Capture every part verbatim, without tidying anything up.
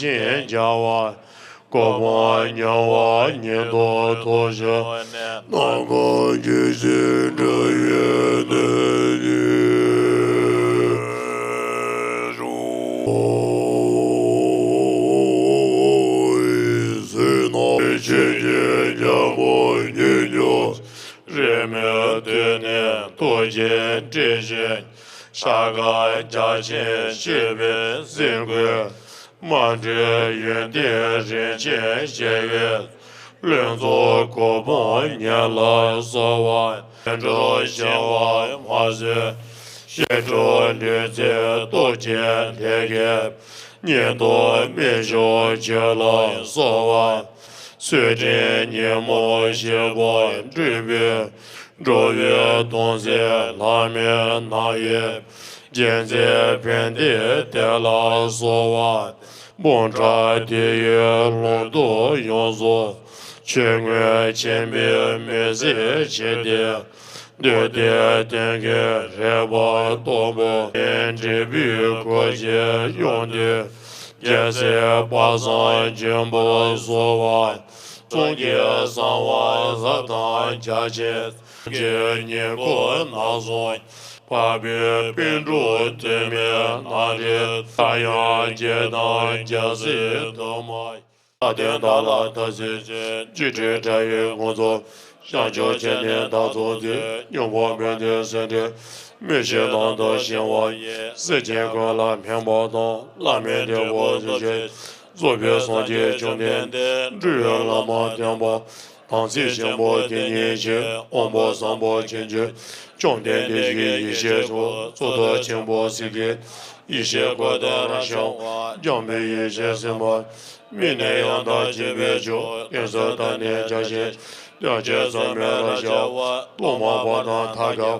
ཞིང་བྱ་བ། གོ་འཕང་ཉེ་བ་ཉིད་དུ་ཐོབ་ཕྱིར། སྣ་ཁ་ཇི་བཞིན་འབྲས་བུའི་གནས་ནི་རུང་། བསོད་ནམས་ཆེ་ཆེན་རྒྱལ་པོ་ཉིད་ཀྱང་། རེས་མོས་དུས་ནས་ཐུགས་རྗེས་དྲན་ཞིང་། ཤ་སྐམ་རྒྱ་ཆེན་བཞད་པའི་སེང་བུ། མ་འདྲིས་ཡོན་ཏན་རིན་ཆེན་གཞལ་ཡས། ལྷུན་རྫོགས་གོ་འཕང་ཉེ་ལ་སོལ་བ། འགྲོ་ཞིང་བ་མ་བཟོད་ཞི་ཁྲོ་ལུས་རྩལ་སྟོབས་ཀྱི་ལྷས་ཀྱིས། ཉིད་དུ་མི་ཞུགས་ཆོས་ལ་གསོལ་བ། ཚུལ་ཁྲིམས་ཉོན་མོངས་ཞི་བ་སྤྲུལ་པའི། འགྲོ་བའི་དོན་མཛད་ལྷ་མིའི་སྣང་བའི། རྒྱལ་མཚན་ཕན་བདེའི་གཏེར་ལ་གསོལ་བ། འབུམ་ཕྲག་དེ་ཡི་ལྷུན་སྟོབས་ཡོངས་སུ། ཆོས་མངོན་མཁྱེན་པའི་མུན་སེལ་ཕྱིར་ཏེ། འདོད་ལྡན་དོན་ཀུན་རེག་པ་ལྟ་བུ། འབྲས་བུའི་གོ་འཕང་ཡོངས་འདུས། རྒྱལ་སྲས་དཔག་བསམ་ཆེན་པོར་གསོལ་བ། གསུང་གི་གསང་བ་ཟབ་དང་རྒྱ་ཆེ། གི་ཉེ་འཁོར་རྣམ་གསུམ། འཕགས་པའི་པཎ་གྲུབ་ཐོགས་མེད་རྣམ་འདྲེན། ས་ཡང་རྒྱལ་དང་རྒྱལ་སྲས་དུ་མ། ལྷ་དང་དག་ལ་བདག་སྲིད་ཅིང་། སྒྱུ་འཕྲུལ་དྲ་བའི་དགོངས་རྫོགས། བྱང་ཆུབ་ཆེན་ནི་བདག་རྫོགས་ཏེ། སྙིང་པོ་བོན་ཏེ་སེམས་འགྲེལ། མི་ཤེས་དོན་དུ་ཞེན་པ་ཡིས། སེམས་ཅན་ཀུན་ལ་ཕན་པ་དང་། བླ་མེད་འབྲས་བུ་ཐོབ་ཕྱིར། རྫོགས་པའི་སངས་རྒྱས་བཅོམ་ལྡན་འདས། འགྲོ་བའི་བླ་མ་བསྟེན་པ། དམ་ཚིག་ཆེན་པོ་དེ་ཉིད་ཀྱིས། དབང་པོ་བཟང་པོ་ཅན་གྱི། བཅོམ་ལྡན་འདས་ཀྱི་ཡེ་ཤེས་མཆོག་གཙུག་ཏོར་ཆེན་པོ་གཟིགས་ཀྱི། ཡེ་ཤེས་ཀུན་ཏུ་རང་ཤར་བ། འཇམ་དཔལ་ཡེ་ཤེས་སེམས་དཔའ། མི་ནི་ཡང་དག་བྱེད་པའི་མཆོག་ཡོངས་སུ་དག་ནས་རྒྱ་ཆེན། ཡང་ཅིག་ཟག་མེད་རང་ཤར་བ། སློབ་མ་པ་དང་ཐབས་མཁས།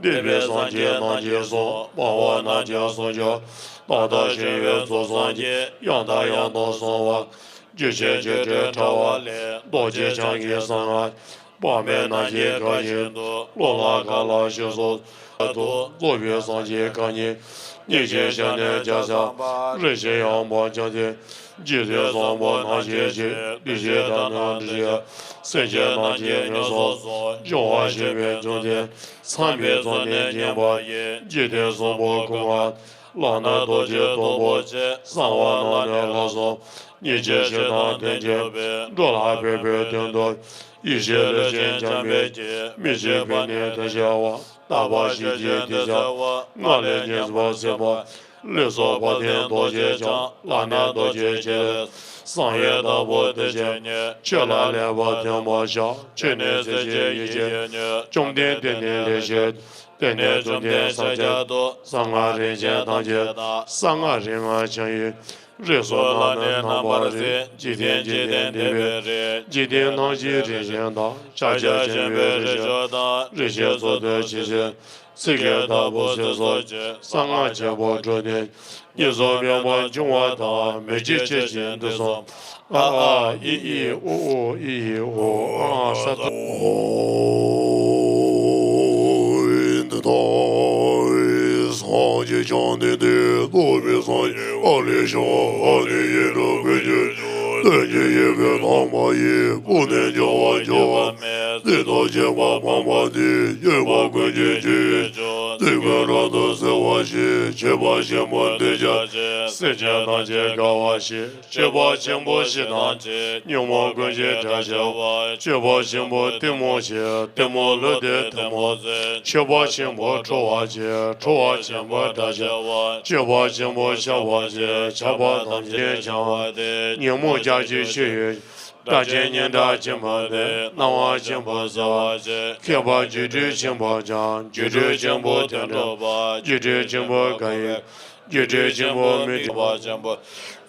འདས་པའི་སངས་རྒྱས་རྣམས་ཀྱིས་གསུངས། སྤངས་པ་རྣམས་ཀྱིས་གསུངས་ཀྱང་། རྟག་ལྟར་ཞིང་ཡོད་རྫོགས་སངས་རྒྱས། ཡང་དང་ཡང་དུ་གསུངས་པ། རྒྱུད་ཆེན་སྤྱོད་འབྲས་ཕྲ་བ་ལས། རྡོ་རྗེ་འཆང་གི་གསང་སྔགས། དཔག་མེད་རྣམས་ཀྱི་བཀའ་བཞིན་དུ། སློབ་ལ་གང་ལགས་ཤེས་སོ། དུ་རྫོགས་པའི་སངས་རྒྱས་གང་ཉིད། ཉིད་ཀྱི་ཞལ་ནས་ཀྱང་ཟབ། རིན་ཆེན་ཡང་དག་ཅན་ཏེ། འཇིག་རྟེན་བཟང་པོ་རྣམས་ཀྱི་གཅེས། བདེ་གཤེགས་དང་ནི་འདྲེ་ཞགས། སེམས་ཅན་རྣམས་ཀྱི་ངན་སོང་གསུམ། སྦྱོང་བ་ཞེས་པའི་བཅོམ་ལྡན། ཚངས་པའི་གཙོ་ནི་བརྙེས་པ་ཡི། འཇིག་རྟེན་གསུམ་པོ་ཀུན་དགའ། ལྷ་ནི་རྡོ་རྗེ་སྟོབས་པོ་ཆེ། གསང་བ་རྣམས་ནི་ལྷ་གསུམ། ཉིད་ཀྱི་ཞིང་དང་དོན་བྱེད་པའི། འགྲོ་ལ་ཕན་པའི་དོན་དུ། ཡེ་ཤེས་ལུས་ཅན་འཇམ་དཔལ་གྱི། མི་ཤེས་པས་ནི་དེ་ཤེས་པ། རྟག་པར་ཤེས་བྱའི་དེ་ཤེས་པ། སྔགས་ལས་ཉེས་པ་སེལ་བ། ལུས་སོགས་པ་དང་རྡོ་རྗེ་འཆང་། ལྷ་ནི་རྡོ་རྗེ་འཆང་། བསམ་ཡས་ལྟ་བུ་དེ་བཞིན་ཉིད། ཆོས་ལ་སླད་པ་ཐོས་པར་བྱ། ཆོས་ནི་སེམས་ཅན་ཡིད་ཀྱི་ཉོན། བཅོམ་ལྡན་འདས་ནི་ལེགས་བཤད། དེ་ནས་བཅོམ་ལྡན་ས་སྐྱ་དུ། གསང་སྔགས་རིན་ཆེན་ཐམས་ཅད་བལྟ། གསང་སྔགས་རིག་སྔགས་འཆང་ཡི། རིགས་སུ་བླ་ནི་རྣམ་པར་གཟིགས། འཇིག་རྟེན་འཇིག་རྟེན་འདས་པའི་རིགས། འཇིག་རྟེན་སྣང་བཞིའི་རིགས་བཞིན་དང་། ཕྱག་རྒྱ་ཆེན་པོའི་རིགས་བཞིན་དང་། རིགས་ཤེས་ཚུལ་དུ་ཇི་བཞིན། ཚིག་གི་བདག་པོ་ཚིག་སོགས་ཀྱི། གསང་སྔགས་ཆེན་པོ་དྲུག་ནི། གཉིས་སུ་མེད་པར་འབྱུང་བ་དང་། མི་སྐྱེ་ཕྱིར་ཞིང་དུས་གསུམ། ཨ་ཨཱ་ཨི་ཨི་ཨུ་ཨུ་ཨི་ཨི་ཨོ་ཨཱ་ས་ཏྭ། འདི་ལྟར་སངས་རྒྱས་བཅོམ་ལྡན་འདས་རྫོགས་པའི་སངས་རྒྱས་ཨ་ལས་བྱུང་བ་ཨ་ནི་ཡེ་ཤེས་ཀུན་གྱི་རྒྱུ། དོན་གྱི་ཡོན་ཏན་དམ་པ་ཡི། སྐུ་ནི་བྱ་བ་བྱེད་པ་མེད། སྲིད་དུ་འཇིགས་པ་སྤངས་པ་སྟེ། སྐྱེ་བ་ཀུན་གྱི་རྒྱུ་ཡི་མཆོག་རྩིས་ཀུན་རབ་ཏུ་བསྲེ་བ་ཞིག་མཆོད་པ་ཆེན་པོ་འདི་སྐྱབས་ཀྱིས། སེམས་ཅན་ཐམས་ཅད་དགའ་བར་བྱེད། མཆོད་པ་ཆེན་པོ་ཞེ་སྡང་བྱེད། ཉོན་མོངས་ཀུན་གྱི་དགྲ་བྱེད་པ། མཆོད་པ་ཆེན་པོ་གཏི་མུག་བྱེད། གཏི་མུག་ལུས་འདི་གཏི་མུག་བྱེད། མཆོད་པ་ཆེན་པོ་ཁྲོ་བ་བྱེད། ཁྲོ་བ་ཆེན་པོ་དགྲ་བྱེད་པ། མཆོད་པ་ཆེན་པོ་ཆགས་པ་བྱེད། ཆགས་པ་ཐམས་ཅད་བྱང་བ་སྟེ། ཉོན་མོངས་ལྕགས་ཀྱུ་ཆུ་ཡི། སྒྲ་གཅན་སྙན་གྲགས་ཆེན་པོ་སྟེ། སྣང་བ་ཆེན་པོ་གསལ་བར་བྱེད། མཁས་པ་སྒྱུ་འཕྲུལ་ཆེན་པོ་སྦྱང་། སྒྱུ་འཕྲུལ་ཆེན་པོ་དོན་གྲུབ་པ། སྒྱུ་འཕྲུལ་ཆེན་པོ་དགའ་བའི། སྒྱུ་འཕྲུལ་ཆེན་པོ་མི་འགྲིག་པ་ཆེན་པོ།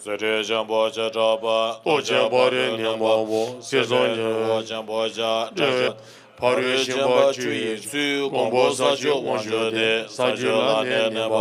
རྫུ་འཕྲུལ་ཆེན་པོ་བྱེ་བྲག་པ། སྟོབས་ཆེན་ཕ་རོལ་ནས་མར་པོ། སྲིད་གསུམ་འགྲོ་བ་ཆེན་པོ་སྦྱང་། ཕ་རོལ་ཕྱིན་པ་བཅུ་ཡི་ཚུལ། གོང་བུ་ས་བཅུ་དབང་ཕྱུག་སྟེ། ས་བཅུ་ལ་ནི་གནས་པ།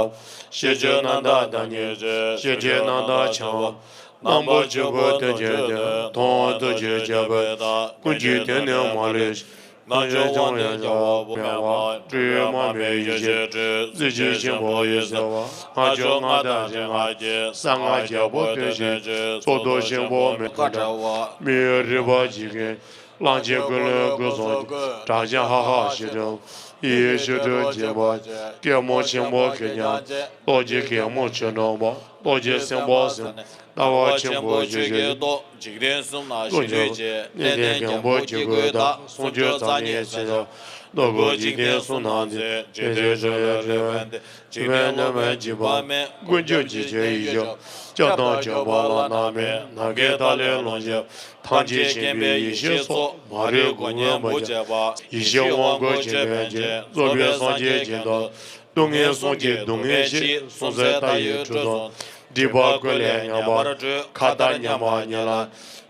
ཤེས་བྱའི་རྣམ་དག་བདག་ཉིད་ཀྱི། ཤེས་བྱའི་རྣམ་དག་འཆང་བ། རྣམ་པ་བཅུ་པོ་དོན་གྱི་དོན། མཐོང་བ་ཐུགས་རྗེ་ཆེན་པོའི་བདག་ཀུན་གྱི་དོན་ནི་མ་ལུས་ཤིང་། རྣལ་འབྱོར་དབང་ལྡན་རྒྱལ་བ་པོ་མེད་པ། སྤྲུལ་པའི་དམག་མི་ཡེ་ཤེས་སྤྲུལ། རྩེ་གཅིག་ཆེན་པོ་འོད་གསལ་བ། སྔགས་ཕྱོགས་སྔགས་བདག་ཆེན་སྔགས་ཀྱི། གསང་སྔགས་རྒྱལ་པོ་དོན་བྱེད་ཅིང་། ཚོགས་རྡོ་ཆེན་པོ་མེ་ཏོག་བཀྲ་བ། མི་ཡི་རིག་པ་ཇི་སྐད། གླང་ཆེན་ཀུན་ལས་སྐུ་གསུང་ཐུགས། སྒྲ་གཅན་ཧ་ཧ་ཞེས་གྲགས། ཡེ་ཤེས་སྤྲུལ་བྱེད་པ། སྐྱེད་མོས་ཆེན་པོ་གད་རྒྱངས་ཅན། རྡོ་རྗེ་གད་མོ་ཆོས་སྒྲོན་པ། རྡོ་རྗེ་སེམས་དཔའ་སེམས། ལྟ་བ་ཆེན་པོ་ཆོས་ཀྱི་སྟོབས། འཇིག་རྟེན་གསུམ་ན་ཞི་ཁྲོའི་རྗེ། གནས་བརྟན་རྒྱལ་པོ་སྐྱེ་དགུའི་བདག་སུམ་ཅུ་རྩ་གཉིས་སེམས་ཅན། རྡོ་སྐུ་འཇིག་རྟེན་གསུམ་ན་མཛེས། འཇིག་རྟེན་ཁྲོ་བོའི་རོལ་པ་འདི། འཇིག་རྟེན་གནོད་མེད་འཇིགས་པ་མེད། ཀུན་ཁྱབ་འཇིགས་བྱེད་ཡེ་ཤེས། སྐྱབས་དང་སྐྱོབ་པ་བླ་ན་མེད། ནམ་མཁའི་མཐའ་ཀླས་ཀློང་ཆེན། ཐམས་ཅད་མཁྱེན་པའི་ཡེ་ཤེས་མཚོ། མ་རིག་སྒོ་ངའི་མུ་སྟེགས་པ། ཡེ་ཤེས་དབང་བསྐུར་ཆེན་པོའི་རྗེ། རྫོགས་པའི་སངས་རྒྱས་ཀྱི་མདོ། སྡུག་བསྔལ་གསུམ་གྱི་སྡུག་བསྔལ་ཞི། སུམ་བརྩེགས་མཐའ་ཡས་ཁྲོད་སོང་། སྒྲིབ་པ་ཀུན་ལས་ཉམས་པར་གྲོལ། མཁའ་ལྟར་མཉམ་པ་ཉིད་ལ།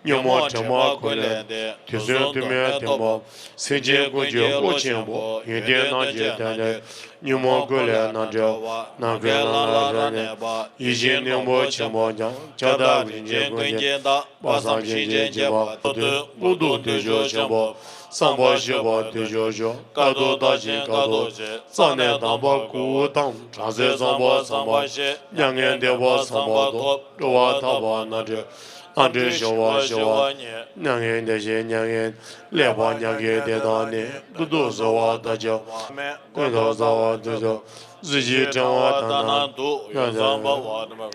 ཉོན་མོངས་དྲི་མ་ཀུན་ལས་འདས། དུས་གསུམ་ཐུན་མིན་ཐེག་པ། སེམས་ཅན་ཀུན་གྱི་བློ་ཆེན་པོ། ཡོན་ཏན་རྣམས་ཀྱི་དོན་སྟོན། ཉོན་མོངས་ཀུན་ལས་རྣམ་གྲོལ་བ། ནམ་མཁའི་ལམ་ལ་རབ་གནས་པ། ཡིད་བཞིན་སྙིང་པོ་ཆེན་པོ་ཀྱང་། ཁྱབ་བདག་རིན་ཆེན་ཀུན་གྱི་བདག་དཔག་བསམ་ཤིང་ཆེན་སྐྱེས་པ། ཐོབ་ཐུབ་ཀུན་ཏུ་བདེ་མཆོག་ཆེན་པོ། བསམ་པ་ཤེས་པ་བདེ་མཆོག་མཆོག་དཀའ་ཐུབ་རྟག་བྱིན་དཀའ་ཐུབ་ཆེ། རྩ་ནས་དམ་པ་སྐུ་དང་། བྲམ་ཟེ་ཚངས་པ་ཚངས་པ་ཤེས། མྱ་ངན་འདས་པ་ཚངས་པ་ཐོབ། སྤྲོ་བ་ཐར་པ་རྣམ་གྲོལ། རྣམ་གྲོལ་ཞི་བ་ཞི་བ་ཉིད། མྱ་ངན་འདས་ཞི་མྱ་ངན། ལེགས་པར་མྱ་ངན་འདས་དང་ནི། ཀུན་ཏུ་བཟོད་པ་དང་བྱ་བ་མེད། ཀུན་ཏུ་བཟོད་པ་དང་བྱ་བ། གཟི་བརྗིད་ཕྲེང་བ་ལྟར་ན་སྡུག་ཡོན་བཟང་འབར་བ་དང་།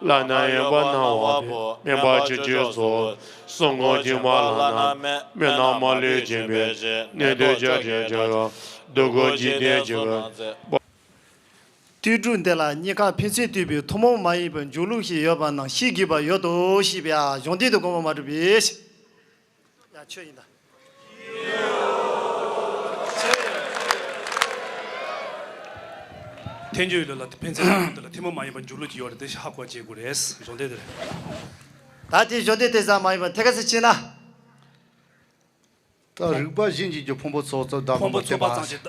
བླ་ན་མེད་པ་སྣང་བ་པོ། དམན་པ་ཆོས་སྤྱོད་ཚོགས། གསུང་ངོ་དྲི་མ་བླ་ན་མེད། སྨན་རྣམས་མ་ལུས་སྦྱིན་པའི་ཕྱིར། གནས་དུས་བྱ་བྲལ་བྱ་བ། སྡུག་ཀུན་འཇིག་རྟེན་འཇིག་པ། ལྟོས་གྲུབ་འདི་ལ་གཉིས་ཀ་ཕན་ཚུན་ལྟོས་པའི་ཐུན་མོང་མ་ཡིན་པའི་འཇུག་ལུགས་ཤིག་ཡོད་པ་རྣམས་ཤེས་དགོས་པ་ཡོད་དོ་ཞེས་པའི་གཞུང་དོན་དུ་དགོངས་པ་མ་གྲུབ་པས། ཡ་ཆོས་ཡིན་ད། ཐལ་འགྱུར་ལུགས་ལ་ཕན་ཚུན་ལུགས་འདི་ལ་ཐུན་མོང་མ་ཡིན་པ་འཇུག་ལུགས་ཀྱི་ཡོད་རེད་དེ་ཧ་གོ་བྱེད་དགོས་རེད། གཞུང་དེ་དེ་རེད། ད་དེ་གཞུང་དེ་དེ་ཙམ་མ་ཡིན་པ་ཐད་ཀ་ཚིག་ཕྱིན་ན། ད་རིགས་པ་གཞན་གྱིས་ཀྱང་ཕུང་པོ་ཚོགས་ཙམ་བདག་ཕུང་པོ་ཚོགས་པ་ཙམ་ཞིག་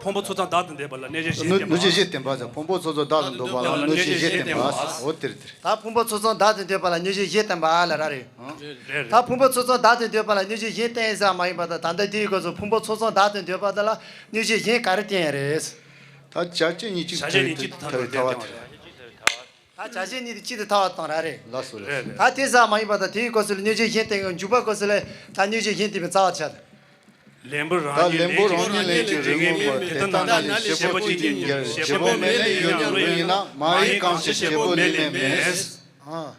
ཕུང་པོ་ཚོགས་ཙམ་བདག་ཏུ་འདོད་པ་ལ་གནོད་བྱེད་གཞན་བསྟན་པ། གནོད་བྱེད་གཞན་བསྟན་པ་ཟེར། ཕུང་པོ་ཚོགས་ཙམ་བདག་ཏུ་འདོད་པ་ལ་གནོད་བྱེད་གཞན་བསྟན་པ། འོ་དེ་རེད་དེ་རེད། ད་ཕུང་པོ་ཚོགས་ཙམ་བདག་ཏུ་འདོད་པ་ལ་གནོད་བྱེད་གཞན་བསྟན་པ་ལ་ར་རེད། རེད་རེད། ད་ཕུང་པོ་ཚོགས་ཙམ་བདག་ཏུ་འདོད་པ་ལ་གནོད་བྱེད་གཞན་བསྟན་ཟེར་མ་ཡིན་པ་དང་། ད་ལྟ་དེའི་སྐབས་སུ་ཕུང་པོ་ཚོགས་ཙམ་བདག་ཏུ་འདོད་པ་དེ་ལ་གནོད་བྱེད་གཞན་ག་རེ་བསྟན་རེད། ད་བྱ་བྱེད་གཉིས་གཅིག་བྱ་བྱེད་གཉིས་གཅིག་ཏུ་ཐལ་བའི་ཐལ་བ་དེ་རེད། ད་བྱ་བྱེད་གཉིས་དེ་གཅིག་ཏུ་ཐལ་བ་དང་ར་རེད། ལགས་སོ་ལགས་སོ། རེད་རེད། ད་དེ་ཟེར་མ་ཡིན་པ་དང་། དེའི་སྐབས་སུ་ལ་གནོད་བྱེད་གཞན་བསྟན་གྱི་འཇུག་པའི་སྐབས་སུ་ལ་ད་གནོད་བྱེད་གཞན་བསྟན་པའི་རྩ་བ་ཆད། ལན་པོ་རང་ཉིད་ལན་གཅིག་རིག་ངོ་མ་དེ་ལྟ་ན་ནི་བྱེད་པོ་གཅིག་ཉིད་ཀྱི་བྱེད་པོ་མེད་ལས་ཡོད་སྙམ་ལུགས་ཡིན་ན། མ་ཡིན་གང་ཕྱིར་བྱེད་པོ་ལས་མེད་མེད། ཨ།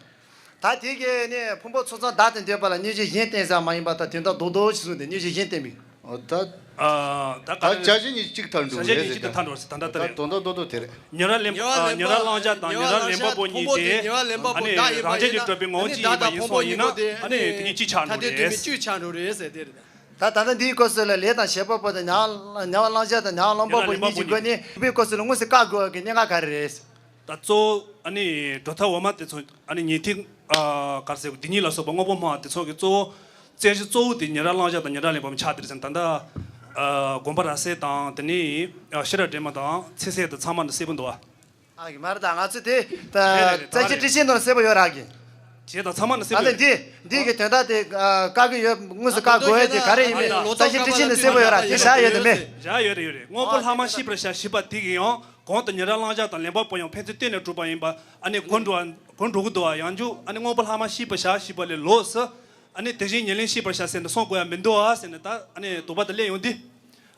ད་དེ་གའི་ནི་ཕུང་པོ་ཚོགས་ཙམ་བདག་ཏུ་འདོད་པ་ལ་གནོད་བྱེད་གཞན་བསྟན་ཟེར་མ་ཡིན་པ་དང་། དོན་དག་རྡོག་རྡོག་ཅིག་གསུངས་ཏེ་གནོད་བྱེད་གཞན་བསྟན་པའི། ཨོ་ད། ཨ། ད་ད་ག་རེ། བྱ་བྱེད་གཉིས་གཅིག་ཐལ་འགྲོ་བྱ་བྱེད་གཉིས་གཅིག་ཏུ་ཐལ་འགྲོ་ཟེར་ད་ལྟ་ལྟ་ད་རེད། དོན་དག་རྡོག་རྡོག་དེ་རེད། ཉེ་རབས་ལེན། ཉེ་རབས་ལེན་པ་པོ་ཉིད་དེ། ཉེ་རབས་ལེན་པ་པོ་ཨ་ནི་བདག་ཡིན་རང་བཞིན་གྱིས་གྲུབ་པའི་ངོ་བོ་གཅིག་ཡིན་པ་ཡིན་སོང་ཡིན་ན། ཨ་ནི་དེ་གཉིས་གཅིག་ཆགས་འགྲོ་རེད། གཅིག་ཆགས་འགྲོ་རེད་ཟེར་དེ་རེད། ད་ད་ལྟ་འདིའི་སྐབས་སུ་ལ་ལས་དང་བྱེད་པ་པོ་དང་། ཉེ་རབས་ལེན་པ་པོ་ཉིད་ཀྱི་སྒོ་ནས་སྒྲུབ་པའི་སྐབས་སུ་ལ་དངོས་སུ་བཀག་དགོས་པའི་གནད་འགག་ག་རེ་རེད། ད་གཙོ་བོ་ཨ་ནི་སྒྲུབ་ཐབས་འོག་མ་དེ་ཚོ། ཨ་ནི་ཉན་ཐོས། ཨ། ག་རེ་ཟེར། འདི་ཉིད་ལ་སོགས་པ་དངོས་པོ་སྨྲ་བ་དེ་ཚོ་གི་གཙོ་བོ། རྩོད་གཞི་གཙོ་བོ་དེ་ཉེ་རབས་གླེང་བྱ་དང་ཉེ་རབས་ལེན་པ་པོ་ཆགས་དེ་རེད་ཟེར། ད་ལྟ། ཨ། དགོངས་པ་རབ་གསལ་དང་། དེ་ནས། ཨ། ཤེས་རབ་སྒྲོན་མ་དང་ཚིག་གསལ་དང་ཚད་མ་ནི་གསལ་པོ་འདུག་བ། ཨ་གི་མ་རེད། ད་ང་ཚོ་དེ་ད་རེད་རེད་རྩ་ཆེན་ཁྲིད་ཆེན་ནང་གསལ་པོ་ཡོད་ར་གི། བྱས་ད་ཚད་མ་ནི་གསལ་ད་པོ་ལྟ་ཡོད་རེད། འདི་འདི་གི་དོན་དག་དེ། ཨ། བཀག་གི་ཡོད། དངོས་སུ་བཀག་དགོས་ཡ་དེ་ག་རེ་ཡིན་མིན་རྩ་ཆེན་ཁྲིད་ཆེན་ནང་གསལ་པོ་ཡོད་ར། དེ་བཞག་ཡོད་དམ་མེད། བཞག་ཡོད་རེད། ཡོད་རེད། དངོས་པོ་ལྷག་མ་ཤེས་པར་བྱ་ཞེས་པ་དེ་གི་ཡང་གོང་དུ་ཉེ་རབས་གླེང་བྱ་དང་ལེན་པ་པོ་ཡང་ཕན་ཚུན་བསྟུན་ནས་གྲུབ་པ་ཡིན་པ། ཨ་ནི་གོ་འགྲོ་བ། གོ་འགྲོ་གི་འདུག་བ། ཡང་འཇུག་ཨ་ནི་དངོས་པོ་ལྷག་མ་ཤེས་པར་བྱ་ཞེས་པ་ལས་ལོགས་སུ། ཨ་ནི་དེ་བཞིན་ཉེར་ལེན་ཤེས་པར་བྱ་ཟེར་ནས་གསུང་དགོས་ཡ་མི་འདུག་ཨ་ཟེར་ནས། ད་ཨ་ནི་དོགས་པ་དེ་སླེབས་ཡོང་དུས།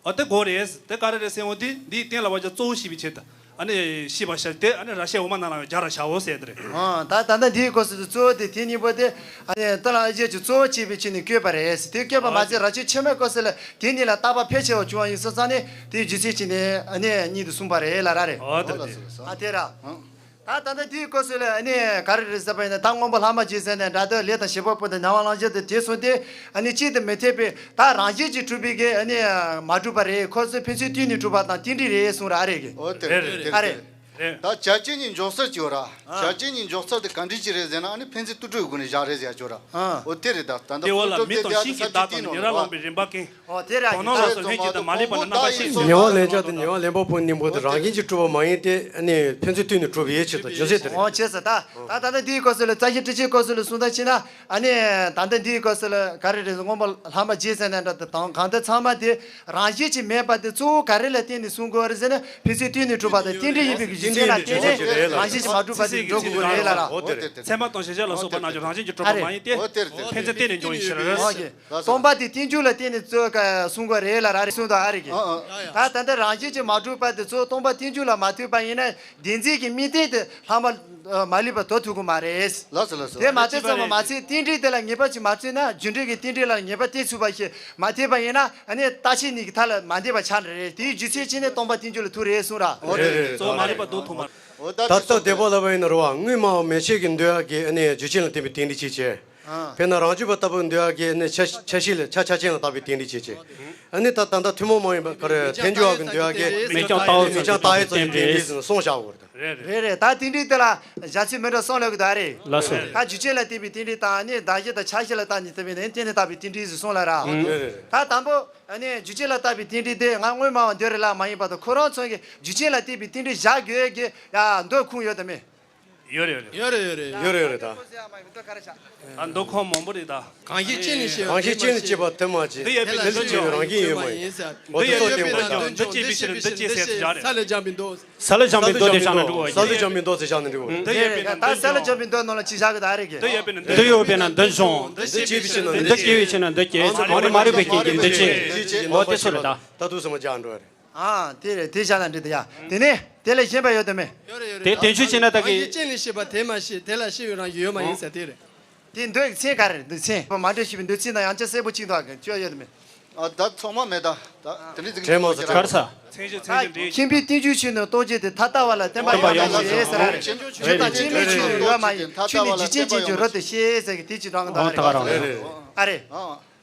ཨ། དེ་དགོས་རེད། དེ་ག་རེ་རེད་ཟེར་ཡོང་དུས། འདིའི་སྟེང་ལ་བ་ཅག་གཙོ་བོ་ཤེས་པའི་ཆེད་དུ། ཨ་ནི་ཤེས་པར་བྱ་དེ། ཨ་ནི་རབ་བཤད་འོག་མ་ནང་ལ་ཡང་སྦྱར་ར་བྱའོ་ཟེར་དེ་རེད། ཨ། ད་ད་ལྟ་འདིའི་སྐབས་སུ་གཙོ་བོ་དེ་དེ་གཉིས་པོ་དེ། ཨ་ནི་ཏཱ་ལའི་ཨ་ཞེས་ཀྱི་གཙོ་བོ་བྱས་པའི་ཆེད་ནས་བཀོད་པ་རེད། དེ་བཀོད་པ་མ་ཟད། རབ་བྱེད་ཆེན་མོའི་སྐབས་སུ་ལ་དེ་གཉིས་ལ་བརྟག་པ་ཕལ་ཆེ་བ་བྱུང་བ་ཡིན་སོང་ཙང་ནས། དེའི་རྒྱུ་མཚན་བྱས་ནས་ཨ་ནི་གཉིས་དེ་གསུངས་པ་རེད་ལ་ར་རེད། ཨོ་དེ་རེད། ཨ་དེ་ར། ད་ད་ལྟ་དེའི་སྐབས་སུ་ལ་ཨ་ནི་ག་རེ་རེད་ཟེར་བ་ཡིན་ན། ད་དངོས་པོ་ལྷག་མ་ཅིག་ཟེར་ནས་སྒྲ་དོན་ལས་དང་བྱེད་པ་པོ་དང་ཉེ་རབས་གླེང་བྱ་དེ་དེ་སོང་སྟེ། ཨ་ནི་གཅིག་ཏུ་མི་འཐད་པའི་ད་རང་བཞིན་གྱིས་གྲུབ་པའི་གི་ཨ་ནི་མ་གྲུབ་པ་རེད། ཁོ་ཚོ་ཕན་ཚུན་བསྟུན་ནས་གྲུབ་པ་དང་རྟེན་འབྲེལ་རེད་གསུངས་ར་རེད་གི། ཨོ་དེ་རེད། རེད་རེད། ཨ་རེད། རེད། ད་བྱ་བྱེད་གཉིས་འཇོག་ཚུལ་གཅིག་ཡོད་ར། ཨ། བྱ་བྱེད་གཉིས་འཇོག་ཚུལ་དེ་ག་འདྲ་ཅིག་རེད་ཟེར་ན། ཨ་ནི་ཕན་ཚུན་ལྟོ་གྲོས་སྒོ་ནས་བཞག་རེད་ཟེར་ཡ་ཅིག་ཡོད་ར། ཨ། འོ་དེ་རེད། ད་ད་ལྟ་དེ་འོ་ལ་མི་དང་ཤིང་གི་བདག་དང་ནི་ར་ལོངས་པའི་རིམ་པ་ཀུན། འོ་དེ་ར། དོ་སྣང་ལ་སོགས་ལྷན་ཅིག་དང་མ་ལུས་པ་ནི་རྣམ་པ་ཤེས་སོ། ཉེ་བར་ལེན་བྱ་དང་ཉེ་བར་ལེན་པ་པོ་གཉིས་པོ་དེ་རང་བཞིན་གྱིས་གྲུབ་པ་མ་ཡིན་ཏེ། ཨ་ནི་ཕན་ཚུན་བསྟུན་ནས་གྲུབ་པའི་ཡུལ་ཆེད་དུ་རྒྱུ་མཚན་དེ་རེད། འོ་བྱས་ཙང་ད་ད་ལྟ་འདིའི་སྐབས་སུ་ལ་རྩ་ཤེ་ཊཱིཀ་ཆེན་སྐབས་སུ་ལ་གསུང་སྟངས་ཕྱིན་ན། ཨ་ནི་ད་ལྟ་འདིའི་སྐབས་སུ་ལ་ག་རེ་རེད། སྔོན་མ་ལྷག་མ་རྗེས་ཟེར་ནས་འདྲ་དང་གང་ལྟར་ཚང་མ་དེ་རང་བཞིན་གྱིས་མེད་པ་དེ་གཙོ་བོ་ག་རེ་ལ་བརྟེན་ནས་གསུང་དགོས་རེད་ཟེར་ན། ཕན་ཚུན་བསྟུན་ནས་གྲུབ་པ་དང་རྟེན་འབྲེལ་ཡིན་པའི་རྒྱུ་མཚན་ལ་བརྟེན་ནས་རང་བཞིན་གྱིས་མ་གྲུབ་པ་དེ་འགྲོ་དགོས་ཀྱི་རེད་ལ་ར། འོ་དེ་རེད། ཚད་མ་དང་གཞལ་བྱ་ལ་སོགས་པ་རྣམས་ཀྱང་རང་བཞིན་གྱིས་གྲུབ་པ་མ་ཡིན་ཏེ། འོ་དེ་རེད། དེ་རེད། ཕན་ཚུན་བརྟེན་ནས་འབྱུང་བའི་ཕྱིར། འོ་ཀྱེ། སྟོང་པ་དེ་རྟེན་འབྱུང་ལ་བརྟེན་ནས་གཙོ་ག་གསུང་དགོས་རེད་ལ་ར། རེད། གསུང་དང་ཨ་རེད་ཀྱེ། ཨ་ཨ། ད་ད་ལྟ་རང་བཞིན་གྱིས་མ་གྲུབ་པ་དེ་གཙོ་བོ་སྟོང་པ་རྟེན་འབྱུང་ལ་མ་ལྟོས་པ་ཡིན་ན། བདེན་འཛིན་གྱི་དམིགས་རྟེན་དེ་ལྷག་མ་མ་ལུས་པ་དོར་ཐུབ་ཀྱི་མ་རེད། ལགས་སོ་ལགས་སོ། དེ་མ་ལྟོས་ཙམ་མ་ཚད་རྟེན་འབྲེལ་དེ་ལ་ངེས་པ་ཅིག་མ་བརྩིས་ན། རྒྱུ་འབྲས་ཀྱི་རྟེན་འབྲེལ་ལ་ངེས་པ་གཏན་ཚུགས་པ་ཞིག་མ་ཐེབས་པ་ཡིན་ན། ཨ་ནི་རྟག་ཆད་གཉིས་ཀྱི་མཐའ་ལ་མ་འདས་པ་ཆགས་ནི་རེད། དེའི་རྒྱུ་མཚན་བྱས་ནས་སྟོང་པ་རྟེན་འབྱུང་ལ་ཐུག་རེད་གསུངས་ར། འོ་རེད་རེད། གཙོ་བོ་མ་རིག་པ་དོར་ཐུབ་མ་རེད། འོ་ད་ད་ལྟ་བདེ་བ་ལ་བ་ཡིན་ན་རེད་བ། དངོས་སྨྲ་བ་མན་ཆད་ཀྱིས་འདོད་ཡག་གི་ཨ་ནི་རྒྱུ་ཅན་ལ་བརྟེན་པའི་རྟེན་འབྲེལ་གཅིག་བྱས། ཨ། དཔེར་ན་རང་རྒྱུད་པ་ལྟ་བུ་འདོད་ཡག་གི་ཨ་ནི་ཆ་ཆ་ཤས་ལ་ཆ་ཆ་ཅན་ལ་བཏགས་པའི་རྟེན་འབྲེལ་གཅིག་བྱས། ཨ་ནི་ད་ད་ལྟ་ཐུན་མོང་མ་ཡིན་པ་ག་རེ་ཐལ་འགྱུར་བ་གི་འདོད་ཡག་གི་མིང་རྐྱང་བཏགས་ཡོད་ཚུལ་གྱི་རྟེན་འབྲེལ་ཟེར་ནས་གསུངས་བཞག་ཡོད་རེད། རེད་རེད། རེད་རེད། ད་རྟེན་འབྲེལ་དེ་ལ་བཞག་ཚུལ་མི་འདྲ་གསུམ་ལ་ཡོད་གི་ད་རེད། ལགས་སོ། ད་རྒྱུ་ཅན་ལ་བརྟེན་པའི་རྟེན་འབྲེལ་དང་། ཨ་ནི་གདགས་གཞི་དང་ཆ་ཤས་ལ་བརྟེན་ནས་བརྟེན་པའི་རྟེན་ལ་བཏགས་པའི་རྟེན་འབྲེལ་ཟེར་གསུམ་ལ་ར། ཨང་། རེད་རེད། ད་དང་པོ་ཨ་ནི་རྒྱུ་ཅན་ལ་བཏགས་པའི་རྟེན་འབྲེལ་དེ་ང་དངོས་སྨྲ་བ་འདོད་རེད་ལ་མ་ཡིན་པ་དང་། ཁོ་རང་ཚོ་གི་རྒྱུ་ཅན་ལ་བརྟེན་པའི་རྟེན་འབྲེལ་བཞག་དགོས་ཀྱི་ཡ་འདོད་ཁུངས་ཡོད་དམ་མེད། ཡོད་རེད་ཡོད་རེད། ཡོད་རེད་ཡོད་རེད། ཡོད་རེད་ཡོད་རེད་ད། ད་འདོད་ཁུངས་མང་པོ་རེད་ད། གང་ཞིག་ཅི་ནས་སྐྱེ་བ་གང་ཞིག་ཅི་ནས་སྐྱེ་བ་དེ་མ་སྐྱེས། འདི་ཡོད་པས་ན་འདི་འདི་ཅི་ཡོད་རང་བཞིན་ཡོད་མ་ཡིན། འོ་དེ་ཚོ་དེ་མ་འདི་སྐྱེས་པའི་ཕྱིར་འདི་སྐྱེས་ཟེར་བཞག་རེད། ས་ལས་འཇམ་པའི་མདོ། ས་ལས་འཇམ་པའི་མདོ་དེ་བཞག་ན་འགྲིག་གོ། ས་ལས་འཇམ་པའི་མདོ་དེ་བཞག་ན་འགྲིག་གོ། འདི་ཡོད་པས་ན་ད་ས་ལས་འཇམ་པའི་མདོ་ནང་ལ་ཅི་བཞག་གི་ད་རེད་གི། འདི་ཡོད་པས་ན་འདི་འདི་ཡོད་པས་ན་འདི་བྱུང་། འདི་སྐྱེས་པའི་ཕྱིར་ན་འདི་སྐྱེས། འདི་སྐྱེས་པའི་ཕྱིར་ན་འདི་སྐྱེས། མ་རིག་མ་རིག་པའི་རྐྱེན་གྱིས་འདི་སྐྱེས། འོ་དེ་ཚོ་རེད་ད། ད་དུས་སུ་མ་བཞག་འགྲོ་བ་རེད། ཨ། དེ་རེད། དེ་བཞག་ན་འགྲིག་ད་ཡ། དེ་ནས་དེ་ལས་གཞན་པ་ཡོད་དམ་མེད། ཡོད་རེད་ཡོད་རེད། དེ་དོན་ཆོས་བྱས་ན་ད་གི། རང་གི་རྐྱེན་ལས་སྐྱེས་པ་དེ་མ་ཤེས། དེ་ལ་སྐྱེ་བའི་རང་བཞིན་ཡོད་མ་ཡིན་ཟེར་དེ་རེད། དེ་མདོའི་མཚན་ག་རེ་རེད། མདོའི་མཚན་མ་འདྲེས་ཤེས་པའི་མདོའི་མཚན་དང་ཡང་བསྐྱར་གསལ་པོ་གཅིག་འདུག་ག་ཅོ་ཡོད་དམ་མེད། ཨ། ད་ཚང་མ་མེད་ད། ད་དེ་འདྲའི་ཟིག་གྲས་མ་ཚོ་ག་རེ་ཟ། མཚན་གཞི་མཚན་གཞི་འདྲེས། ཁྱིམ་པའི་རྟེན་འབྱུང་ཆོས་ནི་རྟོགས་བྱེད་དེ། ཐ་དད་པ་ལ་བརྟེན་པ་ཡོད་མ་ཤེས་ཟེར་ར་རེད། ཆོས་དང་སྐྱེ་མེད་ཆོས་ནི་ཡོད་མ་ཡིན། ཆོས་ནི་རྒྱུ་ཅན་ཅན་གྱི་རོ་དེ་ཤེས་ཟེར་གི་དེ་གཅིག་དྲང་གི་འདུག་ག་ཨ་རེད།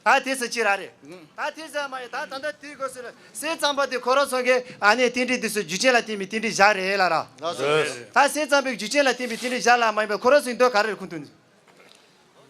ཨ་རེད། ད་དེ་ཚོ་ཅི་ར་རེད། ད་དེ་ཚོ་མ་ཡིན། ད་ད་ལྟ་དེའི་སྐབས་སུ་ལ་སེམས་ཙམ་པ་དེ་ཁོ་རང་ཚོ་གིས་ཨ་ནི་རྟེན་འབྲེལ་དེ་ཚོ་རྒྱུ་ཅན་ལ་བརྟེན་པའི་རྟེན་འབྲེལ་བཞག་རེད་ལ་ར། ད་སེམས་ཙམ་པའི་རྒྱུ་ཅན་ལ་བརྟེན་པའི་རྟེན་འབྲེལ་བཞག་ལ་མ་ཡིན་པའི་ཁོ་རང་ཚོའི་མདོ་ག་རེ་རེད་ཁུངས་གཏུགས་ནས།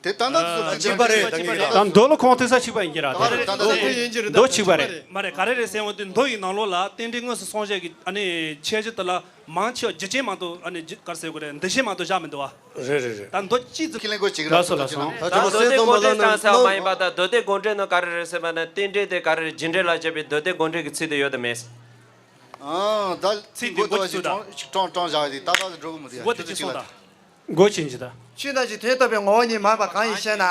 དེ་ད་ལྟ་ཚོ་གཅིག་པ་རེད། ད་ངེད་ཀྱི་ད་མདོ་ལ་ཁུངས་གཏུགས་ས་གཅིག་པ་ཡིན་གྱི་ར། དེ་རེད། ད་ལྟ་ཚོ་ཡིན་གྱི་རེད། ད་མདོ་གཅིག་པ་རེད། མ་རེད། ག་རེ་རེད་ཟེར་འོང་དུས་མདོ་ཡི་ནང་ལོགས་ལ་རྟེན་འབྲེལ་དངོས་སུ་གསུངས་བཞག་གི་ཨ་ནི་ཁྱད་གཞི་དེ་ལ། མང་ཆེ་བ་རྒྱུ་ཅན་མ་གཏོགས་ཨ་ནི་རྒྱུ་ག་རེ་ཟེར་དགོས་རེད། འདུ་ཤེས་མ་གཏོགས་བཞག་མི་འདུག་བ། རེད་རེད་རེད། ད་མདོ་གཅིག་ཙམ། ཁས་ལེན་དགོས་ཅིག་ར། ལགས་སོ་ལགས་སོ། ད་ད་ད་མདོ་སྡེ་དགོངས་འགྲེལ་དྲངས་ས་མ་ཡིན་པ། ད་མདོ་སྡེ་དགོངས་འགྲེལ་ནང་ག་རེ་རེད་ཟེར་བ་ན། རྟེན་འབྲེལ་དེ་ག་རེ་རེད། རྒྱུ་འབྲས་ལ་སྐྱེས་པའི་མདོ་སྡེ་དགོངས་འགྲེལ་གྱི་ཚིག་དེ་ཡོད་དམ་མེད། ཨ། ད་ཚིག་དེ་མགོ་ཚིག་ཚུགས་ད། ཅིག་དྲང་དྲང་བཞག་དེ་ད་ད་འགྲོ་གི་མི་འདུག་ཡ། མགོ་དེ་ཁྱོད་ཚོ་ཅིག་ལ། མགོ་ཅིག་འཇི་ད། ཆོས་རྣམས་ཀྱི་དོན་རྟོགས་པའི་ངོ་བོ་ཉིད་མ་ཡིན་པ་གང་ཡིན་ཞེ་ན།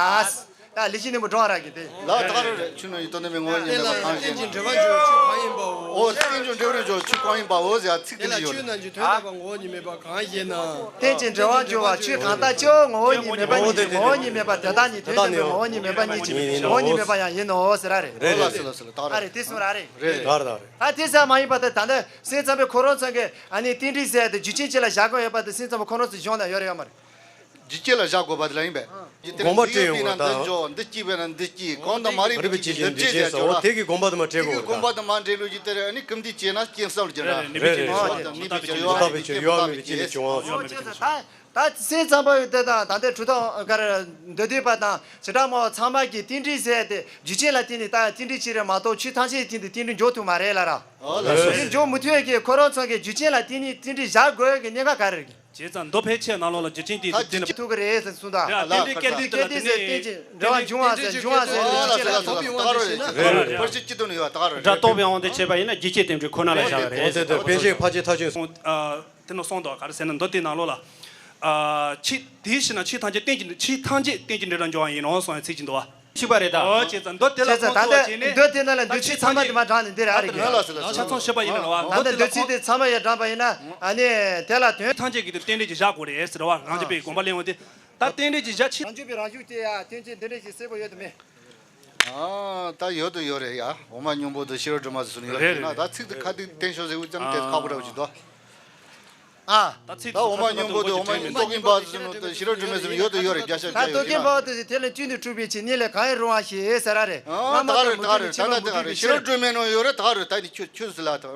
ད་ལེགས་བཤད་སྙིང་པོ་འགྲོ་བ་ར་གི་དེ། ལ་ད་ག་རེ་རེད། ཆོས་རྣམས་ཀྱི་དོན་རྟོགས་པའི་ངོ་བོ་ཉིད་མེད་པ་གང་ཞེ་ན། རྟེན་ཅིང་འབྲེལ་བར་འབྱུང་བའི་ཆོས་གང་ཡིན་པའོ། འོ། རྟེན་ཅིང་འབྲེལ་བར་འབྱུང་བའི་ཆོས་གང་ཡིན་པའོ་ཟེར་ཡ་ཚིག་དེ་འདྲ་ཡོད་རེད། ཆོས་རྣམས་ཀྱི་དོན་རྟོགས་པའི་ངོ་བོ་ཉིད་མེད་པ་གང་ཞེ་ན། རྟེན་ཅིང་འབྲེལ་བར་འབྱུང་བའི་ཆོས་གང་དག་ཀྱང་ངོ་བོ་ཉིད་མེད་པ་ཉིད་ཀྱིས་ངོ་བོ་ཉིད་མེད་པ་དེ་དག་ཉིད་དོན་རྟོགས་པའི་ངོ་བོ་ཉིད་མེད་པ་ཉིད་ཀྱིས་ངོ་བོ་ཉིད་མེད་པ་ཡང་ཡིན་ནོ་ཟེར་ར་རེད། རེད་རེད་རེད། ད་རེད། དེ་གསུངས་ར་རེད། རེད་རེད། ད་དེ་ཟེར་མ་ཡིན་པ་དེ་ད་ལྟ་སེམས་ཙམ་པའི་ཁོ་རང་ཚོ་གིས་ཨ་ནི་རྟེན་འབྲེལ་ཟེར་ཡ་དེ་རྒྱུ་རྐྱེན་ཅིག་ལ་བཞག་དགོས་ཡོད་པ་དེ་སེམས་ཙམ་པའི་ཁོ་རང་ཚོའི་གཞུང་ན་ཡོད་རེད་ཡོད་མ་རེད། རྒྱུ་རྐྱེན་ལ་བཞག་དགོས་པ་དེ་ལ་ཡིན་པས། དགོངས་པ་འདི་སྐྱེས་པས་ན་འདི་འཇོག་འདི་སྐྱེས་པས་ན་འདི་སྐྱེས། གང་དང་མ་རིག་པའི་རྐྱེན་གྱིས་འདི་བྱས་ཟེར་བ་དེ་གི་དགོངས་པ་དེ་མ་འགྲེལ་དགོས་པ་དང་། དགོངས་པ་དེ་མ་འགྲེལ་ལོ་རྒྱུས་དེ་རེད། ཨ་ནི་ཀུན་བཏུས་བྱས་ན་རྐྱེན་གསུམ་ལ་འགྱུར་ར། རེད་རེད། མི་དགེ་བྱས་ནས་བྱུང་བ་དང་། མི་དགེ་བྱས་ནས་བྱུང་བ། ད་ད་སེམས་ཙམ་པ་ཡོད་དེ་དང་ད་ལྟའི་གྲུབ་མཐའ་ག་རེ་མདོ་སྡེ་པ་དང་བྱེ་བྲག་སྨྲ་བ་ཚང་མ་གིས་རྟེན་འབྲེལ་ཟེར་དེ་རྒྱུ་རྐྱེན་ལ་བརྟེན་ནས་ད་རྟེན་འབྲེལ་ཅིག་རེད་མ་གཏོགས་ཆོས་ཐམས་ཅད་ཀྱི་སྟེང་དུ་རྟེན་འབྲེལ་འཇོག་ཐུབ་མ་རེད་ལ་ར། འོ་ལགས་སོ། འཇོག་མི་ཐུབ་ཡས་ཀྱི་ཁོ་རང་ཚོ་གིས་རྒྱུ་རྐྱེན་ལ་བརྟེན་ནས་རྟེན་འབྲེལ་བཞག་དགོས་ཡས་ཀྱི་གནད་འགག་ག་རེ་རེད། བྱས་ཙང་མདོ་ཕལ་ཆེར་ནང་ལོགས་ལ་རྒྱུ་རྐྱེན་དེ་ད་རྒྱུ་རྐྱེན་ཐུག་གི་རེད་ཟེར་གསུངས་དང་། རེད། རྟེན་འབྲེལ་སྐལ་ལྡན་དེ་ལ་དེ་ནས་རྟེན་ཅིང་འབྲེལ་བར་འབྱུང་བ་ཟེར། འབྱུང་བ་ཟེར། འབྱུང་བ་ཟེར། རེད་རེད། ཕལ་ཆེར་སྤྱི་དོན་ཡོད་ད་ག་རེ་རེད། སྒྲ་རྟོག་པའི་དབང་དུ་བྱས་པ་ཡིན་ན་རྒྱུ་རྐྱེན་རྟེན་འབྲེལ་ཁོ་ན་ལ་བཞག་པ་རེད། འོ་དེ་དེ་ཕལ་ཆེར་ཕལ་ཆེར་ཐག་ཆོད་སོང་། ཨ། དེ་ནི་གསུངས་དང་ག་རེ་ཟེར་ན་མདོ་དེའི་ནང་ལོགས་ལ། ཨ། ཆོས་དེ་ཕྱིར་ན་ཆོས་ཐམས་ཅད་རྟེན་ཅིང་། ཆོས་ཐམས་ཅད་རྟེན་ཅིང་འབྲེལ་བར་འབྱུང་བ་ཡིན་ནོ་གསུངས་ཡ་ཚིག་ཅིག་འདུག་བ། ཤེས་པ་རེད་ད། འོ་བྱས་ཙང་མདོ་དེ་ལ་བྱས་ཙང་ཁོང་ད་ཚོ་ལྟ་བྱས་ནས་མདོ་དེ་ནང་ལ་འདོད་ཆོས་ཚང་མ་དེ་མ་དྲངས་ནས་འདི་རེད་ཨ་རེད་གི། ལ་ལ་ལ་ཆ་ཚང་ཤེས་པ་ཡིན་ན་རེད་བ། ད་ལྟ་འདོད་ཆོས་དེ་ཚང་མ་ཡར་དྲངས་པ་ཡིན་ན་ཨ་ནི་དེ་ལ་དོན་ཐམས་ཅད་ཀྱི་དོན་རྟེན་འབྲེལ་གྱིས་བཞག་དགོས་རེད་ཟེར་བ། རང་རྒྱུད་པའི་དགོངས་པ་གླེང་བ་དེ་ད་རྟེན་འབྲེལ་གྱིས་བཞག་ཕྱིར། རང་རྒྱུད་པའི་རང་ཤུགས་དེ་ཡ་རྟེན་ཅིང་འདི་འདྲ་ཞིག་གསལ་པོ་ཡོད་དམ་མེད། ཨ། ད་ཡོད་དུ་ཡོད་རེད་ཡ། འོག་མ་སྙིང་པོ་དང་ཤེས་རབ་སྒྲོན་མ་ཟེར་ནས་ཡོད་རེད་ན། ད་ཚིག་དེ་ཁ་ཐུག་བསྟན་ཤོག་ཟེར་དུས་ཙམ་དེ་ཁག་པོ་འདྲ་བོ་ཞིག་འདུག་ཨ། ད་འོག་མ་སྙིང་པོ་དང་འོག་མ་རྟོག་གེ་འབར་ཟེར་ནོ་དང་ཤེས་རབ་སྒྲོན་མ་ཟེར་ནོ་ཡོད་དུ་ཡོད་རེད། བརྒྱ་ཆ་ད་བརྒྱ་ཡོད་རྟོག་གེ་ན། འབར་དེ་དེ་ལ་བསྟུན་ནས་གྲུབ་པའི་ཕྱིར། གཉིས་ལས་གང་ཡིན་རུང་བ་ཞེས་ཟེར་ར་རེད། ཨ། སྔ་མ་ད་ག་དང་རེད། མུ་ད་ག་མཐུད་ནས་རེད། ད་ཕྱི་མ་ད་མུ་ག་མཐུད་རེད། ནས་ཤེས་རབ་ཕྱིར། སྒྲོན་མའི་ནང་ཡོད་རེད། ད་ག་རེད། ད་ནི་ཁྱོད་ཁྱོད་ཟེར་ལ་ད།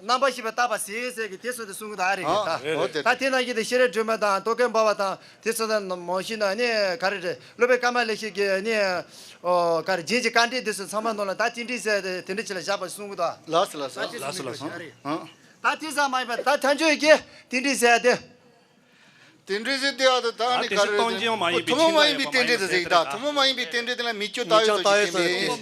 ཨ། རྣམ་པར་ཤེས་པས་བཏགས་པ་ཟེར་ཟེར་གི་དེ་ཚོ་དེ་གསུང་གི་ད་རེད་ཨ་ད། འོ་དེ་ད་དེ་ནང་བཞིན་དུ་ཤེས་རབ་སྒྲོན་མེ་དང་རྟོག་གེ་འབར་བ་དང་དེ་ཚོ་དང་མ་གཞི་ན་ནི་ག་རེ་རེད། སློབ་དཔོན་ཀ་མ་ལ་ཤཱི་ཀའི་ནི་ཨོ་ག་རེ་རྗེས་ཀྱི་བཀའ་འགྲེལ་དེ་ཚོ་ཚང་མ་ནང་ལ་ད་དེ་འདྲ་ཟེར་དེ་དེ་འདྲ་ཅིག་ལ་བཞག་པ་གསུང་གི་ད། ལགས་སོ་ལགས་སོ། ད་དེ་ལགས་སོ་ལགས་སོ། ཨ། ད་དེ་ཙམ་མ་ཡིན་པར་ད་ཐལ་འགྱུར་གྱི་དེ་འདྲ་ཟེར་དེ། དེ་འདྲ་ཟེར་དེ་ཨ་ད་ད་ནི་ག་རེ་ཐུན་མོང་མ་ཡིན་པའི་དེ་འདྲ་ཟེར་ད། ཐུན་མོང་མ་ཡིན་པའི་དེ་འདྲ་དེ་ཟེར་ད། ཐུན་མོང་མ་ཡིན་པའི་དེ་འདྲ་དེ་ལ་མི་སྐྱོ་ལྟ་ཡོད་ཚོ་གི་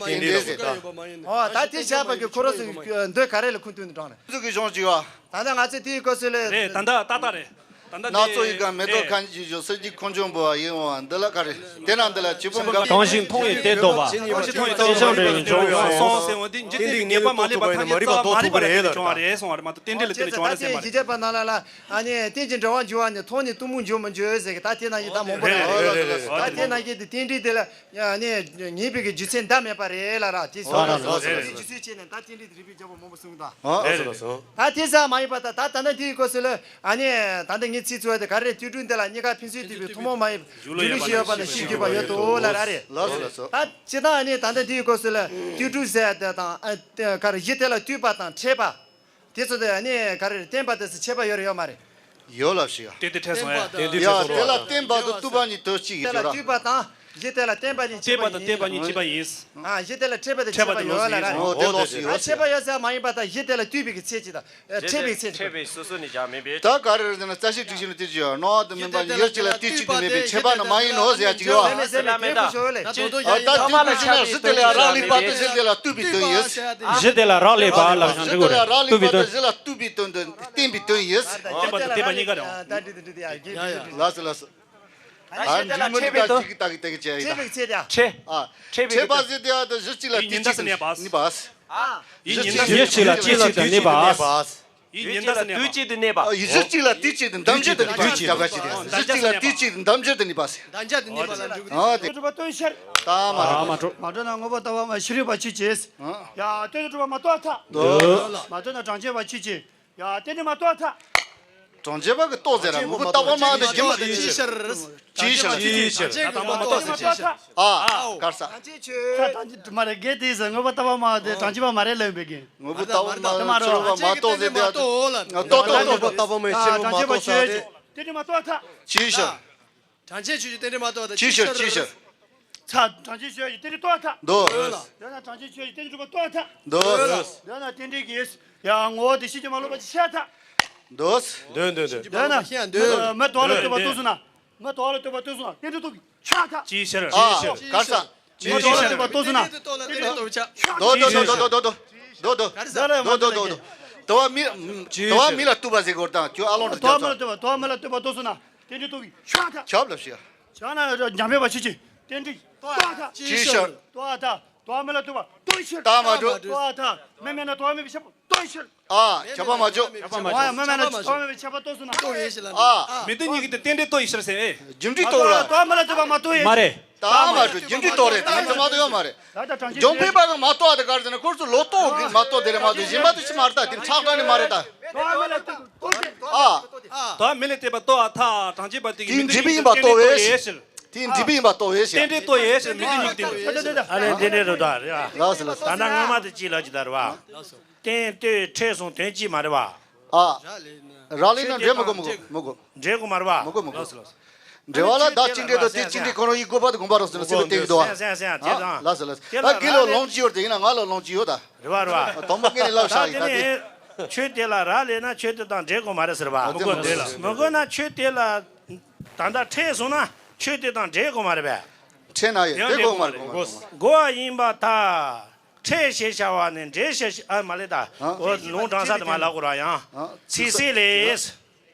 དེ་འདྲ་ཟེར་ད། ཨོ་ད་དེ་བྱས་པ་གི་ཁོ་རང་ཚོ་འདོད་ག་རེ་ལ་ཁུངས་སྟོན་དུ་དྲངས་ནས། ཚོ་གི་གཞུང་བྱས་པ། ད་ལྟ་ང་ཚོས་དེའི་སྐབས་སུ་ལས། རེད་ད་ལྟ་ཏག་ཏག་རེད། ད་ལྟ་སྣ་ཚོགས་ཡི་ག་མེ་ཏོག་ཁ་འབྱེད་བཞིན། གསེར་གྱི་ཁང་ཆེན་འབུལ་བ་ཡིན་འོང་། འདི་ལ་ག་རེ། དེ་ན་འདི་ལ་བྱེད་པོ་འགའ། གང་ཞིག་མཐོང་བས་དེ་ལྡོག་པ། གང་ཞིག་མཐོང་བས་དེ་ལྡོག་པ་ཡིན་ནོ། སོང་ཟེར་འོང་དེ་འཇིག་རྟེན་གྱི་ཉེས་པ་མ་ལུས་པ་ཐམས་ཅད་རྩ་བ་མ་ལུས་པ་ལ་བྱུང་བ་རེད་གསུང་བ་རེད་མ་གཏོགས་རྟེན་འབྲེལ་ལ་དེ་ལ་བྱུང་བ་རེད་ཟེར་མ་རེད། ཞི་བྱེད་པ་ནང་ལ་ལ་ཨ་ནི་རྟེན་ཅིང་འབྲེལ་བར་འབྱུང་བ་ནི་མཐོང་ནས་གཏི་མུག་འབྱོངས་མི་འགྱུར་ཟེར་གི་ད་དེ་ནང་བཞིན་ད་མང་པོ་རེད། རེད་རེད་རེད། ད་དེ་ནང་བཞིན་དེ་རྟེན་འབྲེལ་དེ་ལ་ཨ་ནི་ངེས་པའི་གི་རྒྱུ་མཚན་འདའ་མེད་པ་རེད་ལ་ར་དེ་སོང་རེད། རེད་རེད། རྒྱུ་མཚན་བྱས་ནས་ད་རྟེན་འབྲེལ་དེ་རིགས་པའི་རྒྱལ་པོ་མང་པོ་གསུངས་ད། ཨ་ཨ་སོ་ལ་སོ། ད་དེ་ཙམ་མ་ཡིན་པ་ད་ད་ད་ལྟ་འདིའི་སྐབས་སུ་ལ་ཨ་ནི་ད་ལྟ་ངའི་ཚིག་ཚོད་དེ་ག་རེ་རེད། སྤྲོས་བྲལ་འདི་ལ་གཉིས་ཀ་ཕན་ཚུན་བསྡུས་པའི་ཐུན་མོང་མ་ཡིན་པའི་སྒྱུ་ལུས་ཤེས་ཡོན་པ་ལ་ཤེས་བརྒྱུད་པ་ཡོད་དོ་ལ་ར་རེད། ལགས་སོ་ལགས་སོ། ད་སྤྱིར་བཏང་ཨ་ནི་ད་ལྟ་འདིའི་སྐབས་སུ་ལ་སྤྲོས་བྲལ་ཟེར་དེ་དང་ཨ་ག་རེ་གཞི་དེ་ལ་ལྟོས་པ་དང་ཕྲད་པ། དེ་ཚོ་དེ་ཨ་ནི་ག་རེ་རེད། བརྟེན་པ་དེ་ཚོ་ཁྱད་པར་ཡོད་རེད་ཡོད་མ་རེད། ཡོད་ལབ་ཞིག་ཡ། དེ་དེ་ཕྲད་སོང་ཡ། དེ་དེ་ཡ་ཕྲད་སོང་དེ་ལ་བ། བརྟེན་པ་དང་ལྟོས་པ་གཉིས་དོན་གཅིག་ཡིན་དེ་ལ་ཟེར་ར། ལྟོས་པ་དང་གཞི་དེ་ལ་བརྟེན་པ་གཉིས་ཕྲད་པ་དང་ཕྲད་པ་གཉིས་གཅིག་པ་ཡིན། ཨ་གཞི་དེ་ལ་ཕྲད་པ་དང་ཕྲད་པ་ཡོད་ལ་ར། འོ་དེ་ལོགས་སུ་ཡོད། ཨ་ཕྲད་པ་ཡོད་ཟེར་མ་ཡིན་པ་དང་གཞི་དེ་ལ་ལྟོས་པའི་གི་ཚད་ཅིག་དང་ཕྲད་པའི་ཚད་ཅིག་ཕྲད་པའི་སོ་སོ་ནས་བཞག་མིན་པས། ད་ག་རེ་རེད་ཟེར་ན་རྩ་ཤེ་དྲུག་ཤེ་ནི་དེ་ཅི་ཡོད་སྣང་བ་དང་མིན་པ་ཡུལ་གཅིག་ལ་དུས་གཅིག་ཏུ་མེད་པའི་ཕྲད་པ་ནི་མ་ཡིན་ནོ་ཟེར་ཡ་ཅིག་ཡོད། མེད་མེད་ཟེར་ན་དེ་ཕྲད་པ་ཤོར་ལེ། ཨ་ད་དུས་གཅིག་ཤེ་ན་གཞི་དེ་ལ་རག་ལས་པ་དང་གཞི་དེ་ལ་ལྟོས་པའི་དོན་ཡིན། གཞི་དེ་ལ་རག་ལས་པ་ལབ་ཀྱང་འགྲིག་གི་རེད། ལྟོས་པའི་དོན། གཞི་ལ་ལྟོས་པའི་དོན་དུ་བརྟེན་པའི་དོན་ཡིན། ལྟོས་པ་དང་བརྟེན་པ་གཉིས་ཀ་རེད། ལགས་སོ་ལགས་སོ། ཨ་འཇིགས་མི་འདུག་ད་ཅིག་ད་གི་ད་གི་བྱས་ཡིན་ད། ཕྲད་པའི་ཚད་དེ། ཨ་ཕྲད་པའི་ཚད་པ་ཟེར་དེ་ཨ་ད་གཞི་གཅིག་ལ་དུས་གཅིག་ཏུ་གནས་པ། ཡུལ་གཅིག་ལ་དུས་གཅིག་ཏུ་གནས་པ། ཡུལ་གཉིས་ལ་དུས་གཅིག་ཏུ་གནས་པ། ཡུལ་གཅིག་ལ་དུས་གཅིག་ཏུ་འདམ་འབྱར་དུ་གནས་པ། གཞི་གཅིག་ལ་དུས་གཅིག་ཏུ་འདམ་འབྱར་དུ་གནས་པ། ཟེར། ད་འཇག་ས་ནས་པ། ཨ་དེ། གྲུབ་པ་སྟོན་ཕྱིར། ད་མ་རེད། མ་འགྲོ། མ་འགྲོ་ན་དངོས་པོ་ལྟ་བ་མ་ཤེས་རིག་པ་ཆོས་ཅན། ཡ་སྟོན་གྲུབ་པ་མ་རྟོགས་ཐལ། མ་རྟོགས་ན་གྲངས་ཅན་པ་ཆོས་ཅན། ཡ་རྟེན་འབྲེལ་མ་རྟོགས་ཐལ། གྲངས་ཅན་པ་གི་རྟོགས་ཟེར་ར་དངོས་པོ་ལྟ་བ་མ་དེ་རྒྱུན་མ་ཅིའི་ཕྱིར། ཅིའི་ཕྱིར། ཅིའི་ཕྱིར། ད་མ་རྟོགས་ཟེར་ཅིའི་ཕྱིར། ཨ་གར་ས། ད་མ་རེད། དགེ་དེ་ཟེར་དངོས་པོ་ལྟ་བ་མ་དེ་གྲངས་ཅན་པ་མ་རེད་ལབ་པའི་གི། དངོས་པོ་ལྟ་བ་མ་དེ་མ་རེད། ཚོར་བ་མ་རྟོགས་ཟེར་དེ་ཨ་ཏོ་ཏོ་ཏོ་ཏོ་ཏོ། ལྟ་བ་མ་ཡིན་ཕྱིར་མ་རྟོགས་ས་དེ། རྟེན་འབྲེལ་མ་རྟོགས་ཐལ། ཅིའི་ཕྱིར། གྲངས་ཅན་ཆོས་ཅན་རྟེན་འབྲེལ་མ་རྟོགས་ཐལ། ཅིའི་ཕྱིར། ཅིའི་ཕྱིར། ཚ། གྲངས་ཅན་ཆོས་ཅན་རྟེན་འབྲེལ་རྟོགས་ཐལ། འདོད། འདོད་ན་གྲངས་ཅན་ཆོས་ཅན་རྟེན་འབྲེལ་རྟོགས་ཐལ། འདོད། འདོད་ན་རྟེན་འབྲེལ་གྱི། ཡ་ངོ་བོ་དེ་ཕྱིན་ཅི་མ་ལོག་པ་ཅིག་ཤར་ཐལ། འདོད། འདོད་འདོད་འདོད། འདོད་ན། མི་དོག་ལ་ལྟོས་པ་རྟོགས་སོང་ན། མི་དོག་ལ་ལྟོས་པ་རྟོགས་སོང་ན་རྟེན་འབྲེལ་རྟོགས་པའི་ཆགས་ཐལ། ཅིའི་ཕྱིར། ཨ་གར་ས། མི་དོག་ལ་ལྟོས་པ་རྟོགས་སོང་ན། རྟེན་འབྲེལ་རྟོགས་པའི་ཆགས། འདོད་འདོད་འདོད་འདོད་འདོད་འདོད། འདོད་འདོད་འདོད་འདོད། དོ་བ་མི། དོ་བ་མི་ལ་ལྟོས་པ་ཟེར་གོ་དང་ཁྱོད་ཨ་ལོང་དུ་དོག་མི་ལ་ལྟོས་པ་དོག་མི་ལ་ལྟོས་པ་རྟོགས་སོང་ན། རྟེན་འབྲེལ་རྟོགས་པའི་ཆགས་ཐལ། ཁྱབ་ལ་ཞིག་ཆགས་ན་འཇམ་པའི་བ་ཆོས་ཅན། རྟེན་འབྲེལ་རྟོགས་ཐལ། ཅིའི་ཕྱིར། རྟོགས་ཐལ། དོགས་མེད་ལ་ལྟོས་པ་རྟོགས་ཕྱིར། ད་མ་འགྲོ། རྟོགས་ཐལ། མི་མེད་ན་དོགས་མེད་པའི་ཤེས་པ་རྟོགས་ཕྱིར། ཨ། ཁྱབ་པ་མ་བྱོས། ཁྱབ་པ་མ་བྱོས། མི་མེད་ན་དོགས་མེད་པའི་ཤེས་པ་རྟོགས་སོང་ན། ཨ། མི་དེ་གཉིས་ཀྱི་དེ་རྟེན་འབྲེལ་རྟོགས་ཡིན་ཕྱིར་ཟེར་བས། རྒྱུ་འབྲས་རྟོགས་ར། དོགས་མེད་ལ་ལྟོས་པ་མ་རྟོགས་ཡིན། མ་རེད། ད་མ་འགྲོ། རྒྱུ་འབྲས་རྟོགས་རེད། དེ་མ་གཏོགས་ཡོད་མ་རེད། ད་ལྟ་གྲངས་ཅན་འཇོམས་པའི་བར་གྱི་མ་རྟོགས་པ་དེ་ག་རེ་ཟེར་ན་ཁོ་ཚོ་ལོག་རྟོག་གི་མ་རྟོགས་དེ་རེད་མ་གཏོགས་གཞན་པ་དེ་ཅི་མ་རེད། ད་དེ་ཁྲག་དྲག་ནི་མ་རེད་ད། དོགས་མེད་ལ་ལྟོས་པ་རྟོགས་ཕྱིར། ཨ། དོགས་མེད་ལ་ལྟོས་པ་རྟོགས་ཐལ། གྲངས་ཅན་པ་དེ་གི་མི་དེ་འབྲས་བུ་ཡིན་པ་རྟོགས་པས། དེ་འབྲས་བུ་ཡིན་པ་རྟོགས་པས། རྟེན་འབྲེལ་རྟོགས་ཡོད་ཟེར། མི་དེ་གཉིས་ཀྱི་རྟེན་འབྲེལ། ཨ་ནི་འདི་ནས་རེད་ད་རེད་ཨ། ལགས་སོ་ལགས་སོ། ད་ལྟ་སྔོན་མ་དེ་གཅིག་ལབ་ཀྱི་ད་རེད་བ། རྟེན་ལྟོས་ཕྲད་གསུམ་དོན་གཅིག་མ་རེད་བ། ཨ། རག་ལས་ན་འབྲེལ་མི་དགོས་མི་དགོས་མི་དགོས། འབྲེལ་དགོས་མ་རེད་བ། མི་དགོས་མི་དགོས། འབྲེལ་བ་ལ་བདག་གཅིག་འབྲེལ་དང་དེ་གཅིག་འབྲེལ་ཁོ་རང་ཡིན་དགོས་པ་དེ་དགོངས་པ་རབ་གསལ་ནས་ཚུལ་ལ་བསྟན་གྱི་འདུག་བ། སེམས་སེམས་སེམས་དེ་དང་། ལགས་སོ་ལགས་སོ། ད་དགེ་ལོ་ལོང་གཅིག་ཡོད་དེ་ཡིན་ན་ང་ལོ་ལོང་གཅིག་ཡོད་ད། རེད་བ་རེད་བ། དང་པོ་ངས་ནི་ལབ་བཞག་ཡིན་ད་དེ། ཆོས་དེ་ལ་རག་ལས་ན་ཆོས་དེ་དང་འབྲེལ་དགོས་མ་རེད་ཟེར་བ། མི་དགོས་མི་དགོས་ལ། མི་དགོས་ན་ཆོས་དེ་ལ་ད་ལྟ་ཕྲད་སོང་ན་ཆོས་དེ་དང་འབྲེལ་དགོས་མ་རེད་པས། ཕྲད་ན་ཡོད་དེ་དགོས་མ་རེད་དགོས་མ་རེད། དགོས་པ་ཡིན་པར་ཐལ། ཕྲད་ཞེས་བྱ་བ་ནི་འབྲེལ་ཞེས་བྱ། ཨ་མ་ལས་ད། ཨ། འོ་ལུང་དྲངས་ས་དེ་མ་ལབ་དགོས་ར་ཡང་། ཨ། ཚིག་གསལ་ལས།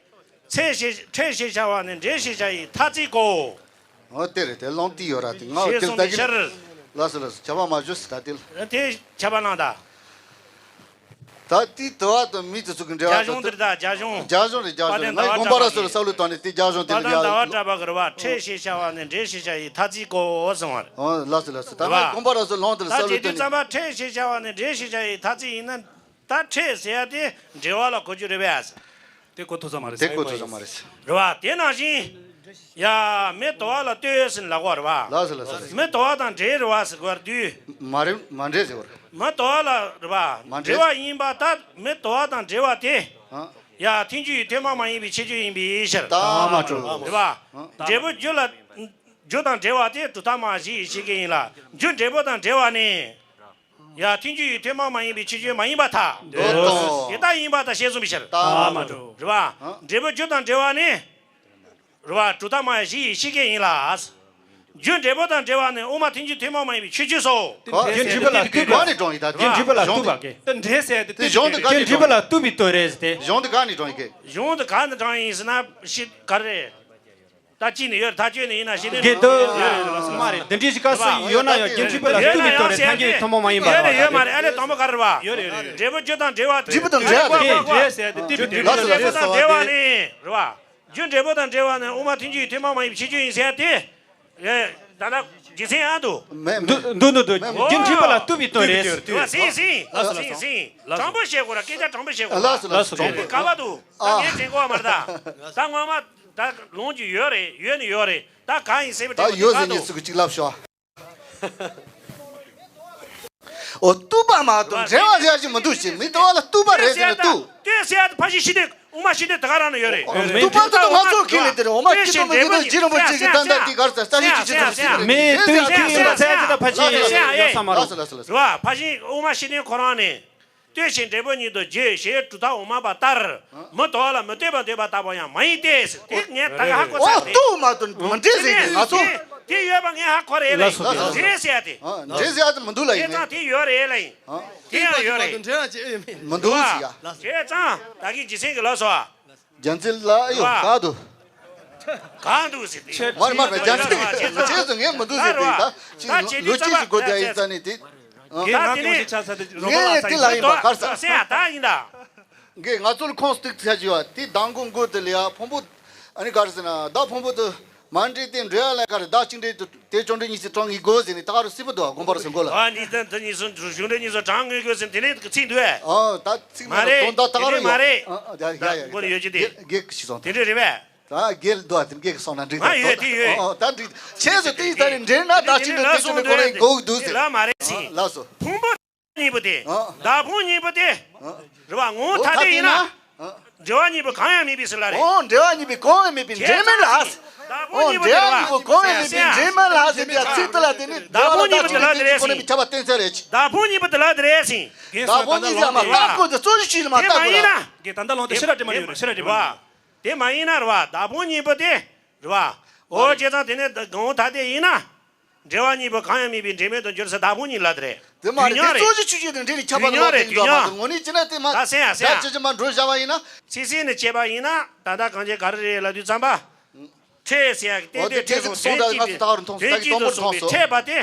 ཕྲད་ཞེས་ཕྲད་ཞེས་བྱ་བ་ནི་འབྲེལ་ཞེས་བྱ་ཡི་མཐའ་ཚིག་གོ། འོ་དེ་རེད། དེ་ལོང་ཏི་ཡོད་ར་དེ་ངའོ་ཞེས་དེ་གསུངས་ད་པའི་གི་ཕྱིར། ལགས་སོ་ལགས་སོ། ཁྱབ་པ་མ་བྱོས་ཟེར་ད་དེ་ལ། དེ་ཁྱབ་པ་གནང་ད། ད་དེ་དུ་བ་དང་མི་དེ་ཚོ་གི་འབྲེལ་བ་རྒྱ་གཞུང་དེ་རེད་ད་རྒྱ་གཞུང་། རྒྱ་གཞུང་རེད་རྒྱ་གཞུང་རེད། ང་དགོན་པ་ར་སོ་ལ་བསམ་བློ་བཏང་ནས་དེ་རྒྱ་གཞུང་དེ་ལ་ཡ། ཟླ་བ་གྲགས་པ་གི་རེད་བ། ཕྲད་ཞེས་བྱ་བ་ནི་འབྲེལ་ཞེས་བྱ་ཡི་མཐའ་ཚིག་གོ་གསུངས་པ་རེད། འོ་ལགས་སོ་ལགས་སོ། ད་ང་དགོན་པ་ར་སོ་ལ་ལོང་དེ་ལ་བསམ་བློ་བཏང་ནས། ད་དེ་དུས་ཙམ་པ་ཕྲད་ཞེས་བྱ་བ་ནི་འབྲེལ་ཞེས་བྱ་ཡི་མཐའ་ཚིག་ཡིན་ན། ད་ཕྲད་ཟེར་ཡ་དེ་འབྲེལ་བ་ལ་གོ་རྒྱུ་རེད་པས། དེ་གོ་ཐུབ་ས་མ་རེད། དེ་གོ་ཐུབ་ས་མ་རེད། རེད་བ། དེ་ནང་བཞིན། ཡ། མི་དོ་བ་ལ་ལྟོས་ཟེར་ལབ་དགོས་རེད་བ། ལགས་སོ་ལགས་སོ། མི་དོ་བ་དང་འབྲེལ་རེད་བ་ཟེར་དགོས་རེད་དུས། མ་རེད། མ་འབྲེལ་ཟེར་བ་རེད། མི་དོ་བ་ལ་རེད་བ། མ་འབྲེལ། འབྲེལ་བ་ཡིན་པ་ལྟར་མི་དོ་བ་དང་འབྲེལ་བ་དེ། ཨ། ཡ། ཐལ་འགྱུར་ཡི་ཐུན་མོང་མ་ཡིན་པའི་ཁྱད་ཆོས་ཡིན་པའི་ཕྱིར། ད་མ་གྲུབ། རེད་བ། ཨ། འབྲས་བུ་རྒྱུ་ལ། རྒྱུ་དང་འབྲེལ་བ་དེ་གྲུབ་མཐའ་སྨྲ་བ་བཞི་ཡི་ཕྱི་སྐད་ཡིན་ལ། རྒྱུ་འབྲས་བུ་དང་འབྲེལ་བ་ནི། ཡ། ཐལ་འགྱུར་ཡི་ཐུན་མོང་མ་ཡིན་པའི་ཁྱད་ཆོས་མ་ཡིན་པར་ཐལ། འདོད་དོ། དེ་ལྟ་ཡིན་པར་ཐལ་ཞེས་གསུངས་པའི་ཕྱིར། ད་མ་གྲུབ། རེད་བ། ཨ། འབྲས་བུ་རྒྱུ་དང་འབྲེལ་བ་ནི། རེད་བ། གྲུབ་མཐའ་སྨྲ་བ་བཞི་ཡི་ཕྱི་སྐད་ཡིན་ལ། རྒྱུ་འབྲས་བུ་དང་འབྲེལ་བ་ནི་དབུ་མ་ཐལ་འགྱུར་ཐུན་མོང་མ་ཡིན་པའི་ཁྱད་ཆོས་སོ། ག་རྒྱུ་འབྲས་བུ་ལ་ལྟོས་པ། ག་ནས་དྲངས་ཡིན་ད། རྒྱུ་འབྲས་བུ་ལ་ལྟོས་པ་གི། དེ་འབྲས་ཟེར་དེ་དེ་གཞུང་དེ་ག་ནས་དྲངས་ཡིན་ད། རྒྱུ་འབྲས་བུ་ལ་ལྟོས་པའི་དོན་རེད་ཟེར་ཏེ། གཞུང་དེ་ག་ནས་དྲངས་ཡིན། གཞུང་དེ་ག་ནས་དྲངས་ཡིན་ཟེར་ན་ཤི་ག་རེད། ད་གཅིག་ནས་ཡོད་རེད། ཐག་གཅོད་ནས་ཡིན་ན་ཤི་ནས་གི་འདུག་ཡོད་རེད་རེད་ལགས་སོ། མ་རེད། འདི་འདྲའི་ཞིག་ག་སུ་ཡོད་ན་ཡང་རྒྱུ་འབྲས་བུ་ལ་ལྟོས་པའི་དོན་རེད། ཐལ་འགྱུར་ཐུན་མོང་མ་ཡིན་པ་ཡོད་རེད། ཡོད་མ་རེད། ཨ་ལས་དང་པོ་ག་རེ་རེད་བ། ཡོད་རེད་ཡོད་རེད། འབྲས་བུ་རྒྱུ་དང་འབྲེལ་བ། འབྲས་བུ་དང་འབྲེལ་བ། འབྲས་བུ་དང་འབྲེལ་བ་ནི་རེད་བ། རྒྱུ་འབྲས་བུ་དང་འབྲེལ་བ་ནི་དབུ་མ་ཐལ་འགྱུར་ཐུན་མོང་མ་ཡིན་པའི་ཁྱད་ཆོས་ཡིན་ཟེར་ཏེ། ཨེ། ད་ལྟ་རྒྱུ་མཚན་ཨ་འདུག་མེད་མེད། འདུག་འདུག་འདུག་འདུག་མེད་མེད། རྒྱུ་འབྲས་བུ་ལ་ལྟོས་པའི་དོན་རེད། ལྟོས་པའི་དོན་རེད། ཟིན་ཟིན། ལགས་སོ་ལགས་སོ། ཟིན་ཟིན། ལགས་སོ། དྲང་པོ་བཤད་དགོས་ར། སྐད་ཆ་དྲང་པོ་བཤད་དགོས། ལགས་སོ་ལགས་སོ། དྲང་པོ། ག་བ་འདུག་ད་ཨ། ངས་དྲན་གོ་བ་མ་རེད་ད། ད་ངོ་མ་ད་ལོང་རྒྱུ་ཡོད་རེད། ཡོད་ནི་ཡོད་རེད། ད་གང་ཡིན་ཟེར་བའི་ད་དྲན་པ་ཡོད་དེ་ཟེར་ག་འདུག་ཉིད་ཚུགས་ཀྱི་གཅིག་ལབ་ཤོག་ཨོ། ལྟོས་པ་མ་གཏོགས་འབྲེལ་བ་ཟེར་ཡ་ཅིག་མི་འདུག་ཅེས། མི་ལྟོས་པ་ལ་ལྟོས་པ་རེད་ཟེར་ན་ལྟོས། ལྟོས་ཟེར་ཡ་དེ་ཕར་ཕྱིན་ཕྱི་ནས་དབུ་མ་ཕྱི་ནས་དེ་ག་རང་ན་ཡོད་རེད། ལྟོས་པ་ལྟོས་པ་ང་ཚོ་ཁས་ལེན་དེ་རེད། འོ་མ་ལྟོས་ཤིང་འབྲས་བུ་ཉིད་དུ་རྗེ་རིན་པོ་ཆེ་གི་ད་ལྟ་དེ་གར་ས་ལྟ་ཞིབ་ཅིག་བྱེད་ཐུབ་ཟེར་མེད། ལྟོས་ཤིང་ལྟོས་ཤིང་ལ་ཚད་ཅི་ད་ཕར་ཕྱིན་ཡོད་ས་མ་རེད། ལགས་སོ་ལགས་སོ་ལགས་སོ། རེད་བ། ཕར་ཕྱིན་དབུ་མ་ཕྱི་ནས་ཁོ་རང་ནས། ལྟོས་ཤིང་འབྲས་བུ་ཉིད་དུ་བརྗོད་ཞེས་གྲུབ་མཐའ་འོག་མ་པ་ལྟར། མི་དོ་བ་ལ་མི་ལྟོས་པར་འདོད་པ་ལྟ་བུ་ཡང་མ་ཡིན་ཏེ་ཟེར། དེ་ངས་ད་ག་ཧ་གོ་ཚར་ཏེ། ལྟོས་མ་གཏོགས་མི་འདྲེས་ཟེར་གྱི་ང་ཚོ། དེ་ཡོད་པ་ངས་ཧ་གོ་རེད་ལ། ལགས་སོ། འདྲེས་ཟེར་ཏེ། འདྲེས་ཟེར་ཏེ་མི་འདུག་ལ་ཡིན། དེ་ཡང་དེ་ཡོད་རེད་ལ་ཡིན། དེ་ཡང་ཡོད་རེད། མི་འདུག་ཟེར་ཡ། བྱས་ཙང་ད་གིན་རྗེས་ཟིན་གྱི་ལགས་སོ། རྒྱལ་མཚན་ལགས་ཨེ་ཡོད་ག་འདུག་གང་འདུག་ཟེར་ཏེ། མར་མར་རྒྱལ་མཚན་རྗེས་སུ་འགོད་བསྡད་ཡིན་ཙང་ནི་དེ། ད་ལོ་གཅིག་ཅིག་གོ་ད་ཡིན་ཙང་ནི་དེ། ངས་དེ་ལ་ཡིན་པ་གར་ས། སེ་ཡ་ད་ཡིན་ད། ངས་ང་ཚོ་ལ་ཁོང་སྟེགས་ཚ་ཅི་བ་དེ་མདང་དགོང་མགོ་དེ་ལ་ཡ་ཕུང་པོ། ཨ་ནི་གར་ཟེར་ན་ད་ཕུང་པོ་དེ་མ་འདྲེས་ཏེ་འདྲེ་ཡ་ལ་གར་ད་གཅིག་འདྲེས་དེ་བཅོམ་འདྲེས་གཉིས་སུ་གྲངས་ངེས་དགོས་ཟེར་ནས་ད་གར་སྲིད་པ་འདུག་དགོན་པ་རུ་སོང་གོ་ལ། ཨ་ནི་ད་འདི་གཉིས་སུ་བཅོམ་འདྲེས་གཉིས་སུ་གྲངས་ངེས་དགོས་ཟེར་དེ་ནས་ཚིག་འདུག་ཨ། ད་ཚིག་མ་རེད། དོན་དག་ད་གར་ཡོད་མ་རེད། ཨ་ཡ་ཡ་ཡ། མགོ་ལ་ཡོད་ཀྱི་དེ། དགེ་གི་ཞིག་སོང་། དེ་འདྲ་རེད་པས། ད་རྒྱལ་རྡོ་དེ་རྒྱལ་གི་སོང་ན་འགྲིག་ང་ཡོད་དེ་ཡོད། ཨོ་ད་འགྲིག་ཁྱེད་ཚོ་དེ་ཡི་ད་རེ་འདྲེན་ན་ད་ཅི་འདྲ་དེ་ཚོ་ནི་ཁོ་རང་གོ་གི་འདུག་ཟེར། ལ་མ་རེད་ཟིན། ལགས་སོ། ཕུང་པོ་གཉིས་པོ་དེ། ཨ། བདག་ཕུང་གཉིས་པོ་དེ། ཨ། རེད་བ། ངོ་བོ་ཐ་དད་ཡིན་ན། ཨ། འབྲེལ་བ་གཉིས་པོ་གང་ཡང་མེད་པའི་ཕྱིར་ལ་རེད། ཨོ་འབྲེལ་བ་གཉིས་པོ་གང་ཡང་མེད་པའི་འབྲེལ་མེད་ལ། བདག་ཕུང་གཉིས་པོ་དེ་རེད་བ། ཨོ་འབྲེལ་བ་གཉིས་པོ་གང་ཡང་མེད་པའི་འབྲེལ་མེད་ལ་ཟེར་ཏེ་ཚིག་དེ་ལ་དེ་ནི་བདག་ཕུང་གཉིས་པོ་དེ་ལ་དེ་རེད་ཟིན། ཁྱབ་པ་གཏན་ཚད་རེད། བདག་ཕུང་གཉིས་པོ་དེ་ལ་དེ་རེད་ཟིན། བདག་ཕུང་གཉིས་ཟེར་མ་བདག་པོ་དེ་གཙོ་གཞི་ཆུད་ལ་མ་བཏགས་དགོས་ལ། དེ་མ་ཡིན་ན། དེ་མ་ཡིན་ན་རེད་བ། བདག་ཕུང་གཉིས་པོ་དེ་རེད་བ། འོ་བྱས་ཙང་དེ་ནས་ངོ་བོ་ཐ་དད་ཡིན་ན། འབྲེལ་བ་གཉིས་པོ་གང་ཡང་མེད་པའི་འབྲེལ་མེད་དུ་འགྱུར་ཟེར་བདག་ཕུང་གཉིས་ལ་དེ་རེད། དེ་མ་རེད། དེ་གཙོ་གཞི་ཆུད་ཆུད་དེ་འབྲེལ་ནས་ཁྱབ་པ་ལ་དེ་འདྲ་མ་གཏོགས་ངོ་ནས་བྱས་ན་དེ་མ་ད་སེམས་ཡ་སེམས་ཡ། ད་ཅི་ཅི་མ་འགྲོ་བྱ་བ་ཡིན་ན། ཚིག་ཟིན་ནས་བྱས་པ་ཡིན་ན་ད་ལྟ་གང་བྱས་ག་རེ་རེད་ལབ་དུས་ཙམ་པ། འཕྲད་ཟེར་ཡག་གི་འོ་དེ་དེ་འཕྲད་སོང་དོན་གཅིག་དེ་དོན་གཅིག་ཏུ་སོང་བའི་འཕྲད་པ་དེ་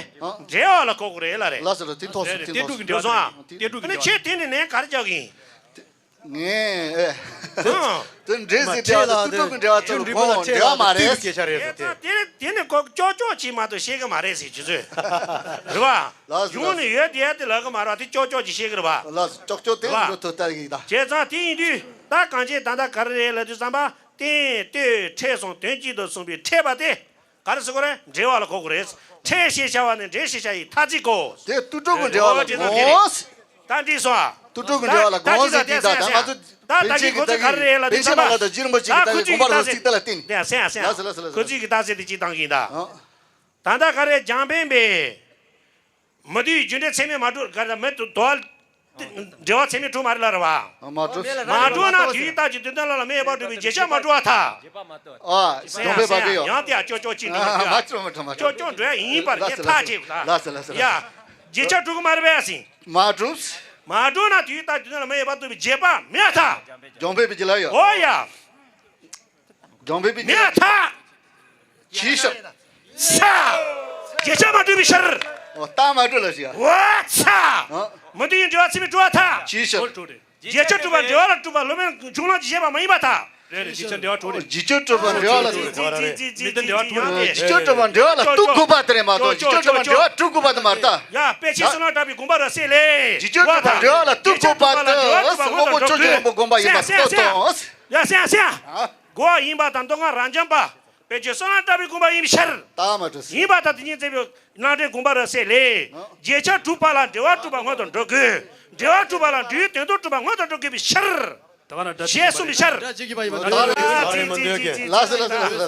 འབྲེལ་བ་ལ་གོ་དགོས་རེད་ལ་རེད། ལགས་སོ་ལགས་སོ། དེ་ཐོག་སོང་། དེ་ཐོག་སོང་། དེ་འགྲིག་གི་འགྲིག་གི་འགྲིག་གི། ཨ་ནི་ཁྱེད་དེ་ནས་ནས་ག་རེ་རྒྱག་གི་ཡིན། ངས་ཨེ། དེ་འདྲེས་ཟེར་དེ་ལ་དུ་ཀྲུག་གི་འབྲེལ་བ་ཚོ་ལ་གོང་འབྲེལ་བ་མ་རེད། དེ་དེ་ནས་ཁོ་ཀྱོག་ཀྱོག་ཅིག་མ་གཏོགས་ཤེས་གི་མ་རེད་ཟེར་ཁྱེད་ཚོས། རེད་བ། ལགས་སོ། གཞུང་ནས་ཡོད་དེ་ཡ་དེ་ལབ་གི་མ་རེད་བ། དེ་ཀྱོག་ཀྱོག་ཅིག་ཤེས་གི་རེད་བ། ལགས་སོ། ཀྱོག་ཀྱོག་དེ་རེད་བ། འགྲོ་ཐུབ་ལྟ་གི་ད། བྱས་ཙང་དེ་ཡིན་དུས་ད་གང་བྱས་ད་ལྟ་ག་རེ་རེད་ལབ་དུས་ཙམ་པ། རྟེན་ལྟོས་འཕྲད་སོང་དོན་གཅིག་ཏུ་སོང་བའི་འཕྲད་པ་དེ། ག་རེ་ཟེར་དགོས་རེད། འབྲེལ་བ་ལ་གོ་དགོས་རེད། འཕྲད་ཞེས་བྱ་བ་ནི་འབྲེལ་ཞེས་བྱ་ཡི་ཐ་ཚིག་གོ། དེ་དུ་ཀྲུག་གི་འབྲེལ་བ་ལ་གོ། ད་འདྲི་སོང་ཨ། དུ་ཀྲུག་གི་འབྲེལ་བ་ལ་གོ་ཟེར་གྱི་ད་ད་ང་ཚོ་ད་ད་ཕན་ཆད་ཀྱི་ད་གི་ཕན་ཆད་མ་ལ་ད་རྗེ་རིན་པོ་ཆེ་གི་ད་གི་དགོངས་པ་རོ་ཚིག་ད་ལ་བརྟེན་ནས། ད་སེང་ཨ་སེང་ཨ། ལགས་སོ་ལགས་སོ་ལགས་སོ། ཁོ་ཚིག་གི་ད་ཟེར་དེ་གཅིག་བཏང་གི་ཡིན་ད། ད་ལྟ་ག་རེ་རྒྱང་འཕེན་པས། མི་དུས་རྒྱུ་འབྲས་ཚད་མས་མ་གྲུབ་ག་རེ་མི་དུ་དོ། འབྲེལ་བ་ཚད་མས་གྲུབ་མ་རེད་ལ་རེད་བ། མ་གྲུབ། མ་གྲུབ་ན་དུས་ཡུན་བརྟགས་ཀྱི་དུས་མཐའ་ལ་ལ་མེ་ཡོད་པར་གྲུབ་པའི་རྗེས་ཁྱབ་མ་གྲུབ་པར་ཐལ། ཨ། སྦྱོང་བས་པ་གི་ཡོ། ཡང་དེ་ཡང་ཅོ་ཅོ་ཅི་འགྲོ་མ་གྲུབ་ཡ། ཅོ་ཅོ་འགྲོ་ཡ་ཡིན་པར་ངས་ཐག་བཅད་ལ། ལགས་སོ་ལགས་སོ། ཡ། རྗེས་ཁྱབ་གྲུབ་གི་མ་རེད་པས་ཡ་སིང་། མ་གྲུབ། མ་གྲུབ་ན་དུས་ཡུན་བརྟགས་ཀྱི་དུས་མཐའ་ལ་མེ་ཡོད་པར་གྲུབ་པའི་རྗེས་དཔག་མེད་པར་ཐལ། སྦྱོང་བས་པའི་རྗེས་ལ་ཡོ། ཨོ་ཡ། སྦྱོང་བས་པའི་མེད་ཐལ། ཇི་ལྟར། ས། རྗེས་ཁྱབ་མ་གྲུབ་པའི་ཕྱིར། འོ་རྟགས་མ་གྲུབ་ལ་ཞིག་འོ་ཚ། ཨ། མི་དུས་ཡུན་འབྲེལ་བ་ཚད་མས་གྲུབ་པར་ཐལ། ཇི་ལྟར། རྗེས་ཁྱབ་གྲུབ་པ་འབྲེལ་བ་ལ་གྲུབ་པ་སློབ་དཔོན་གཞུང་ལུགས་ཀྱི་བཤད་པ་མ་ཡིན་པར་ཐལ། རེད་རེད། རྗེས་ཁྱབ་འབྲེལ་བ་གྲུབ་རེད། རྗེས་ཁྱབ་གྲུབ་པ་འབྲེལ་བ་ལ། མི་དུས་འབྲེལ་བ་གྲུབ་རེད། རྗེས་ཁྱབ་གྲུབ་པ་འབྲེལ་བ་ལ་གྲུབ་དགོས་པ་དེ་རེད་མ་གཏོགས་རྗེས་ཁྱབ་གྲུབ་པ་འབྲེལ་བ་གྲུབ་དགོས་པ་དེ་མ་རེད་ད། ཡ། དཔེ་ཆའི་གསུང་ལ་གྲགས་པའི་དགོངས་པ་ར་སྲེད་ལས། རྗེས་ཁྱབ་གྲུབ་པ་འབྲེལ་བ་ལ་གྲུབ་དགོས་པ་དེ་དངོས་པོ་ཕྱོགས་ཆོས་སྙིང་པོ་དགོངས་པ་ཡིན་པ་རྟོགས་དང་། ཡ་སེང་སེང་། གོ་བ་ཡིན་པ་དང་མདོ་སྔགས་རབ་འབྱམས་པ། དཔེ་བྱས་བསོད་ནམས་བཀྲ་བའི་དགོངས་པ་ཡིན་པའི་ཕྱིར། ད་མ་གྲུབ་ཟེར། ཡིན་པར་ཐལ། དེ་ཉིད་མཛད་པའི་ནང་དོན་དགོངས་པ་རབ་གསལ་ལས། ཨ། རྗེས་ཁྱབ་གྲུབ་པ་ལ་འབྲེལ་བ་གྲུབ་པ་སྔོན་དུ་འགྲོ་དགོས། འབྲེལ་བ་གྲུབ་པ་ལ་འབྲེལ་བའི་དོན་དུ་གྲུབ་པ་སྔོན་དུ་འགྲོ་དགོས་པའི་ཕྱིར། ཞེས་གསུངས་པའི་ཕྱིར། ད་རེས་ད་རེས་ད་རེས་ད་རེས་ད་རེས་ལགས་སོ་ལགས་སོ་ལགས་སོ་ལགས་སོ། ཡ།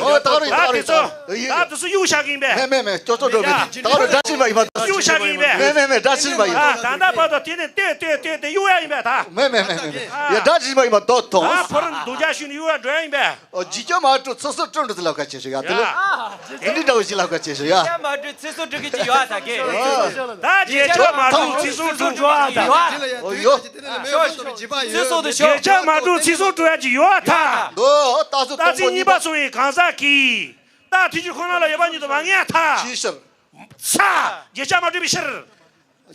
ཨོ། ད་རེས་ད་རེས་ད་རེས་ད་རེས། ད་དེ་ཚོ་གཡུག་བཞག་གི་ཡིན་པས། མེད་མེད་མེད། ཅོག་ཅོག་འགྲོ་མེད། ད་རེས་སྒྲ་ཆེན་པ་ཡིན་པ། གཡུག་བཞག་གི་ཡིན་པས། མེད་མེད་མེད། སྒྲ་ཆེན་པ་ཡིན། ད་ད་ལྟ་བར་དུ་དེ་ནས་ལྟོས་ལྟོས་ལྟོས་ཏེ་གཡུག་ཡ་ཡིན་པས་ད། མེད་མེད་མེད་མེད། ཡ། སྒྲ་ཆེན་པ་ཡིན་པ་རྡོ་ཐོངས། ད་ཕོ་རོག་སྡུག་ཅག་ཞིག་ནས་གཡུག་ཡ་འགྲོ་ཡ་ཡིན་པས། ཨོ། རྗེས་ཁྱབ་མ་གྲུབ་ཚིག་གསོག་གྲུབ་འགྲོ་ཟེར་ལབ་ཁ་བྱེད་ཤོག་ཡ། དེ་ལ་དེ་འདྲ་འདྲ་བོ་ཞིག་ལབ་ཁ་བྱེད་ཤོག་ཡ། རྗེས་ཁྱབ་མ་གྲུབ་ཚིག་གསོག་གྲུབ་ཀྱི་ཅིག་ཡོད་ཨ་ད་གི། ད་རྗེས་ཁྱབ་མ་གྲུབ་ཚིག་གསོག་གྲུབ་ཀྱི་ཅིག་ཡོད་ཨ་ད། ཨོ་ཡོད། ཚིག་གསོག་དུ་ཤོག་རྗེས་ཁྱབ་མ་གྲུབ་ཚིག་གསོག་གྲུབ་ཡ་ཅིག་ཡོད་ཨ་ད། འདོད། རྟགས་ཚིག་སྟོང་པ་གཉིས་པ་གསུངས་པའི་གང་ཟག་གིས་རྟགས་ཐལ་འགྱུར་ཁོ་ན་ལ་ཡོད་པ་ཉིད་དུ་མ་ངེས་ཨ་ད། ཅིའི་ཕྱིར། ཚ། རྗེས་ཁྱབ་མ་གྲུབ་པའི་ཕྱིར།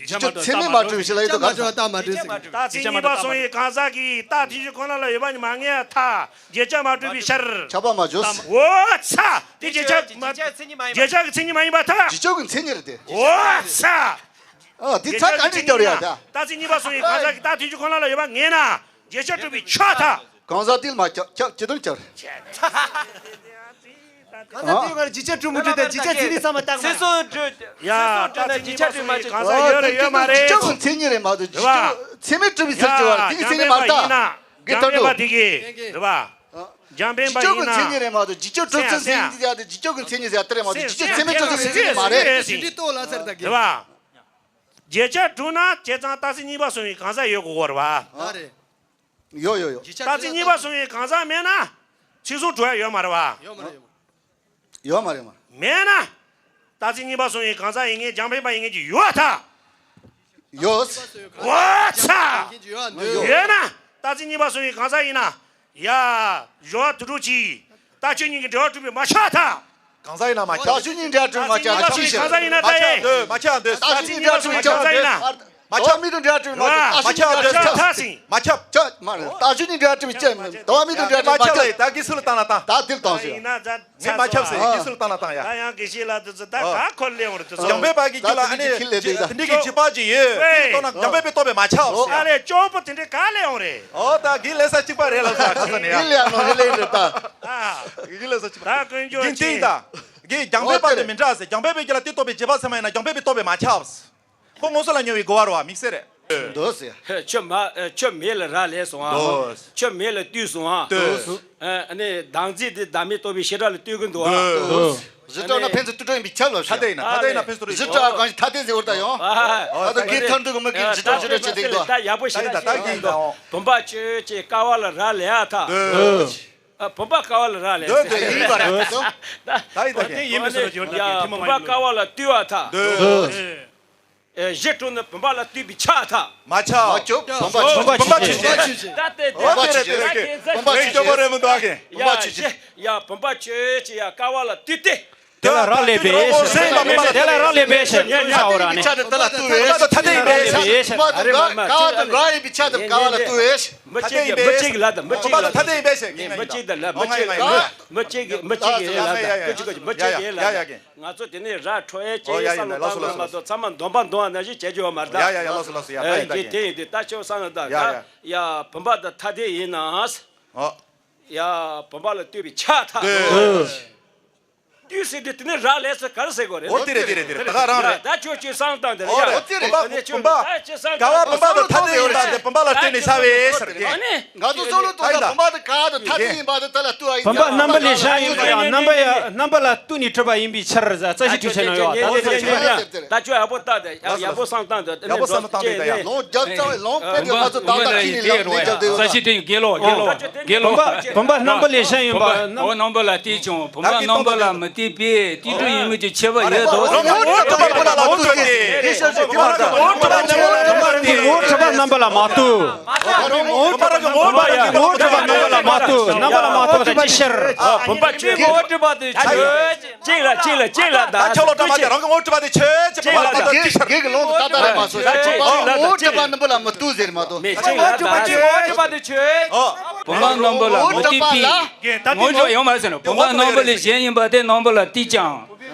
རྗེས་ཁྱབ་མ་གྲུབ་ཚད་མས་མ་གྲུབ་པའི་ཕྱིར་ལ་ཡོད་དོ་ག་ཚོད། རྟགས་ཚིག་གཉིས་པ་གསུངས་པའི་གང་ཟག་གིས་རྟགས་ཐལ་འགྱུར་ཁོ་ན་ལ་ཡོད་པ་ཉིད་མ་ངེས་ཨ་ད། རྗེས་ཁྱབ་མ་གྲུབ་པའི་ཕྱིར། ཁྱབ་པ་མ་བྱུང་། འོ་ཚ། དེ་རྗེས་ཁྱབ་མ། རྗེས་ཁྱབ་ཀྱི་མཚན་ཉིད་མ་ཡིན་པ་ད། རྗེས་ཁྱབ་ཀྱི་མཚན་ཉིད་རེད་དེ། འོ་ཚ། ཨ། དེ་ཚ་ག་འདྲ་སྐྱོར་ཡ་ད། རྟགས་ཚིག་གཉིས་པ་གསུངས་པའི་གང་ཟག་གིས་རྟགས་ཐལ་འགྱུར་ཁོ་ན་ལ་ཡོད་པ་ངེས་ན། རྗེས་ཁྱབ་གྲུབ་པའི་ཕྱིར་ད། གང་ཟག་དེ་ལ་མ་ཁྱབ། ཁྱབ་ཅི་དོན་ཁྱབ། གང་ཟག་དེའི་སྒང་ལ་རྗེས་ཁྱབ་གྲུབ་མི་གྲུབ་དང་རྗེས་ཁྱབ་མཚན་ཉིད་ཚང་མ་བརྟག་ན། ཚིག་གསོག་གྲུབ། ཡ། ཚིག་གསོག་གྲུབ་ན་རྗེས་ཁྱབ་གྲུབ་མ་གྲུབ། གང་ཟག་ཡོད་རེད་ཡོད་མ་རེད། རྗེས་ཁྱབ་ཀྱི་མཚན་ཉིད་རེད་མ་གཏོགས་རྗེས་ཁྱབ་ཚད་མས་གྲུབ་པའི་ཚུལ་གྱི་བར་དེ་གི་མཚན་ཉིད་མ་རེད་ད། འཇམ་དཔལ་པ་དེ་གིས་རེད་པ། འཇམ་དཔལ་པ་ཡིན་ན། རྗེས་ཁྱབ་ཀྱི་མཚན་ཉིད་རེད་མ་གཏོགས་རྗེས་ཁྱབ་གྲུབ་ཚུལ་མཚན་ཉིད་ཟེར་ཡ་དེ་རྗེས་ཁྱབ་ཀྱི་མཚན་ཉིད་ཟེར་ཡ་དེ་རེད་མ་གཏོགས་རྗེས་ཁྱབ་ཚད་མས་གྲུབ་ཚུལ་མཚན་ཉིད་མ་རེད། རེད་པ། རྗེས་ཁྱབ་གྲུབ་ན་བྱས་ཙང་རྟགས་ཚིག་གཉིས་པ་གསུངས་པའི་གང་ཟག་ཡོད་དགོས་པ་རེད་པ། ཨ་རེད། ཡོད་ཡོད་ཡོད། རྟགས་ཚིག་གཉིས་པ་གསུངས་པའི་གང་ཟག་མེད་ན་ཚིག་གསོག་གྲུབ་ཡ་ཡོད་མ་རེད་པ། ཡོད་མ་རེད། ཡོད་མ་རེད་མ། མེད་ན། རྟགས་ཚིག་གཉིས་པ་གསུངས་པའི་གང་ཟག་ཡིན་མཁན་འཇམ་དཔལ་པ་ཡིན་མཁན་ཅིག་ཡོད་ད། ཡོད། འོ་ཚ། ཡོད་ན། རྟགས་ཚིག་གཉིས་པ་གསུངས་པའི་གང་ཟག་ཡིན་ན། ཡ། སྦྱོར་བ་དུ་དྲུག་གིས་རྟགས་ཆོས་གཉིས་ཀྱི་འབྲེལ་བ་གྲུབ་པས་མ་ཁྱབ་ཐལ། གང་ཟག་ཡིན་ན་མ་ཁྱབ། རྟགས་ཆོས་གཉིས་འབྲེལ་བ་གྲུབ་པས་མ་ཁྱབ། རྟགས་ཆོས་གཉིས་གང་ཟག་ཡིན་ན་མ་ཁྱབ་འདོད། མ་ཁྱབ་འདོད། རྟགས་ཆོས་གཉིས་འབྲེལ་བ་གྲུབ་པས་མ་ཁྱབ་ཐལ་ཟེར། མ་ཁྱབ་འདོད། རྟགས་ཆོས་མི་དང་འབྲེལ་བ་གྲུབ་པས་མ་ཁྱབ། མ་ཁྱབ་འདོད། མ་ཁྱབ་ཐལ་ཟེར། མ་ཁྱབ། ཁྱབ་མ་རེད། རྟགས་ཆོས་གཉིས་འབྲེལ་བ་གྲུབ་པས་ཁྱབ། འདོད་པ་མི་དང་འབྲེལ་བ་གྲུབ་པས་མ་ཁྱབ། ད་གིས་སུ་ལ་བཏང་ན་བཏང་། ད་དེ་ལ་བཏང་ཟེར། ཡིན་ན་ད། ངས་མ་ཁྱབ་ཟེར། ཨ། ཡིན་སུ་ལ་བཏང་ན་བཏང་ཡ། ད་ཡང་དགེ་བཤེས་ལགས་དེ་ཚོ་ད་ཨ། ག་ཁོ་ལེན་འོང་རེད་དེ་ཚོ། འཇམ་དཔལ་པ་གི་རྒྱུད་ལ་ཨ་ནི་ཨ་ནི་དེ་འདྲའི་གི་རྗེས་དཔག་ཅིག་ཡོད། ཨེ། དེ་ལྟོས་ན་འཇམ་དཔལ་པས་རྟོགས་པས་མ་ཁྱབ་ཟེར། ཨ་ལས་ཅོག་པོ་དེ་འདྲའི་ག་ལེན་འོང་རེད། ཨོ་ད་གི་ལས་ས་གཅིག་པ་རེད་ལ་ས་ཁ་ས་ནས་ཡ། གི་ལེན་ནོ་རེད་ལེ་རེད་ད། ཨ། གི་ལས་ས་གཅིག་པ། ད་དཀོན་མཆོག་རྒྱུན་གཏིང་ད། གི་འཇམ་དཔལ་པ་དེ་མི་འདྲ་ཟེར། འཇམ་དཔལ་པའི་རྒྱུད་ལ་དེ་རྟོགས་པའི་རྗེས་དཔག་ཚད་མ་ཡིན་ན་འཇམ་དཔལ་པས་རྟོགས་པས་མ་ཁྱབ་ཟེར། ཁོ་ངོ་སོ་ལ་སྙོམས་པའི་གོ་བ་རེད་བ། དམིགས་བསལ་རེད། འདོད་ཟེར། ཁྱོད་མ་ཁྱོད་མེ་ལ་རག་ལས་སོང་ཨ། འདོད། ཁྱོད་མེ་ལ་བཏུད་སོང་ཨ། འདོད། ཨ་ནི་བདག་འཛིན་དེ་བདག་མེད་རྟོགས་པའི་བྱེ་བྲག་ལ་ལྟོས་ཀྱི་འདུག་ཨ། འདོད། གཞི་གྲུབ་ན་ཕན་ཚུན་དུ་གྲུབ་ཡིན་པས་ཁྱབ་ལ་ཐ་དད་ཡིན་ན་ཐ་དད་ཡིན་ན་ཕན་ཚུན་གཞི་གྲུབ་གང་ཞིག་ཐ་དད་ཟེར་བར་ད་ཡོང་། ཨ་ད་གི་ཐར་འདུག་གི་མི་གི་གཞི་གྲུབ་གཞི་གྲུབ་བྱེད་དེ་འདུག་ད་ཡག་པོ་ཞིག་ད་ད་གི་འདུག་བུམ་པ་ཁྱོད་ཀྱི་ཀ་བ་ལ་རག་ལས་ཨ་ཐ། འདོད། ཨ་བུམ་པ་ཀ་བ་ལ་རག་ལས་འདོད་འདོད་ཡིན་པ་རེད། ད་ཡིན་ད་གི་ཡིན་མི་སྲིད་ལ་ཡོད་ད་གི་ཐི་མ་མ་ཡིན། བུམ་པ་ཀ་བ་ལ་བཏུད་ཨ་ཐ། འདོད། ཨེ། གཞི་གྲུབ་ན་བུམ་པ་ལ་བཏུད་པས་ཁྱབ་ཐལ། མ་ཁྱབ། མ་ཁྱབ། བུམ་པ་ཆོས་ཅན། བུམ་པ་ཆོས་ཅན། ད་ལྟའི་དེ་བུམ་པ་ཆོས་ཅན། བུམ་པ་ཆོས་ཅན། སྐྱོ་པོ་རེད་མི་འདུག་ཨ་ཁེ། ཡ་བུམ་པ་ཆོས་ཅན། ཡ་བུམ་པ་ཆོས་ཅན་ཡ་ཀ་བ་ལ་བཏུད་དེ། དེ་ལ་རག་ལས་པས་ཟེར། དེ་ལ་རག་ལས་པས་ཟེར། ཉན་ཉན་ཉན། ཆ་དེ་ལ་བཏུད་པས། བུམ་པ་དང་ཐ་དད་ཡིན་པས་ཟེར། བུམ་པ་དང་ཀ་བ་དང་འགལ་ཡིན་པས་ཁྱབ་ཐལ་ཀ་བ་ལ་བཏུད་པས། མི་གཅིག་གི་མི་གཅིག་གི་ལ་དང་མི་གཅིག་གི་ལ་དང་། ཐ་དད་ཡིན་པས་ཟེར། མི་གཅིག་དང་ལ་མི་གཅིག་གི་ལ་མི་གཅིག་གི་མི་གཅིག་གི་ལ་དང་། ཀུ་ཅི་ཀུ་ཅི་མི་གཅིག་གི་ལ་དང་། ང་ཚོ་དེ་ནས་ར་འཕྲོད་ཡས་ཀྱི་བསམ་བློ་བཏང་དགོས་མ་གཏོགས་ཚང་མ་འདོན་པ་འདོན་པ་ནང་བཞིན་བྱེད་རྒྱུ་ཡོད་མ་རེད་ད། ཡ་ཡ་ཡ་ལགས་སོ་ལགས་སོ། ཡ་ད་ཡིན་ད་ཡིན་ད། དེ་ཡིན་དུས་ད་ཁྱོད་བསམ་བློ་བཏང་ད། ཡ་བུམ་པ་དང་ཐ་དད་ཡིན་ན། ཡ་བུམ་པ་ལ་ལྟོས་པའི་ཆ་ཐག་ལྟོས་ཟེར་དུས་དེ་ནས་རག་ལས་ཟེར་ག་རེ་ཟེར་དགོས་རེད། འོ་དེ་རེད་དེ་རེད་དེ་རེད། ད་ག་རང་རེད། ད་ཁྱོད་ཁྱོད་བསམ་བློ་བཏང་དེ་རེད། ཡ་བུམ་པ་བུམ་པ་ག་བ་བུམ་པ་དང་ཐ་དད་ཡིན་པ་དེ་བུམ་པ་ལ་བརྟེན་ནས་ཆགས་པའི་ཟེར་གི། ང་ཚོ་བསམ་བློ་གཏོང་ན་བུམ་པ་དང་ག་དང་ཐ་དད་ཡིན་པ་དེ་ད་ལ་ལྟོས་ཨ་ཡིན། བུམ་པ་རྣམ་པ་ལས་གཞན་ཡིན་པ་ཡང་རྣམ་པ་ཡང་རྣམ་པ་ལ་ལྟོས་ནས་གྲུབ་པ་ཡིན་པའི་ཕྱིར་ཟེར་རྩ་ཤེ་ཐུགས་ཆེ་ན་ཡོད་ད། ད་ཁྱོད་ཡག་པོ་ལྟ་དེ་ཡག་པོ་བསམ་བཏང་དེ་ཡག་པོ་བསམ་བཏང་དེ་ཡ། ལོང་རྒྱབ་ཙམ་ལོང་ཕེབས་དེ་ང་ཚོ་ད་ལྟ་ཁྱི་ནས་ལོང་ཕེབས་དེ་ཡག་རྩ་ཤེ་ཐུགས་དགེ་ལོ་དགེ་ལོ་དགེ་ལོ། བུམ་པ་བུམ་པ་རྣམ་པ་ལས་གཞན་ཡིན་པ། བུམ་པ་རྣམ་པ་ལ་ལྟོས་ཀྱང་བུམ་པ་རྣམ་པ་ལ་མི་ལྟོས་པས་ལྟོས་གྲུབ་ཡིན་མིན་གྱི་ཁྱད་པར་ཡོད་དོ་ཟེར་ན། ངོ་བོ་གྲུབ་པ་རྣམ་པ་ལ་ལྟོས་ཏེ། ངོ་བོ་གྲུབ་པ་རྣམ་པ་ལ་མ་ལྟོས། ངོ་བོ་གྲུབ་པ་རྣམ་པ་ལ་མ་ལྟོས། རྣམ་པ་ལ་མ་ལྟོས་པ་ཅི་ཕྱིར། བུམ་པ་ཆོས་ཀྱི་ངོ་བོ་གྲུབ་པ་དེ་ཆོས་ཅན། གཅིག་ལ་གཅིག་ལ་གཅིག་ལ་ད་ད་ཁྱོད་ལོ་ཀྲ་མ་ཅན་རང་གི་ངོ་བོ་གྲུབ་པ་དེ་ཆོས་ཅན་མ་ལ་ད་ཅི་ཕྱིར། གེགས་ཀྱི་ལུང་དུ་ད་ལྟ་རེད་མ་སོང་། ད་ཅི་ཕྱིར་ད་ད་ངོ་བོ་གྲུབ་པ་རྣམ་པ་ལ་མི་ལྟོས་ཟེར་མ་གཏོགས། མེད་ཅིག་ལ་ད་ཅི་ཕྱིར། ངོ་བོ་གྲུབ་པ་དེ་ཆོས། བུམ་པ་རྣམ་པ་ལ་མི་ལྟོས་པས། ངོ་བོ་གྲུབ་ཡོང་མ་ཟེར་ན་བུམ་པ་རྣམ་པ་ལས་གཞན་ཡིན་པ་དེ་རྣམ་པ་ལ་ལྟོས་ཀྱང་།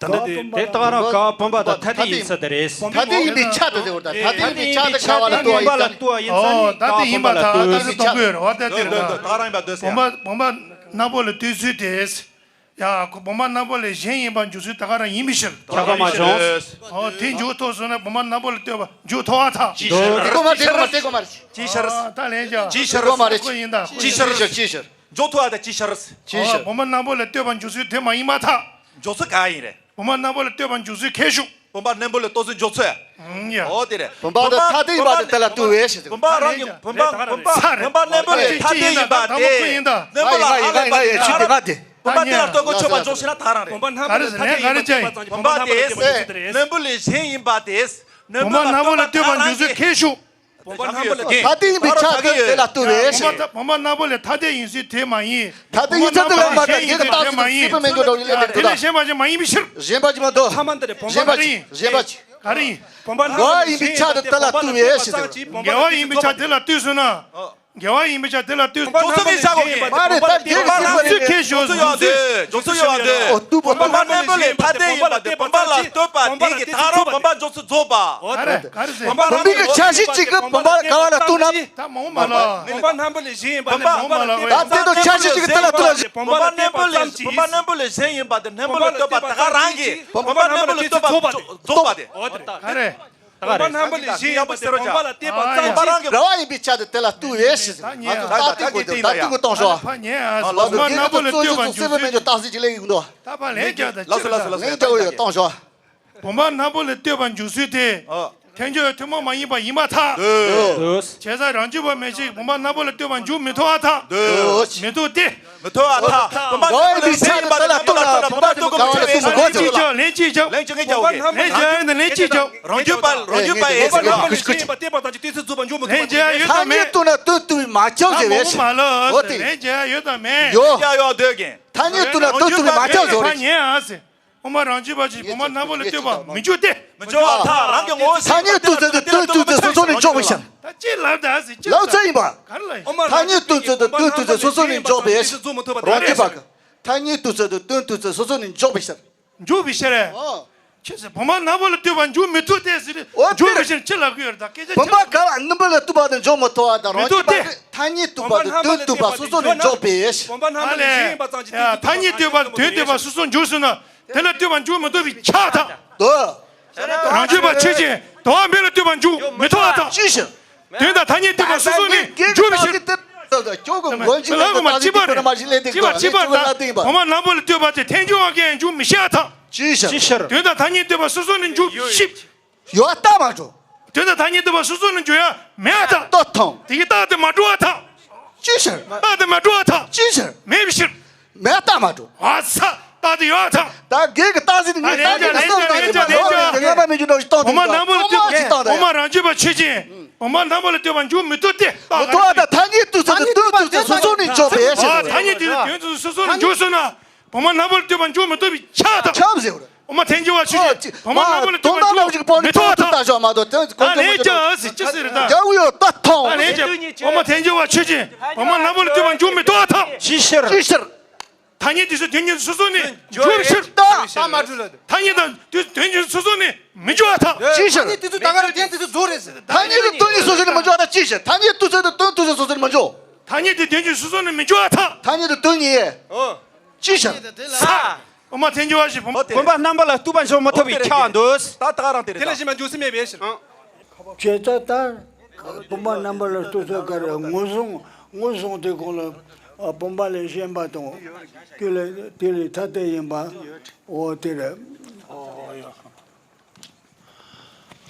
ད་ལྟ་དེ་དེ་ད་ག་རང་ཀ་བ་བུམ་པ་དང་ཐ་དད་ཡིན་ས་དེ་རེད། ཐ་དད་ཡིན་པའི་ཆ་དེ་དེ་བར་ད་ཐ་དད་ཡིན་པའི་ཆ་དེ་ཀ་བ་ལ་ལྟོས་པ་ཡིན་ཙང་། ཨོ་ད་དེ་ཡིན་པ་ད་ད་རེ་གཏོང་དགོས་རེད་བ། ད་དེ་རེད་ད། ད་ག་རང་ཡིན་པ་ལྟོས་ས་ཡ། བུམ་པ་བུམ་པ་སྣ་བུག་ལ་ལྟོས་ཚུལ་དེ། ཡ་ཁོ་བུམ་པ་སྣ་བུག་ལས་གཞན་ཡིན་པ་འཇོག་ཚུལ་ད་ག་རང་ཡིན་པའི་ཕྱིར། ཁྱབ་པ་མ་བྱུང་། ཨོ་དེ་འཇོག་ཐུབ་སོང་ན་བུམ་པ་སྣ་བུག་ལ་ལྟོས་པ་འཇོག་ཐུབ་པ་ཐག་ཅི་ཤར། དེ་གོ་མ་དེ་གོ་མ་དེ་གོ་མ་ཅི་ཤར། ཨ་ད་ལན་ཅི་ཅི་ཤར། ཤར་གོ་མ་རེད། ཁོ་ཡིན་ད་ཅི་ཤར། ཅི་ཤར་ཅི་ཤར། འཇོག་ཐུབ་པ་དང་ཅི་ཤར། ཅི་ཨོ་ཤར། བུམ་པ་སྣ་བུག་ལ་ལྟོས་པ་འཇོག་ཚུལ་དེ་མ་ཡིན་པ་ཐག་འཇོག་ཚུལ་ག་ཡིན་རེད། བུམ་པ་སྣ་བུག་ལ་ལྟོས་པ་འཇོག་ཚུལ་ཁྱད་ཞུགས། བུམ་པ་སྣ་བུག་ལ་ལྟོས་ཚུལ་འཇོག་ཚུལ། ཨང་ཡ། ཨོ་དེ་རེད། བུམ་པ་དང་ཐ་དད་ཡིན་པ་དེ་དེ་ལ་ལྟོས་པས་ཞེས་ཟེར། བུམ་པ་རང་གི་བུམ་པ་བུམ་པ་བུམ་པ་སྣ་བུག་ལས་ཐ་དད་ཡིན་པ་དེ། བུམ་པ་སྣ་བུག་ལས་ཐ་དད་ཡིན་པ་དེ། སྣ་བུག་ལ་ང་ཡི་ང་ཡི་ང་ཡི་ཆུ་དེ་ང་དེ། བུམ་པ་དེ་ལ་ལྟོས་གོ་ཆོད་པ་འཇོག་ཤེས་ན་ད་རང་རེད། བུམ་པ་སྣ་བུག་ལས་ཐ་དད་ཡིན་པ་དེ་བུམ་པ་སྣ་བུག་ལ་ལྟོས་པ་འཇོག་ཚུལ་དེ་རེད། སྣ་བུག་ལས་གཞན་ཡིན་པ་དེ། སྣ་བུག་ལ་ལྟོས་པ་འཇོག་ཚུལ་ཁྱད་ཞུགས། བུམ་པ་སྣ་བུག་ལ་ཐ་དད་ཡིན་པའི་ཆ་དེ་དེ་ལ་ལྟོས་པས། བུམ་པ་སྣ་བུག་ལས་ཐ་དད་ཡིན་ཚུལ་དེ་མ་ཡིན། ཐ་དད་ཡིན་ཚུལ་དེ་ལ་མ་ག་གེ་གི་རྟགས་ཚུལ་སྲིད་པའི་མེད་འགྱུར་འདྲ་བོ་ལས་དེ་དེ་ལས་གཞན་པ་ཞིག་མ་ཡིན་པའི་ཕྱིར། གཞན་པ་ཅིག་མ་གཏོགས། ཐ་མ་འདི་རེད་བུམ་པ་གཞན་པ་ཅིག་གཞན་པ་ཅིག་ག་རེ་ཡིན། བུམ་པ་སྣ་བུག་ལས་གཞན་ཡིན་པ་དེ་བུམ་པ་ལ་ལྟོས་པ་ཙམ་གྱིས་བུམ་པ་ལ་ཐ་དད་ཡིན་པའི་ཆ་དེ་ལ་ལྟོས་སོང་ན། འགལ་བ་ཡིན་པའི་ཆ་དེ་ལ་ལྟོས། འཇོག་ཚུལ་གྱི་བྱ་བ་གི་མ་རེད་ད་དེ་གི་སྲིད་པ་རེད། འཇོག་ཚུལ་ཁྱད་ཞུགས། འཇོག་ཚུལ་ཡོད་དེ། འཇོག་ཚུལ་ཡོད་དེ། ཨོ་ཏུ་བུམ་པ་སྣ་བུག་ལས་ཐ་དད་ཡིན་པ་དེ་བུམ་པ་ལ་ལྟོས་པ་དེ་གི་ད་རུང་བུམ་པ་འཇོག་ཚུལ་རྫོགས་པ། ག་རེ་ག་རེ་ཟེར། བུམ་པ་སྣ་བུག་གི་ཆ་ཤས་གཅིག་གི་བུམ་པ་ག་བ་ལ་ལྟོས་ན། ད་མ་འོངས་པ་ལ། བུམ་པ་སྣ་བུག་ལས་གཞན་ཡིན་པ་ནི་བུམ་པ་ལ་ལྟོས་པ་ཙམ་གྱིས། ད་དེ་དང་ཆ་ཤས་གཅིག་གི་དེ་ལ་ལྟོས་ལ་ཟེར། བུམ་པ་སྣ་བུག་ལས་བུམ་པ་སྣ་བུག་ལས་གཞན་ཡིན་པ་དེ་སྣ་བུག་ལ་ལྟོས་པ་ད་ག་རང་གི་བུམ་པ་སྣ་བུག་ལ་ལྟོས་པ་རྫོགས་པ་དེ། ཨོ་དེ་རེད། ག་རེ། བུམ་པ་སྣ་བུག་ལས་གཞན་ཡིན་པ་དེ་བུམ་པ་ལ་ལྟོས་པ་ཙམ་གྱིས། ར་བ་ཡིན་པའི་ཆ་དེ་དེ་ལ་ལྟོས་པས་ཞེས་ཟེར། ང་ཚོ་ད་ལྟོས་དགོས་དེ་ད་ལྟོས་དགོས་གཏོང་ཤོག་ང་ཚོ་དེ་གི་གཙོ་ཡུལ་ཚོ་སྲིད་པའི་མེད་རྒྱུ་རྟགས་གཟིགས་ཅིག་ལེན་གྱི་འདུག་ད་ཕར་ལན་རྒྱག་དང་ཅི་ལ་ལན་རྒྱག་གི་ཡོད་གཏོང་ཤོག་བུམ་པ་སྣ་བུག་ལ་ལྟོས་པ་འཇོག་ཚུལ་དེ། ཐལ་འགྱུར་ཐུན་མོང་མ་ཡིན་པ་ཡིན་པར་ཐལ། འདོད། བྱས་ཙང་རང་རྒྱུད་པ་མན་ཆད་བུམ་པ་སྣ་བུག་ལ་ལྟོས་པ་འཇོག་མི་ཐུབ་པར་ཐལ། འདོད། མི་ཐུབ་སྟེ། མི་ཐུབ་པར་ཐལ། བུམ་པ་འདོད་པའི་ཆ་དེ་ལ་ལྟོས་ན་བུམ་པ་ལ་ལྟོས་པ་འཇོག་མི་ཐུབ་པའི་ཕྱིར། ལན་གཅིག་རྒྱབ། ལན་གཅིག་རྒྱབ། ལན་རྒྱག་ཡོད་ན་ལན་གཅིག་རྒྱབ། རང་རྒྱུད་པ་རང་རྒྱུད་པ་ཡིན་ཟེར་ན། ལན་རྒྱག་ཡོད་ན་མེད། ཐ་སྙད་བཏོན་ན་དོན་བསྡུ་བའི་མ་ཁྱབ་ཟེར་བས། འོ་དེ། ལན་རྒྱག་ཡོད་ན་མེད། ཡོད། ཡ་ཡོད་འདོད་ཀྱིན། ཐ་སྙད་བཏོན་ན་དོན་བསྡུ་བའི་མ་ཁྱབ་ཟེར་བས། ཨོ་མ་རང་རྒྱུད་པ་ཅིག་བུམ་པ་སྣ་བུག་ལ་ལྟོས་པ་མི་འཇོག་སྟེ། མི་འཇོག་པར་ཐལ། རང་གི་ངོ་བོ་ཐ་སྙད་བཏོན་ཚུལ་དེ་དོན་བསྡུ་ཚུལ་སོ་སོ་ནས་འཇོག་པའི་ཕྱིར། ད་ཅི་ལབ་ད་ཟེར་ཅི་ལབ་ཚར་ཡིན་པ། ག་རེ་ལ་ཡིན། ཐ་སྙད་བཏོན་ཚུལ་དེ་དོན་བསྡུ་ཚུལ་སོ་སོ་ནས་འཇོག་པའི་ཕྱིར། རང་རྒྱུད་པ་གི་ཐ་སྙད་བཏོན་ཚུལ་དེ་དོན་བསྡུ་ཚུལ་སོ་སོ་ནས་འཇོག་པའི་ཕྱིར། འཇོག་པའི་ཕྱིར། ཨོ། ཁྱེད་ཚོས་བུམ་པ་སྣ་བུག་ལ་ལྟོས་པ་འཇོག་མི་ཐུབ་སྟེ་ཟེར། འོ་འཇོག་པའི་ཕྱིར་ཅི་ལབ་ཀྱི་ཡོད་རེད་ད་སྐད་ཆ་བུམ་པ་ག་བ་སྣ་བུག་ལ་ལྟོས་པ་དེ་འཇོག་མི་ཐུབ་པ་དང་རང་རྒྱུད་པ་ཐ་སྙད་བཏོན་པ་དེ་དོན་བསྡུ་བ་སོ་སོ་ནས་འཇོག་པའི་ཕྱིར། བུམ་པ་སྣ་བུག་ལས་གཞན་ཡིན་པ་ཙམ་གྱིས་དོན་བསྡུ་བ་ཐ་སྙད་བཏོན་པ་དོན་བསྡུ་བ་སོ་སོ་འཇོག་སོང་ན། དེ་ལ་ལྟོས་པ་འཇོག་མི་ཐུབ་པའི་ཆ་དང་། དོ། རང་རྒྱུད་པ་ཆོས་ཅན། དོ་བ་མེད་ལ་ལྟོས་པ་འཇོག་མི་ཐུབ་པ་དང་། ཅི་ཞིག་དོན་དང་ཐ་སྙད་བསྟན་པ་སོ་སོ་ནས་འཇོག་པའི་ཕྱིར། ཁྱོད་ཀྱི་ངོས་འཛིན་ལ་གོ་ཐག་ཅིག་པར་མ་ཞིག་ལས་དེ་གོ་ལ་ཅི་པར་དང་བུམ་པ་སྣ་བུག་ལ་ལྟོས་པ་དེ་ཐལ་འགྱུར་བ་གིས་འཇོག་མི་ཤེས་ཐལ། ཅི་ཞིག་དོན་དང་ཐ་སྙད་བསྟན་པ་སོ་སོ་ནས་འཇོག་ཤིབ། ཡོད་ལྟ་མ་འགྲོ། དོན་དང་ཐ་སྙད་བསྟན་པ་སོ་སོ་ནས་འཇོག་ཡ་མེད་ཐལ། ལྟོ་ཐོང་། དེ་གི་རྟགས་དེ་མ་འགྲོ་བ་ཐལ། ཅི་ཞིག་རྟགས་དེ་མ་འགྲོ་བ་ཐལ། ཅི་ཞིག་མེད་པའི་ཕྱིར། མེད་ལྟ་མ་འགྲོ། ཨ་ཚ། རྟགས་དེ་ཡོད་ཐལ། ད་རྒན་གྱི་རྟགས་ཟིན་ངས་རྟགས་ཟིན་གྱི་བསམ་བཏང་གི་འདུག་ངས་སྔ་མ་མི་འཇུ་འདྲ་ཞིག་བཏང་བུམ་པ་སྣ་བུག་ལ་ལྟོས་པ་འཇོག་མི་ཐུབ་སྟེ། བུམ་པ་རང་རྒྱུད་པ་ཆོས་ཅན། བུམ་པ་སྣ་བུག་ལ་ལྟོས་པ་འཇོག་མི་ཐུབ་སྟེ། མི་ཐུབ་པ་དང་ཐ་སྙད་བསྟན་ཚུལ་དེ་དོན་བསྡུ་ཚུལ་སོ་སོ་ནས་འཇོག་པའི་ཕྱིར། ཨ་ཐ་སྙད་དེ་དོན་བསྡུ་ཚུལ་སོ་སོ་ནས་འཇོག་སོང་ན། བུམ་པ་སྣ་བུག་ལ་ལྟོས་པ་འཇོག་མི་ཐུབ་པའི་ཆ་དང་། ཁྱབ་ཟེར་བ་རེད། འོ་མ་ཐལ་འགྱུར་བ་ཆོས་ཅན། བུམ་པ་སྣ་བུག་ལ་ལྟོས་པ་འཇོག་མི་ཐུབ་པ་དང་། ད་ལན་རྒྱག་ཟེར་ཅི་ཟེར་རེད་ད། རྒྱག་ཡོད་ད་ཐོང་། ད་ལན་རྒྱག་འོ་མ་ཐལ་འགྱུར་བ་ཆོས་ཅན། བུམ་པ་སྣ་བུག་ལ་ལྟོས་པ་འཇོག་མི་ཐུབ་པ་དང་། ཅི་ཕྱིར། ཅི་ཕྱིར། ཐ་སྙད་དེ་ཚོ་དོན་གྱི་སོ་སོ་ནས་འཇོག་ཕྱིར། ད་ད་མ་འགྲོ་ལ། ཐ་སྙད་དང་དོན་དོན་གྱི་སོ་སོ་ནས་མི་འཇོག་པར་ཐལ། ཅི་ཕྱིར། ཐ་སྙད་དེ་ཚོ་ད་ག་རང་དོན་དེ་ཚོ་རྫོགས་རེད་ཟེར། ཐ་སྙད་དེ་དོན་གྱི་སོ་སོ་ནས་མི་འཇོག་པར་ཐལ། ཅི་ཕྱིར། ཐ་སྙད་བསྟན་ཚུལ་དེ་དོན་བསྡུ་ཚུལ་སོ་སོ་ནས་མི་འཇོག་ཐ་སྙད་དེ་དོན་གྱི་སོ་སོ་ནས་མི་འཇོག་པར་ཐལ། ཐ་སྙད་དེ་དོན་གྱི། ཨོ། ཅི་ཕྱིར། ས། འོ་མ་ཐལ་འགྱུར་བ་ཞིག་བུམ། བུམ་པ་སྣ་བུག་ལ་ལྟོས་པ་འཇོག་མི་ཐུབ་པའི་ཆ་འདོད། ད་ད་ག་རང་དེ་རེད། དེ་ལ་གཞན་པ་འཇོག་སྲིད་མེད་པའི་ཕྱིར། བྱས་ཙང་ད། བུམ་པ་སྣ་བུག་ལ་ལྟོས་ཚུལ་ག་རེ་ངོས་བཟུང་ངོས་བཟུང་དེ་གོང་ལ་བུམ་པ་ལས་གཞན་པ་དང་། དེ་ལས་དེ་ལས་ཐ་དད་ཡིན་པ། འོ་དེ་རེད།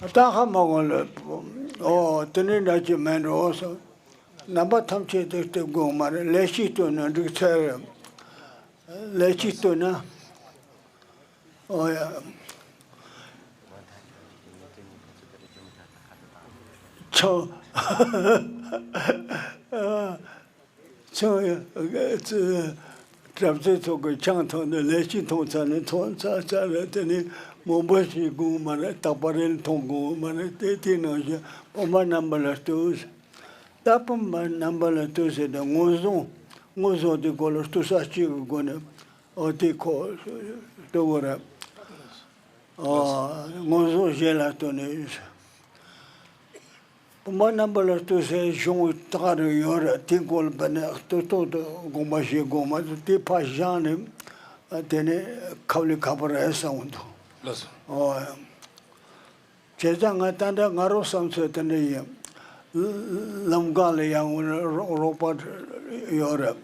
ད་ཧ་མ་གོ་ལ། འོ་དེ་ནི་འདྲ་ཅིག་མེད་འགྲོ་སོ། རྣམ་པ་ཐམས་ཅད་དུ་སྟེ་དགོངས་མ་རེད། ལས་གཅིག་བསྟན་ན་འགྲིག་ཚར་རེད། ལས་གཅིག་བསྟན་ན། འོ་ཡ། ཆང་། ཆང་། གྲྭ་བཙུན་ཚོ་གིས་ཆང་འཐུང་ནས་ལས་གཅིག་འཐུང་ཚར་ནས་འཐུང་ཚར་ཚར་རེད། དེ་ནས་མང་པོ་ཞིག་དགོས་མ་རེད། རྟག་པ་རེ་འཐུང་དགོས་མ་རེད། དེ་དེ་ནང་བཞིན་བུམ་པ་སྣ་བུག་ལ་ལྟོས། ད་བུམ་པ་སྣ་བུག་ལ་ལྟོས་ཟེར་ཏེ་ངོས་བཟུང་ངོས་བཟུང་དེ་སྐོར་ལ་ལྟོས་ས་གཅིག་གི་སྒོ་ནས། འོ་དེ་ཁོ་ལྟོས་དགོས་རེད། ངོ་བཟོ་གཞན་ལ་ལྟོས་ནས། བུམ་པ་རྣམ་པ་ལ་ལྟོས་ཟེར་གཞུང་ད་ག་རེ་ཡོད་རེད། དེའི་སྐོར་ལ་བར་ནས་ལྟོས་ལྟོས་དུ་དགོངས་པ་བཞེས་དགོས་མ་ཚོ་དེ་ཕར་བཞག་ནས། དེ་ནས་ཁབ་ལས་ཁ་པར་ཨེ་གསང་འོང་འདུག་ལགས་སོ། ཨོ། བྱས་ཙང་ང་ད་ལྟ་ང་རང་བསམ་ཚུལ་དེ་འདྲ་ཡིན། ལམ་སྒང་ལ་ཡང་རོགས་པ་ཡོད་རེད།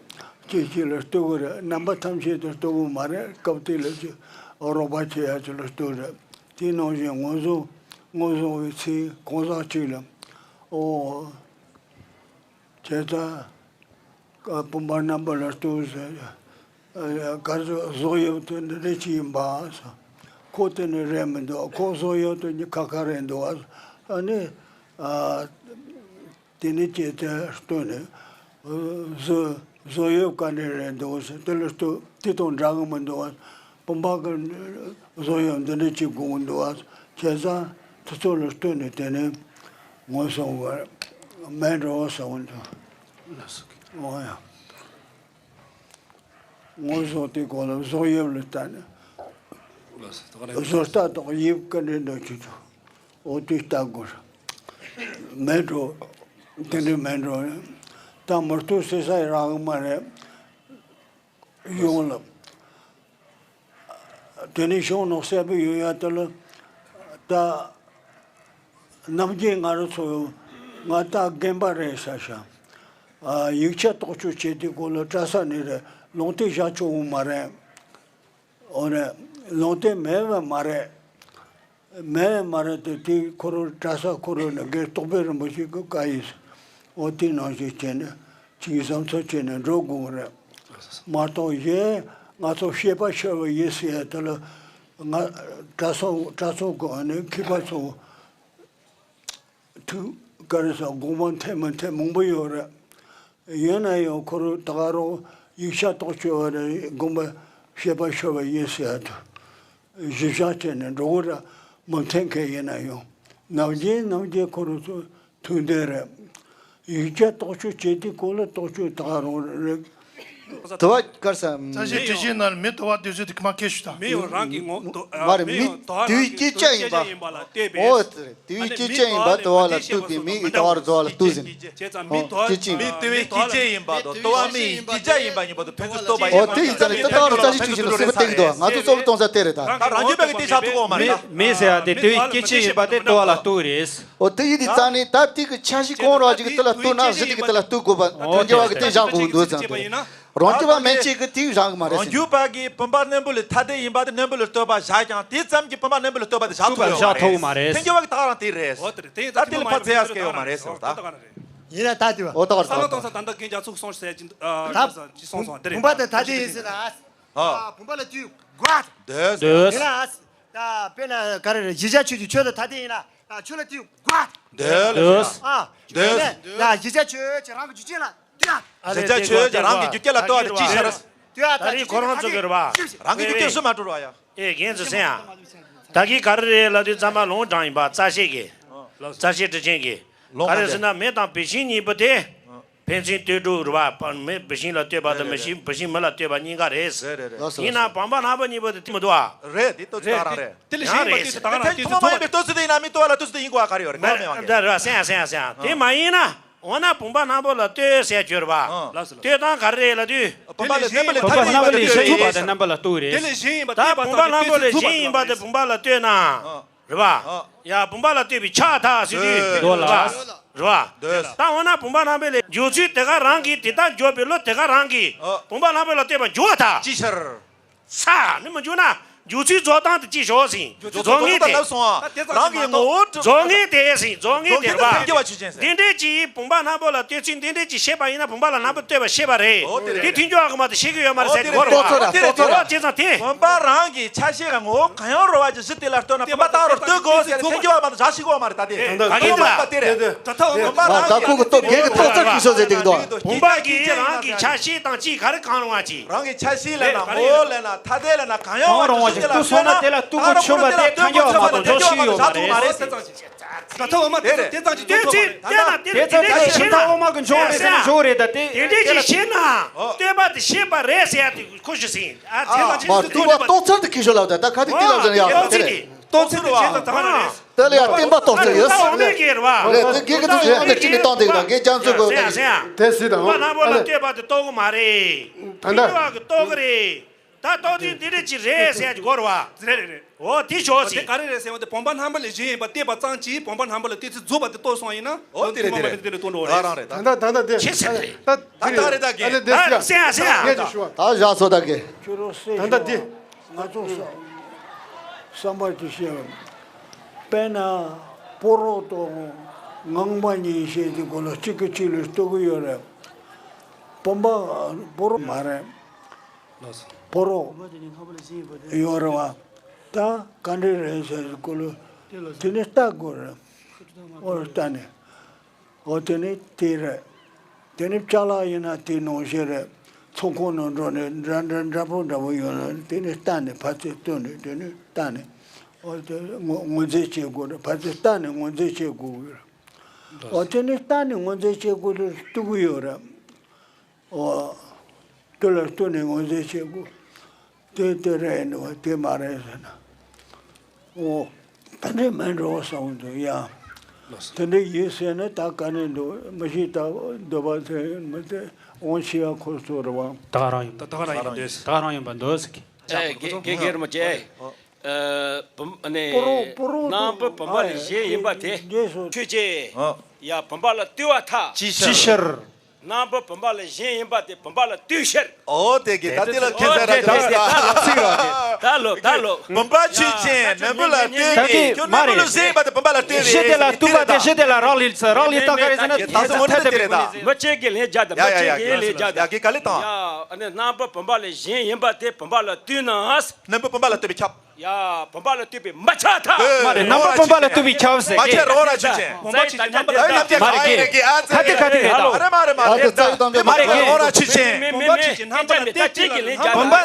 གཅིག་གཅིག་ལ་ལྟོས་གི་རེད། རྣམ་པ་ཐམས་ཅད་དུ་ལྟོས་གི་མ་རེད། སྐབས་དེ་ལ་ཅིག་རོགས་པ་བྱེད་ཡ་ཅིག་ལ་ལྟོས་རེད། དེའི་ནང་བཞིན་ངོ་བཟོ་ངོ་བཟོ་བའི་ཚེ་གང་ཟག་གཅིག་ལ། ཨོ། བྱས་ཙང་། བུམ་པ་རྣམ་པ་ལ་ལྟོས་ཟེར། ག་ཚོད་བཟོ་ཡོད་དེ་འདི་འདྲ་ཅིག་ཡིན་པ། ཁོ་དེ་ནི་རེད་མི་འདུག་ཁོ་བཟོ་ཡོད་དེ་ཁ་ཁ་རེད་འདུག་ཨ་ནི། དེ་ནི་ཅེས་དེ་ལྟོས་ནས། བཟོ་བཟོ་ཡོད་ག་འདྲ་རེད་འདུག་ཟེར། དེ་ལ་ལྟོས། དེ་དང་འདྲ་གི་མི་འདུག་བུམ་པ་གི་བཟོ་ཡོད་འདི་འདྲ་ཅིག་དགོས་ཀྱི་འདུག་བྱས་ཙང་དེ་ཚོ་ལ་ལྟོས་ནས་དེ་ནས་ངོ་སོང་བར་མེད་འགྲོ་བསམ་གྱི་འདུག་འོ་ཡ། ངོ་བཟོ་དེ་གོ་ལ་བཟོ་དབྱིབས་ལ་ལྟ་ནས། བཟོ་ལྟ་དང་དབྱིབས་ག་འདྲ་འདྲ་ཅིག་འདུག་འོ་དེ་ལྟ་དགོས། མེད་འགྲོ། དེ་འདྲ་མེད་འགྲོ། ད་མུ་མཐུད་བྱེད་ས་རག་གི་མ་རེད། ཡོང་ལ། དེ་ནས་གཞུང་ནང་གསལ་པོ་ཡོད་ཡ་དེ་ལ། ད། ནམ་རྒྱུན་ང་རང་ཚོ་ང་ད་རྒན་པ་རེད་ཤག་ཤག་ཨ། ཡིག་ཆ་རྟོག་དཔྱོད་བྱེད་དུས་སྐོར་ལ་གྲྭ་ས་ནས་རེད། ལུང་བསྟན་བཞག་ཆོག་གི་མ་རེད། འོ་རེད། ལུང་བསྟན་མེད་པ་མ་རེད། མེད་པ་མ་རེད་དེ། དེ་ཁོ་རང་གྲྭ་ས་ཁོ་རང་ནས་རྒན་རྟོགས་དཔལ་རིན་པོ་ཆེ་གི་བཀའ་ཡིན། འོ་དེ་ནང་བཞིན་བྱས་ནས་ཅིག་བསམ་ཚུལ་བྱས་ནས་འགྲོ་དགོས་རེད། མ་གཏོགས་གཞན་ང་ཚོ་བཤད་པ་ཤོར་བ་ཡིན་ཟེར་ཡ་དེ་ལ། ང་གྲྭ་ཚང་གྲྭ་ཚང་གི་ནས་མཁས་པ་ཚོ། ཐུགས་ཀར་ས་དགོངས་པ་འཐད་མི་འཐད་མང་པོ་ཡོད་རེད། ཡིན་ན་ཡང་ཁོ་རང་ད་ག་རང་ཡིག་ཆ་རྟོག་དཔྱོད་པ་རེད། དགོངས་པ་བཞེས་པ་ཤོར་བ་ཡིན་ཟེར་ཡ་དུ། གཞི་བཞག་བྱས་ནས་འགྲོ་གི་ར་མི་འཐད་མཁན་ཡིན་ན་ཡང་། ནམ་རྒྱུན་ནམ་རྒྱུན་ཁོ་རང་ཚོ་ཐུགས་འདོད་རེད། ཡིག་ཆ་རྟོག་དཔྱོད་བྱེད་དུས་སྐོར་ལ་རྟོག་དཔྱོད་ད་ག་རང་རེད། དུ་བ་དཀར་ས། ས་ཞིང་དྲི་ཞིང་ནང་མི་དུ་བ་དུས་ཚོད་དུ་མ་ཁེལ་ཞུ་དང་། མི་ཡང་རང་གི་ངོ་དུ་མ་རེད། མི་དུ་བ་རང་གི་སྐྱེ་ཅན་ཡིན་པ་ལ་བལྟས་པས། འོ་དེ་རེད། དུ་བའི་སྐྱེ་ཅན་ཡིན་པ་དུ་བ་ལ་ལྟོས་པས། མིའི་དུ་བར་དུ་བ་ལ་ལྟོས་ཟིན། བྱས་ཙང་མི་དུ་བ་སྐྱེ་ཅན་ཡིན་པ། མི་དུ་བའི་སྐྱེ་ཅན་ཡིན་པ་དང་དུ་བ་མིའི་སྐྱེ་ཅན་ཡིན་པ་གཉིས་པོ་དུ་ཕན་ཚུན་ལྟོས་པ་ཡིན། འོ་དེ་ཡིན་ཙང་ནི་དེ་ལྟ་བུར་རྩ་ཆེ་ཆུང་ཆེ་ལ་སེམས་པ་གཏད་ཀྱི་འདུག་ང་ཚོ་གཙོ་བོ་གཏོང་ས་དེ་རེད་ད། ད་རང་རྒྱུད་པ་གི་དེ་ཆགས་ཐུབ་ཀྱི་ཡོད་མ་རེད་ད། མི་ཟེར་ཡ་དེ་དུ་བའི་སྐྱེ་ཅན་ཡིན་པ་དེ་དུ་བ་ལ་ལྟོས་རེད། འོ་དེ་ཡིན་དུས་ཙང་ནི་ད་དེ་གི་ཆ་ཤས་གང་རག་ཅིག་གི་དེ་ལ་ལྟོས་ན་གཞི་དེ་གི་དེ་ལ་ལྟོས་དགོས་པ། འོ་ཐོན་རྒྱ་བ་གི་དེ་བཞག་དགོས་འདུག་ཙང་དུ། རང་རྒྱུད་པ་མན་ཆད་ཀྱི་དེ་བཞག་གི་མ་རེད་ཟེར། རང་རྒྱུད་པ་གི་བུམ་པ་རྣོན་པོ་ལས་ཐ་དད་ཡིན་པ་དེ་རྣོན་པོ་ལ་ལྟོས་པ་བཞག་ཀྱང་དེ་ཙམ་གྱི་བུམ་པ་རྣོན་པོ་ལ་ལྟོས་པ་དེ་བཞག་ཐུབ་ཡོད་མ་རེད། ཐོན་རྒྱ་བ་གི་ད་རང་དེ་རེད། འོ་དེ་རེད། དེ་ད་དེ་ལས་ཕར་ཚེ་ཡ་སྐད་ཡོད་མ་རེད་ཟེར་བ་ད། ཡིན་ན་ད་དེ་བ། འོ་ད་བར་ས་ལ་ད་གཏོང་ས་ད་ལྟ་རྒན་རྒྱ་ཚུགས་སོང་ཟེར་གྱི་ད་བུམ་པ་དེ་ཐ་དད་ཡིན་ཟེར་ན། ཨ། བུམ་པ་ལ་དུས་དགོས། འདོད། འདོད། ཡིན་ན། ད་དཔེར་ན་ག་རེ་རེད། གཞི་བྱ་ཆོས་ཀྱི་ཆོས་དང་ཐ་དད་ཡིན་ན། ད་ཆོས་ལ་དུས་དགོས། འདོད། འདོད། ཨ། འདོད། ད་གཞི་བྱ་ཆོས་ཀྱི་རང་གི་རྒྱུ་རྐྱེན་ལ་ལྟོས་ཨ། གཞི་བྱ་ཆོས་ཀྱི་རང་གི་རྒྱུ་རྐྱེན་ལ་ལྟོས་ཨ། དེ་ཅི་ཤར། ལྟོས་ཨ། ད་རེས་ཁོ་རང་ཚོ་གི་རེད་བ། རང་གི་རྒྱུ་རྐྱེན་སུ་མ་སྤྲོ་བ་ཡ། ཨེ་རྒན་ཚོ་སེམས་ཨ། ད་གི་ག་རེ་རེད་ལབ་དུས་ཙམ་པ་ལུང་དྲངས་ཡིན་པ། རྩ་ཤེ་གི། རྩ་ཤེ་དྲི་ཅན་གི། ལུང་ག་རེ་ཟེར་ན་མེ་དང་བུད་ཤིང་གཉིས་པོ་དེ། ཕན་ཚུན་ལྟོས་གྲུབ་རེད་བ། མེ་བུད་ཤིང་ལ་ལྟོས་པ་དང་། རེད་མེ་རེད་ཤིང་བུད་ཤིང་མེ་ལ་ལྟོས་པ་གཉིས་ཀ་རེད། རེད་རེད་རེད། ཡིན་ན་བུམ་པ་ནག་པོ་གཉིས་པོ་དེ་དེ་མི་འདུག་ཨ། རེད། དེ་ལྟོས་ཚོད་རང་རེད། དེ་ལས་གཞན་པ་དེ་ད་རང་དེ་ཐུན་མོང་མ་ཡིན་པའི་ལྟོས་ཚོད་དེ་ཡིན་ན་མི་ལྟོས་པ་ལ་ལྟོས་ཚོད་དེ་ཡིན་དགོས་ཨ། ག་རེ་ཡོད་རེད། གང་མེད་པ་གི། འདི་རེད་བ། སེམས་ཨ། སེམས་ཨ། སེམས་ཨ། དེ་མ་ཡིན་ན། འོ་ན་བུམ་པ་ནག་པོ་ལ་ལྟོས་ཟེར་གྱི་རེད་བ། ལགས་སོ་ལགས། ལྟོས་སྟངས་ག་རེ་རེད་ལབ་དུས། བུམ་པ་ལ་བུམ་པ་ནག་པོ་ལས་གཞན་ཡིན་པ་དེ་རྣམ་པ་ལ་ལྟོས་རེད། དེ་ལས་གཞན་ཡིན་པ་ད་བུམ་པ་ནག་པོ་ལས་གཞན་ཡིན་པ་དེ་བུམ་པ་ལ་ལྟོས་ན། རེད་བ། ཡ་བུམ་པ་ལ་ལྟོས་པའི་ཆགས་ཐག་ཟེར་དུས། འདོད་ལ། རེད་བ། ད་འོ་ན་བུམ་པ་ནག་པོ་ལས་འཇོག་ཚུལ་དེ་ག་རང་གིས། དེ་ལྟར་འཇོག་པའི་བློ་དེ་ག་རང་གིས། བུམ་པ་ནག་པོ་ལ་ལྟོས་པ་འཇོག་ཐག་ཅི་ཤར། ས་ནི་མི་འཇུག་ན། འཇུག་ཚུལ་རྫོགས་སྟངས་དེ་ཅི་ཞོག་ཟིན། རྫོགས་ངེས་དེ། རྫོགས་ངེས་དེ་ཟིན། རྫོགས་ངེས་དེ་རེད་བ། འདི་འདྲས་ཀྱི་བུམ་པ་ནག་པོ་ལ་ལྟོས་ཚུལ་འདི་འདྲས་ཀྱི་ཤེས་པ་ཡིན་ན་བུམ་པ་ལ་ནག་པོ་ལྟོས་པ་ཤེས་པ་རེད། འོ་དེ་རེད། དེ་མཐུན་འཇོག་གི་མ་གཏོགས་ཤེས་ཀྱི་ཡོད་མ་རེད་ཟེར་གྱི་ཡོད་རེད་བ། རྫོགས་ཚུལ་ར། རྫོགས་ཚུལ་ར། བྱས་ཙང་དེ། བུམ་པ་རང་གི་ཆ་ཤས་ལ་ངོ་བོ་གང་ཡང་རོལ་བ་ཅིག་གཞི་དེ་ལ་ལྟོས་ན་བུམ་པ་རྟག་རུ་ལྟོས་དགོས་ཟེར་ཐོན་སྐྱེ་བ་མ་གཏོགས་བཞག་ཤེས་གི་ཡོད་མ་རེད། ད་དེ་ག་གི་བུམ་པ་དེ་རེད། བུམ་པ་རང་གི་ད་ཁོ་གི་སྟོབས་རྒྱས་ཀྱི་ཐོག་ཚར་གྱི་ཤོག་ཟེར་དེ་གི་འདུག་བུམ་པ་གི་རང་གི་ཆ་ཤས་དང་ཅིག་ག་རེ་གང་རུང་བ་ཅིག་རང་གི་ཆ་ཤས་ལབ་ན་ངོ་བོ་ལབ་ན་ཐ་དད་ལབ་ན་གང་ཡང་རུང་བ་ དེ་ལ་ལྟོས་ན་དེ་ལ་ལྟོས་གོ་ཆོད་པ་དེ་ཐང་རྒྱལ་བ་མ་གཏོགས་འཇོག་ཤེས་ཡོད་མ་རེད། ད་ཐོག་འོ་མ་དེ་ཚོ་དེ་ཙམ་གྱིས་དེ་ཚོ་དེ་ཚོ་ད་ཤེས་ན་འོ་མ་གི་འཇོག་རེད་ཟེར་ན་འཇོག་རེད། ད་དེ་དེ་འདྲ་ཞིག་ཤེས་ན་སྟོན་པ་དེ་ཤེས་པ་རེད་ཟེར་ཡ་དེ་ཁོ་ཞུ་ཟིན། ཨ་ཚེ་ལ་ཅི་མ་ཐུག་པ་ཏོག་ཚར་དུ་ཁྱི་ཤོ་ལབ་ད་ད་ཁ་ཐིག་ཏི་ལབ་ཟེར་ན་ཡག་པོ་དེ་རེད། ཏོག་ཚར་དུ་ཁྱི་ཤོ་ད་ཧ་རེད། དེ་ལ་ཡང་བསྟན་པ་ཏོག་ཚར་ཡོད། ད་འོ་མའི་གེ་རེད་བ། རེད་དེ་གེ་གེ་ཚོ་ཡོད་ནས་ཅི་ནས་བཏང་དེ་ག་གེ་ཅང་ཚོ་གོ་ཟེར་ཡ་ཟེར་ཡ། དེ་སྲིད་དང་བ་ལ་བ་ལ་སྟོན་པ་དེ་ཏོག་གི་མ་རེད། ད་ད་ཏོག་གི་ཏོག་གི་རེད། ད་ཏོག་ཙམ་འདི་འདྲ་ཅིག་རེད་ཟེར་གྱི་སྐོར་བ། རེད་རེད་རེད། འོ་དེ་ཞོག་ཅིག་དེ་ག་རེ་རེད་ཟེར་བ་དེ་བུམ་པ་རྣམ་པ་ལས་གཞན་ཡིན་པ་བལྟས་པ་ཙམ་གྱིས་བུམ་པ་རྣམ་པ་ལ་ལྟོས་ཚུལ་རྫོགས་པ་དེ་རྟོགས་སོང་ཡིན་ན། འོ་དེ་རེད་དེ་རེད། དེ་ལ་ལྟོས་འགྲོ་རེད། རང་རེད་ད། ད་ད་རེད་ད་དེ། ཆེ་ཆེ་རེད། ད་ད་རེད་ད་གེ། ད་རེད་དེ་ད་སེ་ཡ་སེ་ཡ། ངས་ཅིག་ཞུ་བ། ད་བཞག་སོ་ད་གེ། ཁྱོད་རོ་སེ་ད་ད་དེ། ང་ཚོ་བསམ་པ་དེ་བཤད་པ། དཔེར་ན་སྤོ་རོ་དང་ངང་པ་གཉིས་བཤད་དེ་གོ་ལ་གཅིག་གིས་གཅིག་ལ་ལྟོས་གི་ཡོད་རེད། བུམ་པ་སྤོ་རོ་མ་རེད། ཕོ་རོག་ཡོད་རེད་བ། ད་ག་འདྲ་རེད་ཟེར་སྐོར་ལ་དེ་ནས་ལྟ་དགོས་རེད། ཨོ་ལྟ་ནས་ཨོ་དེ་ནས་དེ་རེད། དེ་ནས་ཅ་ལག་ཡིན་ན་དེ་ནང་བཞིན་རེད། ཚོང་ཁང་ནང་འགྲོ་ནས་འདྲ་འདྲ་འདྲ་པོ་འདྲ་པོ་ཡོད་ན་དེ་ནས་ལྟ་ནས་ཕར་ཚུར་ལྟོས་ནས་དེ་ནས་ལྟ་ནས་ཨོ་དེ་ངོས་ངོས་འཛིན་བྱེད་དགོས་རེད། ཕར་ཚུར་ལྟ་ནས་ངོས་འཛིན་བྱེད་དགོས་ཀྱི་རེད། ཨོ་དེ་ནས་ལྟ་ནས་ངོས་འཛིན་བྱེད་དགོས་རེད་ལྟོས་ཀྱི་ཡོད་རེད། འོ། དེ་ལ་ལྟོས་ནས་ངོས་འཛིན་བྱེད་དགོས། དེ་དེ་རེད་ནི་བ་དེ་མ་རེད་ཟེར་ན། འོ། དེ་འདྲས་མིན་འགྲོ་བསམ་འདུག་ཡ། དེ་འདྲས་ཡིན་ཟེར་ན་ད་ག་ནས་འདུག་མི་ཤེས་ད་འདོད་པ་དེ་མི་དེ་འོང་ཤེས་ཡ་ཁོ་ཚོ་རེད་བ། ད་ག་རང་ཡིན་ད་ག་རང་ཡིན་འདོད་ད་ག་རང་ཡིན་པ་འདོད་ཟེར་གི། ཨེ་དགེ་དགེ་རྒན་རིན་པོ་ཆེ། ཨ། བུམ་ཨ་ནི་སྤོ་རོ་སྤོ་རོ་སྣམ་བུ་བུམ་པ་ལས་གཞན་ཡིན་པ་དེ་ཆོས་ཅན། ཡ་བུམ་པ་ལ་ལྟོས་པར་ཐལ། ཅིའི་ཕྱིར། སྣམ་བུ་བུམ་པ་ལས་གཞན་ཡིན་པ་དེ་བུམ་པ་ལ་ལྟོས་ཕྱིར། ཨོ་དེ་གི་ད་དེ་ལ་ཁྱད་མཚར་ར་དེ་ལ་ད་ལོ་ཚིག་ར་གི། ད་ལོ་ད་ལོ། བུམ་པ་ཆོས་ཅན་སྣམ་བུ་ལ་ལྟོས་ཏེ་ཁྱོད་སྣམ་བུ་ལ་གཞན་ཡིན་པ་དེ་བུམ་པ་ལ་ལྟོས་པས་ཤེས་དེ་ལ་ལྟོས་པ་དེ་ཤེས་དེ་ལ་རག་ལས་ཚེ་རག་ལས་ད་ག་རེ་ཟེར་ན་དེ་ད་སོ་ངོ་དེ་དེ་རེད་ད། མི་གཅིག་གིས་ལན་བརྒྱབ་དང་མི་གཅིག་གིས་ལན་བརྒྱབ་དང་། ཡ་གི་ག་ལེ་དང་། ཡ་ཨ་ནི་སྣམ་བུ་བུམ་པ་ལས་གཞན་ཡིན་པ་དེ་བུམ་པ་ལ་ལྟོས་ན། སྣམ་བུ་བུམ་པ་ལ་ལྟོས་པས་ཁྱབ། ཡ། བུམ་པ་ལ་ལྟོས་པས་མ་ཁྱབ་ཐལ། མ་རེད། སྣམ་བུ་བུམ་པ་ལ་ལྟོས་པས་ཁྱབ་ཟེར། མ་ཁྱབ་རོ་ར་ཆོས་ཅན། བུམ་པ་ཆོས་ཅན་སྣམ་བུ་ལ་ལྟོས་པས་མ་རེད་གི། ཁ་ཏི་ཁ་ཏི་རེད་ད། མ་རེད་མ་རེད་མ་རེད། ཨ་ཙི་ཙི་ཙི་ཙི་མ་རེད་གི། རོ་ར་ཆོས་ཅན། བུམ་པ་ཆོས་ཅན་སྣམ་བུ་ལ་ལྟོས་པས་ཁྱབ། བུམ་པ་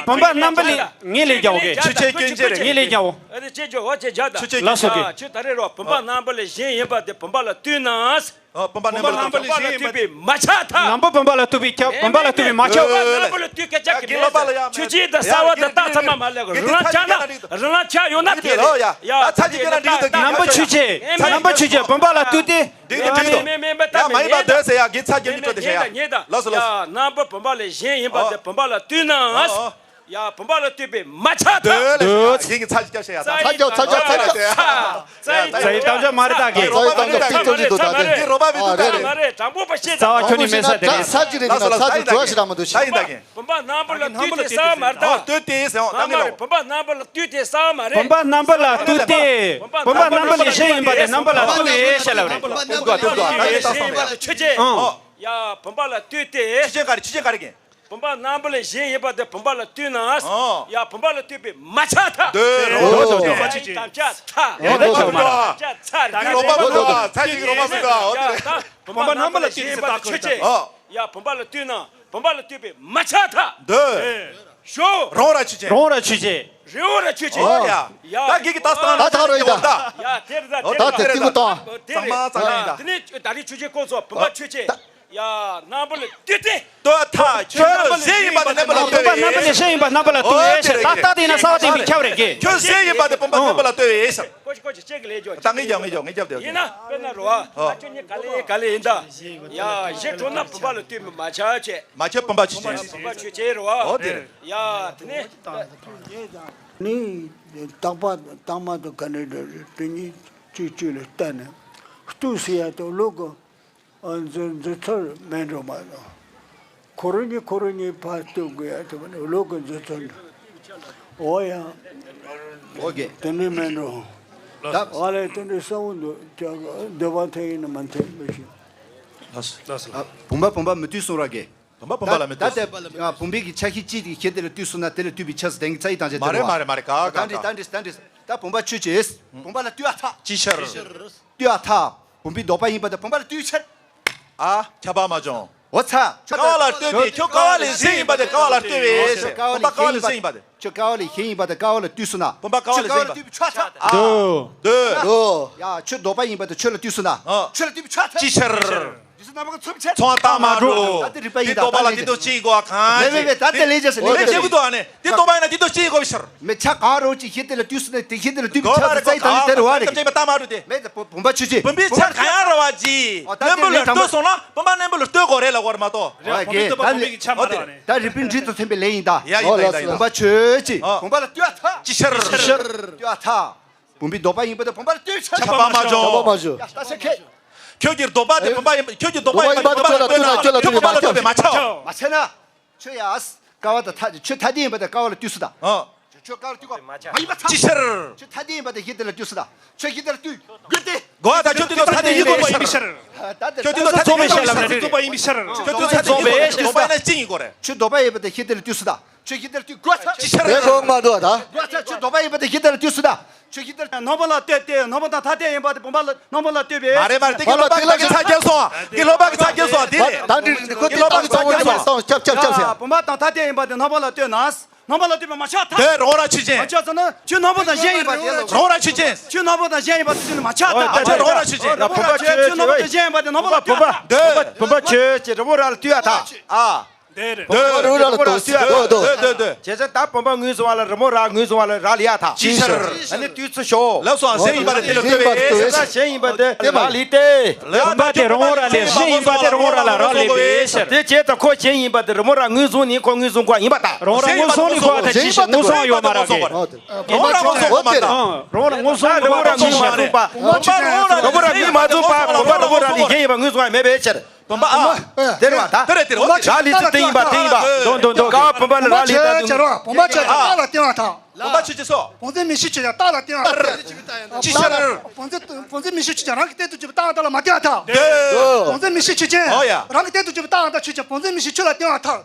བུམ་པ་སྣམ་བུ་ལས་ངས་ལས་རྒྱག་འོ་གི། ཆོས་ཅན་སྐྱོན་ཅན་རེད། ངས་ལས་རྒྱག་འོ། ཨ་ནི་ཅེ་ཇོ་ཨོ་ཅེ་ཇ་ད། ཆོས་ཅན་སྐྱོན་ཅན་རེད། ལགས་སོ་གི། ཨ་ཆོས་ད་རེད་རོ། བུམ་པ་སྣམ་བུ་ལས་གཞན་ཡིན་པ་དེ་བུམ་པ་ལ་ལྟོས་ན། ཨ། བུམ་པ་སྣམ་བུ་ལ་ལྟོས་པས་མ་ཁྱབ་ཐལ། སྣམ་བུ་བུམ་པ་ལ་ལྟོས་པས་ཁྱབ། བུམ་པ་ལ་ལྟོས་པས་མ་ཁྱབ། བུམ་པ་སྣམ་བུ་ལ་ལྟོས་སྐད་ཆ་གི་མེད་ཟེར། ཆོས་ཅན་དང་གསལ་བ་དང་རྟགས་ཚང་མ་མ་ལེགས། རིང་ལ་ཆགས་ན་རིང་ལ་ཆགས་ཡོད་ན་དེ་རེད། ཡ་ད་ཆ་ཅིག་སྐད་ན་འགྲིག་འདུག་སྣམ་བུ་ཆོས་ཅན། སྣམ་བུ་ཆོས་ཅན་བུམ་པ་ལ་ལྟོས་ཏེ། འགྲིག་འདུག་འགྲིག་འདུག་མེད་མེད་མེད་ད་ཡ་མ་ཡིན་པ་འདོད་ཟེར་ཡ་གི་ཚ་རྒྱུ་འདི་ཁྲོད་དེ་བཤད་ཡ། ལགས་སོ་ལགས་སོ། སྣམ་བུ་བུམ་པ་ལས་གཞན་ཡིན་པ་དེ་བུམ་པ་ལ་ལྟོས་ན། ཡ། བུམ་པ་ལ་ལྟོས་པས་མ་ཁྱབ་ཐལ། འདོད། ཡིན་གྱི་ཚ་ཅིག་སྐྱབས་བཤད་ཡ་ད། ཚ་ཅིག་ཚ་ཅིག་ཚ་ཅིག་ཚ་ཅིག་རྩ་བའི་གཏམ་བཤད་མ་རེད་ད་གི། རྩ་བའི་གཏམ་བཤད་ཏིག་ཙམ་ཅིག་འདུག་ད་གི། འདི་རོ་པ་མི་འདུག་ད། རེད་རེད། དྲང་པོ་པ་བཤད་ད། ཚ་བ་ཁྱོད་ནི་མེད་ས་དེ་རེད། ཚ་ཅིག་རེད་ན་ཚ་ཅིག་འགྲོ་ཞིག་ར་མི་འདུག་ཞིག་བུམ་པ་སྣམ་བུ་ལ་ལྟོས་ཏེ་ས་མ་རེད་ད། ལྟོས་ཏེ་ཟེར་བ་ད་ནི་ལོ། བུམ་པ་སྣམ་བུ་ལ་ལྟོས་ཏེ་ས་མ་རེད། བུམ་པ་སྣམ་བུ་ལ་ལྟོས་ཏེ། བུམ་པ་སྣམ་བུ་ལས་གཞན་ཡིན་པ་དེ་སྣམ་བུ་ལ་ལྟོས་པས་ཤེས་ལབ་རེད། ལྟོས་དགོས་ལྟོས་དགོས་ད་ནི་ད་སོང་ནས། ཆོས་ཅན། ཡ། བུམ་པ་ལ་ལྟོས་ཏེ། ཆོས་ཅན་ག་རེ་ཆོས་ཅན་ག་རེ་གི། བུམ་པ་སྣམ་བུ་ལས་གཞན་ཡིན་པ་དེ་བུམ་པ་ལ་ལྟོས་ན། ཨོ། ཡ་བུམ་པ་ལ་ལྟོས་པས་མ་ཁྱབ་ཐལ། འདོད་རོ། འདོད་འདོད་འདོད། ཚ་ཅིག་ཅིག་རོ་པ་མི་འདུག་ཚ་ཅིག་རོ་པ་མི་འདུག་ཚ་ཅིག་རོ་པ་མི་འདུག་འོ་དེ་རེད། བུམ་པ་སྣམ་བུ་ལ་ལྟོས་ཏེ་ས་ཁོ་ཆོས་ཅན། ཨོ། ཡ་བུམ་པ་ལ་ལྟོས་ན་བུམ་པ་ལ་ལྟོས་པས་མ་ཁྱབ་ཐལ། འདོད། ཞོ། རོང་ར་ཆོས་ཅན། རོང་ར་ཆོས་ཅན། རེའུ་ར་ཆོས་ཅན། ཨོ་ཡ། ད་གི་གི་ད་སྟངས་ད་ད་རོ་ཡི་ད། ཡ་དེ་རེད་ད། ད་དེ་ཏི་མུ་ཏང་། དེ་རེད། ཚང་མ་ཚང་མ་ཡིན་ད། དེ་ནས་ད་རེས་ཆོས་ཅན་ཁོང་ཚོ་བུམ་པ་ཆོས་ཅན། ཡ་སྣམ་བུ་ལ་ལྟོས་ཏེ། ལྟོས་ཐལ། ཁྱོད་གཞན་ཡིན་པ་དེ་སྣམ་བུ་ལ་ལྟོས་པས། བུམ་པ་སྣམ་བུ་ལས་གཞན་ཡིན་པ་སྣམ་བུ་ལ་ལྟོས་པས་ཟེར། ད་ལྟ་དེ་ན་ས་བ་དེ་མི་ཁྱབ་རེད་གི། ཁྱོད་གཞན་ཡིན་པ་དེ་བུམ་པ་སྣམ་བུ་ལ་ལྟོས་པས་ཟེར། ཀོ་ཅི་ཀོ་ཅི་ཅེག་ལས་ཇོ། ད་ངས་རྒྱབ་ངས་རྒྱབ་ངས་རྒྱབ་དེ། ཡིན་ན་དཔེར་ན་རོ། ཨ་ཁྱོད་གཉིས་ག་ལེ་ག་ལེ་ཡིན་ད། ཡ་གཞན་གྲོང་ན་བུམ་པ་ལ་ལྟོས་པས་མ་ཁྱབ་ཅེས། མ་ཁྱབ་བུམ་པ་ཆོས་ཅན། བུམ་པ་ཆོས་ཅན་རོ། ཨོ་དེ་རེད། ཡ་དེ་ནས། ནི་རྟག་པ་དྭངས་མ་དང་ག་ནས་འདྲ་རེད། དེ་གཉིས་གཅིག་གཅིག་ལ་ལྟ་ནས་ལྟོས་ཟེར་ཡ་དང་ལུག་གི། ཨ་འཛིན་འཛིན་ཚུལ་མེད་འགྲོ་མ་གཏོགས། ཁོ་རང་གཉིས་ཁོ་རང་གཉིས་ཕར་ལྟོས་དགོས་ཡ་དེ་མ་ནི་ལུག་གི་འཛིན་ཚུལ་འདྲ། འོ་ཡ། ཨོ་ཀེ། དེ་འདྲའི་མེད་འགྲོ། ད་ཨ་ལས་དེ་འདྲའི་གསལ་བོ་འདུག་ཀྱང་འདོད་པ་འཐད་ཡིན་ན་མ་འཐད་མི་ཤེས། ལགས་སོ། ལགས་སོ། ཨ་བུམ་པ་བུམ་པ་མི་ལྟོས་གསུང་ར་གེ། བུམ་པ་བུམ་པ་ལ་མི་ལྟོས། ད་ད་ཨ་བུམ་པའི་གི་ཆ་ཤས་གཅིག་གི་ཤེས་དེ་ལ་ལྟོས་གསུང་ན་དེ་ལ་ལྟོས་པའི་ཆ་ཟེར་དེང་གི་ཚ་ཡི་དང་བྱེད་མ་རེད་དེ་མ་རེད་མ་རེད་ག་ག་ད་འདྲི་ག་ད་འདྲི་ད་འདྲི་ད་བུམ་པ་ཆོས་ཅན། བུམ་པ་ལ་ལྟོས་ཨ་ཐག་ཅི་ཕྱིར། ལྟོས་ཨ་ཐག་བུམ་པའི་ལྡོག་པ་ཡིན་པ་དེ་བུམ་པ་ལ་ལྟོས་ཕྱིར། ཨ་ཁྱབ་པ་མ་བྱུང་། འོ་ཚ། ཀ་བ་ལ་ལྟོས་ཏེ་ཁྱོད་ཀ་བ་ལས་གཞན་ཡིན་པ་དེ་ཀ་བ་ལ་ལྟོས་པས་ཟེར། བུམ་པ་ཀ་བ་ལས་གཞན་ཡིན་པ་དེ། ཁྱོད་ཀ་བ་ལ་ཞེས་ཡིན་པ་དང་ཀ་བ་ལ་བཏུས་སོང་ན། བུམ་པ་ཀ་བ་ལ་ཞེས་ཡིན་པ། ཁྱོད་ཀ་བ་ལ་བཏུས་པའི་ཆོས་ཐ། ཨ། འདོད། འདོད། ཡ། ཁྱོད་ལྡོག་པ་ཡིན་པ་དང་ཁྱོད་ལ་བཏུས་སོང་ན། ཨ། ཁྱོད་ལ་བཏུས་པའི་ཆོས་ཐ། ཅི་ཕྱིར། ཚོགས་རྟགས་མ་གྲུབ། ད་དེ་རིགས་པ་ཡིན་ད། འདི་ལྡོག་པ་ལ་འདི་ལྡོག་ཅི་ཡིན་གོ་གང་། མེད་མེད་མེད། ད་དེ་ལས་ཀྱང་ཟེར་ལས་ཀྱང་ཟེར། འདི་ལྡོག་པ་ཡིན་ན་འདི་ལྡོག་ཅི་ཡིན་གོ་ཕྱིར། མི་ཆ་གང་རུང་ཅིག་ཞིག་དེ་ལ་བཏུས་སོང་ན་དེ་ཞིག་དེ་ལ་བཏུས་པའི་ཆོས་ཐ་བཙལ་ཡིན་ད་ནི་དེ་རུ་བ་རེད། མེད་ད་བུམ་པ་ཆོས་ཅན། བུམ་པའི་ཆ་གང་ཡང་ར་བ་ཅི། ཨོ་ད་རྣོན་པོ་ལ་ལྟོས་སོང་ན་བུམ་པ་རྣོན་པོ་ལ་ལྟོས་དགོས་རེད་ལབ་དགོས་རེད་མ་གཏོགས། རེད། ད་རིག་པའི་འགྲིག་ཏུ་ཐིམ་པའི་ལས་ཡིན་ད། ཡ་ཡིན་ད་ཡིན་ད། བུམ་པ་ཆོས་ཅན། ཨོ། བུམ་པ་ལ་ལྟོས་ཐ། ཅི་ཕྱིར། ལྟོས་ཐ། བུམ་པའི་ལྡོག་པ་ཡིན་པ་དང་བུམ་པ་ལ་ལྟོས་ཕྱིར། ཁྱབ་པ་མ་བྱུང་། ཁྱབ་པ་མ་བྱུང་། ཡ་ལྟ་ས་ཁེ། ཁྱོད་ཀྱི་ལྡོག་པ་དེ་བུམ་པ་ཡིན། ཁྱོད་ཀྱི་ལྡོག་པ་ཡིན་པ་དེ་བུམ་པ་ལ་ལྟོས་ན་ཁྱོད་བུམ་པ་ལ་ལྟོས་པས་མ་ཁྱབ། མ་ཁྱབ་ན། ཁྱོད་ཡ། ཀ་བ་དང་ཐ། ཁྱོད་ཐ་དད་ཡིན་པ་དང་ཀ་བ་ལ་ལྟོས་སོང་ད། ཨ། ཁྱོད་ཀ་བ་ལ་ལྟོས་པ་མ་ཡིན་པ་ཐ། ཅི་ཕྱིར། ཁྱོད་ཐ་དད་ཡིན་པ་དང་ཞེས་དེ་ལ་ལྟོས་སོང་ད། ཁྱོད་ཞེས་དེ་ལ་ལྟོས་དགོས་ཏེ། གོ་བ་དང་ཁྱོད་དེ་ཚོ་ཐ་དད་ཡིན་པ་ཡིན་པའི་ཕྱིར། ད་དེ་ཁྱོད་དེ་ཚོ་ཐ་དད་ཡིན་པ་ཡིན་པའི་ཕྱིར། ཁྱོད་དེ་ཚོ་ཐ་དད་ཡིན་པ་ཡིན་པའི་ཕྱིར། ལྡོག་པ་ཡིན་ན་ཅི་ཡིན་གོ་རེད། ཁྱོད་ལྡོག་པ་ཡིན་པ་དང་ཞེས་དེ་ལ་ལྟོས་སོང་ད། ཁྱོད་ཞེས་དེ་ལ་ལྟོས་དགོས་ད། ཅི་ཕྱིར། རེད་གོ་མ་འདུག་ད། དགོས་ད། ཁྱོད་ལྡོག་པ་ཡིན་པ་དང་ཞེས་དེ་ལ་ལྟོས་སོང་ད། ཁྱོད་ཞེས་དེ་ལ། རྣོན་པོ་ལ་ལྟོས་ཏེ་རྣོན་པོ་དང་ཐ་དད་ཡིན་པ་དེ་བུམ་པ་ལ་རྣོན་པོ་ལ་ལྟོས་པས། མ་རེད་མ་རེད། དེ་གི་ལོ་པ་གི་ཚ་རྒྱལ་སོང་། དེ་ལོ་པ་གི་ཚ་རྒྱལ་སོང་། དེ་རེད། ད་འདི་འདི་ཁོ་དེ་ལོ་པ་གི་ཚ་རྒྱལ་སོང་། ཁྱབ་ཁྱབ་ཁྱབ་ཁྱབ། བུམ་པ་དང་ཐ་དད་ཡིན་པ་དེ་རྣོན་པོ་ལ་ལྟོས་ན། རྣོན་པོ་ལ་ལྟོས་པས་མ་ཁྱབ་ཐལ། དེ་རང་ར་ཆོས་ཅན། མ་ཁྱབ་ཟེར་ན་ཁྱོད་རྣོན་པོ་དང་གཞན་ཡིན་པ་དེ་ལ། རང་ར་ཆོས་ཅན། ཁྱོད་རྣོན་པོ་དང་གཞན་ཡིན་པ་དེ་ཚོ་ནི་མ་ཁྱབ་ཐལ། ཨ་ཅེ་རང་ར་ཆོས་ཅན། ར་བུམ་པ་ཁྱོད་ཁྱོད་རྣོན་པོ་དང་གཞན་ཡིན་པ་དེ་རྣོན་པོ་ལ་ལྟོས་ཐལ། བུམ་པ་བུམ་པ་ཁྱོད་ཀྱི་རི་བོ་ར་ལ་ལྟོས་ཨ་ཐལ། ཨ། དེ་རེད། བུམ་པ་རི་བོ་ར་ལ་ལྟོས། འདོད་འདོད་འདོད། བྱས་ཙང་ད་བུམ་པ་ངོས་བཟུང་བ་ལ་རི་མོ་ར་ངོས་བཟུང་བ་ལ་ར་ལི་ཡ་ཐལ། ཅི་ཕྱིར། ཨ་ནི་ལྟོས་ཚུལ་ཤོག་ལབ་སོང་། གཞན་ཡིན་པ་ལ་དེ་ལ་ལྟོས་པས། གཞན་ཡིན་པ་དེ་ར་ལི་ཏེ། བུམ་པ་དེ་རི་མོ་ར་ལས་གཞན་ཡིན་པ་དེ་རི་མོ་ར་ལ་ར་ལི་པའི་ཕྱིར། དེ་བྱས་ཙང་ཁོ་གཞན་ཡིན་པ་དེ་རི་མོ་ར་ངོས་བཟུང་ནི་ཁོ་ངོས་བཟུང་དགོས་ཡིན་པ་ཐལ། རང་ར་ངོས་བཟུང་ནི་ཁོ་ཐལ། ཅི་ཞིག་ངོས་བཟུང་ཡོད་མ་ར་གི། རང་ར་ངོས་བཟུང་དགོས་མ་ཐལ། རང་ར་ངོས་བཟུང་ནི་ཁོ་ཐལ། ཅི་ཞིག་རི་མོ་ར་ངོས་མ་བཟུང་པ་བུམ་པ་རི་མོ་ར་ལས་གཞན་ཡིན་པ་ངོས་བཟུང་ཡ་མེད་པའི་ཕྱིར། བུམ་པ་ཨ། དེ་རེད་བ་ད། དེ་རེད་དེ་རེད། འོ་དེ་ར་ལི་ཚིག་དེ་ཡིན་པ་དེ་ཡིན་པ། འདོད་འདོད་འདོད། ཀ་བུམ་པ་ལ་ར་ལི་ད་དུ། བུམ་པ་ཆོས་ཅན་རྟགས་ལ་བརྟེན་པ་ཐལ། བུམ་པ་ཆོས་ཅན་སོ། བུམ་འཛིན་མིག་ཤེས་ཆོས་ཅན་རྟགས་ལ་བརྟེན་པ་ཐལ། ཅི་ཕྱིར། བུམ་འཛིན་བུམ་འཛིན་མིག་ཤེས་ཆོས་ཅན་རང་གི་སྟེང་དུ་གྱུར་པའི་རྟགས་དང་རྟགས་ལ་མ་བརྟེན་པ་ཐལ། འདོད། བུམ་འཛིན་མིག་ཤེས་ཆོས་ཅན། ཨོ་ཡ། རང་གི་སྟེང་དུ་གྱུར་པའི་རྟགས་དང་ཆོས་ཅན་བུམ་འཛིན་མིག་ཤེས་ཆོས་ལ་བརྟེན་པ་ཐལ།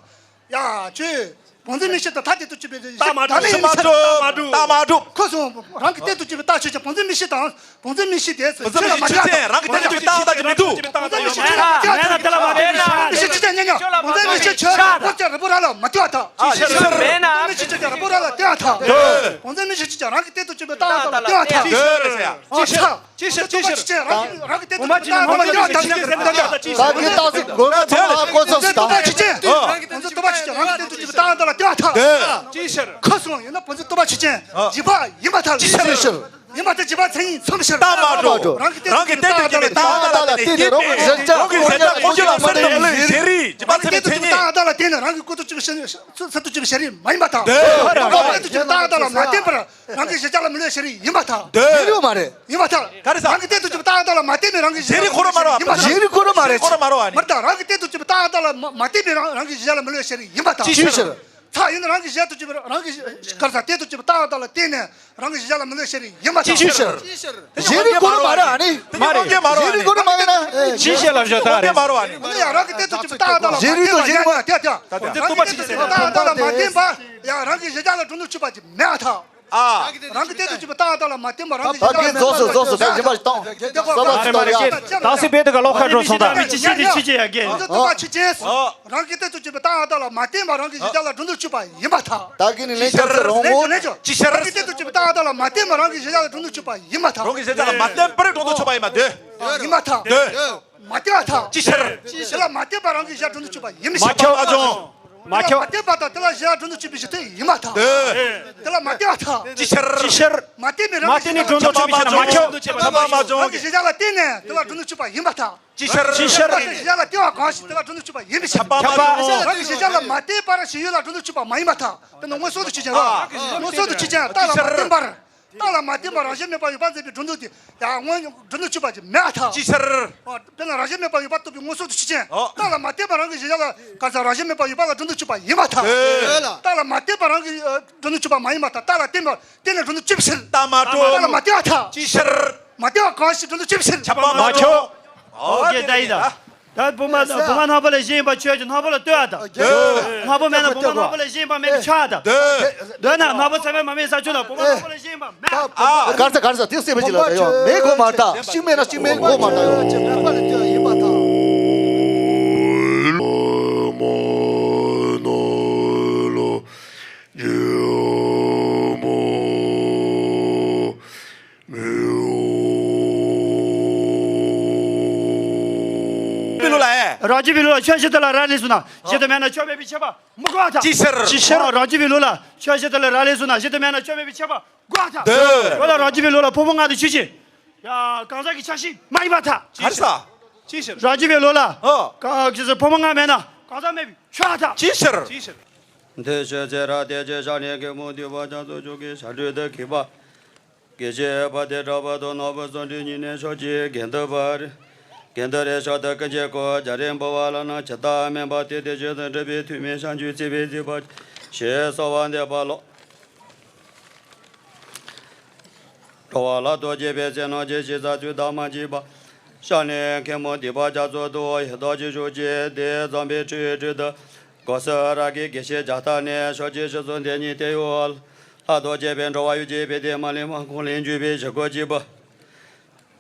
ཡ། ཁྱོད། བུམ་འཛིན་མིག་ཤེས་དང་ཐ་དད་དུ་གྱུར་པའི་རྟགས་མ་གྲུབ། རྟགས་མ་གྲུབ། རྟགས་མ་གྲུབ། ཁོ་སོང་། རང་གི་སྟེང་དུ་གྱུར་པའི་རྟགས་ཆོས་ཅན་བུམ་འཛིན་མིག་ཤེས་དང་བུམ་འཛིན་མིག་ཤེས་དེ་ཆོས་ལ་མ་ཆགས། རང་གི་སྟེང་དུ་གྱུར་པའི་རྟགས་དང་གྱུར་མི་འདུག་བུམ་འཛིན་མིག་ཤེས་ཆོས་ལ་མ་ཆགས། མིག་ཤེས་ཆོས་ཅན་ཉན་ཉན། བུམ་འཛིན་མིག་ཤེས་ཆོས་ལ་ཁོ་ཚོས་རི་བོ་ར་ལ་མ་ལྟོས་པ་ཐལ། ཅི་ཕྱིར། བུམ་འཛིན་མིག་ཤེས་ཆོས་ཅན་རི་བོ་ར་ལ་ལྟོས་པ་ཐལ། བུམ་འཛིན་མིག་ཤེས་ཆོས་ཅན་རང་གི་སྟེང་དུ་གྱུར་པའི་རྟགས་དང་ལ་ལྟོས་པ་ཐལ། ཅི་ཕྱིར། ཅི་ཕྱིར། ཅི་ཕྱིར། ཅི་ཕྱིར། རང་གི་སྟེང་དུ་གྱུར་པའི་རྟགས་དང་ལ་ལྟོས་པ་ཐལ། ད་གི་རྟགས་སུ་དགོས་པ་ཚང་མ་བཀོད་ཚོགས་སུ་དང་། བུམ་འཛིན་རྟོག་པ་ཆོས་ཅན། རང་གི་སྟེང་དུ་གྱུར་པའི་རྟགས་དང་ལ་ལྟོས་པ་ཐལ། ཅི་ཕྱིར། ཁོ་སོང་ཡིན་ན་བུམ་འཛིན་རྟོག་པ་ཆོས་ཅན། འཇིག་པ་ཡིན་པ་ཐལ། ཅི་ཕྱིར། ཡིན་པ་དེ་འཇིག་པ་མཚན་ཉིད་མཚོན་པའི་ཕྱིར། རྟགས་མ་གྲུབ། རང་གི་སྟེང་དུ་གྱུར་པའི་རྟགས་དང་ལ་བརྟེན་ནས་རང་གི་གཞལ་བྱ་ཀུན་གཞི་ལ་སེམས་ནང་ལས་ཤེས་རིག་འཇིག་པ་མཚན་ཉིད་མཚན་ཉིད། རྟགས་དང་ལ་བརྟེན་ནས་རང་གི་ཀུན་ཏུ་གྱུར་པའི་ཤེས་རིག་སེམས་སུ་གྱུར་པའི་ཤེས་རིག་མ་ཡིན་པ་དང་། རང་གི་སྟེང་དུ་གྱུར་པའི་རྟགས་དང་ལ་མ་བརྟེན་པར་རང་གི་གཞལ་བྱ་ལ་མི་སླུ་བའི་ཤེས་རིག་ཡིན་པ་དང་། ཡིན་ཡོད་མ་རེད། ཡིན་པ་དང་། ག་རེ་ཟེར། རང་གི་སྟེང་དུ་གྱུར་པའི་རྟགས་དང་ལ་མ་བརྟེན་པའི་རང་གི་ཤེས་རིག་ཁོ་རང་མ་རེད་བ། ཡིན་པ་དང་། ཤེས་རིག་ཁོ་རང་མ་རེད། ཁོ་རང་མ་རེད་བ་ནི། མ་རེད་ད། རང་གི་སྟེང་དུ་གྱུར་པའི་རྟགས་དང་ལ་མ་མ་བརྟེན་པའི་རང་རང་གི་གཞལ་བྱ་ལ་མི་སླུ་བའི་ཤེས་རིག་ཡིན་པ་དང་། ཅི་ཕྱིར། ཚ་ཡིན་ན་རང་གི་གཞལ་དུ་གྱུར་པའི་རང་གི་ག་རེ་ཟེར། སྟེང་དུ་གྱུར་པའི་རྟགས་དང་ལ་བརྟེན་ནས་རང་གི་གཞལ་བྱ་ལ་མི་སླུ་བའི་ཤེས་རིག་ཡིན་པ་དང་། ཅི་ཕྱིར། ཤེས་རིག་ཁོ་རང་མ་རེད་ཨ་ནི། མ་རེད། ཤེས་རིག་ཁོ་རང་མ་རེད་ན། ཅི་ཤེས་ལབ་ཤོག་ད་རེད། མ་རེད་ཨ་ནི། ཡ་རང་གི་སྟེང་དུ་གྱུར་པའི་རྟགས་དང་ལ་མ་བརྟེན་པ། ཡ་ཡ་ཡ། རང་གི་སྟེང་དུ་གྱུར་པའི་རྟགས་དང་ལ་མ་བརྟེན་པ། ཡ་རང་གི་གཞལ་བྱ་ལ་གྲུབ་དོན་ཆུད་པ་ཅིག་མེད་ཨ་ཐལ། ཨ། རང་གི་སྟེང་དུ་གྱུར་པའི་རྟགས་དང་ལ་མ་བརྟེན་པར་རང་གི་གཞལ་བྱ་ལ་མི་སླུ་བ་ཞིག་ཡིན་པ་དང་། དེ་ལྟ་བུ་མ་རེད་མ་རེད། ཅེས་དག་སེ་བེད་དུ་ག་ལོག་ཁ་འགྲོ་སོང་ད། ཅི་ཞིག་ཅི་ཞིག་ཡ་གི། བུམ་འཛིན་རྟོག་པ་ཆོས་ཅན། རང་གི་སྟེང་དུ་གྱུར་པའི་རྟགས་དང་ལ་མ་བརྟེན་པར་རང་གི་གཞལ་བྱ་ལ་གྲུབ་དོན་ཆུད་པ་ཡིན་པ་དང་། ད་གིན་ནི་ལན་རྒྱབ་ཚེ་རང་ངོ་། ཅི་ཕྱིར། རང་གི་སྟེང་དུ་གྱུར་པའི་རྟགས་དང་ལ་མ་བརྟེན་པར་རང་གི་གཞལ་བྱ་ལ་གྲུབ་དོན་ཆུད་པ་ཡིན་པ་དང་། རང་གི་གཞལ་བྱ་ལ་མ་བརྟེན་པར་གྲུབ་དོན་ཆུད་པ་ཡིན་པ་འདོད། ཡིན་པ་དང་། འདོད། མ་བརྟེན་པ་དང་། ཅི་ཕྱིར། དེ་ལ་མ་བརྟེན་པར་རང་གི་གཞལ་བྱ་གྲུབ་དོན་ཆུད་པ་ཡིན་མི་ཤེས། མ་ཁྱབ། མ་བྱུང་། མ་ཁྱབ། དེ་ལ་མ་བརྟེན་པ་དང་དེ་ལ་གཞལ་བྱ་གྲུབ་དོན་ཆུད་པའི་གཞི་དེ་ཡིན་པ་དང་། འདོད། དེ་ལ་མ་བརྟེན་པ་དང་། ཅི་ཕྱིར། ཅི་ཕྱིར། མ་བརྟེན་པའི་རང་གི་མ་བརྟེན་ནས་གྲུབ་དོན་ཆུད་པའི་ཕྱིར་ན་མ་ཁྱབ། ཁྱབ་པ་མ་བྱུང་། རང་གི་གཞལ་བྱ་ལ་བརྟེན་ནས་དེ་ལ་གྲུབ་དོན་ཆུད་པ་ཡིན་པ་དང་། ཅི་ཕྱིར། ཅི་ཕྱིར། གཞལ་བྱ་ལ་བརྟེན་པ་གང་ཞིག་དེ་ལ་གྲུབ་དོན་ཆུད་པ་ཡིན་མི་ཤེས། ཁྱབ་པ་མ་བྱུང་། རང་གི་གཞལ་བྱ་ལ་མ་བརྟེན་པར་གཞན་ཡུལ་ལ་གྲུབ་དོན་ཆུད་པ་མ་ཡིན་པ་དང་། དཔེར་ན་མངོན་སུམ་དུ་ཆོས་ཅན་རོ། མངོན་སུམ་དུ་ཆོས་ཅན་རྟགས་ལ་མ་བརྟེན་པར། རྟགས་ལ་མ་བརྟེན་པར་རང་བཞིན་མེད་པར་ཡོད་པ་མཛད་པའི་གྲུབ་དོན་དེ་ཡང་སྔོན་གྲུབ་དོན་ཆུད་པ་ཅིག་མེད་པ་དང་། ཅི་ཕྱིར། དཔེར་ན་རང་བཞིན་མེད་པར་ཡོད་པ་རྟོགས་པའི་མངོན་སུམ་དུ་ཆོས་ཅན། ཨོ། རྟགས་ལ་མ་བརྟེན་པར་རང་གི་གཞལ་བྱ་ལ་ག་ས་རང་བཞིན་མེད་པར་ཡོད་པ་ལ་གྲུབ་དོན་ཆུད་པ་ཡིན་པ་དང་། ཨོ། རྟགས་ལ་མ་བརྟེན་པར་རང་གི་ཨ་གྲུབ་དོན་ཆུད་པ་མ་ཡིན་པ་དང་། རྟགས་ལ་བརྟེན་པར་བརྟེན་ནས་གྲུབ་དོན་ཆུད་པའི་ཕྱིར། རྟགས་མ་གྲུབ། རྟགས་ལ་མ་བརྟེན་པ་དང་། ཅི་ཕྱིར། མ་བརྟེན་པ་གང་ཞིག་གྲུབ་དོན་ཆུད་པའི་ཕྱིར། ཁྱབ་པ་མ་བྱུང་། ཨོ་ཀྱེ་ད་ཡིན་ད། ད་བུམ་པ་བུམ་པ་རྣོན་པོ་ལ་གཞན་ཡིན་པ་ཆོས་ཀྱི་རྣོན་པོ་ལ་ལྟོས་པ་དང་། རྣོན་པོ་མེད་ན་བུམ་པ་རྣོན་པོ་ལ་གཞན་ཡིན་པ་མེད་པའི་ཆ་དང་། འདོད་ན་རྣོན་པོ་ཚད་མས་མ་དམིགས་ས་ཆོས་དང་བུམ་པ་རྣོན་པོ་ལ་གཞན་ཡིན་པ་མེད། ཨ། གར་ས་གར་ས་དེ་སྲིད་པའི་ཅི་ལ་ད་ཡོང་མེད་གོ་མ་ལྟ། གཅིག་མེད་ན་གཅིག་མེད་གོ་མ་ལྟ་ཡོང་། ཅེས་མེད་པ་ལ་ལྟོས་ཡིན་པ་དང་། པི་ལོ་ལ་ཨེ། རང་རྒྱུད་པའི་ལུགས་ལ་ཆོས་བཞི་དེ་ལ་རག་ལས་སོང་ན་བཞི་དེ་མེད་ན་ཆོས་མེད་པའི་ཁྱད་པར་མི་གོ་བ་དང་། ཅི་ཕྱིར། ཅི་ཕྱིར། རང་རྒྱུད་པའི་ལུགས་ལ་ཆོས་བཞི་དེ་ལ་རག་ལས་སོང་ན་བཞི་དེ་མེད་ན་ཆོས་མེད་པའི་ཁྱད་པར་མི་གོ་བ་དང་། འདོད། འོ་ལ་རང་རྒྱུད་པའི་ལུགས་ལ་ཕུང་པོ་ལྔ་དེ་ཆོས་ཅན། ཡ། གང་ཟག་གི་ཆ་ཤས་མ་ཡིན་པར་ཐལ། ག་རེ་ཟེར། ཅི་ཕྱིར། རང་རྒྱུད་པའི་ལུགས་ལ། ཨ། གང་ཟག་ཕུང་པོ་ལྔ་མེད་ན་གང་ཟག་མེད་པའི་ཆོས་དང་། ཅི་ཕྱིར། ཅི་ཕྱིར། འདི་ཕྱིར་ཚེ་རབས་དེ་ཅིག་ཤར་ནས་མཁན་པོ་འདུས་པ་རྒྱ་མཚོ་མཆོག་གི་ཞབས་དྲུང་དུ་གིས་པ། དགེ་བཤེས་དཔལ་ལྡན་གྲགས་པ་དང་ནོར་བུ་བསམ་འགྲུབ་གཉིས་ནས་ཕྱོགས་ཀྱི་དགེ་འདུན་པ། དགེ་འདུན་རེ་ཕྱོགས་དུ་ཀུན་མཁྱེན་སྐུ་རྒྱ་རས་འབུལ་བ་ལ་ནང་ཇི་ལྟར་དམན་པ་དེ་དེ་བཞིན་དུ་འགྲུབ་པའི་ཐུགས་སྨོན་བྱང་ཆུབ་སེམས་དཔའི་མཛད་པ་ཞེས་གསོལ་བ་འདེབས་པ་ལོ། འགྲོ་བ་ལ་ཐུགས་བསྐྱེད་པའི་ཚེ་ནང་གི་ཤེས་བྱ་ཚུལ་དང་མ་མཆིས་པ། ཤར་ནས་མཁན་པོ་འདུས་པ་རྒྱ་མཚོ་དུ་ཧེ་ཐོག་ཅིག་ཤོག་ཅེས་དེ་འཛོམས་པའི་ཁྲིད་ཁྲིད་དུ། སྒོ་སུ་ར་གི་དགེ་བཤེས་རྒྱ་ཐག་ནས་ཕྱོགས་ཀྱི་ཞི་གསུམ་དེ་ཉིད་དེ་ཡོད། ལྷ་ཐོག་བཅས་པའི་འགྲོ་བ་ཡུལ་གྱི་བེ་དེ་མ་ལེ་མ་ཁོང་ལེན་འཇུས་པའི་ཞི་རྒོལ་གྱི་བུ།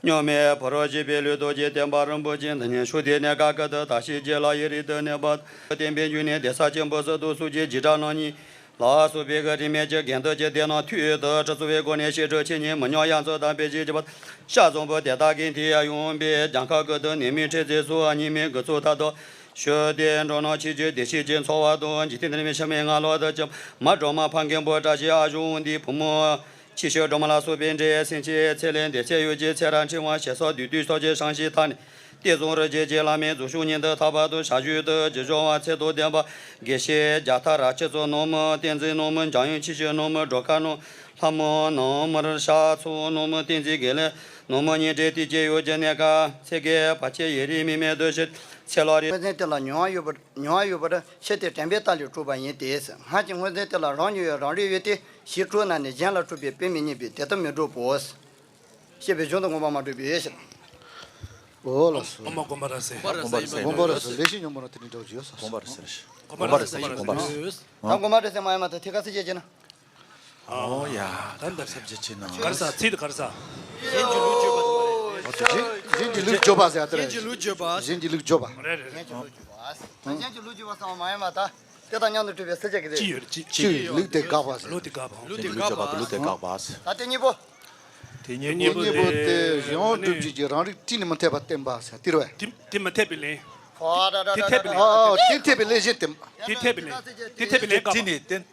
གཉུག་མའི་ཕ་རོལ་ཕྱིན་པའི་ལུས་རྟོགས་ཀྱི་བསྟན་པ་རིན་པོ་ཆེ་འདི་ཉིད་ཤུགས་ལྡན་ནས་དཀའ་ཁག་ཏུ་དར་ཞིང་རྒྱས་ལ་ཡུན་རིང་དུ་གནས་པ། བསྟན་པའི་འབྱུང་གནས་གདན་ས་ཆེན་པོ་སུ་དུ་སུ་ཀྱི་རྗེས་འབྲང་རྣམ་གཉིས་ལ་སོགས་པའི་གི་རིས་མེད་ཀྱི་དགེ་འདུན་གྱི་སྡེ་རྣམས་མཐུད་དུ་ཁྲི་ཚོ་བའི་སྒོ་ནས་བཤད་སྒྲུབ་ཆོས་ཉིད་མི་ཉམས་ཡང་རྩེ་དང་སྤེལ་ཞིང་བགྱིས་པ། ཤར་རྫོང་དཔོན་དེ་དག་གི་མཐིལ་ཡང་ཡོང་བའི་གྱངས་ཁ་ཀུན་ཏུ་ནད་མུག་མཁྲེགས་ཚེ་སོགས་ཉི་མའི་དགུ་ཚོགས་མཐའ་དག་ཤོད་དེ་འགྲོ་ནང་ཆོས་རྗེ་བདེ་གཤེགས་ཀྱི་འཚོ་བ་དང་འཇིག་རྟེན་འདིར་མི་ཕྱི་མའི་ངང་ལོག་ཏུ་ཅི་མ་སྒྲོལ་མ་ཕ་མཁན་པོ་བཀྲ་ཤིས་ཨ་ཞང་འདིའི་བུ་མོ། ཆེ་ཤོས་སྒྲོལ་མ་ལ་སོགས་པའི་འདྲེ་སེམས་ཅན་ཚེ་ལས་འདས་ཚེ་ཡོད་ཀྱི་ཚེ་རབས་ཕྲེང་བ་ཞེ་ས་བསྡུས་བསྡུས་སོགས་ཀྱི་བཤང་གཅི་དག་ནས་གཏེར་བཟུང་རི་རྒྱལ་གྱི་བླ་མའི་རྫུ་ཤུགས་ཉིད་དུ་ཐར་པ་དང་ཞབས་ཞུ་དུ་ཇི་བྱུང་བ་ཚད་དང་ལྡན་པ་དགེ་བཤེས་རྒྱ་ཐག་ར་ཁྱི་ཚོ་ནོར་མོ་བསྟན་འཛིན་ནོར་མོ་འཇམ་དབྱངས་ཆེ་ཤོས་ནོར་མོ་སྒྲོལ་དཀར་ནོར་ལྷ་མོ་ནོར་མོ་རི་ཤ་ཚོ་ནོར་མོ་བསྟན་འཛིན་དགེ་ལེགས་ནོར་མོ་གཉིས་འདྲེས་ཏི་ཅེ་ཡོད་ཀྱི་གནས་སྐབས་ཚེ་གེ་བ་ཆེ་ཡེ་རི་མི་མེད་དུ་ཤི་ཚེ་ལོ་རེ། དངོས་བཙན་དེ་ལ་མྱོང་བ་ཡོད་པར། མྱོང་བ་ཡོད་པར་ཤེས་ཏེ་དྲན་པའི་རྟ་ལས་གྲུབ་པ་ཡིན་ཏེ། སྔར་གྱི་དངོས་བཙན་དེ་ལ་རང་མྱོང་ཡོད་རང་རིག་ཡོད་དེ་ཞེས་གྲུབ་ན་ནི་གཞན་ལ་གྲུབ་པའི་དཔེ་མི་རྙེད་པས་དེ་ལྟར་མི་འགྲུབ་བོ། ཞེས་པའི་གཞུང་དུ་མངོན་པར་མ་གྲུབ་པའི་ཕྱིར། འོ་ལགས་སོ། ཨོ་མ་དགོངས་པ་རབ་གསལ། དགོངས་པ་རབ་གསལ། དགོངས་པ་རབ་གསལ། ལས་ཤིག་ཉོན་མོངས་རང་དེ་ནི་འདྲ་བོ་ཅིག་ཡོད་ས། དགོངས་པ་རབ་གསལ། དགོངས་པ་རབ་གསལ། དགོངས་པ་རབ་གསལ། ད་དགོངས་པ་རབ་གསལ་མ་ཡིན་མ་ཐག་ཐད་ཀར་སེལ་བྱེད་ཀྱི་ན། ཨོ་ཡ། ད་འདར་ས་བྱེད་ཀྱི་ན། ག་རེ་ཟ། ཚིག་དེ་ག་རེ་ཟ། གཞན་གྱི་ལུགས་བརྗོད་པ་དེ་མ་རེད། གཞན་གྱི་ལུགས་བརྗོད་པ་ཟེར་ཡ་དེ་རེད། གཞན་གྱི་ལུགས་བརྗོད་པ། གཞན་གྱི་ལུགས་བརྗོད་པ། རེད་རེད་རེད། གཞན་གྱི་ལུགས་བརྗོད་པ། གཞན་གྱི་ལུགས་བརྗོད་པ་ཟེར་བ་མ་ཡིན་པ་དང་། དེ་དང་མཉམ་དུ་གྲུབ་པའི་སེལ་བྱེད་ཀྱི་རེད། ཅི་ཡོད་རེད། ཅི། ཅི་ཡོད་རེད། ལུགས་དེ་དགག་པ་ཟེར། ལུགས་དེ་དགག་པ། ལུགས་དེ་དགག་པ། ལུགས་དེ་དགག་པ་ཟེར། ད་དེ་གཉིས་པོ། དེ་གཉིས་པོ་དེ་གཞན་དབང་སྒྲུབ་བྱེད་ཀྱི་རང་རིག་དྲིས་ནས་མི་འཐད་པར་བསྟན་པ་ཟེར་དེ་རེད་པས། དེ་དེ་མི་འཐད་པའི་ལན། དེ་འཐད་པའི་ལན། ཨ་ཨ་དེ་འཐད་པའི་ལན་གཞན་དེ། དེ་འཐད་པའི་ལན། དེ་འཐད་པའི་ལན་དགག་པ། དེ་ནི་དེ།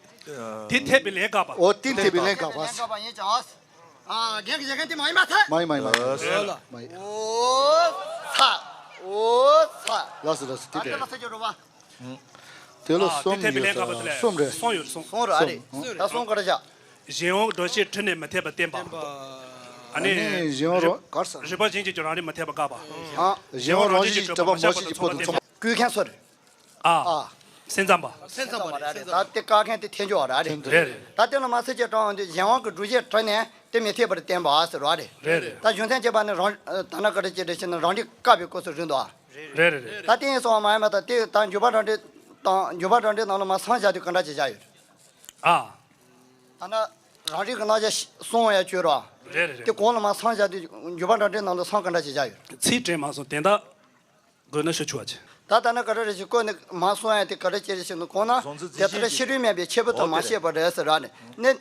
དེ་འཐད་པའི་ལན་དགག་པ། ཨོ་དེ་འཐད་པའི་ལན་དགག་པ། ལན་དགག་པ་ཡིན་ཀྱང་། ཨ་རྒན་གྱི་བཞེད་མཁན་དེ་མ་ཡིན་པ་ཐལ། མ་ཡིན་མ་ཡིན་མ་ཡིན། ཨོ་ལ། མ་ཡིན། ཨོ་ཚ། ཨོ་ཚ། ལགས་སོ་ལགས་སོ། དེ་ཨ་དེ་རེད། ལ་ས་ཆ་རོ་བ། དེ་ལ་ཨ་གསུམ་དེ་འཐད་པའི་ཡོད་ལན་དགག་པ་དེ་ས། ལས་གསུམ་རེད། གསུམ་ཡོད་རེད་གསུམ། གསུམ་རེད་ཨ་རེད། གསུམ། ད་གསུམ་ག་རེ་བྱ། གཞན་དབང་སྒྲུབ་བྱེད་དྲིས་ནས་མི་འཐད་པར་བསྟན་པ། ཨ་ནི། ཨ་ནི་གཞན་དབང་རོ་གར་ས། རིགས་པ་གཞན་གཅིག་གི་རང་རིག་མི་འཐད་པར་དགག་པ། ཨ། གཞན་དབང་རང་བཞིན་གྱིས་གྲུབ་པ་མ་ཤེས་པ་དང་མཚུངས་པར་བསྟན་པ། བསྐུལ་མཁན་སུ་རེད། ཨ། ཨ། སེམས་ཙམ་པ། སེམས་ཙམ་པ་རེད། ད་དེ་བཀག་མཁན་དེ་ཐལ་འགྱུར་བ་རེད། རེད་རེད། ད་དེ་ལ་མ་ཚད་ཀྱི་དྲང་དེ་གཞན་དབང་གི་སྒྲུབ་བྱེད་དྲིས་ནས་དེ་མི་འཐད་པར་བསྟན་པ་ཟེར་བ་རེད། རེད་རེད། ད་རྒྱུ་མཚན་བྱས་པ་ནི་རང་ད་ན་ག་རེ་བྱེད་རེད་ཟེར་ན་རང་རིག་བཀག་པའི་སྐབས་སུ་རིང་དུ། རེད་རེད་རེད། ད་དེ་ཡིན་སོང་བ་མ་ཡིན་པ་དང་དེ་ད་འཇུག་པ་རང་འགྲེལ་དང་འཇུག་པ་རང་འགྲེལ་ནང་ལ་མ་སངས་རྒྱས་དུས་ག་འདྲ་ཅིག་བཞག་ཡོད། ཨ། ད་ན་རང་རིག་གི་རྣམ་གཞག་གསུང་ཡ་བཅོས་ར། རེད་རེད་རེད། དེ་གོང་ལ་མ་སངས་རྒྱས་དུས་འཇུག་པ་རང་འགྲེལ་ནང་ལ་སངས་ག་འདྲ་ཅིག་བཞག་ཡོད། ཚིག་དྲན་མ་སོང་དེ་འདྲ། དགོས་ན་ཤོད་ཆོག་ཅིག་ད་ལྟ་ན་ག་རེ་རེ་ཞིག་བཀོད་ནས་མ་གསུང་ཡ་དེ་ག་རེ་བྱེད་རེ་ཞིག་ནི་གོང་ན་གཟུང་འཛིན་དེ་ལྟར་ཕྱི་རོལ་དམན་པའི་ཁྱད་པར་དུ་མ་ཤེས་པ་རེད་ཟེར་ར་ནི་ནི།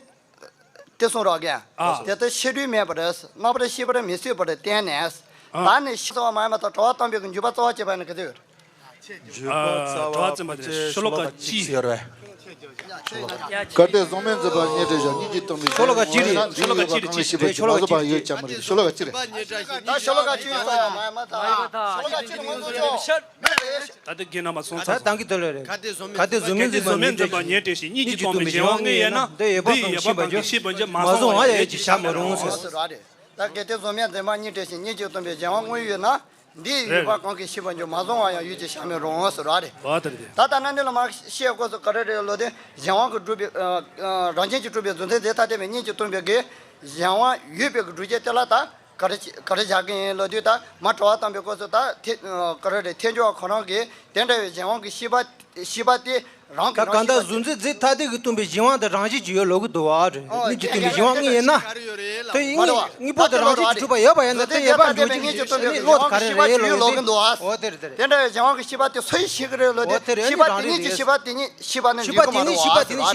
དེ་གསུང་རོགས་གན། ཨ། དེ་ལྟར་ཕྱི་རོལ་དམན་པ་རེད། རྣམ་པར་ཤེས་པར་མི་བཟོད་པར་བསྟན་ནས། ཨ། ད་ནི་ཤེས་ཚོར་བ་མ་ཡིན་པ་དང་གྲོལ་བ་བཏང་པའི་གི་འཇུག་པ་རྩ་བ་བྱེད་པ་ནི་ག་ཚོད་ཡོད། འཇུག་པ་རྩ་བ་བ་ཅན་ཤོ་ལོ་ཀ་གཅིག་ཟེར་བས། གལ་ཏེ་གཟུང་མེད་འཛིན་པ་རྙེད་བྲལ་བཞག་སྙིང་རྗེ་སྟོང་པའི་ཤོ་ལོ་ཀ་གཅིག་རེད། ཤོ་ལོ་ཀ་གཅིག་རེད། གཅིག་རེད། ཤོ་ལོ་ཀ་གཅིག་རེད། ཤོ་ལོ་ཀ་གཅིག་རེད། ད་ཤོ་ལོ་ཀ་གཅིག་ཡོད་ས་ཡང་མ་ཡིན་མ་ད། ཤོ་ལོ་ཀ་གཅིག་ནི་ངོ་ཚོ་ཆོག་ད་ལྟ་རྒན་རྣམ་པ་སོང་ཚར་སོང་། ད་གི་དོན་ལས་རེད། གལ་ཏེ་གཟུང་མེད་འཛིན་པ་ཉིད་བྲལ་ཞིང་སྙིང་རྗེ་སྟོང་པའི་གཞན་དབང་དངོས་ཡོད་ན། འདི་ཡོད་པ་གང་ཤེས་པར་འགྱུར། མ་བཟུང་བ་ཡང་ཅིག་བྱ་མི་རུང་ཟེར། ད་གལ་ཏེ་གཟུང་མེད་འཛིན་པ་ཉིད་བྲལ་ཞིང་སྙིང་རྗེ་སྟོང་པའི་གཞན་དབང་དངོས་ཡོད་ན། འདི་ཡོད་པ་གང་གིས་ཤེས་པར་འགྱུར། མ་བཟུང་བ་ཡང་ཡུད་ཀྱིས་བྱ་མི་རུང་ཟེར་བ་རེད། ད་ལྟ་ན་འདི་ལ་མ་བཤད་སྐོར་སུ་ག་རེ་རེད་ལོ་དེ་གཞན་དབང་གིས་གྲུབ་པའི་རང་བཞིན་གྱིས་གྲུབ་པའི་གཟུང་འཛིན་དེ་ཐ་དད་པའི་སྙིང་རྗེ་སྟོང་པའི་གི་གཞན་དབང་ཡོད་པའི་གི་སྒྲུབ་བྱེད་དེ་ལ་ད། ག་རེ་བྱེད་ག་རེ་བྱ་གི་ཡིན་ལབ་དུས་ད་མ་གྲོལ་བ་བཏང་པའི་སྐབས་སུ་ད་ཐེ་ག་རེ་རེད་ཐལ་འགྱུར་བ་ཁོ་རང་གིས་དེ་འདྲ་བའི་གཞན་དབང་གི་ཤེས་པ་ཤེས་པ་དེ་རང་གི་ད་གང་ལྟར་གཟུང་འཛིན་རྫས་ཐ་དད་ཀྱིས་སྟོང་པའི་གཞན་དབང་དེ་རང་བཞིན་གྱིས་ཡོད་ལབ་ཀྱི་འདུག་བ་རེད། ཨོ་སྙིང་རྗེ་སྟོང་པའི་གཞན་དབང་དངོས་ཡིན་ན། ག་རེ་ཡོད་རེད་ལ། དེ་ཡིན་མ་རེད་བ། དངོས་པོ་དེ་རང་བཞིན་གྱིས་གྲུབ་པ་ཡོད་པ་ཡིན་ན་དེ་ཡོད་པར་འགྱུར་གྱི་ཡིན་ཞེས་ནི་བློ་དེ་ག་རེ་རེད་ལོ་དེ་རེད་དེ། འོ་དེ་རེད་དེ་རེད། དེ་འདྲ་བའི་གཞན་དབང་གི་ཤེས་པ་དེ་སུ་ཡིས་ཤེས་ཀྱི་རེད་ལོ་དེ། ཤེས་པ་དེ་ཉིད་ཀྱིས་ཤེས་པ་དེ་ཉིད་ཤེས་པ་ནི་འགྲིག་གི་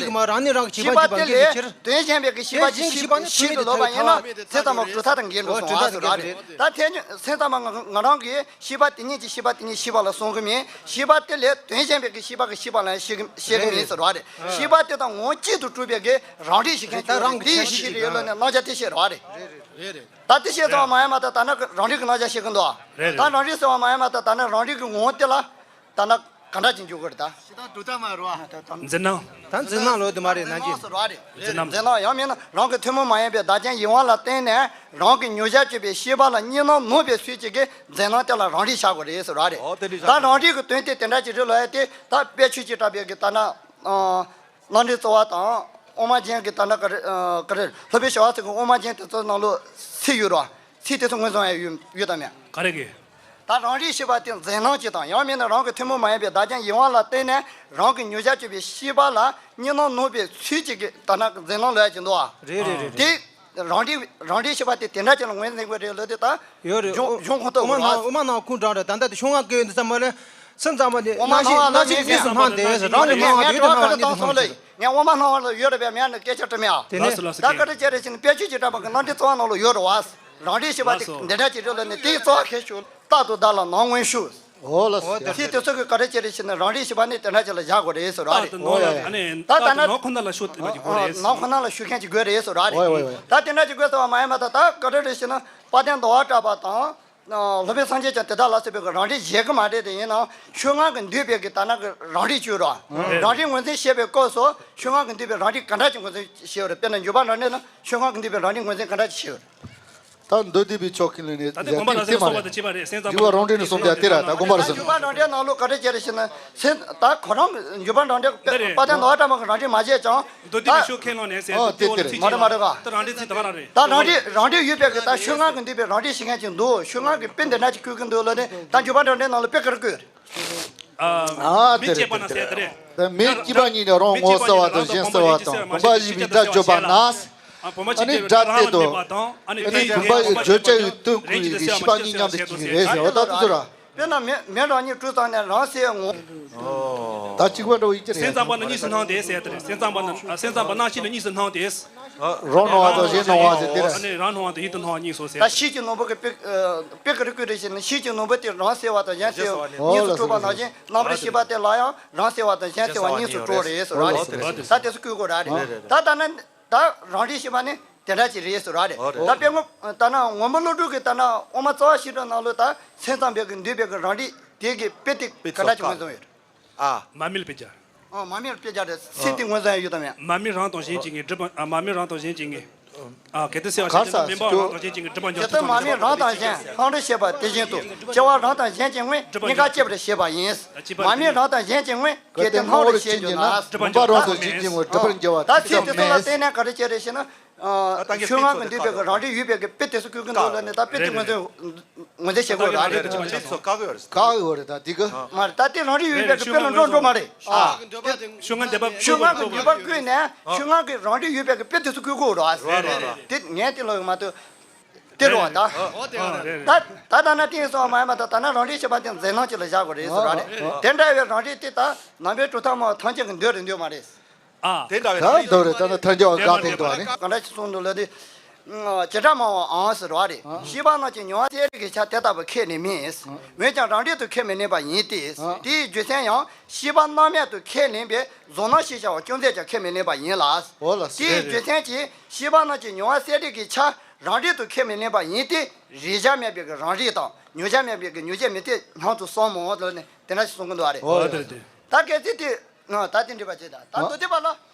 མ་རེད་བ། ཤེས་པ་དེ་ལས་དོན་གཞན་པའི་གི་ཤེས་པ་ཅིག་ཤེས་ཀྱི་ལོ་བ་ཡིན་ན་སེམས་ཙམ་པ་གྲུབ་མཐའ་དང་འགལ་འགྲོ་སོང་བ་ཟེར་བ་རེད། ད་དེ་སེམས་ཙམ་པ་ང་རང་གིས་ཤེས་པ་དེ་ཉིད་ཀྱིས་ཤེས་པ་དེ་ཉིད་ཤེས་པ་ལ་གསུང་གི་མིན། ཤེས་པ་དེ་ལས་དོན་གཞན་པའི་གི་ཤེས་པ་གིས་ཤེས་པ་ལ་ཤེས་ཀྱི་ཤེས་ཀྱི་མིན་ཟེར་བ་རེད། ཤེས་པ་དེ་དང་ངོ་གཅིག་ཏུ་གྲུབ་པའི་གི་རང་རིག་ཤེས་མཁན་ཅིག་དེ་ཡིས་ཤེས་ཀྱི་ཡོད་ལ་ནི་རྣམ་གཞག་དེ་བཤད་རེད་བ་རེད། ད་དེ་བཤད་ཚར་བ་མ་ཡིན་མ་ད་ད་ནི་རང་རིག་གི་རྣམ་གཞག་བཤད་ཀྱི་འདུག་བ། རེད་རེད། ད་རང་རིག་ཟེར་བ་མ་ཡིན་མ་ད་ད་ནི་རང་རིག་གི་ངོ་བོ་དེ་ལ་ད་ནི་ག་འདྲ་ཅིག་འཇུག་གི་རེད་ད། ཇི་ལྟར་གྲུབ་མཐའ་མ་རེད་བ། འཛིན་སྣང་། ད་འཛིན་སྣང་ལོ་དུ་མ་རེད་ནང་གི། འཛིན་སྣང་ཟེར་བ་རེད། འཛིན་སྣང་། འཛིན་སྣང་ཡང་མིན་ན་རང་གི་ཐུན་མོང་མ་ཡིན་པའི་བདག་རྐྱེན་ཡིད་དབང་ལ་བརྟེན་ནས་རང་གི་མྱོང་བྱར་གྱུར་པའི་ཤེས་པ་ལ་གཉིས་སྣང་ནོར་བའི་ཚུལ་གྱི་འཛིན་སྣང་དེ་ལ་རང་རིག་བྱ་དགོས་རེད་ཟེར་བ་རེད། ཨོ་དེ་འདྲ་ད་བྱ་རང་རིག་གི་དོན་དེ་དེ་འདྲ་ཅིག་རེད་ལོ་ཡ་དེ་ད་དཔེ་ཆོས་ཅིག་གྲགས་པའི་གི་ད་ན། རྣམ་འདྲེན་རྩོལ་བ་དང་དབུ་མ་རྒྱན་གྱི་ད་ལྟ་ག་རེ་ག་རེ་སློབ་དཔོན་ཞི་བ་ཚེ་གི་དབུ་མ་རྒྱན་དེ་ཚོ་ནང་ལོ་ཚིག་ཡོད་རོ། ཚིག་དེ་ཚོ་ངོས་བཟུང་ཡ་ཡོད་ཡོད་དམ་ཡ། ག་རེ་གི། ད་རང་རིག་ཤེས་པ་དེ་འཛིན་སྣང་ཅིག་དང་ཡང་མིན་ན་རང་གི་ཐུན་མོང་མ་ཡིན་པའི་བདག་རྐྱེན་ཡིད་དབང་ལ་བརྟེན་ནས་རང་གི་མྱོང་བྱར་གྱུར་པའི་ཤེས་པ་ལ་གཉིས་སྣང་ནོར་བའི་ཚུལ་གཅིག་གི་ད་ལྟ་འཛིན་སྣང་ལ་ཡ་ཅིག་འདུག་ཨ། རེད་རེད་རེད། དེ་རང་རིག་རང་རིག་ཤེས་པ་དེ་དེ་འདྲ་ཅིག་ལ་ངོས་འཛིན་དགོས་རེད་ལོ་དེ་ད། ཡོད་རེད། གཞུང་གཞུང་ཁོངས་གཏོགས་དབུ་མ་ནང་དབུ་མ་ནང་ཁུངས་དྲངས་རེད་ད་ལྟ་དེ་ཤོག་ངག་སྐད་ཡོད་འདི་ཚང་མ་ལ། སེམས་ཙམ་པ་ནི་དབུ་མ་སྣང་བ་ལ་སྣང་ཞིང་གཟིགས་སུ་སྣང་སྟེ་རང་ནི་སྣང་བ་དེ་ཡོད་དེ་སྣང་བ་ནི་དེ་སྣང་ཞིང་། ངས་དབུ་མ་སྣང་བ་ལ་ཡོད་རེད་པས་མེད་ན་སྐད་ཆ་དྲི་མེད་ཨ། དེ་ནས་ད་བཀའ་དྲིན་ཆེ་རེ་ཞིག་ནི་དཔེ་ཆོས་ཀྱི་གྲགས་པ་གི་རྣམ་འདྲེན་རྩོལ་བ་ནང་ལ་ཡོད་རེད་བ། རང་རིག་ཤེས་པ་དེ་འདི་འདྲ་ཅིག་རེད་ལ་ནི་དེའི་རྩོལ་བ་གལ་ཤོས་རྟག་ཏུ་བདག་ལ་སྣང་མངོན་ཞུ། ཨོ་ལ་སི། ཚིག་དེ་ཚོ་གི་བཀའ་དྲིན་ཆེ་རེ་ཞིག་ནི་རང་རིག་ཤེས་པ་ནི་དེ་འདྲ་ཅིག་ལ་བཞག་དགོས་རེད་ཟེར་བ་རེད། ཨོ་ཡ་ཡ། ད་ད་ནི་ནང་ཁོ་ན་ལ་ཤོད་དེ་མ་ཅིག་དགོས་རེད། ནང་ཁོ་ན་ལ་ཤོད་མཁན་ཅིག་དགོས་རེད་ཟེར་བ་རེད། ད་དེ་འདྲ་ཅིག་དགོས་ཟེར་བ་མ་ཡིན་པ་ད་ད་བཀའ་དྲིན་རེ་ཞིག་ནི་དཔལ་ལྡན་ཟླ་བ་གྲགས་པ་དང་། སློབ་དཔོན་སངས་རྒྱས་ཀྱང་དེ་དག་ལ་སོགས་པའི་རང་རིག་བཞེད་གི་མ་རེད་དེ་ཡིན་ནའང་ཤོག་ངག་གི་འདུས་པའི་གི་ད་ན་གི་རང་རིག་བཅོས་རོགས། རང་རིག་ངོས་འཛིན་བྱེད་པའི་སྐབས་སུ་ཤོག་ངག་གི་འདུས་པའི་རང་རིག་ག་འདྲ་ཅིག་ངོས་འཛིན་བྱེད་པ་རེད། དཔེར་ན་འཇུག་པ་རང་འགྲེལ་ན་ཤོག་ངག་གི་འདུས་པའི་རང་རིག་ངོས་འཛིན་ག་འདྲ་ཅིག་བྱེད་པ་རེད། ད་མདོ་སྡེ་པའི་ཕྱོགས་ཀྱི་ལུགས་ནས་ད་དེ་དགོངས་པ་རྫོགས་ཟེར་གསུངས་པ་དང་བཅས་པ་རེད། སེམས་ཙམ་འཇུག་པ་རང་འགྲེལ་ནས་གསུངས་པ་དེ་ར་ད་དགོངས་པ་རྫོགས་ཟེར། འཇུག་པ་རང་འགྲེལ་ནང་ལོགས་ག་འདྲ་བྱས་རེད་ཞེ་ན། སེམས་ད་ཁོ་རང་གི་འཇུག་པ་རང་འགྲེལ་དཔལ་ལྡན་ཟླ་བ་གྲགས་པ་གི་རང་འགྲེལ་མ་བྱས་ཀྱང་། མདོ་སྡེ་པའི་ཕྱོགས་ཁས་བླངས་ནས་ཟེར་ཨོ་དེ་དེ་རེད། མ་རེད་མ་རེད་ག་ད་རང་འགྲེལ་ཚིག་ད་ག་རང་རེད། ད་རང་རིག་རང་རིག་ཡོད་པའི་གི་ད་ཤོག་ངག་གི་འདུས་པའི་རང་རིག་ཤེས་མཁན་ཅིག་འདུག་ཤོག་ངག་གི་དཔེ་འདི་འདྲ་ཅིག་བཀོད་ཀྱི་འདུག་ལབ་ནས་ད་འཇུག་པ་རང་འགྲེལ་ནང་ལ་དཔེ་ག་རེ་བཀོད་རེད། ཨ་མི་དེ་རེད་བཅས་པ་ན་ཟེར་དེ་རེད། ད་མི་སྐྱེས་པ་ཉིད་ནི་རང་ངོ་བོ་གསལ་བ་དང་གཞན་གསལ་བ་དང་བུམ་པ་བཞི་པའི་སྒྲ་བརྗོད་པ་ན། ཨ་བུམ་པ་ཨ་ནི་སྒྲ་དེ་དང་ཨ་ནི་བུམ་པ་ཡི་བརྗོད་བྱ་ཡི་དོན་ཀུན་ཡི་ཤེས་པ་གཉིས་མཉམ་དུ་སྐྱེ་བ་རེད་ཟེར་བ་ད་དེ་ཚོ་ར། དཔེར་ན་མེ་མེ་རང་ཉིད་དྲུད་ཙམ་ནས་རང་གསལ་ངོ་། ད་གཅིག་པ་འདྲ་བོ་ཡིན་གྱི་རེད། སེམས་ཙམ་པ་ནི་གཉིས་སུ་སྣང་སྟེ་ཟེར་དེ་རེད། སེམས་ཙམ་པ་ནི་ཨ་སེམས་ཙམ་པ་རྣམ་ཤེས་ནི་གཉིས་སུ་སྣང་སྟེ། རང་སྣང་བ་དང་གཞན་སྣང་བ་ཟེར་དེ་རེད། ཨ་ནི་རང་སྣང་བ་དང་ཡུལ་དུ་སྣང་བ་གཉིས་སོ་ཟེར། ད་ཤེས་བྱའི་སྣང་བ་གི་དཔེ་ཨ་དཔེ་ག་རེ་བཀོད་རེད་ཞེ་ན་ཤེས་བྱའི་སྣང་བ་དེ་རང་གསལ་བ་དང་གཞན་གསལ་བ་གཉིས་སུ་གྲུབ་པ་ནང་བཞིན་རྣམ་རིག་ཤེས་པ་དེ་ལ་ཡང་རང་གསལ་བ་དང་གཞན་གསལ་བ་གཉིས་སུ་གྲུབ་རེད་ཟེར་བ་རེད། ད་དེ་ཚོ་བཀོད་དགོས་ར་རེད། ད་ད་ནི་ད་རང་རིག་ཤེས་པ་ནི་དེ་འདྲ་ཅིག་རེད་ཟེར་བ་རེད། ད་དཔེ་ངོ་ད་ན་ངོ་མ་བློ་གྲོས་ཀྱི་ད་ན་དབུ་མ་རྩ་བ་ཤེས་རབ་ནང་ལོ་ད་སེམས་ཙམ་པའི་གི་འདུས་པའི་གི་རང་རིག་དེ་གི་དཔེ་དེ་ག་འདྲ་ཅིག་ངོས་བཟུང་ཡོད། ཨ། མར་མེ་ལ་དཔེ་སྦྱར། ཨ་མར་མེ་ལ་དཔེ་སྦྱར་ཏེ་ཚིག་དེ་ངོས་བཟུང་ཡ་ཡོད་དམ་ཡ། མར་མེ་རང་དང་གཞན་གཅིག་ངེས་སྒྲིབ་པ་ཨ་མར་མེ་རང་དང་གཞན་གཅིག་ངེས། ཨ་གལ་ཏེ་སེལ་བ་ཞེས་བྱ་ན་མེ་འབར་བ་རང་དང་གཞན་གཅིག་ངེས་སྒྲིབ་པ་འཇོག་ཐུབ་ཐུབ་ཀྱི་རེད། གལ་ཏེ་མར་མེ་རང་དང་གཞན་སྣང་རུང་ཤེས་པ་དེ་བཞིན་དུ་སྐྱེ་བ་རང་དང་གཞན་གྱི་དངོས་གཉིས་ཀ་སྐྱེ་བར་བྱེད་པ་ཡིན། མར་མེ་རང་དང་གཞན་གྱི་དངོས་གལ་ཏེ་སྣང་རུང་ཤེས་གྱུར་ན། སྒྲིབ་པ་འཇོག་ཐུབ་ཐུབ་ཀྱི་རེད། ད་ཚིག་དེ་ཚོ་ལ་བརྟེན་ནས་ག་རེ་བྱས་རེད་ཞེ་ན། ཤོག་ངག་གི་འདུས་པའི་གི་རང་རིག་ཡོད་པའི་གི་དཔེ་དེ་ཚོ་བཀོད་ཀྱི་འདུག་ལབ་ནས་ད་དཔེ་དེ་ངོས་འཛིན་ངོས་འཛིན་བྱེད་དགོས་ར་རེད། ཚོ་བཀག་གི་ཡོད་རེད། བཀག་གི་ཡོད་རེད་ད་འདི་གི། མ་རེད་ད་དེ་རང་རིག་ཡོད་པའི་གི་དཔེ་ལ་འགྲོ་འགྲོ་མ་རེད། ཨ། ཤོག་ངག་འདུས་པ་ཤོག་ངག་གི་འདུས་པ་བཀོད་ནས་ཤོག་ངག་གི་རང་རིག་ཡོད་པའི་གི་དཔེ་དེ་ཚོ་བཀོད་དགོས་ར། རེད་རེད་རེད། དེ་ངས་དེ་ལོ་ཡོད་མ་གཏོགས། དེ་རུ་བ་ད། ད་ད་ད་ན་ཏིང་སོགས་མ་ཡིན་པ་ད་ད་ན་རང་རིག་ཤེས་པ་དེ་འཛིན་སྣང་ཅིག་ལ་བཞག་དགོས་རེད་ཟེར་བ་རེད། དེ་འདྲ་བའི་རང་རིག་དེ་ད་ནང་པའི་གྲུབ་མཐའ་མ་ཐམས་ཅད་ཀྱི་འདོད་རེད་འདོད་མ་རེད། ཨ། དེ་འདྲ་བའི་ད་རང་རིག་འདོད་རེད་ད་ན་ཐལ་འགྱུར་བ་དགག་དེ་འདོད་རེད། གང་འདྲ་ཞིག་གསུངས་འདུག་ལབ་དུས། བྱེ་བྲག་སྨྲ་བའམ་ཟེར་བ་རེད། ཤེས་པ་རྣམས་ཀྱི་མྱོང་བ་གསལ་རིག་གི་ཆ་དེ་ལྟ་བུ་ཁས་ལེན་མིན། འོན་ཀྱང་རང་རིག་ཏུ་ཁས་མི་ལེན་པ་ཡིན་ཏེ། དེའི་རྒྱུ་མཚན་ཡང་ཤེས་པ་རྣམ་དབྱེ་དུ་ཁས་ལེན་པའི་གཟུང་རྣམ་ཤེས་བྱ་བ་ཅུང་ཟད་ཀྱང་ཁས་མི་ལེན་པ་ཡིན་ལ། འོ་ལ་དེའི་རྒྱུ་མཚན་གྱིས་ཤེས་པ་རྣམས་ཀྱི་མྱོང་བ་གསལ་རིག་གི་ཆ་རང་རིག་ཏུ་ཁས་མི་ལེན་པ་ཡིན་ཏེ། རེག་བྱ་མེད་པའི་གི་རང་རིག་དང་མྱོང་བྱ་མེད་པའི་གི་མྱོང་བྱེད་མི་གཏད་སྙམ་དུ་བསམ་མོ་ལབ་ནས་དེ་འདྲ་ཞིག་གསུང་གི་འདུག་བ་རེད། འོ་དེ་རེད་དེ། ད་གལ་སྲིད་དེ་ད་དེ་འདྲ་བ་བྱེད་ད་ད་འདུ་དེ་བ་ལ་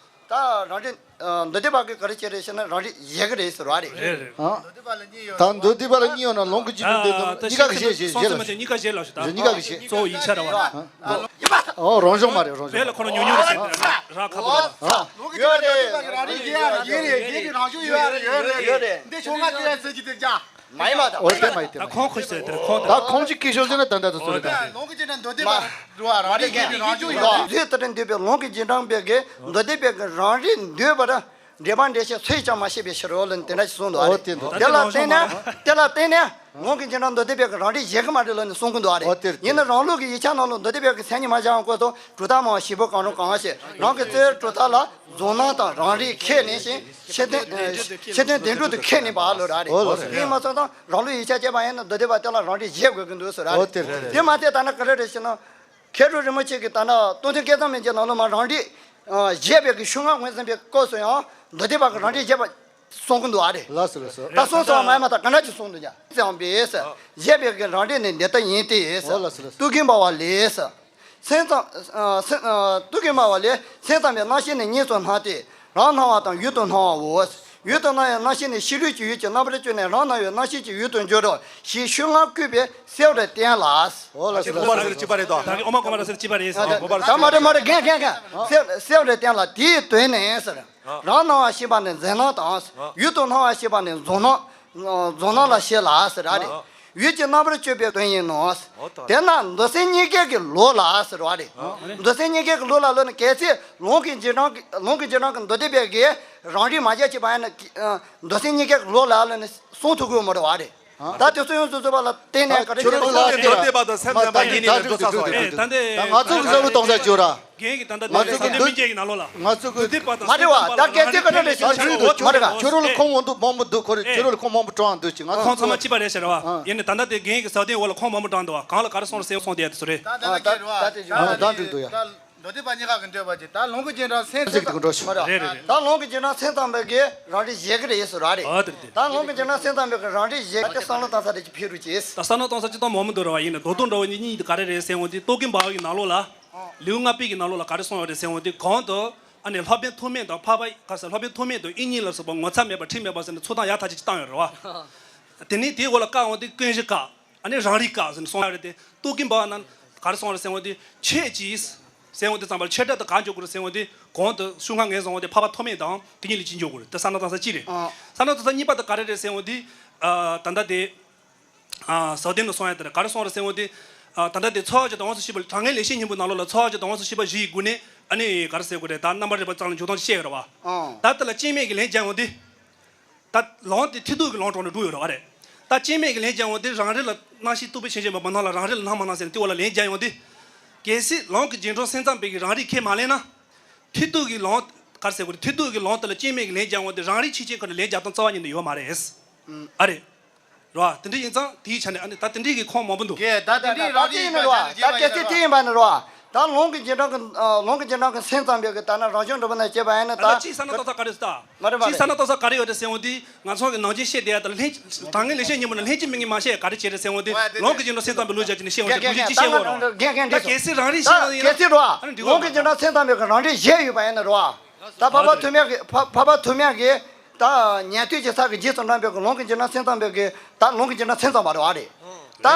ད་རང་རིག་འདུ་དེ་བ་གི་ག་རེ་བྱེད་རེད་ཞེ་ན་རང་རིག་བཞེད་གི་རེད་ཟེར་བ་རེད། རེད་རེད། ད་འདུ་དེ་བ་ལ་གཉིས་ཡོད་ན་ལོང་གི་ཅི་འདུ་དེ་དང་གཉིས་ཀ་གི་བཞེད་བཞེད་བཞེད་ལ་གཉིས་ཀ་གི་བཞེད་གཉིས་ཀ་བཞེད་ལ་ཞུ་ད། གཉིས་ཀ་གི་བཞེད་གཙོ་བོ་ཡིག་ཆ་ར་བ། ཨོ་རང་བྱུང་མ་རེད་རང་བྱུང་། ལས་ལ་ཁོ་ན་ཉུང་ཉུང་རེད་ཟེར་ར་ཁ་པོ་ར། ཡོད་རེད། རང་རིག་ཡིན་ཡ་ཡིན་རེད་ཡིན་གྱི་རང་བྱུང་ཡོད་ཡ་ཡོད་རེད་ཡོད་རེད། འདི་ཆུང་མ་དེ་ཟེར་གྱི་དེ་ཅག་མ་ཡིན་མ་ད། ཨོ་དེ་མ་ཡིན་དེ་ད་མ་ཡིན། ཁོང་ཁོ་ཤེས་དེ་ཁོང་ད་ད་ཁོང་ཅིག་སྐད་ཤོར་ཟེར་ན་ད་ད་ད་ཚོ་རེད་ད། ལོང་གི་ཅི་ན་འདོད་དེ་མ་རུ་བ་རང་རིག་ཡིན་གྱི་རང་བྱུང་ཡོད་རེད། དེ་ལྟར་འདོད་པའི་ལོང་གི་རྗེས་འབྲང་པའི་གི་འདོད་དེ་པའི་གི་རང་རིག་འདོད་པ་ར། འགྲེལ་པ་འགྲེལ་བྱེད་ཚོས་ཀྱང་མ་ཤེས་པའི་ཕྱིར་རོ་ལབ་ནས་དེ་འདྲ་ཞིག་གསུངས་འདུག་ཨ། འོ་རེད། དེ་འདུག་དེ་ལ་བརྟེན་ནས་དེ་ལ་བརྟེན་ནས་ལུང་གི་རྗེས་འབྲང་མདོ་སྡེ་པའི་གི་རང་འགྲེལ་བཞེད་གི་མ་རེད་ལབ་ནས་གསུང་གི་འདུག་ཨ། རེད། འོ་དེ་རེད། ཡིན་ན་རང་ལུགས་ཀྱི་ཡིག་ཆ་ནང་ལ་མདོ་སྡེ་པའི་གི་མཚན་ཉིད་མ་བཞག་པའི་སྐོར་དུ་གྲུབ་མཐའ་སྨྲ་བ་བཞི་པོ་གང་རུང་གང་ཞེས་རང་གི་རྩོད་གྲུབ་མཐའ་ལ་རྫོགས་སྣང་དང་རང་རིག་ཁས་ལེན་ཞིང་ཕྱིར་དོན་ཨ་ཕྱིར་དོན་བདེན་གྲུབ་ཏུ་ཁས་ལེན་པ་ལོ་ར་རེད། འོ་ལགས་སོ། དེ་ཡིན་མ་ཚད་དང་རང་ལུགས་ཡིག་ཆ་སྤྱད་པ་ཡིན་ན་མདོ་སྡེ་པ་དེ་ལ་རང་འགྲེལ་བཞེད་དགོས་ཀྱི་འདུག་ཟེར་ར་འོ་རེད། དེ་རེད། དེ་མ་ཚད་ད་ནི་ག་རེ་རེད་ཟེར་ན། མཁས་གྲུབ་རིན་པོ་ཆེ་གིས་ད་ནི་རྟོགས་ལྡན་སྐལ་བཟང་མན་ཇུ་ནང་ལོགས་མ་རང་རིག་ཨ་བཞེད་པའི་གི་ཤོག་ངག་ངོས་འཛིན་པའི་སྐབས་སུ་ཡང་མདོ་སྡེ་པ་གི་རང་རིག་བཞེད་པ་གསུང་གི་འདུག་ཨ་རེད། ལགས་སོ་ལགས་སོ། ད་གསུང་སོང་མ་ཡིན་མ་ད་ག་འདྲ་ཅིག་གསུང་འདུག་ཀྱང་བརྩམས་པས། བཞེད་པའི་གི་རང་རིག་ནི་འདི་ལྟ་ཡིན་ཏེ། འོ་ལགས་སོ་ལགས་སོ། ཏུ་ཀི་འབའ་བ་ལས། སེམས་ཙམ་ཨ་སེམས་ཨ་ཏུ་ཀི་འབའ་བ་ལས། སེམས་ཙམ་པའི་རྣམ་ཤེས་ནི་གཉིས་སུ་སྣང་སྟེ། རང་སྣང་བ་དང་ཡུལ་དུ་སྣང་བའོ། ཡུལ་དུ་སྣང་བའི་རྣམ་ཤེས་ནི་ཕྱི་ལུས་ཀྱི་ཡུལ་གྱི་རྣམ་པར་གྱུར་ནས་རང་སྣང་བའི་རྣམ་ཤེས་ཀྱི་ཡུལ་དུ་འགྱུར་རོ་ཞེས་ཤོག་ངག་བཀོད་པས་གསལ་བར་བསྟན་ལ། འོ་ལགས་སོ་ལགས་སོ། ཨོ་མ་ཀོ་མ་ར་སེ་གཅིག་པ་རེད་ཟེར། ཨོ་མ་ཀོ་མ་ར་སེ་གཅིག་པ་རེད་ཟེར། ཨོ་མ་ཀོ་མ་ར་སེ། ད་མ་རེད་མ་རེད། རྒན་རྒན་རྒན་གསལ་གསལ་བར་བསྟན་ལ་དེའི་དོན་ནི་ཟེར། རང་སྣང་བ་ཞེས་པ་ནི་འཛིན་སྣང་དང་། ཡུལ་དུ་སྣང་བ་ཞེས་པ་ནི་རྫོགས་སྣང་། རྫོགས་སྣང་ལ་བཤད་ལ་ཟེར་ར་རེད། ཡུལ་གྱི་རྣམ་པར་གཅོད་པའི་དོན་ཡིན་ནོ། དེས་ན་མདོ་སེམས་གཉིས་ཀའི་གི་ལུགས་ལ་ཟེར་བ་རེད། མདོ་སེམས་གཉིས་ཀའི་གི་ལུགས་ལ་ལོ་ནི་གལ་སྲིད་ལུང་གི་རྗེས་འབྲང་གི་ལུང་གི་རྗེས་འབྲང་གི་མདོ་སྡེ་པའི་གི་རང་རིག་མ་བཞག་ཅིག་པ་ཡིན་ན་མདོ་སེམས་གཉིས་ཀའི་གི་ལུགས་ལ་ལོ་ནི་གསུང་ཐུབ་ཀྱི་མ་རེད་བ་རེད། ད་དེ་ཚོ་ཡོངས་སུ་རྫོགས་པ་ལ་བརྟེན་ནས་ག་རེ་ཁྱོད་རང་ལ་བྱེད་དགོས། མདོ་སྡེ་པ་དང་སེམས་ཙམ་པ་གཉིས་ནས་འདུག་ས་སོང་། ད་ད་ང་ཚོ་གི་བསམ་བློ་གཏོང་ས་བཅོས་ར། རྒན་གྱིས་ད་ལྟ་ང་ཚོ་གི་མདོ་སྡེ་པ་ཉིད་ཀྱི་ནང་ལོགས་ལ་ང་ཚོ་གི་མདོ་སྡེ་པ་དང་མ་རེད་བ། ད་གལ་སྲིད་ག་འདྲ་རེད་ཟེར་ན་ད་ཁྱོད་རང་ལ་ཁོང་མང་པོ་འདུག་ཁོ་རེ་ཁྱོད་རང་ལ་ཁོང་མང་པོ་དྲངས་འདུག་ཅིག་ང་ཚོ་ཁོང་ཚང་མ་གཅིག་པ་རེད་ཟེར་བ། ཡིན་ནའི་ད་ལྟ་དེ་རྒན་གྱི་ཟབ་དོན་འོག་ལ་ཁོང་མང་པོ་དྲངས་འདུག་བ། གང་ལ་ག་རེ་གསུངས་རེད་ཟེར་གསུངས་བསྡད་དེ་ཚོ་རེད། ད་ད་ད་འགྲིག་འདུག་ཡ། ད་མདོ་སྡེ་པ་གཉིས་ཀ་གི་འདོད་པ་ཅིག་ད་ལུང་གི་རྗེས་འབྲང་སེམས་ཙམ་པའི་གི་རེད་རེད་རེད། ད་ལུང་གི་རྗེས་འབྲང་སེམས་ཙམ་པའི་གི་རང་རིག་བཞེད་གི་རེད་ཟེར་བ་རེད། ཨ་དེ་རེད་དེ། ད་ལུང་གི་རྗེས་འབྲང་སེམས་ཙམ་པའི་གི་རང་རིག་བཞེད་གི་བསམ་བློ་བཏང་ས་རེད་ཅིག་ཕེབས་རུ་ཅིག་ད་བསམ་བློ་གཏོང་ས་ཅིག་གཏོང་མང་པོ་འདུག་ར་བ། ཡིན་ནའི་མདོ་དོན་འདྲ་བོ་གཉིས་གཉིས་དེ་ག་རེ་རེད་ཟེར་འོང་དུས་རྟོག་གེ་འབར་བའི་ནང་ལོགས་ལ་ལེའུ་ལྔ་པའི་གི་ནང་ལོགས་ལ་ག་རེ་གསུངས་ཡོད་རེད་ཟེར་འོང་དུས་གོང་དུ་ཨ་ནི་སློབ་དཔོན་ཐོགས་མེད་དང་འཕགས་པ་ག་ཟེར་སློབ་དཔོན་ཐོགས་མེད་དང་དབྱིག་གཉེན་ལ་སོགས་པ་ངོ་ཚ་མེད་པ་ཁྲེལ་མེད་པ་ཟེར་ནས་ཚུལ་དང་ཡག་ཐག་ཆོད་ཅིག་བཏང་ཡོད་རེད་བ། དེ་ནས་དེའི་འོག་ལ་བཀག་འོང་དུས་ཀུན་གཞི་བཀག་ཨ་ནི་རང་རིག་བཀག་ཟེར་ནས་གསུངས་ཡོད་རེད་དེ། རྟོག་གེ་འབར་བ་ན་ག་རེ་གསུངས་རེད་ཟེར་འོང་དུས་ཁྱེད་ཀྱིས་ཟེར་འོང་དུས་ཙམ་པར་ཁྱེད་སྒྲ་དང་ག་འཇོག་དགོས་རེད་ཟེར་འོང་དུས་གོང་དུ་ཤོག་ངག་ངོས་བཟུང་འོང་དུས་འཕགས་པ་ཐོགས་མེད་དང་དེ་གཉིས་ལ་གཅིག་འཇོག་དགོས་རེད་དེ་བསམ་བློ་གཏོང་ས་གཅིག་རེད། ཨ། བསམ་བློ་གཏོང་ས་གཉིས་པ་དེ་ག་རེ་རེད་ཟེར་འོང་དུས། ཨ། ད་ལྟ་དེ། ཨ། ཟབ་དོན་ལ་གསུངས་ཡ་དེ་རེད། ག་རེ་གསུངས་རེད་ཟེར་འོང་དུས། ཨ། ད་ལྟ་དེ་ཚོར་བ་བཅས་དང་དབང་ཚུལ་ཤེས་པ་དྲང་ངེས་ལེགས་བཤད་སྙིང་པོའི་ནང་ལོགས་ལ་ཚོར་བ་བཅས་དང་དབང་ཚུལ་ཤེས་པ་བཞི་ཡི་སྒོ་ནས་ཨ་ནི་ག་རེ་ཟེར་དགོས་རེད། ད་རྣམ་པར་རིག་པ་ཙམ་ལ་འཇུག་སྟངས་ཤེས་ཡོད་རེད་བ། ཨང་། ད་ལྟ་ལ་སྐྱེ་མེད་ཀྱི་ལན་རྒྱག་འོང་དུས། ད་ལུང་དེ་མཐར་ཐུག་གི་ལུང་དྲངས་ནས་འགྲོ་ཡོད་རེད་བ་རེད། ད་སྐྱེ་མེད་ཀྱི་ལན་རྒྱག་འོང་དུས་རང་རིག་ལ་སྣང་ཤས་རྟོག་པས་ཆོས་ཅན་པ་མི་སྣང་ལ་རང་རིག་ལ་སྣང་མ་སྣང་ཟེར་ནས་དེ་བ་ལ་ལན་རྒྱག་ཡོང་དུས། གལ་སྲིད་ལུང་གི་རྗེས་འབྲང་སེམས་ཙམ་པའི་གི་རང་རིག་ཁས་མ་ལེན་ན། མཐར་ཐུག་གི་ལུང་། ག་རེ་ཟེར་དགོས་རེད། མཐར་ཐུག་གི་ལུང་དེ་ལ་སྐྱེ་མེད་ཀྱི་ལན་རྒྱག་འོང་དུས་རང་རིག་ཆོས་ཅན་ཁོ་ན་ལན་རྒྱག་སྟངས་རྩ་བ་ཉིད་ནས་ཡོད་མ་རེད། ཨ་རེད། རེད་བ། དེ་འདྲ་ཡིན་ཙང་དེའི་ཆ་ནས་ཨ་ནི་ད་དེ་འདྲའི་གི་ཁོངས་མང་པོ་འདུག་རྒན་ད་དེ་འདྲའི་རང་རིག་ཡིན་ན་རེད་བ། ད་གལ་སྲིད་དེ་ཡིན་པ་ན་རེད་བ། ད་ལུང་གི་རྗེས་འབྲང་གི་ཨ། ལུང་གི་རྗེས་འབྲང་གི་སེམས་ཙམ་པའི་གི་ད་ནི་རང་བྱུང་གྲུབ་པ་ན་བྱས་པ་ཡིན་ན་ད། ད་ལྟ་ཅིག་བསམ་བློ་གཏོང་ས་ག་རེ་ཟེར་ད། མ་རེད་མ་ཅིག་རེད། བསམ་བློ་གཏོང་ས་ག་རེ་ཡོད་རེད་ཟེར་འོང་དུས་ང་ཚོ་གི་ནང་ཆོས་བཤད་བསྡད་ཡ་ད་ལྷན་དྲང་ངེས་ལེགས་བཤད་སྙིང་པོ་ན་ལྷན་ཅིག་མིན་གྱི་མ་བཤད་ག་རེ་བྱས་རེད་ཟེར་འོང་དུས་ལུང་གི་རྗེས་འབྲང་སེམས་ཙམ་པའི་ལུགས་བྱས་ཀྱི་ནི་བཤད་འོང་དུས་ལུགས་གཞི་ཅིག་བཤད་འོང་རོགས། རྒན་རྒན་ད་གལ་སྲིད་རང་རིག་ཤེས་ན་ཡིན་ན། གལ་སྲིད་རེད་བ། ལུང་གི་རྗེས་འབྲང་སེམས་ཙམ་པའི་གི་རང་རིག་བཞེད་ཡོད་པ་ཡིན་ན་རེད་བ། ད་འཕགས་པ་ཐོགས་མེད་ཀྱི་འཕགས་འཕགས་པ་ཐོགས་མེད་ཀྱི་ད་ཉན་ཐོས་ཀྱི་ས་གི་རྗེས་སུ་འབྲང་བའི་གི་ལུང་གི་རྗེས་འབྲང་སེམས་ཙམ་པའི་གི་ད་ལུང་གི་རྗེས་འབྲང་སེམས་ཙམ་པ་རེད་བ་རེད། ད་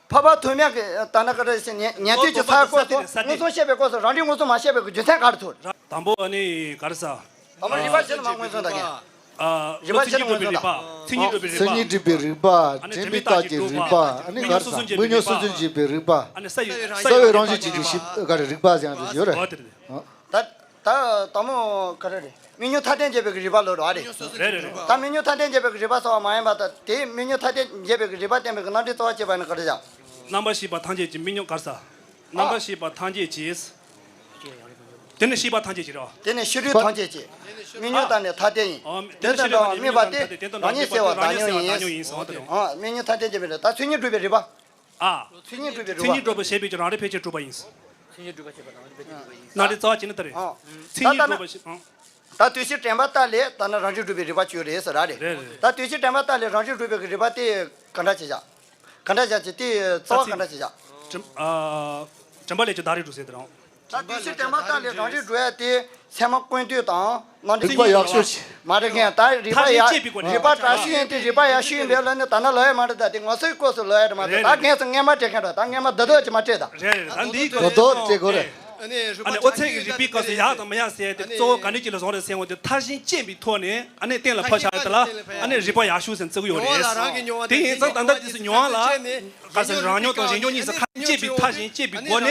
འཕགས་པ་ཐོགས་མེད་ཀྱི་ད་ནི་ག་རེ་ཟེར་ཉན་ཉན་ཐོས་ཀྱི་ས་སྐོར་སོགས་མངོན་སུམ་བཤད་པའི་སྐོར་སོགས་རང་རིག་མངོན་སུམ་མ་བཤད་པའི་གི་རྒྱུ་མཚན་ག་རེ་ཐུག་དང་པོ་ཨ་ནི་ག་རེ་ཟ། ཨ་མ་རིག་པ་ཆེ་ན་མ་མངོན་སུམ་ད་གིན། ཨ། རིག་པ་ཆེ་ན་མངོན་སུམ་ད། མཚན་ཉིད་སྒྲུབ་པའི་རིག་པ། མཚན་ཉིད་སྒྲུབ་པའི་རིག་པ། དྲན་པའི་རྟགས་ཀྱི་རིག་པ། ཨ་ནི་ག་རེ་ཟ། མི་མྱོང་སོ་སོར་འབྱེད་པའི་རིག་པ། ཨ་ནི་ས་ཡི་རང་བཞིན་གྱིས་ཤེས་པ་ག་རེ་རིག་པ་ཟེར་ཡང་ཡོད་རེད། ད་ད་དང་པོ་ག་རེ་རེད། མི་མྱོང་ཐ་དད་འབྱེད་པའི་རིག་པ་ལོ་རེད་བ་རེད། རེད་རེད་རེད། ད་མི་མྱོང་ཐ་དད་འབྱེད་པའི་རིག་པ་ཟེར་བ་མ་ཡིན་པ་ད་དེ་མི་མྱོང་ཐ་དད་འབྱེད་པའི་རིག་པ་བསྟན་པའི་རྣམ་འགྲེལ་རྩ་བ་བྱས་པ་ནི་ག་རེ་ཟ། རྣམ་པར་ཤེས་པ་ཐམས་ཅད་ཀྱི་མི་མྱོང་ག་རེ་ཟ། རྣམ་པར་ཤེས་པ་ཐམས་ཅད་ཀྱི། དེ་ནི་ཤེས་པ་ཐམས་ཅད་ཀྱི་རེད་བ། དེ་ནི་ཤེས་རིག་ཐམས་ཅད་ཀྱི། མི་མྱོང་དང་ནི་ཐ་དད་ཡིན། ཨ། དེ་དེ་ནི་དོན་ཤེས་དང་དམིགས་པ་སྟེ་རང་ཉིད་སེལ་བ་བདག་ཉིད་ཡིན། ཟེར་བ་དེ་རེད། ཨ། མི་མྱོང་ཐ་དད་འབྱེད་པའི་རིག་པ། མཚན་ཉིད་སྒྲུབ་པའི་རིག་པ། ཨ། མཚན་ཉིད་སྒྲུབ་པའི་རིག་པ། མཚན་ཉིད་སྒྲུབ་པ་ཞེས་པའི་ཀྱང་རང་རིག་ཕལ་ཆེར་གྲུབ་པ་ཡིན། རྣམ་འགྲེལ་རྩ་བ་བྱས་ན་ད་རེད། ཨ། མཚན་ཉིད་སྒྲུབ་པ་ཞེས། ཨ། ད་དོན་ཤེས་དྲན་པ་རྟགས་ལས་ད་ནི་རང་རིག་སྒྲུབ་པའི་རིག་པ་བཅུ་རེད་ཟེར་ར་རེད། རེད་རེད། ད་དོན་ཤེས་དྲན་པ་རྟགས་ལས་རང་རིག་སྒྲུབ་པའི་རིག་པ་དེ་ག་འདྲ་བྱེད་བྱ། ག་འདྲ་བྱ་བྱེད་དེ་རྩ་བ་ག་འདྲ་བྱེད་བྱ། དྲན་ཨ། དྲན་པ་ལས་ཀྱང་བདག་རིག་སྒྲུབ་ཟེར་དེ་རང་། ད་དོན་ཤེས་དྲན་པ་རྟགས་ལས་རང་རིག་སྒྲུབ་ཡ་དེ་ཚད་མ་ཀུན་བཏུས་དང་། རྣམ་འགྲེལ་རིག་པ་ཡག་ཤོས་ཤིག་མ་རེད་མཁན་ད་རིག་པ་ཡག་རིག་པ་དྲག་ཤོས་ཡིན་དེ་རིག་པ་ཡག་ཤོས་ཡིན་པས་ལ་ནི་ད་ནི་ལོ་ཡ་མ་རེད། ད་དེ་ངོ་སོའི་སྐབས་སུ་ལོ་ཡ་རེད་མ་རེད། ད་རྒན་ཚོ་སྔས་མ་སྤྲད་མཁན་རེད། ད་སྔས་མ་ད་དོད་ཅིག་མ་སྤྲད་ད། རེད་རེད། ད་འདིའི་ད་སྐབས་དོད་སུ་སྤྲད་དགོས་རེད། ཨ་ནི་ཨོ་ཚད་ཀྱི་རིགས་པའི་སྐབས་སུ་ཡག་དང་མ་ཡག་ཟེར་ཏེ་གཙོ་བོ་ག་འདྲ་ཅིག་ལ་བཟུང་རེད་ཟེར་འོང་དུས་མཐར་ཕྱིན་དཔྱད་པའི་ཐོག་ནས་ཨ་ནི་གཏན་ལ་ཕབ་བཞག་ཡོད་དེ་ལ་ཨ་ནི་རིགས་པ་ཡག་ཤོས་ཟེར་བརྩི་གི་ཡོད་རེད། དེ་ཡིན་ཙང་ད་ལྟ་དུས་སུ་མྱོང་བ་ལ་ག་ཟེར་རང་མྱོང་དང་གཞན་མྱོང་གཉིས་སུ་ཁ་དཔྱད་པའི་མཐར་ཕྱིན་དཔྱད་པའི་སྒོ་ནས་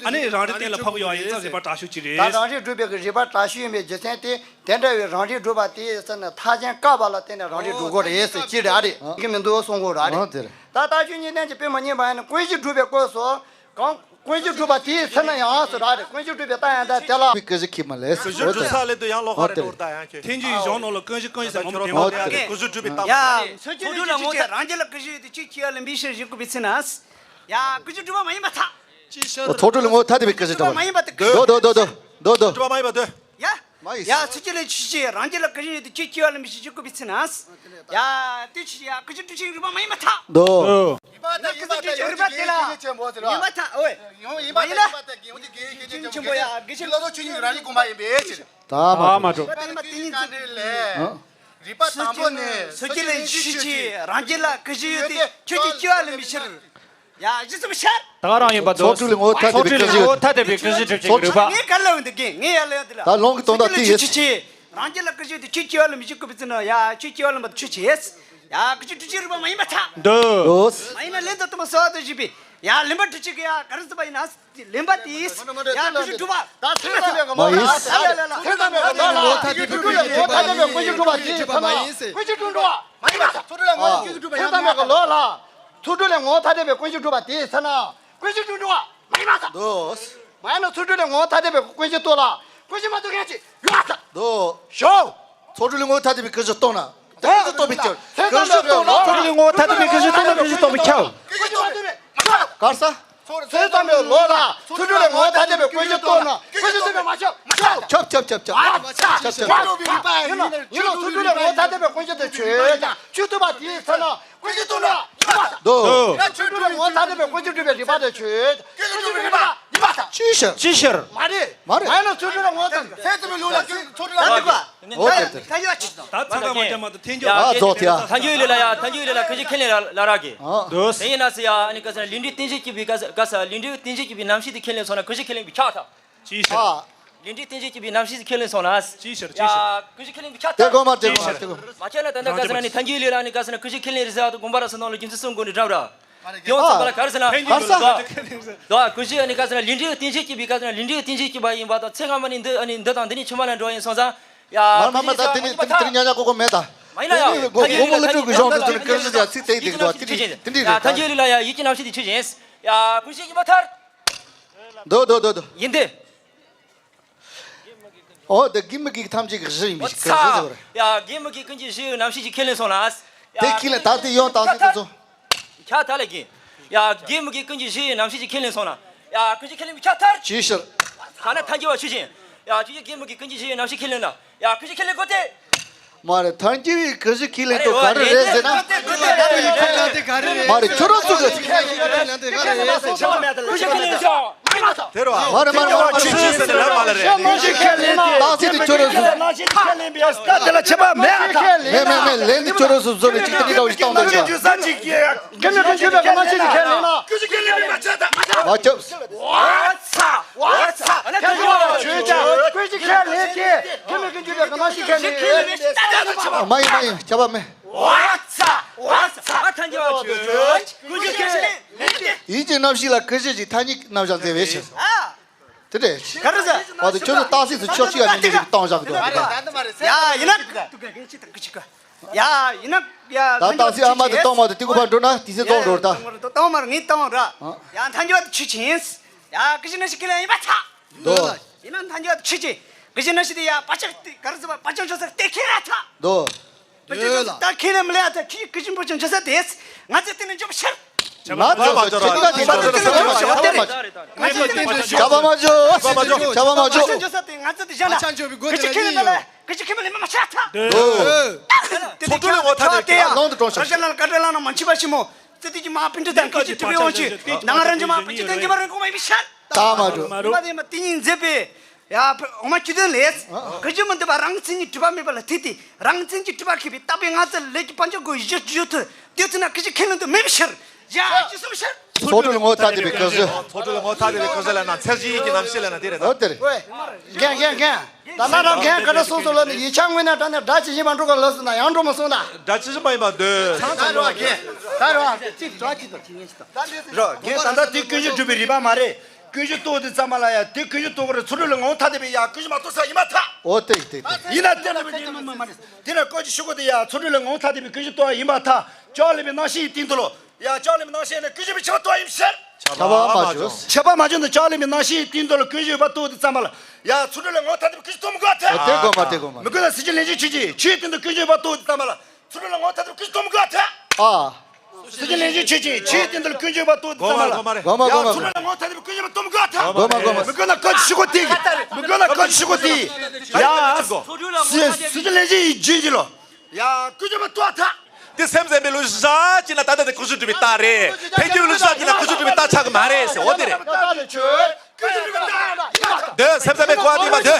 ཨ་ནི་རང་རིག་གཏན་ལ་ཕབ་གི་ཡོད་པ་ཡིན་ཙང་རིགས་པ་དྲག་ཤོས་ཅིག་རེད། ད་རང་རིག་སྒྲུབ་པའི་གི་རིགས་པ་དྲག་ཤོས་ཡིན་པའི་རྒྱུ་མཚན་དེ། དེ་འདྲ་བའི་རང་རིག་སྒྲུབ་པ་དེའི་ཚེ་ན་མཐའ་ཅན་བཀག་པ་ལ་བརྟེན་ནས་རང་རིག་སྒྲུབ་དགོས་རེད་ཟེར་གྱི་རེད་ཨ་རེད། ཨ། གི་མི་འདུག་གསུང་དགོས་ར་རེད། ཨ་དེ་རེད། ད་ལྟ་ཆོས་ཉིད་ལྡན་གྱི་དཔེ་མ་རྙེད་པ་ཡིན་ན་ཀུན་གཞི་སྒྲུབ་པའི་སྐབས་སུ་གང་ཀུན་གཞི་སྒྲུབ་པ་དེའི་ཚེ་ན་ཡང་ཟེར་ར་རེད། ཀུན་གཞི་སྒྲུབ་པའི་རྟགས་ཡང་དག་དེ་ལ། ཀུན་གཞི་ཁྱིམ་མ་ལས་ཀུན་གཞི་སྒྲུབ་ས་ལས་དུ་ཡང་ལོག་ཧ་རེད་འགྲོ་ད་ཡང་ཁྱོད། ཐེངས་གཅིག་གཞུང་ནང་ལ་ཀུན་གཞི་ཀུན་གཞི་ཟེར་ངོམ་ཐེངས་ཀུན་གཞི་སྒྲུབ་པའི་རྟགས་ཡ། ཀུན་གཞི་སྒྲུབ་པའི་རྟགས་ཡ། རང་རྒྱུད་ལ་ཀུན་གཞི་ཡོད་དེ་ཆོས་ཀྱི་ཡ་ལ་མི་ཤེས་ཞིག་ཀུ་པི་ཚེ་ན། ཡ་ཀུན་གཞི་སྒྲུབ་པ་མ་ཡིན་པ་ཐག་ཚོགས་དྲུག་ལས་ངོ་ཐ་དད་པའི་ཀུན་གཞི་སྒྲུབ་པ་མ་ཡིན་པ་དེ་ཀུན་གཞི་སྒྲུབ་པ་མ་ཡིན་པ་དེ། ཡ། ཡ་ཚུལ་གཅིག་ལས་ཆོས་ཅན། རང་རྒྱུད་ལ་ཀུན་གཞི་ཡོད་དེ་ཆོས་སྐྱེ་བ་ལ་མི་ཤེས་ཞིག་ཀུ་པི་ཚེ་ན། ཡ་དེ་ཆོས་ཡ་ཀུན་གཞི་སྒྲུབ་ཆེན་རིགས་པ་མ་ཡིན་པ་ཐག་དོ། ཡིན་པ་ཐག་ཡིན་པ་ཐག་ཡིན་པ་ཐག་ཨོ། ཡིན་པ་ཐག་ཨོ། ཡིན་པ་ཐག་ཡིན་པ་ཐག་ཡིན་པ་ཐག་ཆེན་པོ་ཡ་དགེ་ཆེན་ལོ་ཚོ་ཆོས་ཉིད་རང་ཉིད་དགོངས་པ་ཡིན་པའི་ཕྱིར། ད་མ་གྲོགས། ཡིན་པ་ཐག་ཡིན་པ་དེ་ཉིད་ཚིག་རིགས་པ་དང་པོ་ནས་ཚུལ་གཅིག་ལས་ཆོས་ཅན། རང་རྒྱུད་ལ་ཀུན་གཞི་ཡོད་དེ་ཆོས་ཅན་སྐྱེ་བ་ལ་མི་ཤེས། ཡ་གཞི་ཚུལ་ཤར། ད་རང་ཡིན་པ་འདུག་ཚོགས་དྲུག་ལས་ངོ་ཐ་དད་པའི་ཀུན་གཞི་སྒྲུབ་ཆེན་གྱི་རིགས་པ། ངས་ག་ལ་འོན་ཏེ་དགེ་ངས་ཡ་ལ་ཡ་དེ་ལ། ད་ལོང་གི་དོན་དག་དེ་ཡིན། ཆོས་ཅན། རང་རྒྱུད་ལ་ཀུན་གཞི་ཡོད་དེ་ཆོས་སྐྱེ་བ་ལ་མི་ཤེས་ཀུ་པི་ཚེ་ན། ཡ་ཆོས་སྐྱེ་བ་ལ་མ་ཆོས་ཅན། ཡ་ཀུན་གཞི་སྒྲུབ་ཆེན་རིགས་པ་མ་ཡིན་པ་ཐག་འདུག་མ་ཡིན་ན་ལན་དུ་དུ་མ་སོ་དུ་བཞི་པའི་ཡ་ལེན་པ་སྒྲུབ་ཆེན་གྱི་ཡ་ག་རེ་ཟེར་བ་ཡིན་ན། ལེན་པ་དེས་ཡ་ཀུན་གཞི་སྒྲུབ་པ། ད་ཚེ་ཙམ་པའི་གི་ལོ་ལ། ཚེ་ཙམ་པའི་གི་ལོ་ལ། ཚོགས་དྲུག་ལས་ངོ་ཐ་དད་པའི་ཀུན་གཞི་སྒྲུབ་པ་དེ་ཚེ་ན་ཀུན་གཞི་སྒྲུབ་འགྲོ་བ་མ་ཡིན་པ་ཐག་ཚོགས་དྲུག་ལས་ངོ་ཀུན་གཞི་སྒྲུབ་པ་ཡིན་པ་ཐག་ཚེ་ཙམ་པའི་གི་ལོ་ལ། ཚོགས་དྲུག་ལས་ངོ་ཐ་དད་པའི་ཀུན་གཞི་སྒྲུབ་པ་དེ་ཚེ་ན་ཀུན་གཞི་སྒྲུབ་འགྲོ་བ་མ་ཡིན་པ་ཐག་འདུག་མ་ཡིན་ན་ཚོགས་དྲུག་ལས་ངོ་ཐ་དད་པའི་ཀུན་གཞི་རྟོགས་ལ་ཀུན་གཞི་མ་རྟོགས་མཁན་ཅིག་ཡོད་པ་ཐག་འདུག་ཞོ། ཚོགས་དྲུག་ལས་ངོ་ཐ་དད་པའི་ཀུན་གཞི་རྟོགས་ན། ཀུན་གཞི་རྟོགས་པའི་ཁྱབ། ཀུན་གཞི་རྟོགས་ན་ཚོགས་དྲུག་ལས་ངོ་ཐ་དད་པའི་ཀུན་གཞི་རྟོགས་ན་ཀུན་གཞི་རྟོགས་པའི་ཁྱབ། གར་ས། ཚེ་ཙམ་པའི་ལོ་ལ་ཚོགས་དྲུག་ལས་ངོ་ཐ་དད་པའི་ཀུན་གཞི་རྟོགས་ན་ཀུན་གཞི་རྟོགས་པའི་མ་ཁྱབ། མ་ཁྱབ། ཁྱབ་ཁྱབ་ཁྱབ་ཁྱབ། ཁྱབ་ཁྱབ་ཁྱབ། ཡིན་ན་ཡིན་ན་ཚོགས་དྲུག་ལས་ངོ་ཐ་དད་པའི་ཀུན་གཞི་དེ་ཆོས་ཅན་ཆོས་མཐུན་པ་དེའི་ཚེ་ན་ཀུན་གཞི་རྟོགས་ན་ཡོད་པ་དང་། འདུག་ཚོགས་དྲུག་ལས་ངོ་ཐ་དད་པའི་ཀུན་གཞི་སྒྲུབ་པའི་རིགས་པ་དེ་ཆོས་ཀུན་གཞི་སྒྲུབ་པའི་རིགས་པ་ཡིན་པ་དང་། ཅིའི་ཕྱིར། ཅིའི་ཕྱིར། མ་རེད། མ་ཡིན་ན་ཚོགས་དྲུག་ལས་ངོ་ཐ་དད། ཚེ་ཙམ་པའི་ལོ་ལ་ཚོགས་དྲུག་ལ་ངོ་ཐ་དད། འོ་དེ་དེ། ད་ཚ་ག་མ་རྒྱ་མ་དང་ཐེན་ཡ་ཀྱོག་ཨ་རྫོགས་ཐལ་ཡ། ཐལ་འགྱུར་ལས་ལ་ཡ་ཐལ་འགྱུར་ལས་ལ་ཀུན་གཞི་ཁས་ལེན་ལ་ལ་རག་གི། ཨ། འདུག་དེ་ཡིན་ན་སི་ཡ་ཨ་ནི་ག་ས་ལུས་འབྲེལ་རྟེན་གཞི་སྐྱེས་པའི་ག་ས་ག་ས་ལུས་འབྲེལ་རྟེན་གཞི་སྐྱེས་པའི་རྣམ་ཤེས་དེ་ཁས་ལེན་སོང་ན་ཀུན་གཞི་ཁས་ལེན་པའི་ཁྱབ་ཐལ། ཅིའི་ཕྱིར། ཨ། ལུས་འབྲེལ་རྟེན་གཞི་སྐྱེས་པའི་རྣམ་ཤེས་དེ་ཁས་ལེན་སོང་ན། ཅིའི་ཕྱིར་ཅིའི་ཕྱིར། ཡ་ཀུན་གཞི་ཁས་ལེན་པའི་ཁྱབ་དེ་ཐལ། གོ་མ་དེ་གོ་མ་དེ་གོ། མ་ཁྱབ་ན་ད་ལྟ་ག་ས་ན་ནི་ཐལ་འགྱུར་ལས་ལ་ནི་ག་ས་ན་ཀུན་གཞི་ཁས་ལེན་རེད་ཟེར་བ་དང་དགོངས་པ་ར་སོ་ནང་ལ་རྒྱུ་མཚན་གསུམ་གོ་ནས་འགྲམ་ར། ཡོངས་སུ་པ་ལ་ག་རེ་ཟེར་ན། ག་རེ་ཟེར། དོ། ཀུན་གཞི་ཨ་ནི་ག་ཟེར་ན་ལུས་འབྲེལ་རྟེན་གཞི་སྐྱེས་པའི་ག་ཟེར་ན་ལུས་འབྲེལ་རྟེན་གཞི་སྐྱེས་པ་ཡིན་པ་དང་ཚེ་སྔ་མ་ནི་འདི་ཨ་ནི་འདི་དང་འདི་ནི་ཕྱི་མ་ལ་འགྲོ་ཡིན་སོང་ཙང་། ཡ། མ་མ་མ་ད་དེ་ནི་དེ་ནི་དེ་ནི་ཉག་ཉག་ཀོ་ཀོ་མེད་ད། མ་ཡིན་ན་ཡ། དེ་ནི་གོ་གོ་མོ་ལ་སྤྲོད་གི་གཞུང་དུ་དེ་ནི་ཀུན་གཞི་ཡ་ཚིག་དེ་དེ་འགྲོ་དེ་འདྲ་དེ་འདྲ་རེད་ད། ཐལ་འགྱུར་ལས་ལ་ཡ་ཡིད་ཀྱི་རྣམ་ཤེས་དེ་ཆོས་ཅན། ཡ་ཀུན་གཞི་ཡིན་པ་ཐལ། འདོ་འདོ་འདོ་འདོ། ཡིན་ཏེ། ཨོ་དེ་དགེ་མི་དགེ་ཐམས་ཅད་ཀྱི་གཞི་ཡིན་པའི་ཀུན་གཞི་ཟེར་བ་རེད། ཡ་དགེ་མི་དགེ་ཀུན་གྱི་གཞི་ཡི་རྣམ་ཤེས་ཀྱི་ཁས་ལེན་སོང་ན། ཡ་དེ་ཁས་ལེན་ད་དེ་ཡང་དང་དེ་ཚོ། ཁྱབ་ཐལ་ལ་གི། ཡ་དགེ་མི་དགེ་ཀུན་གྱི་གཞི་ཡི་རྣམ་ཤེས་ཀྱི་ཁས་ལེན་སོང་ན། ཡ་ཀུན་གྱི་ཁས་ལེན་ཁྱབ་ཐལ། ཅིའི་ཕྱིར། ཐ་ན་ཐལ་འགྱུར་བ་ཆོས་ཅན། ཡ་ཆོས་ཅན་དགེ་མི་དགེ་ཀུན་གྱི་གཞི་ཡི་རྣམ་ཤེས་ཁས་ལེན་ན། ཡ་ཀུན་གྱི་ཁས་ལེན་དགོས་ཏེ། མ་རེད་ཐལ་འགྱུར་བའི་ཀུན་གཞི་ཁས་ལེན་དུ་ག་རེ་རེད་ཟེར་ན། མ་རེད་ཁྱོད་རང་ཚོ་གི། ཀུན་གཞི་ཁས་ལེན་ཟེར་ག་རེ་རེད་ཟེར། དེ་རེད་བ། མ་རེད་མ་རེད་མ་རེད་མ་རེད། ཆོས་ཅན་ཟེར་ན་ལབ་མ་ལ་རེད། ཀུན་གཞི་ཁས་ལེན་ཏེ། རྟགས་གསལ་དེ་ཁྱོད་རང་ཚོ། རྣམ་ཤེས་ཁས་ལེན་པའི་རྟགས་དེ་ལ་ཁྱད་པར་མེད་ཨ་ཐག་མེད་མེད་མེད། ལན་དེ་ཁྱོད་རང་ཚོ་བཟོ་ནས་ཅིག་དེ་འདྲ་འདྲ་བ་ཞིག་བཏང་འདུག་ཅིག་ཀུན་གཞི་ཁས་ལེན་ཏེ། ཀུན་གཞི་ཁས་ལེན་པའི་རྟགས་དེ་ལ་ཁྱད་པར་མེད་ཨ་ཐག་མ་ཁྱབ། ཨ་ཚ། ཨ་ཚ། ཨ་ནི་ཐལ་འགྱུར་བ་ཆོས་ཅན། ཀུན་གཞི་ཁས་ལེན་ཏེ། ཀུན་མི་ཀུན་གཞི་ལས་ཀུན་གཞི་ཁས་ལེན་ཏེ། མ་ཡིན་མ་ཡིན་ཁྱབ་པ་མེད། ཨ་ཚ། ཨ་ཚ། ཨ་ཐལ་འགྱུར་བ་ཆོས་ཅན། ཀུན་གཞི་ཁས་ལེན་ཏེ། ཡིད་ཀྱི་རྣམ་ཤེས་ལ་ཀུན་གཞི་ཅིག་ཐ་སྙད་རྣམ་གཞག་མཛད་པའི་ཕྱིར། ཨ། དེ་འདྲས། ག་རེ་ཟེར། འོ་དེ་ཁྱོད་ཚོ་རྟགས་གསལ་ཚོ་ཕྱོགས་གཅིག་ལ་མི་འགྲིག་གི་བཏང་བཞག་གི་འདུག་ཡ་ཡིན་ན། ཡ་ཡིན་ན། ཡ་ད་རྟགས་གསལ་ཨ་མ་དེ་བཏང་མ་དེ་ཏི་ཀུ་ཕར་འགྲོ་ན་དེ་ཚེ་བཏང་འགྲོ་ད། བཏང་མ་རེད་ངས་བཏང་ར། ཡ་ཐལ་འགྱུར་བ་དེ་ཆོས་ཅན། ཡ་ཀུན་གཞི་རྣམ་ཤེས་ཁས་ལེན་ཡིན་པ་ཐག་འདུག་ཡིན་ན་ཐལ་འགྱུར་བ་དེ་ཆོས་ཅན། ཀུན་གཞི་རྣམ་ཤེས་དེ་ཡ་བག་ཆགས་དེ་ག་རེ་ཟེར་བ་བག་ཆགས་འཇོག་ས་གཏན་འཁེལ་ར་ཐག་འདུག་ད་ཁས་ལེན་མི་ལེན་ཨ་ཐག་ཁྱི་ཀུན་གཞི་བག་ཆགས་འཇོག་ས་དེ། ང་ཚོས་བསྟན་ནས་འཇོག་ཕྱིར། ང་ཚོས་ཁྱིམ་ནང་དེ་ང་ཚོས་བསྟན་ནས་འཇོག་ཕྱིར། ང་ཚོས་བསྟན་ནས་འཇོག་ཕྱིར། ང་ཚོས་བསྟན་ནས་འཇོག་ཕྱིར། བྱ་བ་མ་འཇོག་བྱ་བ་མ་འཇོག་བྱ་བ་མ་འཇོག་བྱ་བ་འཇོག་ས་དེ་ང་ཚོས་དེ་བཞག་ན། ཀུན་གཞི་ཁས་ལེན་མི་ལེན། ཀུན་གཞི་ཁས་ལེན་མི་ལེན་མ་ཤ་ཐག་ཚོགས་དྲུག་ལས་ངོ་ཐ་དད་པའི་ལོང་དུ་གྲོངས་ཤིང་། ཀ་ལ་ཀ་ལ་ན་མ་འཆི་བ་ཞིག་མོ། ཙི་ཏི་ཀྱི་མ་པིན་ཏྲི་དང་ཀི་ཅི་ཏི་བི་ཡོང་ཅི། ནང་རང་གི་མ་པིན་ཅི་དང་གི་མ་རང་གོང་མ་ཡིན་པའི་ཤ། ད་མ་འགྲོ། མ་རོ། མ་དེ་མ་དེ་ཉིད་མཛད་པའི། ཡ། འོ་མ་ཁྱི་དོན་ལས། ཀུན་གཞི་མི་འདུས་པ་རང་མཚན་ཉིད་གྲུབ་པ་མེད་པ་ལ་ཐུག་སྟེ་རང་མཚན་གྱིས་གྲུབ་པ་ཁེགས་པའི་རྟག་པའི་ངང་ཚུལ་ལས་ཀྱི་བར་འཇོག་སྒོ་བཞི་བཅུ་ཐུ་དེ་ཚུལ་ན་ཀུན་གཞི་ཁས་ལེན་དུ་མེད་པའི་ཕྱིར། ཡ། ཅི་གསུངས་ཤག་ཚོགས་གྲོལ་ངོ་ཐ་དད་པའི་སྐུ་གཟུགས། ཚོགས་གྲོལ་ངོ་ཐ་དད་པའི་སྐུ་གཟུགས་ལབ་ན་ཚད་གཞི་ཡིད་ཀྱི་རྣམ་ཤེས་ལབ་ན་དེ་རེད་ད། འོ་དེ་རེད། ཝེ། རྒན་རྒན་རྒན། ད་ལྟ་རང་རྒན་ག་འདྲ་གསུངས་སོང་ལབ་ནས་ཡིག་ཆ་དངོས་གནས་དྲང་གནས་སྒྲ་ཇི་བཞིན་མ་འགྲོ་ག་ལབ་སོང་ན་ཡང་འགྲོ་མ་སོང་ད། སྒྲ་ཇི་བཞིན་མ་ཡིན་པ་འདོད། ད་རོ་རྒན། ད་རོ་ཅིག་སྒྲ་ཅིག་ཏུ་ཅིག་ངེས་ཅིག་ཏུ། རོ་རྒན། ད་ལྟ་དེ་ཀུན་གཞི་སྒྲུབ་པའི་རིམ་པ་མ་རེད། ཀུན་གཞི་རྟོགས་དུས་ཙམ་པ་ལ་ཡ་དེ་ཀུན་གཞི་རྟོགས་པར་ཚོགས་གྲོལ་ངོ་ཐ་དད་པའི་ཡ་ཀུན་གཞི་མ་རྟོགས་ས་ཡིན་པར་ཐལ། འོ་དེ་དེ་དེ། ཡིན་ན་དེ་ལ་མི་དེ་མ་མ་མ་རེད། དེ་ལ་བཀོད་ཀྱི་ཤོག་གུ་དེ་ཡ་ཚོགས་གྲོལ་ངོ་ཐ་དད་པའི་ཀུན་གཞི་རྟོགས་པ་ཡིན་པར་ཐལ། ལྕགས་ལེབ་པའི་སྣང་ཤེས་ཡི་སྟེང་དུ་ལོ། ཡ་ལྕགས་ལེབ་པའི་སྣང་ཤེས་ནི་ཀུན་གཞི་པའི་ཁྱབ་པ་རྟོགས་པ་ཡིན་ཕྱིར། ཁྱབ་པ་མ་བྱུང་། ཁྱབ་པ་མ་བྱུང་དུས་ལྕགས་ལེབ་པའི་སྣང་ཤེས་ཡི་སྟེང་དུ་ལོ་ཀུན་གཞི་ཡོད་པ་རྟོགས་དུས་ཙམ་པ་ལ་ཡ་ཚོགས་གྲོལ་ངོ་ཐ་དད་པའི་ཀུན་གཞི་རྟོགས་མི་དགོས་པར་ཐལ། འོ་དེ་དགོས་མ་དེ་དགོས་མ་མི་དགོས་ན་སྲིད་ཞིའི་ལྷན་སྐྱེས་ཆོས་ཅན། ཆོས་ཡི་སྟེང་དུ་ཀུན་གཞི་ཡོད་པ་རྟོགས་དུས་ཙམ་པ་ལ། ཚོགས་གྲོལ་ངོ་ཐ་དད་པའི་ཀུན་གཞི་རྟོགས་མི་དགོས་པར་ཐལ། ཨ། སྲིད་ཞིའི་ལྷན་སྐྱེས་ཆོས་ཅན། ཆོས་ཡི་སྟེང་དུ་ཀུན་གཞི་ཡོད་པ་རྟོགས་དུས་ཙམ་པ་ལ། གོ་མ་རེད། གོ་མ་རེད། ཡ་གོ་མ་རེད། ཚོགས་གྲོལ་ངོ་ཐ་དད་པའི་ཀུན་གཞི་རྟོགས་མི་དགོས་པར་ཐལ། གོ་མ་གོ་མ་རེད། མི་དགོས་ན་བཀོད་ཀྱི་ཤོག་གུ་དེ། མི་དགོས་ན་བཀོད་ཀྱི་ཤོག་གུ་དེ། ཡ། སྲིད་ཞིའི་ལྷན་སྐྱེས་ཡི་རྒྱུན་གྱི་ལོ། ཡ་ཀུན་གཞི་མ་རྟོགས་པར་ཐལ། དེ་སེམས་ཙམ་པའི་ལུགས་བཞག་ཅིག་ན་ད་ལྟ་དེ་ཀུན་གཞི་སྒྲུབ་པའི་རྟགས་རེད། ཐལ་འགྱུར་ལུགས་བཞག་ཅིག་ན་ཀུན་གཞི་སྒྲུབ་པའི་རྟགས་ཆགས་ཀྱི་མ་རེད་ཟེར། འོ་དེ་རེད། འདོད། སེམས་ཙམ་པའི་གོ་བ་དེ་མ་འདོད།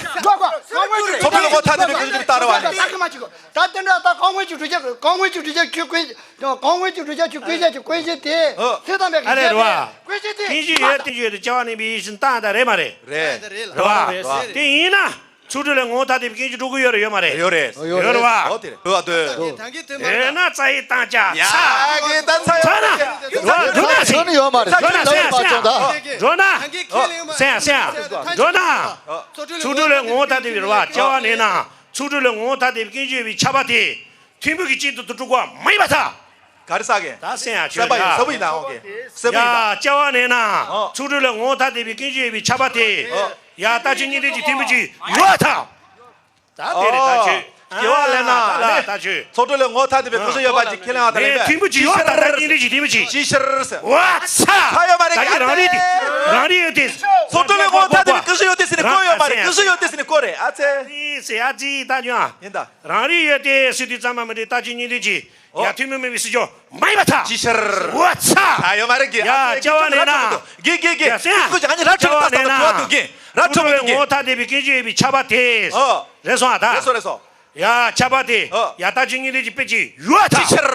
ཚོགས་གྲོལ་ངོ་ཐ་དད་པའི་ཀུན་གཞི་སྒྲུབ་པའི་རྟགས་རེད་བ་ནི། ད་དེ་འདྲ་ད་གང་སྔོན་གྱི་བསྒྲུབ་བྱ། གང་སྔོན་གྱི་བསྒྲུབ་བྱ་ཁྱོད་ཀུན། གང་སྔོན་གྱི་བསྒྲུབ་བྱ་ཁྱོད་ཀུན་བྱ་ཁྱོད་ཀུན་གཞི་དེ། ཨོ། ཚེ་དང་པའི་ཨ་རེ་རེད་བ། ཀུན་གཞི་དེ། ཀུན་གཞི་ཡོད་དེ་ཡོད་དེ་སྐྱེ་བ་གནས་པའི་ཡིད་བཞིན་རྟགས་དང་རེད་མ་རེད། རེད། རེད་བ། རེད་བ། དེ་ཡིན་ན། ཚོགས་གྲོལ་ངོ་ཐ་དད་པའི་ཀུན་གཞི་སྒྲུབ་ཀྱི་ཡོད་རེད་ཡོད་མ་རེད། ཡོད་རེད། ཡོད་རེད་བ། ཨོ་དེ་རེད། ཡོད་བ་དེ། ཡོད་ན་རྩ་ཡི་བཏང་བྱ། ཡ་གི་ད་ཚ་ཡོད་ན། འགྲོ་ན་ཟེར། ཡོད་མ་རེད། འགྲོ་ན་ཟེར་ཡ་ཟེར་ཡ། འགྲོ་ན། ཟེར་ཡ་ཟེར་ཡ། འགྲོ་ན། ཚོགས་གྲོལ་ངོ་ཐ་དད་པའི་རེད་བ། སྐྱེ་བ་གནས་ན། ཚོགས་གྲོལ་ངོ་ཐ་དད་པའི་ཀུན་གཞི་ཡོད་པའི་ཁྱབ་པ་དེ། ཐིམ་ཕུག་གི་སྤྱི་དོན་དུ་གྲུབ་པ་མ་ཡིན་པར་ཐལ། ག་རེ་ཟེར་གི། ད་སེམས་ཡ་ཆོས་ལ། སེམས་པ་ཡིན་ན་ཡང་ཨོ་ཀེ། སེམས་པ་ཡིན་ན། ཡ་སྐྱེ་བ་གནས་ན། ཨོ། ཚོགས་གྲོལ་ངོ་ཐ་དད་པའི་ཀུན་གཞི་ཡོད་པའི་ཁྱབ་པ་དེ། ཨོ། ཡ་ལྟ་ཆོས་གཉིས་ལྡན་གྱི་ཐིམ་ཕུག་ཅིག་ཡོད་ཐལ། ད་དེ་རེད་ད་ཆོས། ཨོ། སྐྱེ་བ་ལེན་ན། ཨ་ད་ལ་ལྟ་ཆོས། ཚོགས་གྲོལ་ངོ་ཐ་དད་པའི་ཀུན་གཞི་ཡོད་པ་ཅིག་ཁས་ལེན་ཡོད་ཐལ་ལེ། ཐིམ་ཕུག་ཅིག་ཡོད་ཐལ། ལྟ་གཉིས་ལྡན་གྱི་ཐིམ་ཕུག་ཅིག་ཅི་ཕྱིར་ཟེར། ཝ་ཚ། ད་ཡོད་མ་རེད། ད་གི་རང་རིག་དེ། རང་རིག་ཡོད་དེ། ཚོགས་གྲོལ་ངོ་ཐ་དད་པའི་ཀུན་གཞི་ཡོད་དེ་ཟེར་ནས་བཀོད་ཡོད་མ་རེད། ཀུན་གཞི་ཡོད་དེ་ཟེར་ནས་བཀོད་རེད། ཨ་ཚེ། ཨི་ཟེར་ཡ་ཙི་ད་ཉོ། ཡིན་ད། རང་རིག་ཡོད་དེ་ཟེར་དུས་ཙམ་པ་མི་འདྲའི་ལྟ་ཆོས་གཉིས་ལྡན་གྱི། ཨོ། ཡ་ཐུན་མོང་མིན་པའི་སྲིད་བྱུས་མ་ཡིན་པར་ཐལ། ཅི་ཕྱིར། ཝ་ཚ། ད་ཡོད་མ་རེད་གི། ཡ་ཨ་ཚེ་སྐྱེ་བ་གི་ནས་ན། གི་གི་གི། ཡ་སེམས། ཀུན་གྱི་ཨ་ནི་ར་ཁྲོད་ད་ལྟ་ད་ཡོད་དུ་གི། ར་ཁྲོད་དུ་གི། ངོ་ཐ་དད་པའི་ཀུན་གཞི་ཡོད་པའི་ཁྱབ་པ་དེ། ཨོ། རེད་སོང་ཨ་ད། རེད་སོང་རེད་སོང་། ཡ་ཁྱབ་པ་དེ། ཨོ། ཡ་ལྟ་ཆོས་གཉིས་ལྡན་གྱི་དཔེ་ཅིག་ཡོད་ཐལ། ཅི་ཕྱིར།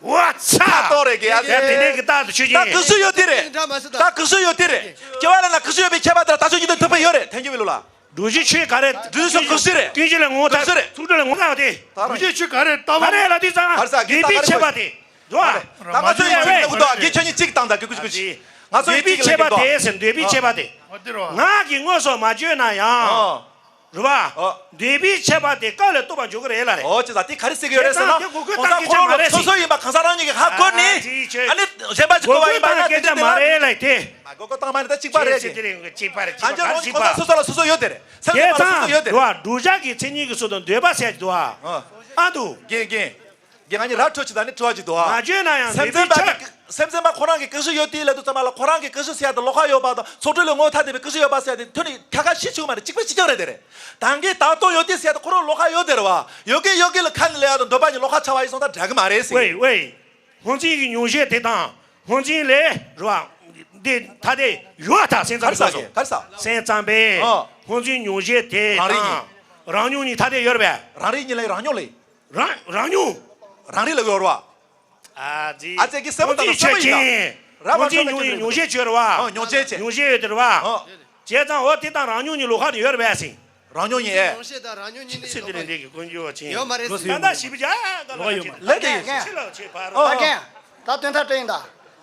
ཝ་ཚ། ད་གཏོང་རེད་གི་ཨ་ཚེ། ཡ་དེ་འདྲའི་གི་རྟགས་དུ་ཆོས་ཅན། ད་ཀུན་གཞི་ཡོད་དེ་རེད། ད་ཀུན་གཞི་ཡོད་དེ་རེད། སྐྱེ་བ་ལེན་ན་ཀུན་གཞི་ཡོད་པའི་ཁྱབ་པ་དེ་ལ་ལྟ་ཆོས་གཉིས་ལྡན་ཐུག་པ་ཡོད་རེད། ཐལ་འགྱུར་བའི་ལུགས་ལ། སྒྲུབ་བྱེད་ཆོས་ག་རེ། སྒྲུབ་བྱེད་ཆོས་ཀུན་གཞི་རེད། ཀུན་གཞི་ལས་ངོ་ཐ་ཀུན་གཞི་རེད། ཚོགས་གྲོལ་ངོ་ཐ་དེ། སྒྲུབ་བྱེད་ཆོས་ག་རེ་ལྟ་བ། ག་རེ་ལ་དུས་ཙང་ག་རེ་ཟེར་གི། འདོད་པའི་ཁྱད་པར་དེ། འདུག་ཨ། ད་ང་ཚོ་ཡིན་ཆོས་ལ་གུ་དོ་གི་ཁྱོད་གཉིས་གཅིག་བཏང་ད་གི་ཀུ་ཅི་ཀུ་ཅི། ང་ཚོ་ཡིན་འདོད་པའི་ཁྱད་པར་དེ་ཟེར། འདོད་པའི་ཁྱད་པར་དེ། ང་གིས་དངོས་སུ་མ་བརྗོད་ན་ཡང་། རེད་བ། འདོད་པའི་ཁྱད་པར་དེ་སྐབས་ལ་ལྟོས་པ་འཇོག་གི་རེད་ལ་རེད། ཨོ་ཅི་ད་དེ་ག་རེ་ཟེར་གི་ཡོད་རེད་ཟེར་ན། དེ་གོ་དགོས་གང་ཟག་ཁོ་རང་ལ་སོ་སོ་ཡིན་པ་གང་ཟག་རང་ཉིད་ཀྱིས་ཧ་གོ་ནས། ཨ་ནི་གཞན་པ་ཅིག་གོ་བ་ཡིན་པ་ན་དེ་འདྲ་མ་རེད་ལ་དེ། ཨ་གོ་དགོས་བཏང་མ་ནི་ད་གཅིག་པ་རེད་ཅེས། གཅིག་པ་རེད། གཅིག་པ་རེད། གང་ཅི་རུང་གང་ཟག་སོ་སོ་ལ་སོ་སོ་ཡོད་དེ་རེད། སེམས་ཙམ་པ་ལ་སོ་སོ་ཡོད་དེ་རེད། འདུག་བ། བསྒྲུབ་བྱ་གི་མཚན་ཉིད་ཀྱི་ཚུལ་དུ་འདོད་པ་ཟེར་གྱི་འདུག་བ། ཨ་འདུག་རྒན་རྒན། རྒན་ང་གཉིས་ར་འཕྲོད་ཅིག་ད་ནི་དྲི་བ་ཅིག་འདུག་བ། མ་བརྗོད་ན་ཡང་འདོད་པའི་ཁྱད། སེམས་ཙམ་པ་ཁོ་རང་གི་ཀུན་གཞི་ཡོད་དེ་ལབ་དུས་ཙམ་པ་ལ་ཁོ་རང་གི་ཀུན་གཞི་ཟེར་ཡ་དེ་ལོགས་ཀ་ཡོད་པ་དང་ཚོགས་གྲོལ་ལས་ངོ་ཐ་དད་པའི་ཀུན་གཞི་ཡོད་པ་ཟེར་ཡ་དེ་ཐོན་ནས་ཁ་ཁ་ཤི་ཆུག་མ་རེད། གཅིག་པ་གཅིག་རྐྱང་རེད་དེ་རེད། ད་གིན་བདག་རྟོག་ཡོད་དེ་ཟེར་ཡ་དེ་ཁོ་རང་ལོགས་ཀ་ཡོད་དེ་རེད་བ། ཡོད་གི་ཡོད་གི་ལ་ཁ་ནས་ལབ་ཡ་དང་འདོད་པ་གཉིས་ལོགས་ཀ་ཆགས་པ་ཡིན་སོང་ད་འདྲ་གི་མ་རེད་ཟེར། ཝེ་ཝེ། སྔོན་འཛིན་གྱི་མྱོང་བྱེད་དེ་དང་སྔོན་འཛིན་ལས་རུ་བ་འདི་ཐ་དད་ཡོད་ཐག་སེམས་ཙམ་ག་རེ་ཟེར་གི་ག་རེ་ཟེར། སེམས་ཙམ་པས་ཨ། སྔོན་འཛིན་མྱོང་བྱེད་དེ་རང་རིག་དང་རང་མྱོང་གཉིས་ཐ་དད་ཡོད་རེད་པས། རང་རིག་གཉིས་ལ་རང་མྱོང་ལས། རང་རང་མྱོང་། རང་རིག་ལ་ཡོད་རེད་བ། ཨ་ཙི། ཨ་ཙི་གི་སེམས་པ་དང་སེམས་པ་ཡིན་ད། རབ་སྔོན་འཛིན་མྱོང་བའི་མྱོང་བྱེད་ཡོད་རེད་བ། ཨ་མྱོང་བྱེད་བྱེད། མྱོང་བྱེད་ཡོད་དེ་རེད་བ། ཨ། བྱས་ཙང་འོ་དེ་དང་རང་མྱོང་གཉིས་ལོགས་ཀ་ནས་ཡོད་རེད་པས་ཟིན། རང་མྱོང་ཉིད་ཨེ། མྱོང་བྱེད་དང་རང་མྱོང་གཉིས་ནི་ཚིག་འདི་ལས་འདས་ཀྱི་ཀུན་འགྱུར་བ་ཅན། ཡོད་མ་རེད་ཟེར། ད་ལྟ་ཞིབ་ཆ་ག་ལ་ལོག་ཡོད་མ་རེད། ལས་དེ་ཕྱི་ལ་ཆེ་བར། ཨ་རྒན། ད་དོན་དག་དྲན་ཡིན་ད།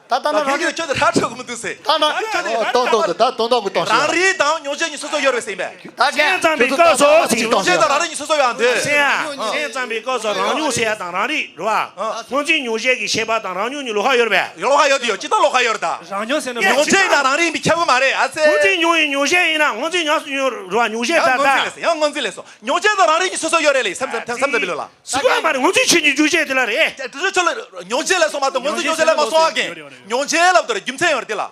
ད་ལྟ་ད་ན་རང་རྒན་གྱིས་ཁྱོད་དེ་ཧྲ་ཁྲོད་གི་མི་འདུག་ཟེར། ད་ན་ཁྱོད་དེ་ཨོ་གཏོང་གཏོང་དེ་ད་གཏོང་གཏོང་གི་གཏོང་ཤོག་རང་རིག་དང་མྱོང་བྱེད་གཉིས་སོ་སོ་ཡོད་རེད་ཟེར་ཡིན་པས། ད་རྒན། སེམས་ཙམ་པའི་སྐབས་སུ་ཟེར་གཏོང་མྱོང་བྱེད་དང་རང་རིག་གཉིས་སོ་སོ་ཡོད་ཨ་འདོད། སེམས་སེམས་ཙམ་པའི་སྐབས་སུ་རང་མྱོང་ཟེར་ཡ་དང་རང་རིག་རེད་བ། སྔོན་འཛིན་མྱོང་བྱེད་ཀྱི་ཤེས་པ་དང་རང་མྱོང་གཉིས་ལོགས་ཀ་ཡོད་རེད་པས། ལོགས་ཀ་ཡོད་དེ་ཡོད་ཅི་ད་ལོགས་ཀ་ཡོད་རེད་ད། རང་མྱོང་ཟེར་ན་མྱོང་བྱེད་ཡིན་ན་རང་རིག་ཡིན་པའི་ཁྱད་པར་མ་རེད་ཨ་ཙི། སྔོན་འཛིན་མྱོང་ཡིན་མྱོང་བྱེད་ཡིན་ན་སྔོན་འཛིན་མྱོང་རེད་བ་མྱོང་བྱེད་ད་ད། ཡང་སྔོན་འཛིན་ལས་སོ། མྱོང་བྱེད་དང་རང་རིག་གཉིས་སོ་སོ་ཡོད་རེད་ལས་སེམས་ཙམ་སེམས་ཙམ་པའི་ལུགས་ལ། སུ་ག་མ་རེད་སྔོན་འཛིན་ཆོས་ཉིད་མྱོང་བྱེད་དེ་ལ་རེད། དེ་ཚོ་ལ་མྱོང་བྱེད་ལ་སོང་མ་གཏོགས་སྔོན་འཛིན་མྱོང་བྱེད་ལ་མ་སོང་བ་གན། མྱོང་བྱེད་ལབ་དོ་རེད་རྒྱུ་མཚན་ཡོད་རེད་དེ་ལ།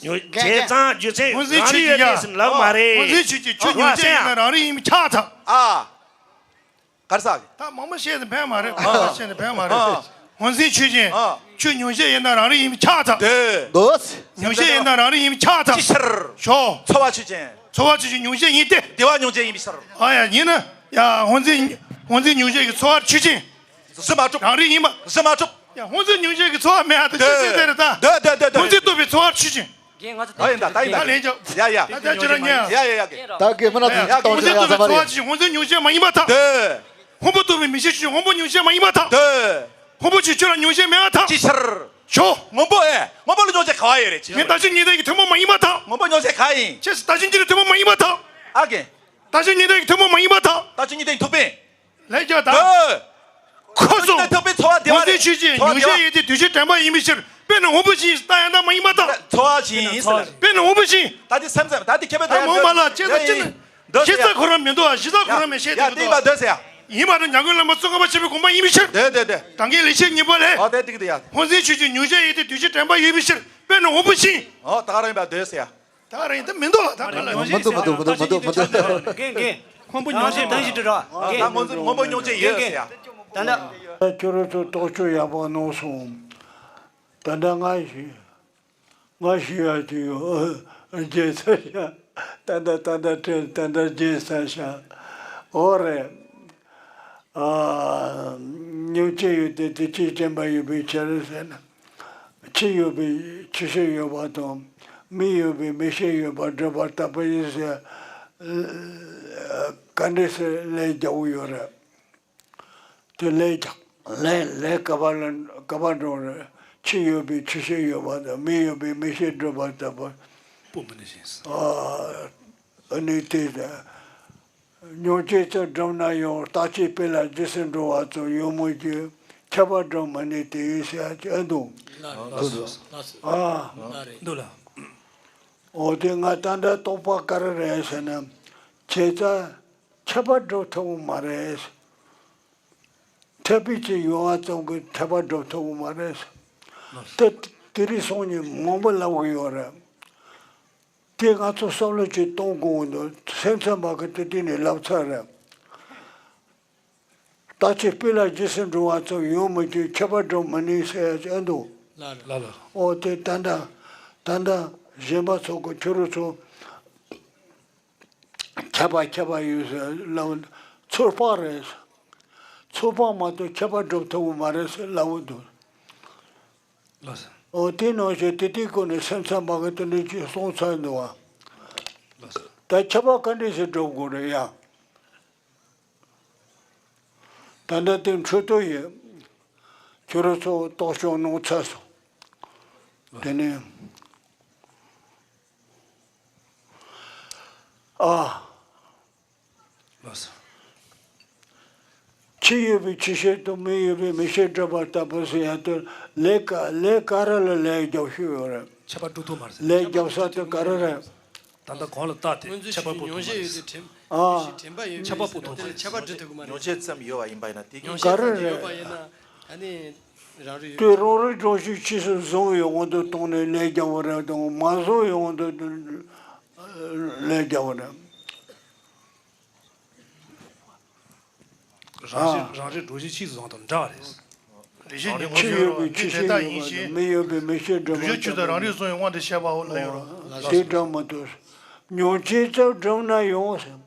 མྱོང་བྱེད་ཙང་རྒྱུ་མཚན་སྔོན་འཛིན་རང་ཆོས་རིག་ཡོད་ཅན་ཡ། དེ་ཟིན་ལབ་མ་རེད། སྔོན་འཛིན་ཆོས་ཅན་ཆོས་མྱོང་བྱེད་ཡིན་ན་རང་རིག་ཡིན་པས་ཁྱབ་ཐལ། ཨ། ག་རེ་ཟེར། ད་མང་པོ་བཤད་ནས་ཕན་མ་རེད། མང་པོ་བཤད་ནས་ཕན་མ་རེད། ཨ། སྔོན་འཛིན་ཆོས་ཅན། ཨ། ཆོས་མྱོང་བྱེད་ཡིན་ན་རང་རིག་ཡིན་པས་ཁྱབ་ཐལ། འདོད། མྱོང་བྱེད་ཡིན་ན་རང་རིག་ཡིན་པས་ཁྱབ་ཐལ། ཅི་ཕྱིར། ཞོ། ཚོར་བ་ཆོས་ཅན། ཚོར་བ་ཆོས་ཅན་མྱོང་བྱེད་ཡིན་ཏེ། བདེ་བ་མྱོང་བྱེད་ཡིན་པའི་ཕྱིར། ཨ་ཡ་ཡིན་ན། ཡ་སྔོན་འཛིན་སྔོན་འཛིན་མྱོང་བྱེད་ཀྱི་ཚོར་བ་ཆོས་ཅན། གཟི་མ་གྲུབ། རང་རིག་ཡིན་པ། གཟི་མ་གྲུབ། ཡ། སྔོ་འཛིན་མྱོང་བྱེད་ཀྱི་ཚོར་བ་མེད་ཨ། ད་ཅི་ཟེར་ཟེར་རེད་ད། འདོད་འདོད་འདོད་འདོད། སྔོ་འཛིན་རྟོགས་པའི་ཚོར་བ་ཆོས་ཅན། རྒན། ང་ཚོ་ད་ཡིན་ད་ད་ཡིན་ད། ད་ལན་རྒྱག་ཡ་ཡ་ཡ། ད་ད་ཅི་ར་ཉན། ཡ་ཡ་ཡ་གི། ད་གི་མ་ན་ཡ་ཡ། སྔོ་འཛིན་རྟོགས་པའི་ཚོར་བ་ཆོས་ཅན། སྔོ་འཛིན་མྱོང་བྱེད་མ་ཡིན་པར་ཐལ། འདོད། སྔོན་པོ་རྟོགས་པའི་མིག་ཤེས་ཆོས་ཅན། སྔོན་པོ་མྱོང་བྱེད་མ་ཡིན་པར་ཐལ། འདོད། སྔོན་པོ་ཆོས་ཅན་ལ་མྱོང་བྱེད་མེད་པར་ཐལ། ཅི་ཕྱིར། ཞོ། སྔོན་པོ་ཨེ། སྔོན་པོ་ལ་མྱོང་བྱེད་ག་བ་ཡོད་རེད། ཅི་ཕྱིར། ངས་བདག་ཅན་ཉིད་ལྡན་གྱི་ཐུན་མོང་མ་ཡིན་པར་ཐལ། སྔོན་པོ་མྱོང་བྱེད་ག་ཡིན། ཅི་ཕྱིར། བདག་ཅན་ཉིད་ལྡན་ཐུན་མོང་མ་ཡིན་པར་ཐལ། ཨ་གི། བདག་ཅན་ཉིད་ལྡན་གྱི་ཐུན་མོང་མ་ཡིན་པར་ཐལ། བདག་ཅན་ཉིད་ལྡན་ཐུག་པས། ལན་རྒྱག་ད། འདོད། ཁོ་སོང་། ཐུག་པའི་ཚོར་བ་དེ་བ་རེད། སྔོ་འཛིན་ཆོས་ཅན། ཚོར་བ་མྱོང་བྱེད་ཡོད་དེ་འདུས་བྱས་དྲན་པ་ཡིན་པའི་ཕྱིར། དཔེར་ན་སྔོན་པོ་བཞིན། ད་ཡང་དག་མ་ཡིན་པར་ཐལ། ཚོར་བ་བཞིན་ཟེར་ལ། དཔེར་ན་སྔོན་པོ་བཞིན། ད་དེ་སེམས་ཙམ་ད་དེ་ཁྱད་པར་ད་དེ་མོ་མ་ལ་ཅི་ད་ཅི་ན། འདོད་གཞི་ཟེར་རྩ་ཡ། ཁོ་རང་མི་འདུག་ཨ། གཞི་རྩ་ཁོ་རང་མི་ཤེས་དེ་ཡ་མི་དེ་འདུག་ཡིན་པ་འདོད་ཟེར་ཡ། ཡིན་པ་དང་། ཉམས་མགོན་བླ་མ་ཙོང་ཁ་པ་ཆེན་པོའི་དགོངས་པ་ཡིན་པའི་ཕྱིར། འདོད་འདོད་འདོད། གྲངས་ངེས་ལེགས་བཤད་སྙིང་པོ་ལས། ཨོ་དེ་འགྲིག་འདུག་ཡ། སྔོ་འཛིན་ཆོས་ཅན། མྱོང་བྱེད་ཡོད་དེ་འདུས་བྱས་དྲན་པ་ཡོད་པའི་ཕྱིར། དཔེར་ན་སྔོན་པོ་བཞིན། ཨོ་ད་ག་རང་ཡིན་པ་འདོད་ཟེར་ཡ། ད་ག་རང་ཡིན་ད་མི་འདུག་ད་ག་ལ། མི་འདུག་མི་འདུག་མི་འདུག་མི་འདུག་མི་འདུག་རྒན་རྒན། སྔོན་པོ་མྱོང་བྱེད་ད་ཞིག་འདྲི་ར། ཨ་ད་རྒན། སྔོན་པོ་སྔོན་པོ་མྱོང་བྱེད་ཡོད་ཟེར་ཡ། ད་ལྟ། ཁྱོད་རང་ཚོ་རྟོག་དཔྱོད་ཡག་པོ་གནང་སོང་། ད་ལྟ་ང་ཞིག་ང་ཞིག་ཡ་ཅིག་ཡོད། རྒྱལ་ས་ཤ། ད་ལྟ་ད་ལྟ་དྲན་ད་ལྟ་རྒྱལ་ས་ཤ། འོ་རེད། ཨ། མྱོང་བྱེད་ཡོད་དེ་འདུས་བྱས་དྲན་པ་ཡོད་པའི་ཕྱིར་ཟེར་ན། ཆོས་ཡོད་པའི་ཆོས་ཤེས་ཡོད་པ་དང་། མིག་ཡོད་པའི་མིག་ཤེས་ཡོད་པར་སྒྲུབ་པ་ལྟ་བུ་ཡིན་ཟེར། ག་འདྲ་ཟེར་ལན་རྒྱག་གི་ཡོད་རེད། དེ་ལན་རྒྱག་ལན་ལན་ག་པར་ལ་ག་པར་འགྲོ་རེད། ཆོས་ཡོད་པའི་ཆོས་ཤེས་ཡོད་པ་དང་། མིག་ཡོད་པའི་མིག་ཤེས་སྒྲུབ་པ་ལྟ་བུ། སྤོ་མི་ནུས་ཤིང་། ཨ་ནི་དེ་མྱོང་བྱེད་ཙམ་བསྒྲུབས་ན་ཡང་། རྟག་གཅིག་དཔེ་ལ་རྗེས་སུ་འགྲོ་བ་ཙམ་ཡོད་མོད་ཀྱི། ཁྱབ་པ་སྒྲུབ་མི་ནུས་ཏེ་ཟེར་ཡ་ཅིག་ཨེ་འདུག་ལགས་སོ། ལགས་སོ། ཨ། ལགས་རེད། འདུག་ལ། འོ་དེ་ང་ད་ལྟ་རྟོགས་པ་ག་རེ་རེད་ཟེར་ན། བྱས་ཙང་ཁྱབ་པ་སྒྲུབ་ཐུབ་ཀྱི་མ་རེད། འཐད་པའི་ཚེ་ཡོང་བ་ཙམ་གྱིས་ཁྱབ་པ་སྒྲུབ་ཐུབ་ཀྱི་མ་རེད། དེ་དེ་རིང་སང་ཉིན་མང་པོ་ལབ་ཀྱི་ཡོད་རེད། དེ་ང་ཚོ་བསམ་བློ་ཅིག་གཏོང་དགོས་འདུག་སེམས་ཙམ་པ་གི་དེ་དུས་ནས་ལབ་ཚར་རེད། རྟག་གཅིག་དཔེ་ལ་རྗེས་སུ་འགྲོ་བ་ཙམ་ཡོད་མོད་ཀྱི། ཁྱབ་པ་སྒྲུབ་མི་ནུས་ཟེར་ཡ་ཅིག་ཨེ་འདུག་ལགས་ལགས། ལགས་ལགས། འོ་དེ་ད་ལྟ་ད་ལྟ་གཞན་པ་ཚོ་གི་ཁྱོད་རང་ཚོ། ཁྱབ་པ་ཁྱབ་པ་ཡོད་ཟེར་ལབ། ཚོད་དཔག་རེད། ཚོད་དཔག་མ་གཏོགས་ཁྱབ་པ་སྒྲུབ་ཐུབ་ཀྱི་མ་རེད་ཟེར་ལབ་ཀྱི་འདུག་ལགས་སོ། འོ་དེ་ནང་བཞིན་དེ་དུས་ཀུན་ནས་སེམས་ཙམ་པ་གིས་དེ་འདྲ་ཅིག་གསུངས་ཚར་འདུག་བ། ལགས་སོ། ད་ཁྱབ་པ་ག་འདྲ་ཞིག་སྒྲུབ་དགོས་རེད་ཡ། ད་ལྟ་དེ་འཕྲོད་དོ་ཡིན། ཁྱོད་རང་ཚོ་རྟོག་ཞིབ་གནང་ཚར་སོང་། དེ་ནས། ཨ། ལགས་སོ། ཆོས་ཡོད་པའི་ཆོས་ཤེས་དང་། མིག་ཡོད་པའི་མིག་ཤེས་སྒྲུབ་པ་ལྟ་བུ་ཟེར་ཡ་དེ་ལས་ཀ་ལས་ག་རེ་ལ་ལན་རྒྱག་ཤོས་ཡོད་རེད། ཁྱད་པར་སྒྲུབ་ཐུབ་མ་རེད་ཟེར། ལན་རྒྱག་ས་དེ་ག་རེ་རེད། ད་ལྟ་གོང་ལ་བལྟས་ཏེ་ཁྱད་པར་སྤོ་ཐུབ་མ་རེད་ཟེར། ཨ། ཁྱད་པར་སྤོ་ཐུབ་མ་རེད། ཁྱད་པར་སྒྲུབ་ཐུབ་ཀྱི་མ་རེད། མྱོང་བྱེད་ཙམ་ཡོད་པ་ཡིན་པ་ཡིན་ན་དེ། མྱོང་བྱེད་ཙམ་ཡོད་པ་ཡིན་ན་ཨ་ནི། རང་རིག་དེ་རང་རིག་སྒྲོམ་གཞི་ཕྱིས་སུ་བཟུང་བའི་དབང་དུ་བཏང་ནས་ལན་རྒྱག་པ་རེད་དང་། མ་བཟུང་བའི་དབང་དུ་ལན་རྒྱག་པ་རེད། རང་བཞིན། ཨ། རང་རིག་སྒྲོམ་གཞི་ཕྱིས་སུ་བཟུང་དང་འདྲ་བ་རེད། རང་བཞིན་ཆོས་ཡོད་པའི་ཆོས་ཤེས་ཡོད་པ་དང་། མིག་ཡོད་པའི་མིག་ཤེས་སྒྲུབ་པ་ལྟ་བུ། རང་རིག་བཟུང་བའི་དབང་དུ་བྱས་པའོ་ལབ་ཡོད་རེད། དེ་འདྲ་མ་གཏོགས། མྱོང་བྱེད་ཙམ་བསྒྲུབས་ན་ཡང་ཟེར།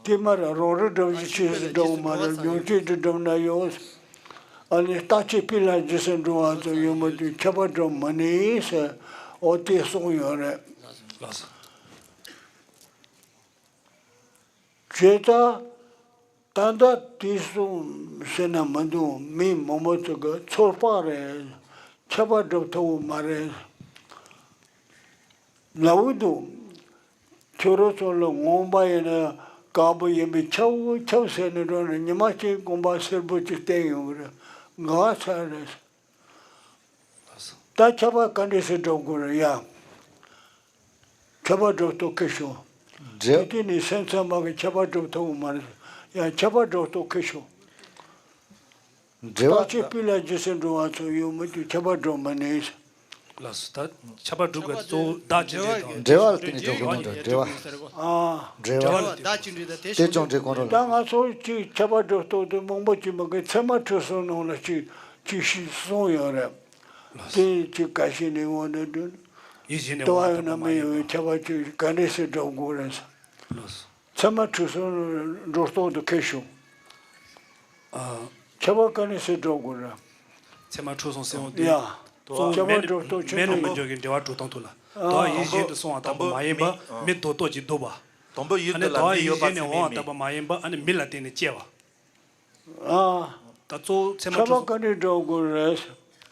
དེ་མ་རེད། རང་རིག་སྒྲོམ་གཞི་ཕྱིས་སུ་བཟུང་བ་མ་རེད། མྱོང་བྱེད་དུ་བསྒྲུབས་ན་ཡང་ཟེར། ཨ་ནི་རྟག་གཅིག་དཔེ་ལ་རྗེས་སུ་འགྲོ་བ་ཙམ་ཡོད་མོད་ཀྱི། ཁྱབ་པ་སྒྲུབ་མི་ནུས་ཟེར། འོ་དེ་གསུངས་ཡོད་རེད། ལགས་སོ། བྱས་ཙང་ད་ལྟ་དེ་གསུངས་ཟེར་ན་མི་འདུག་མི་མང་པོ་ཅིག་གིས་ཚོད་དཔག་རེད། ཁྱབ་པ་སྒྲུབ་ཐུབ་ཀྱི་མ་རེད་ལབ་ཀྱི་འདུག་ཁྱོད་རང་ཚོ་ལ་ངོམ་པ་ཡིན་ན་དཀར་པོ་ཡིན་པས་ཁྱབ་ཁྱབ་ཟེར་ནས་འགྲོ་ན། ཉི་མ་གཅིག་གོམ་པ་སེར་པོ་ཅིག་བསྟན་ཡོང་གི་རེད། འགག་ཚར་རེད། ད་ཁྱབ་པ་ག་འདྲ་ཞིག་སྒྲུབ་དགོས་རེད་ཡ། ཁྱབ་པ་སྒྲུབ་རྟོག་ཁེལ་ཤོག་འདྲེ། དེ་དུས་ནས་སེམས་ཙམ་པ་གིས་ཁྱབ་པ་སྒྲུབ་ཐུབ་ཀྱི་མ་རེད་ཡ། ཁྱབ་པ་སྒྲུབ་རྟོག་ཁེལ་ཤོག་འདྲེ་བ། རྟག་གཅིག་དཔེ་ལ་རྗེས་སུ་འགྲོ་བ་ཙམ་ཡོད་མོད་ཀྱི། ཁྱབ་པ་སྒྲུབ་མི་ནུས། ལགས་སོ། ད་ཁྱབ་པ་སྒྲུབ་པའི་གཙོ་བོ་བདག་གཅིག་འདྲེས་དང་། འདྲེ་བ་ལ་བརྟེན་ནས་སྒྲུབ་དགོས་ནོ་འདྲ། འདྲེ་བ། ཨ། འདྲེ་བ་ལ་བརྟེན་ནས། དེ་ཅུང་འདྲེ་ཁོང་ཁྲོ་ལ། ད་ང་ཚོ་གཅིག་ཁྱབ་པ་སྒྲུབ་རྟོག་དེ་མང་པོ་ཅིག་མི་དགོས། ཚད་མ་ཁྲི་གསུམ་ནང་ལ་གཅིག་གཅིག་ཤིག་གསུངས་ཡོད་རེད། ལགས་སོ། དེ་གཅིག་ག་ཤེད་ནས་འོང་ན་འདུག་ཡིད་བཞིན་ནས་དུ་བ་ཡོད་ན་མི་ཡོད་པའི་ཁྱབ་པ་ཅིག་ག་འདྲས་སེ་སྒྲུབ་དགོས་རེད་ཟེར། ལགས་སོ། ཚད་མ་ཁྲི་གསུམ་སྒྲུབ་རྟོག་ཏུ་ཁེལ་ཤོག་ཨ། ཁྱབ་པ་ག་འདྲས་སེ་སྒྲུབ་དགོས་རེད། ཚད་མ་འཁྲུལ་སོང་ཟེར་འོང་དུས། ཡ། གཙོ་བོ་ཁྱད་པར་མེད་ནས་སྒྲོ་བཏགས་ཆོས་མེད་ནས་ཅན་མི་ཡོད། འགྱུར་གྱི་འབྲེལ་བ་སྒྲོ་བཏགས་ཐུབ་ལ། ཨ། དོ་བ་ཡིད་གཞན་དུ་སོང་བ་ལྟ་བུ་མ་ཡིན་པ། དང་པོ་མི་མི་དོ་ཏོ་ཅིག་འདུག་པ། དང་པོ་ཡུལ་ཨ་ནི་དེ་ལ་དོ་བ་མི་ཡོད་པ་ཚད་མའི་དྲུག་ཡིན་ཟེར། ཡིད་གཞན་ནས་འོང་བ་ལྟ་བུ་མ་ཡིན་པ་ཨ་ནི་མི་ལ་བརྟེན་ནས་སྐྱེ་བ། ཨ། ད་གཙོ་བོ་ཚད་མ་ཁྱད་པར་ག་འདྲ་འགྲོ་དགོས་རེད།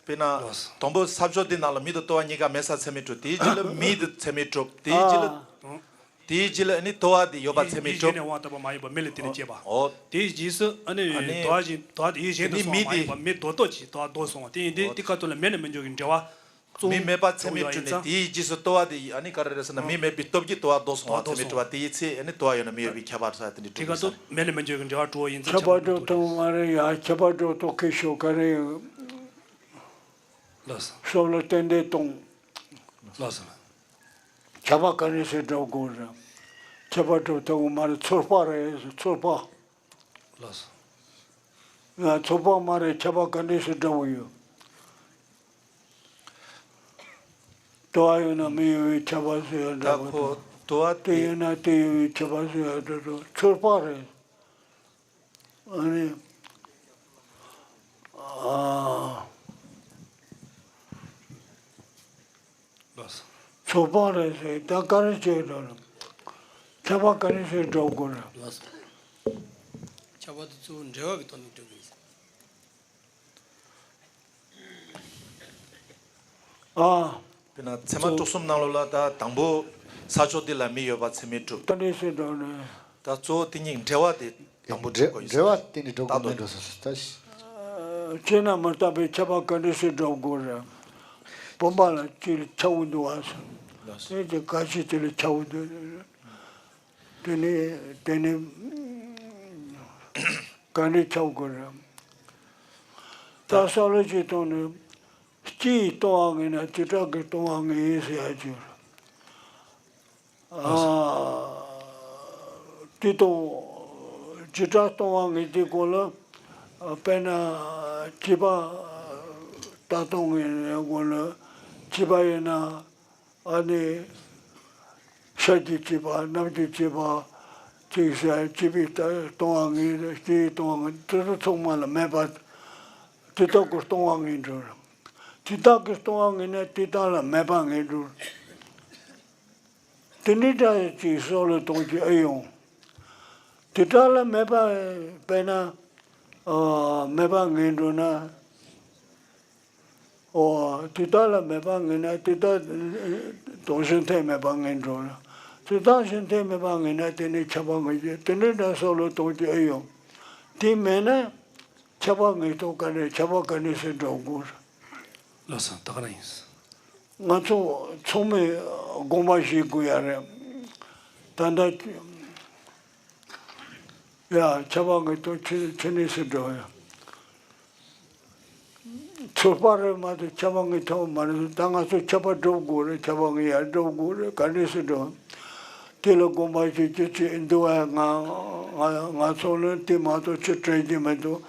དཔེར་ན། ལགས་སོ། དང་པོ་ས་ཕྱོགས་འདི་ནང་ལ་མི་དང་དོ་བ་གཉིས་ཀ་མེད་ས་ཚད་མའི་དྲུག་དེའི་རྗེས་ལ་མི་དེ་ཚད་མའི་དྲུག་དེའི་རྗེས་ལ། ཨ། དེའི་རྗེས་ལ་ཨ་ནི་དོ་བ་དེ་ཡོད་པ་ཚད་མའི་ཡིད་གཞན་དྲུག་ནས་འོང་བ་ལྟ་བུ་མ་ཡིན་པ་མི་ལ་བརྟེན་ནས་སྐྱེས་པ། འོ། དེའི་རྗེས་སུ་ཨ་ནི་ཨ་ནི་དོ་བ་གཞན་དོ་བ་དེ་ཡིད་གཞན་དུ་དེ་ནི་སོང་བ་མི་མ་ཡིན་པ་དེ་མི་དོ་ཏོ་ཅིག་དོ་བ་ལྡོག་སོང་བ་དེ་ཡིན་དུས། འོ། དེ་ཁ་ཐུག་ལ་མེད་ནས་མི་འགྱུར་གྱི་འབྲེལ་བ། གཙོ་བོ་མི་མེད་པ་ཚད་མའི་གཙོ་བོ་དྲུག་ཡིན་ནས་ཙང་། དེའི་རྗེས་སུ་དོ་བ་དེ་ཨ་ནི་ག་རེ་རེད་ཟེར་ན་མི་མེད་པའི་སྟོབས་ཀྱིས་དོ་བ་ལྡོག་སོང་བ་ཚད་མའི་དྲུག་པ་དེའི་ཚེ་ཨ་ནི་དོ་བ་ཡོད་ན་མི་ཡོད་པའི་ཁྱད་པར་ས་དེ་འདྲའི་དེ་དྲུག་ག་ཡིན་ས་ཚོ་རེད། མེད་ནས་མི་འགྱུར་གྱི་འབྲེལ་བ་དྲུག་པོ་ཡིན་ཚེ་ཁྱད་པར་ཁྱད་པར་སྒྲོ་བཏགས་མ་རེད་ཡ། ཁྱད་པར་སྒྲོ་བཏགས་ཁེ་ཤོ་ག་རེ། ལགས་སོ། སོགས་ལ་ཏན་ཏན་གཏོང་། ལགས་སོ། ཁྱད་པར་ག་འདྲ་སེ་འགྲོ་དགོས་རེད། ཁྱད་པར་སྒྲོ་བཏགས་མ་རེད། ཚོར་པ་རེད། ཚོར་པ། ལགས་སོ། ང་ཚོགས་པ་མ་རེད། ཁྱད་པར་ག་འདྲས་སུ་འདྲ་བོ་ཡོད། དོ་བ་ཡོད་ན་མི་ཡོད་པའི་ཁྱད་པར་སུ་ཡང་འདྲ་བོ་དང་། ད་ཁོ་དོ་བ་དེ་དེ་ཡོད་ན་དེ་ཡོད་པའི་ཁྱད་པར་སུ་ཡང་འདྲ་བོ། ཚོགས་པ་རེད། ཨ་ནི། ཨ། ལགས་སོ། ཚོགས་པ་རེད་ཟེར་ད་ག་རེ་བྱེད་འགྲོ་རེད། ཁྱད་པར་ག་རེ་ཟེར་འགྲོ་དགོས་རེད། ལགས་སོ། ཁྱད་པར་དེ་ཚོ་འབྲེལ་བ་གི་ཐོག་ནས་འགྲོ་གི་ཡིན། ཨ། དཔེར་ན་ཚད་མ་གཙོ་དྲུག་གསུམ་ནང་ལོགས་ལ་ད་དང་པོ་ས་ཕྱོགས་འདི་ལ་མི་ཡོད་པ་ཚད་མའི་དྲུག་ད་འདྲས་ཟེར་འགྲོ་རེད། ད་གཙོ་བོ་དེ་གཉིས་འབྲེལ་བ་དེ། དང་པོ་འབྲེལ་འབྲེལ་བ་དེ་ནི་འགྲོ་དགོས་མིན་འགྲོ་ས་སུ་ལྟ་ཞིག་ཅེ་ན་མི་རྟག་པའི་ཁྱད་པར་ག་འདྲ་སེ་འགྲོ་དགོས་རེད། བུམ་པ་ལ་ཅི་ལ་ཆགས་པོ་འདུག་བ་སོ། ལགས་སོ། དེ་དེ་ག་ཞིག་དེ་ལ་ཆགས་པོ་འདུག་དེ་ནི་དེ་ནི་ག་འདྲ་ཆགས་དགོས་རེད། ད་ས་ལོ་ཅིག་སྟོང་ནི་སྤྱི་ཡི་སྟོང་བ་ངེས་ན་བྱེ་བྲག་གི་སྟོང་བ་ངེས་ཡིན་ཟེར་ཡ་ཅིག་ཨ། དེ་དང་བྱེ་བྲག་སྟོང་བ་ངེས་དེ་སྐོར་ལ། དཔེར་ན་སྐྱེས་པ་ལྟ་སྟངས་ངེས་ནས་སྐོར་ལ། སྐྱེས་པ་ཡིན་ན་ཨ་ནི། ཤར་གྱི་སྐྱེས་པ། ནུབ་ཀྱི་སྐྱེས་པ། ཅིག་ཟེར་སྐྱེས་པའི་ལྟ་སྟོང་བ་ངེས། སྐྱེ་བའི་སྟོང་བ་ངེས། དེ་ཚོ་ཚང་མ་ལ་མེད་པ། དེ་དག་གི་སྟོང་བ་ངེས་འགྲོ། དེ་དག་གི་སྟོང་བ་ངེས་ན་དེ་དག་ལ་མེད་པ་ངེས་འགྲོ། དེ་འདྲའི་སྒྲ་ཡི་ཅིག་སྲོག་ལ་གཏོང་གི་ཨེ་ཡོང་། དེ་དག་ལ་མེད་པ་དཔེར་ན། ཨ། མེད་པ་ངེས་འགྲོ་ན། ཨོ། དེ་དག་ལ་མེད་པ་ངེས་ན་དེ་དག་དང་གཞན་ཐེ་མེད་པ་ངེས་འགྲོ་ན། དེ་དག་གཞན་ཐེ་མེད་པ་ངེས་ན་དེ་ནི་ཁྱབ་པ་ངེས་ཀྱི་དེ་འདྲའི་སྒྲ་སྲོག་ལ་གཏོང་གི་ཨེ་ཡོང་། དེ་མེད་ན། ཁྱབ་པ་ངེས་ཐོག་ག་ནས་ཁྱབ་པ་ག་ནས་སེ་འགྲོ་དགོས། ལགས་སོ། ད་ག་རང་ཡིན། ང་ཚོ་ཚང་མས་དགོངས་པ་བཞེས་དགོས་ཡ་རེད། ད་ལྟ་ཡ་ཁྱབ་པ་ངེས་ཐོག་ཆི་ཆི་ནས་སེ་འགྲོ་ཡ། ཚོགས་པ་རེད་མ་གཏོགས་ཁྱབ་པ་ངེས་ཐོག་མ་རེད། ད་ང་ཚོ་ཁྱབ་པ་སྒྲུབ་དགོས་རེད། ཁྱབ་པ་ངེས་ཡ་སྒྲུབ་དགོས་རེད། ག་ནས་སེ་འགྲོ། དེ་ལ་དགོངས་པ་བཞེས་རྒྱུ་ཅི་འདུག་ཨ། ང་ང་ང་ཚོ་ནི་དེ་མ་གཏོགས་ཅི་སྤྲད་རྒྱུ་མི་འདུག་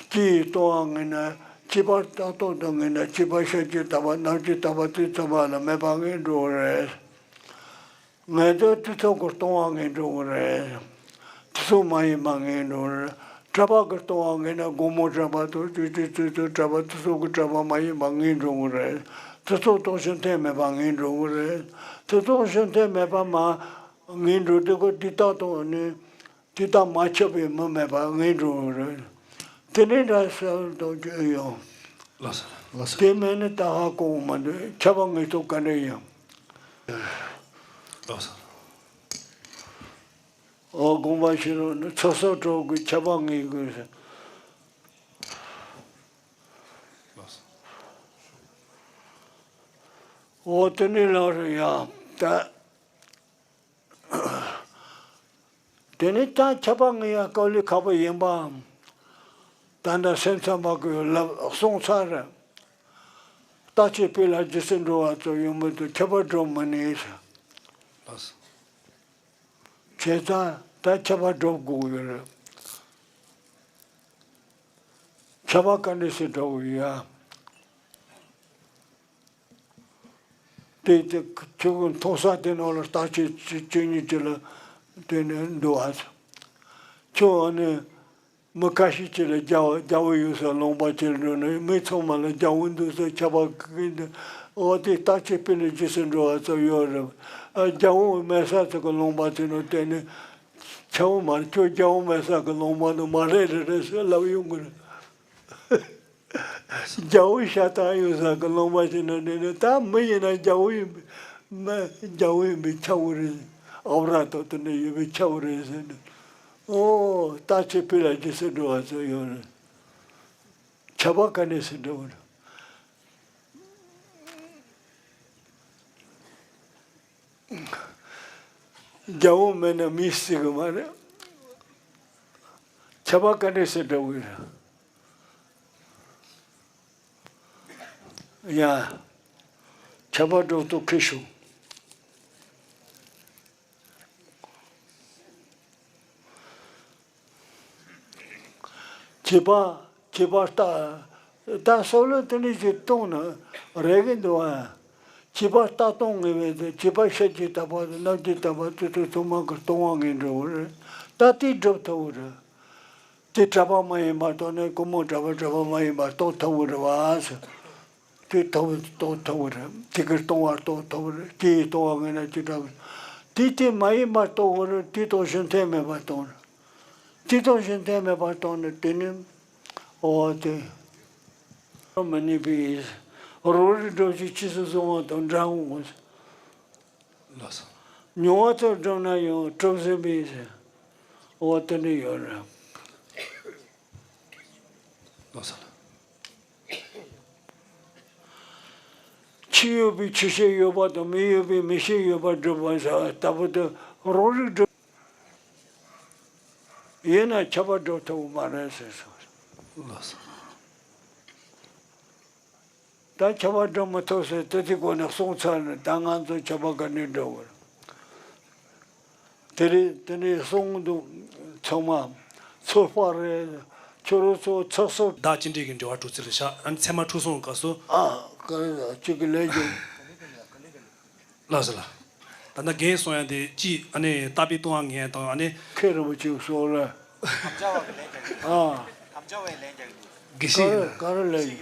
སྤྱི་ཡི་སྟོང་བ་ངེས་ན་སྐྱེས་པ་རྟག་ཏུ་དང་ངེས་ན་སྐྱེས་པ་ཤར་གྱི་རྟག་པ་ནུབ་ཀྱི་རྟག་པ་དེ་ཚང་མ་ལ་མེད་པ་ངེས་འགྲོ་གི་རེད། ངེས་དོན་དེ་ཚོ་གི་སྟོང་བ་ངེས་འགྲོ་གི་རེད། དེ་ཚོ་མ་ཡིན་པ་ངེས་འགྲོ་གི་རེད། གྲགས་པ་གི་སྟོང་བ་ངེས་ན་དགོང་མོ་གྲགས་པ་དང་དུས་ཀྱི་དུས་ཚོད་གྲགས་པ་དེ་ཚོ་གི་གྲགས་པ་མ་ཡིན་པ་ངེས་འགྲོ་གི་རེད། དེ་ཚོ་སྟོང་ཞིང་ཐེ་མེད་པ་ངེས་འགྲོ་གི་རེད། དེ་སྟོང་ཞིང་ཐེ་མེད་པ་མ་ངེས་འགྲོ་དེ་གི་དེ་དག་དང་ནི། དེ་དག་མ་ཁྱབ་པའི་མི་མེད་པ་ངེས་འགྲོ་གི་རེད། དེ་ནས་འདྲ་གསལ་དུ་གྱུར་ཡང་། ལགས་སོ། ལགས་སོ། དེ་མེད་ན་ད་ཧ་གོ་གི་མི་འདུག་ཁྱབ་པ་ངེས་ཐོག་ག་འདྲ་ཡིན། ལགས་སོ། ཨོ་དགོངས་པ་བཞེས་རོགས་གནང་། ཚོགས་གསོག་གྲོགས་ཀྱི་ཁྱབ་པ་ངེས་དགོས། ལགས་སོ། ཨོ་དེ་ནས་ལགས་རེད་ཡ། ད། དེ་ནས་ཀྱང་ཁྱབ་པ་ངེས་ཡ་དཀའ་ལས་ཁག་པོ་ཡིན་པའམ། ད་ལྟ་སེམས་ཙམ་པ་གི་ལབ་གསུངས་ཚར་རེད། རྟག་གཅིག་སྤེལ་ལ་རྗེས་སུ་འགྲོ་བ་ཚོ་ཡོང་མི་འདུག་ཁྱབ་པ་སྒྲུབ་མི་ནུས་ཤག་ལགས་སོ། བྱས་ཙང་ད་ཁྱབ་པ་སྒྲུབ་དགོས་ཡོད་རེད། ཁྱབ་པ་ག་འདྲ་ཞིག་སྒྲུབ་དགོས་ཡ། དེ་དེ་ཁྱོད་ཀྱི་མཐོང་ས་དེ་ནང་ལ་རྟག་གཅིག་བཅུ་གཉིས་ཀྱི་ལ་དེ་ནས་འདུག་ཨ། ཁྱོད་ཨ་ནི་ མི་ཁ་ཤས་ཅིག་ལ་རྒྱ་བོ་རྒྱ་བོ་ཡོད་ས་ལུང་པ་ཅིག་ལ་འགྲོ་ན་མི་ཚང་མ་ལ་རྒྱ་བོ་འདུག་ཟེར་ཁྱབ་པ་གི་འདུག་འོ་དེ་བརྟག་དཔྱད་སྤེལ་ལ་རྗེས་སུ་འགྲོ་བ་ཚོ་ཡོད་རེད། ཨ་རྒྱ་བོ་མེད་ས་ཚོ་གི་ལུང་པ་ཚོ་ནང་བལྟས་ནས་ཁྱབ་པ་མ་རེད། ཁྱོད་རྒྱ་བོ་མེད་ས་གི་ལུང་པ་ནང་མ་རེད་རེད་རེད་ཟེར་ལབ་ཡོང་གི་རེད། རྒྱ་བོ་ཤ་སྟག་ཡོད་ས་གི་ལུང་པ་ཞིག་ན་འདྲེན་ནས་ད་མི་ཡིན་ན་རྒྱ་བོ་ཡིན་པའི་མི་རྒྱ་བོ་ཡིན་པའི་ཆ་བོ་རེད། ཨབ་ར་ཏོ་དེ་འདྲ་ཡོད་པའི་ཆ་བོ་རེད་ཟེར་ནས། ཨོ་ད་ཁྱེད་བོད་ལ་རྗེས་སུ་འགྲོ་བ་ཚོ་ཡོད་རེད། ཁྱབ་པ་ག་ནས་སུ་འགྲོ་བ་རེད། རྒྱ་བོ་མེད་ན་མི་སྲིད་གི་མ་རེད། ཁྱབ་པ་ག་ནས་སུ་འགྲོ་བ་རེད། ཡ། ཁྱབ་པ་སྒྲོ་འདོགས་ཁེལ་ཤོག་བྱིས་པ་བྱིས་པ་ལྟ་ད་སོ་ལོ་དེ་འདྲ་ཞིག་གཏོང་ན་རེ་གི་འདུག་ཨ། བྱིས་པ་ལྟ་གཏོང་ངེས་པའི་དེ་བྱིས་པ་ཤེས་ཀྱི་ལྟ་བ་དང་རྣམ་འགྱུར་ལྟ་བ་དེ་ཚོ་ཚང་མ་གི་ལྟུང་བ་ངེས་འགྲོ་གི་རེད། ད་དེ་སྒྲུབ་ཐུབ་ཀྱི་རེད། དེ་གྲྭ་པ་མ་ཡིན་པར་གཏོང་ནས་སྒོར་མོ་གྲྭ་པ་གྲྭ་པ་མ་ཡིན་པར་གཏོང་ཐུབ་ཀྱི་རེད་བ་ཟེར། དེ་ཐུབ་གཏོང་ཐུབ་ཀྱི་རེད། དེ་གི་ལྟུང་བ་གཏོང་ཐུབ་ཀྱི་རེད། དེ་ཡི་ལྟུང་བ་ངེས་ན་ཅི་འདྲ་གི། དེ་དེ་མ་ཡིན་པར་གཏོང་གི་རེད། དེ་དང་གཞན་དོན་མེད་པར་གཏོང་རེད། དེ་དང་གཞན་དོན་མེད་པར་གཏོང་ནས་དེ་ནི་འོ་དེ་མི་ནུས་པའི་རང་རིག་སྒྲུབ་བྱེད་ཕྱིས་སུ་བཟུང་བ་དང་འདྲ་འོང་ངོ་། ལགས་སོ། མྱོང་བ་ལྟར་བསྒྲུབས་ན་ཡང་གྲུབ་ཟིན་པའི་འོ་དེ་འདྲ་ཡོད་རེད། ལགས་སོ། ཆོས་ཡོད་པའི་ཆོས་ཤེས་ཡོད་པ་དང་མི་ཡོད་པའི་མི་ཤེས་ཡོད་པར་སྒྲུབ་པ་ཟེར་ལྟ་བུ་དེ་རང་རིག་སྒྲུབ། ཡིན་ན་ཁྱབ་པ་སྒྲུབ་ཐུབ་མ་རེད་ཟེར་སོང་། ལགས་སོ། ད་ཁྱབ་པ་སྒྲུབ་མི་ཐུབ་ཟེར་དེ་དེ་སྒོ་ནས་གསུངས་ཚར་ནས་ད་ང་ཚོ་ཁྱབ་པ་ག་ནས་སྒྲུབ་དགོས། དེ་རེད། དེ་ནས་གསུངས་འདུག་ཚང་མ་ཚོད་དཔག་རེད། ཁྱོད་རང་ཚོ་ཚགས་ཚུད། བདག་ཅི་འདྲའི་གི་འབྲེལ་བ་གྲོལ་ཚུལ་ལ་བཞག་ཨ་ནི་ཚད་མ་འཁྲུལ་སོང་གི་སྐབས་སུ། ཨ་ག་རེ་གཅིག་གི་ལན་རྒྱག་ལགས་སོ་ལགས། ད་ལྟ་རྒན་གསུང་ཡ་དེ་གཅིག་ཨ་ནི་ལྟ་བའི་ལྟུང་བ་ངན་དང་ཨ་ནི། མཁན་རིན་པོ་ཆེ་གསུང་ལ། ཨ། དགེ་བཤེས་ཡིན་ལ། ག་རེ་ལན་རྒྱག་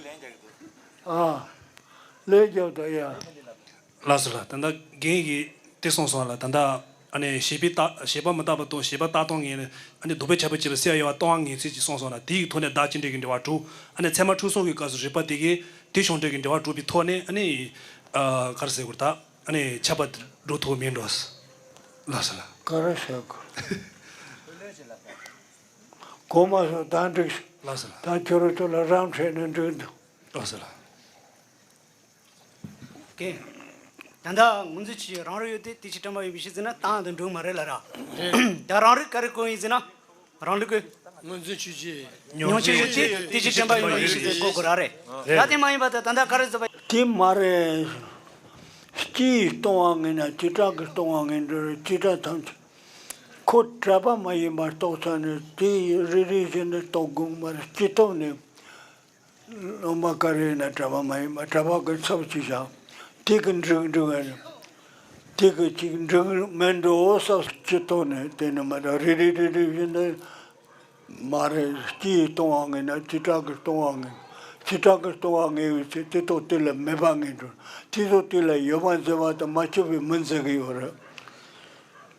ཨ། ལན་རྒྱག་ད་ཡ། ལགས་སོ་ལགས། ད་ལྟ་རྒན་གྱིས་དེ་གསུངས་སོང་ལ། ད་ལྟ་ཨ་ནི་བྱེད་པས་བརྟགས་བྱེད་པ་མི་རྟག་པ་དང་བྱེད་པ་བརྟགས་སྟངས་ངན་ཨ་ནི་ལྡོག་པས་ཁྱབ་པའི་བྱེད་པ་སེལ་ཡོད་པ་ལྟུང་བ་ངན་ཚུལ་གྱིས་གསུངས་སོང་ལ། དེའི་ཐོག་ནས་བདག་ཅི་འདྲའི་གི་འབྲེལ་བ་གྲོལ། ཨ་ནི་ཚད་མ་འཁྲུལ་སོང་གི་སྐབས་སུ་རིགས་པ་དེ་གས་དེ་བྱུང་འབྲས་ཀྱི་འབྲེལ་བ་གྲུབ་པའི་ཐོག་ནས་ཨ་ནི་ཨ་ག་རེ་ཟེར་དགོས་རེད་ད། ཨ་ནི་ཁྱབ་པ་འགྲོ་ཐུབ་མིན་འགྲོ། ལགས་སོ་ལགས། ག་རེ་ཟེར་དགོས། གོ་མ་སོང་ད་འགྲིག་ལགས་སོ་ལགས། ད་ཁྱོད་རང་ཚོ་ལ་རམ་འཕྲད་ནས་འགྲིག་འདུག་ལགས་སོ་ལགས། ཀེ། ད་ལྟ་ངོས་འཛིན་བྱེད་རང་རིག་ཡོད་དེ་དེ་ཕྱིར་དྲན་པ་ཡོད་པའི་ཕྱིར་ཟེར་ན་བཏང་དུ་འགྲོ་མ་རེད་ལ་ར། ད་རང་རིག་ག་རེ་གོ་ཡིན་ཟེར་ན། རང་ལུགས་ཀྱི། ངོས་འཛིན་བྱེད་ཀྱི། མྱོང་བྱེད་ཡོད་དེ་དེ་ཕྱིར་དྲན་པ་ཡོད་པའི་ཕྱིར་ཟེར་གོ་དགོས་ར་རེད། ད་དེ་མ་ཡིན་པ་ད་ད་ལྟ་ག་རེ་ཟེར་བ། དེ་མ་རེད། སྤྱིའི་ལྟུང་བ་ངན་ན་བྱེ་བྲག་གི་ལྟུང་བ་ངན་འགྲོ་རེད། བྱེ་བྲག་ཐམས་ཅད། ཁོ་གྲྭ་པ་མ་ཡིན་པར་རྟོགས་ཚར་ནས་དེ་རེ་རེ་བཞིན་དུ་རྟོགས་དགོས་མ་རེད། སྤྱི་ཐོག་ནས། སློབ་མ་ག་རེ་ཡིན་ན་གྲྭ་པ་མ་ཡིན་པར་གྲྭ་པ་གི་ཚབ་ཅིག་བཞག་དེ་གི་འགྲིག་འགྲིག་ཨ་ནི། དེ་གི་ཅིག་འགྲིག་མེད་འགྲོ་ས་སྤྱི་ཐོག་ནས་དེ་ནི་མ་རེད། རེ་རེ་རེ་རེ་བཞིན་དུ་མ་རེད། སྤྱིའི་ལྟུང་བ་ངན་ན་བྱེ་བྲག་གི་ལྟུང་བ་ངན། བྱེ་བྲག་གི་ལྟུང་བ་ངན་བའི་ཚེ་དེ་དང་དེ་ལ་མེད་པ་ངན་འགྲོ། དེ་དང་དེ་ལ་ཡོད་པ་འཛིན་པ་དང་མ་ཁྱབ་པའི་མི་འཛིན་གི་ཡོད་རེད།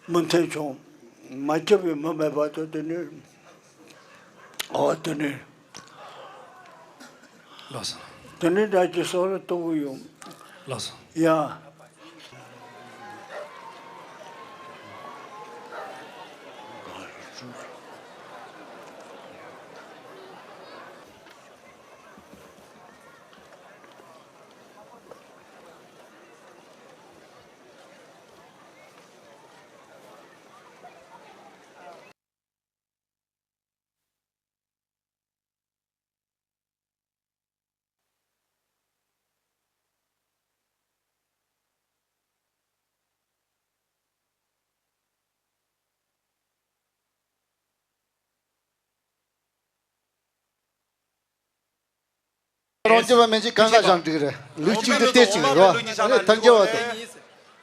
མི་མཐུན་ཕྱོགས། མ་ཁྱབ་པའི་མི་མེད་པ་དང་དེ་ནི། ཨོ་དེ་ནི། ལགས་སོ། དེ་ནི་ད་ཅི་སོགས་ལ་གཏོང་གི་ཡོད། ལགས་སོ། ཡ། རང་སྐྱོབ་པ་མན་ཆད་གང་ག་བཞག་འགྲིག་རེད། ལུགས་གཅིག་ཏུ་གཏད་ཅིག་རེད་བ། ཐལ་འགྱུར་བ་དང་།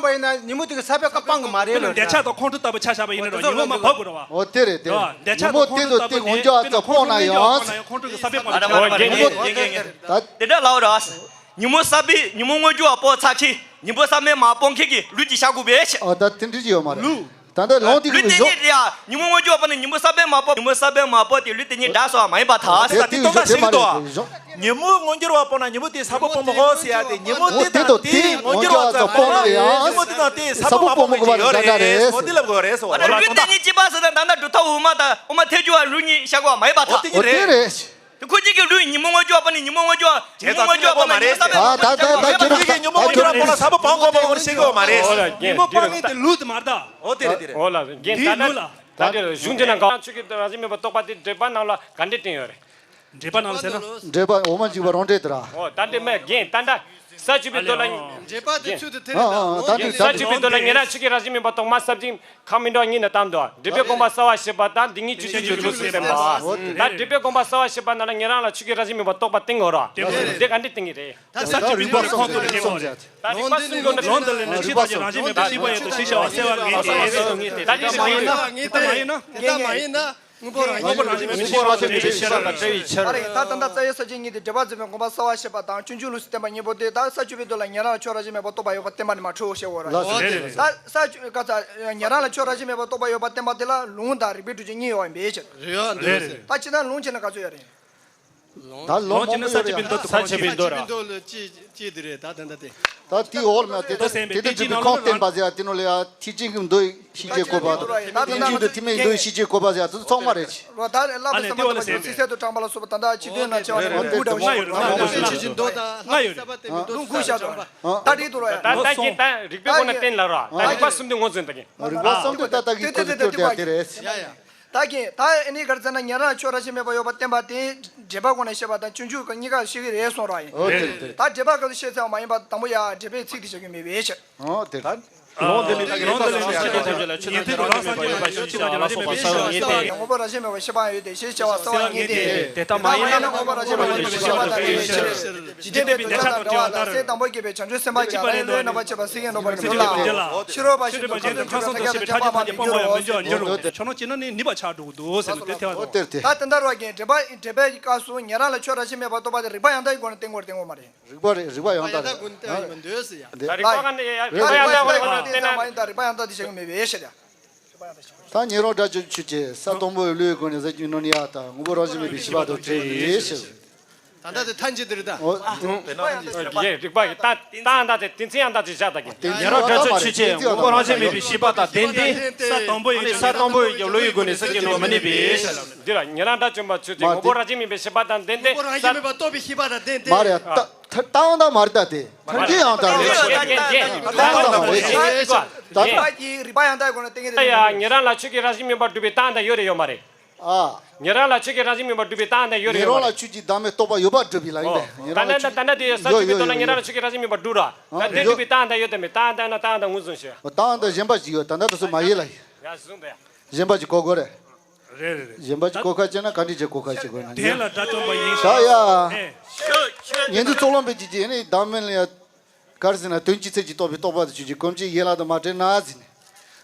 སྤངས་པ་ཡིན་ན་ཉིན་མོ་དེ་གི་ས་བོན་ཀ་སྤང་གི་མ་རེད་ལ། འདོད་ཆགས་དང་ཁོང་ཁྲོ་ལྟ་བུ་ཆ་བཞག་པ་ཡིན་ན་ཉིན་མོ་མར་བབས་དགོས་རེད་བ། འོ་དེ་རེད་དེ་རེད། འདོད་ཆགས་དང་ཁོང་ཁྲོ་ལྟ་བུ་ཉིན་མོ་དེ་དང་དེ་ངོ་འཇོག་ཙམ་སྤོང་ན་ཡང་། ཁོང་ཁྲོ་གི་ས་བོན་སྤང་ནས་ཆོག་རེད། ཉིན་མོ་ད་དེ་འདྲ་ལའོ་ར། ཉིན་མོ་ས་བོན་ཉིན་མོ་སྔོན་འཇུག་བ་སྤོ་ཚར་ཁྱི་ཉིན་མོ་ས་བོན་མ་སྤོང་ཁྱི་གི་ལུས་ཀྱི་བྱ་དགོས་པས། ཨ་ད་དེ་འདྲ་ཅི་ཡོད་མ་རེད། ལུས། ད་ལྟ་ལུང་དེ་ལུས་གི་དེ་ཉིད་ཡ། ཉིན་མོ་སྔོན་འཇུག་བ་སྤོ་ནས་ཉིན་མོ་ས་བོན་མ་སྤོ། ཉིན་མོ་ས་བོན་མ་སྤོ་དེ་ལུས་དེ་ཉིད་འདྲ་སོགས་མ་ཡིན་པར་ཐལ། དེ་དེ་དེ་ཡོད་དེ་མ་རེད་དེ་ཉིན་མོ་སྔོན་འགྱུར་བ་སྤོ་ན་ཉིན་མོ་དེ་ས་བོན་སྤོ་མི་དགོས་ཟེར་ཡ་དེ། ཉིན་མོ་དེ་དང་དེ་སྔོན་འགྱུར་བ་ཙམ་སྤོ་ན་ཡང་ཉིན་མོ་དེ་དང་དེ་ས་བོན་མ་སྤོ་མི་དགོས་པ་ཡོད་རེད། འོ་དེ་ལབ་དགོས་རེད། ལུས་དེ་ཉིད་ཅི་པ་ཟེར་ན་ད་ལྟ་གྲུབ་མཐའ་འོག་མ་དང་འོག་མ་ཐལ་འགྱུར་བ་ལུས་ཉིད་བཞག་དགོས་མ་ཡིན་པར་ཐལ། འོ་དེ་རེད། དེ་ཁོ་གཅིག་གི་ལུས་ཉིན་མོ་སྔོན་འཇུག་བ་སྤོ་ནས་ཉིན་མོ་སྔོན་འཇུག་བ་ཉིན་མོ་སྔོན་འཇུག་བ་སྤོ་ན་ཉིན་མོ་ས་བོན་མ་སྤོ། ད་ད་ད་ད་ཁྱོད་རང་ད་ཁྱོད་རང་ད་ཁྱོད་རང་ཉིན་མོ་སྔོན་འཇུག་བ་སྤོ་ན་ས་བོན་སྤང་དགོས་པ་ཁོ་རང་ཤེས་དགོས་མ་རེད། ཉིན་མོ་སྤང་ནི་དེ་ལུས་དེ་མ་རེད་ད། འོ་དེ་རེད་དེ་རེད། འོ་ལ་རྒན་ད་ལྟ་ད་ལྟ་གཞུང་འདི་ནང་གང་ཆོས་ཀྱི་རང་བཞིན་མེད་པར་རྟོགས་པ་དེ་འགྲེལ་པ་ནང་ལ་ག་འདྲས་བསྟན་ཡོད་རེད། འགྲེལ་པ་ནང་ལ་ཟེར་ན། འགྲེལ་པ་འོག་མ་འཇུག་པ་རང་འགྲེལ་དེ་ར། འོ་ད་འདྲས་མེད་རྒན་ད་ལྟ་ས་བཅུ་པའི་མདོ་ལ། འགྲེལ་པ་དེ་ཚུལ་དུ་ཐལ་ཨ་ཨ་ཨ་ད་འདྲས་ད་ས་བཅུ་པའི་མདོ་ལ་ཉན་རང་ཆོས་ཀྱི་རང་བཞིན་མེད་པར་རྟོགས་མ་ས་བཅུ་ཁམས་མི་འདྲ་བ་གཉིས་ནས་བཏང་འདུག་འགྲེལ་པའི་དགོངས་པ་གསལ་བར་བྱེད་པ་དང་འདི་ཉིད་སྤྱོད་བྱེད་ཀྱི་ལུགས་སུ་བསྟན་པ། ད་འགྲེལ་པའི་དགོངས་པ་གསལ་བར་བྱེད་པ་ནང་ལ་ཉན་རང་ལ་ཆོས་ཀྱི་རང་བཞིན་མེད་པར་རྟོགས་པ་བསྟན་དགོས་ར། འདི་ག་འདྲས་བསྟན་གྱི་རེད། ད་ས་བཅུ་པའི་མདོ་ལ་ཁོང་ཚོ་ལ་ཁྱེད་པ་རེད། ད་རིག་པ་གསུམ་ཀུན་ནི་ལུང་འདི་ལས་ནི་ཆོས་ཐམས་ཅད་རང་བཞིན་མེད་པའི་ཤེས་པ་ཡོད་དོ་ཞེས་བྱ་བ་གསལ་བར་ངེས་ཏེ། ད་འདི་ཞིག་ཡིན་ན། ད་མ་ཡིན་ན། དེ་ལྟ་མ་ཡིན་ན། དངོས་པོ་རང་བཞིན་མེད་པའི་ཤེས་པ་དང་བྲལ་བའི་ཕྱིར། ཨ་རེ་ད་ད་ལྟ་རྩ་བའི་ས་བཅད་གཉིས་དེ་འགྲེལ་པ་མཛད་པའི་དགོངས་པ་གསལ་བར་བྱེད་པ་དང་སྤྱོད་འཇུག་ལུགས་སུ་བསྟན་པ་གཉིས་པོ་དེ་ད་ས་བཅུ་པའི་མདོ་ལ་ཉན་རང་ལ་ཆོས་རང་བཞིན་མེད་པར་རྟོགས་པ་ཡོད་པ་བསྟན་པ་ནི་མ་འཁྲུལ་ཞེས་འོ་ར། ད་ས་བཅུ་ག་ཚ་ཉན་རང་ལ་ཆོས་རང་བཞིན་མེད་པར་རྟོགས་པ་ཡོད་པ་བསྟན་པ་དེ་ལ་ལུང་དང་རིགས་པའི་གྲུབ་ཆ་གཉིས་ཡོད་པ་ཡིན་པའི་ཕྱིར། རེད་རེད། ད་ཅི་ན་ལུང་བྱས་ན་ག་ཚོད་ཡོད་རེད། ད་ལོ་ལོངས་སྤྱོད་ནི་ས་བཅུ་པའི་མདོ། ས་བཅུ་པའི་མདོ་ར། ས་བཅུ་པའི་མདོ་ལ་ཅི་ཅི་དེ་རེད་ད་ད་ད་དེ། ད་དེའི་འོག་ལ་དེ་དེ་དེ་དེ་དེ་གི་ཁོང་བསྟན་པ་ཟེར་ཡ་དེ་ནོ་ལ་ཡ་ཐེག་ཆེན་གྱི་མདོ་ཡི་ཤེས་བྱའི་གོ་བ། ཐེག་ཆེན་གྱི་མདོ་ཡི་ཤེས་བྱའི་གོ་བ་ཟེར་ཡ་དེ་ཚོ་ཚང་མ་རེད། རོ་ད་ལ་ཨ་ནི་དེ་བ་ལ་ཟེར་ཚིག་གསལ་དུ་དྲངས་པ་ལ་སོགས་པ་ད་ད་ཅི་དོན་ན་ཆེ་བ་ནི་ལུང་དགུ་འདྲ་བོ་ཞིག་ལུང་དགུ་ཞིག་ལུང་དགུ་ཞིག་ད་ད་ད་ཀྱི་ད་རིགས་པའི་སྒོ་ནས་བསྟན་ལ་ར་ད་རིགས་པ་གསུམ་དེ་ངོས་འཛིན་ད་ཀྱི། རིགས་པ་གསུམ་དེ་ད་ད་ཀྱི་ཁོ་ཚོ་སྐྱོར་དེ་དེ་རེད། ད་གིན་ད་ཨ་ནི་ག་རེ་ཟེར་ན་ཉན་རང་ཆོས་རང་བཞིན་མེད་པ་ཡོད་པ་བསྟན་པ་དེ་འགྲེལ་པ་སྒོ་ནས་བཤད་པ་དང་སྤྱོད་འཇུག་གི་གཉིས་ཀ་ཤེས་ཀྱི་རེད་གསུངས་ར་ཡིན། ཨོ་དེ་རེད་དེ་རེད། ད་འགྲེལ་པ་ག་ཚོད་བཤད་ཚར་བ་མ་ཡིན་པ་དང་པོ་ཡ་འགྲེལ་པའི་ཚིག་དེ་བྱ་རྒྱུ་མེད་པའི་ཕྱིར། ཨོ་དེ་རེད། ལུང་དེ་ལས་ལུང་དེ་ལས་ནི་ཤེས་ཐམས་ཅད་ལ་ཆོས་ཐམས་ཅད་ཀྱི་རང་བཞིན་མེད་པའི་ཕྱིར་ཞེས་བྱ་བ་ལ་སོགས་པ་གསལ་བ་ངེས་ཏེ། ངོ་བོ་རང་བཞིན་མེད་པའི་ཤེས་པ་ཡོད་དེ་ཞེས་བྱ་བ་གསལ་བ་ངེས་ཏེ། དེ་ལྟ་མ་ཡིན་ན། ངོ་བོ་རང་བཞིན་མེད་པའི་ཤེས་པ་དང་བྲལ་བའི་ཕྱིར། འཇིག་རྟེན་པའི་འདོད་ཆགས་དང་བྲལ་བ་དང་སའི་དང་པོ་སྐྱེས་པའི་བྱང་ཆུབ་སེམས་དཔའ་ཅིག་ཡང་ན་བློའི་རྣམ་པར་ཤེས་པ་སེང་གེ་ནོར་བུ་རིན་པོ་ཆེ་ལ། ཕྱི་རོལ་པ་བཞིན་དུ་ཁམས་གསུམ་དུ་གཤེགས་པའི་ཕྲ་རྒྱས་ཐམས་ཅད་སྤངས་པ་ཡང་མི་འགྱུར་བར་འགྱུར་རོ། ཆོས་རྣམས་སྐྱེ་ན་ནི་ནུས་པ་ཆགས་འགྲོ་གི་འདུག་ཟེར་ནས་དེ་ཐལ་བ་དེ། ད་དེ་འདྲ་རོ་རྒན་འགྲེལ་པ་འགྲེལ་པའི་སྐབས་སུ་ཉན་རང་ལ་ཆོས་རང་བཞིན་མེད་པར་རྟོགས་པ་དེ་རིགས་པ་ཡང་དག་གི་སྒོ་ནས་བསྟན་དགོས་རེད་བསྟན་དགོས་རེད། རིགས་པ་རེད། རིགས་པ་ཡང་དག་རེད། ད་རིགས་པ་ག་ནས་ཡ་རིགས་པ་ཡང་དག་གི་སྒོ་ནས་བསྟན་ན། ད་ཉན་རང་སྒྲ་གཅོད་ཆོས་ཅན། ས་དང་པོའི་བློའི་སྒོ་ནས་ཟེར་རྒྱུ་ནོར་ནི་ཡ་དང་ངོ་བོ་རང་བཞིན་མེད་པའི་ཤེས་པ་དང་བྲལ་བའི་ཕྱིར། ད་ལྟ་དེ་ཐལ་འགྱུར་དེ་རེད་ད། ཨོ། ཡེ་རིགས་པ་ཡི་ད་ད་ད་དེ་དེ་ཚེ་ཡང་ད་དེ་བཞག་ད་གི། དེ་ཉན་རང་སྒྲ་གཅོད་ཆོས་ཅན། ངོ་བོ་རང་བཞིན་མེད་པའི་ཤེས་པ་དང་ལྡན་ཏེ། ས་དང་པོ་ཡི་ས་དང་པོ་ཡི་བློ་ཡི་སྒོ་ནས་ཟེར་རྒྱུ་ནོར་མི་གནས་པའི་ཕྱིར། འདི་ལ་ཉན་རང་སྒྲ་གཅོད་པ་ཆོས་ཅན། ངོ་བོ་རང་བཞིན་མེད་པའི་ཤེས་པ་དང་ལྡན་ཏེ། ངོ་བོ་རང་བཞིན་མེད་པ་རྟོགས་པའི་ཤེས་པ་དང་ལྡན་ཏེ། མ་རེད་ད། ད་ཡང་དག་མ་རེད་ད་དེ། ཐལ་འགྱུར་ཡང་དག་རེད། ད་ཡང་དག་མ་རེད། ད་ད་ད་ཡ་ཉན་རང་ལ་ཆོས་ཀྱི་རང་བཞིན་མེད་པར་སྒྲུབ་པའི་ད་ཡང་དག་ཡོད་རེད་ཡོད་མ་རེད། ཨ། ཉན་རང་ལ་ཆོས་ཀྱི་རང་བཞིན་མེད་པར་སྒྲུབ་པའི་ད་ཡང་དག་ཡོད་རེད་ཡོད་མ་རེད། ཉན་རང་ལ་ཆོས་ཀྱི་བདག་མེད་རྟོགས་པ་ཡོད་པར་སྒྲུབ་པའི་ལ་ཡིན་པས། ད་ནི་ད་ནི་དེ་ས་བཅུ་པའི་མདོ་ན་ཉན་རང་ལ་ཆོས་ཀྱི་རང་བཞིན་མེད་པར་སྒྲུབ་ར། ད་དེ་སྒྲུབ་པའི་ད་ཡང་དག་ཡོད་དམ་མེད། ད་ཡང་དག་ན་ད་ཡང་དག་ངོས་བཟུང་ཞེས། ད་ཡང་དག་གཞན་པ་ཞིག་ཡོད། ད་ལྟ་དུ་སུ་མ་ཡིན་ལ་ཡིན། ཡ་བཟུང་དེ། གཞན་པ་ཅིག་གོ་དགོས་རེད། རེད་རེད་རེད། གཞན་པ་ཅིག་གོ་ཁ་བྱས་ན་ག་འདྲ་ཅིག་གོ་ཁ་བྱེད་དགོས་ན། དེ་ལ་དགྲ་བཅོམ་པ་ཡིན་ད་ཡ། ཨེ། ཉན་ཐོས་ཚོགས་ལམ་པའི་ཅིག་ཅིག་ནི་བདག་མེད་ལ་ཡ། ག་རེ་ཟེར་ན་དོན་སྤྱི་ཚེ་གཅིག་རྟོགས་པའི་རྟོགས་པ་དང་ཆོས་ཀྱི་གོམས་གཅིག་ཡན་ལག་དང་མ་བྲལ་ན་ཟེར་ནས།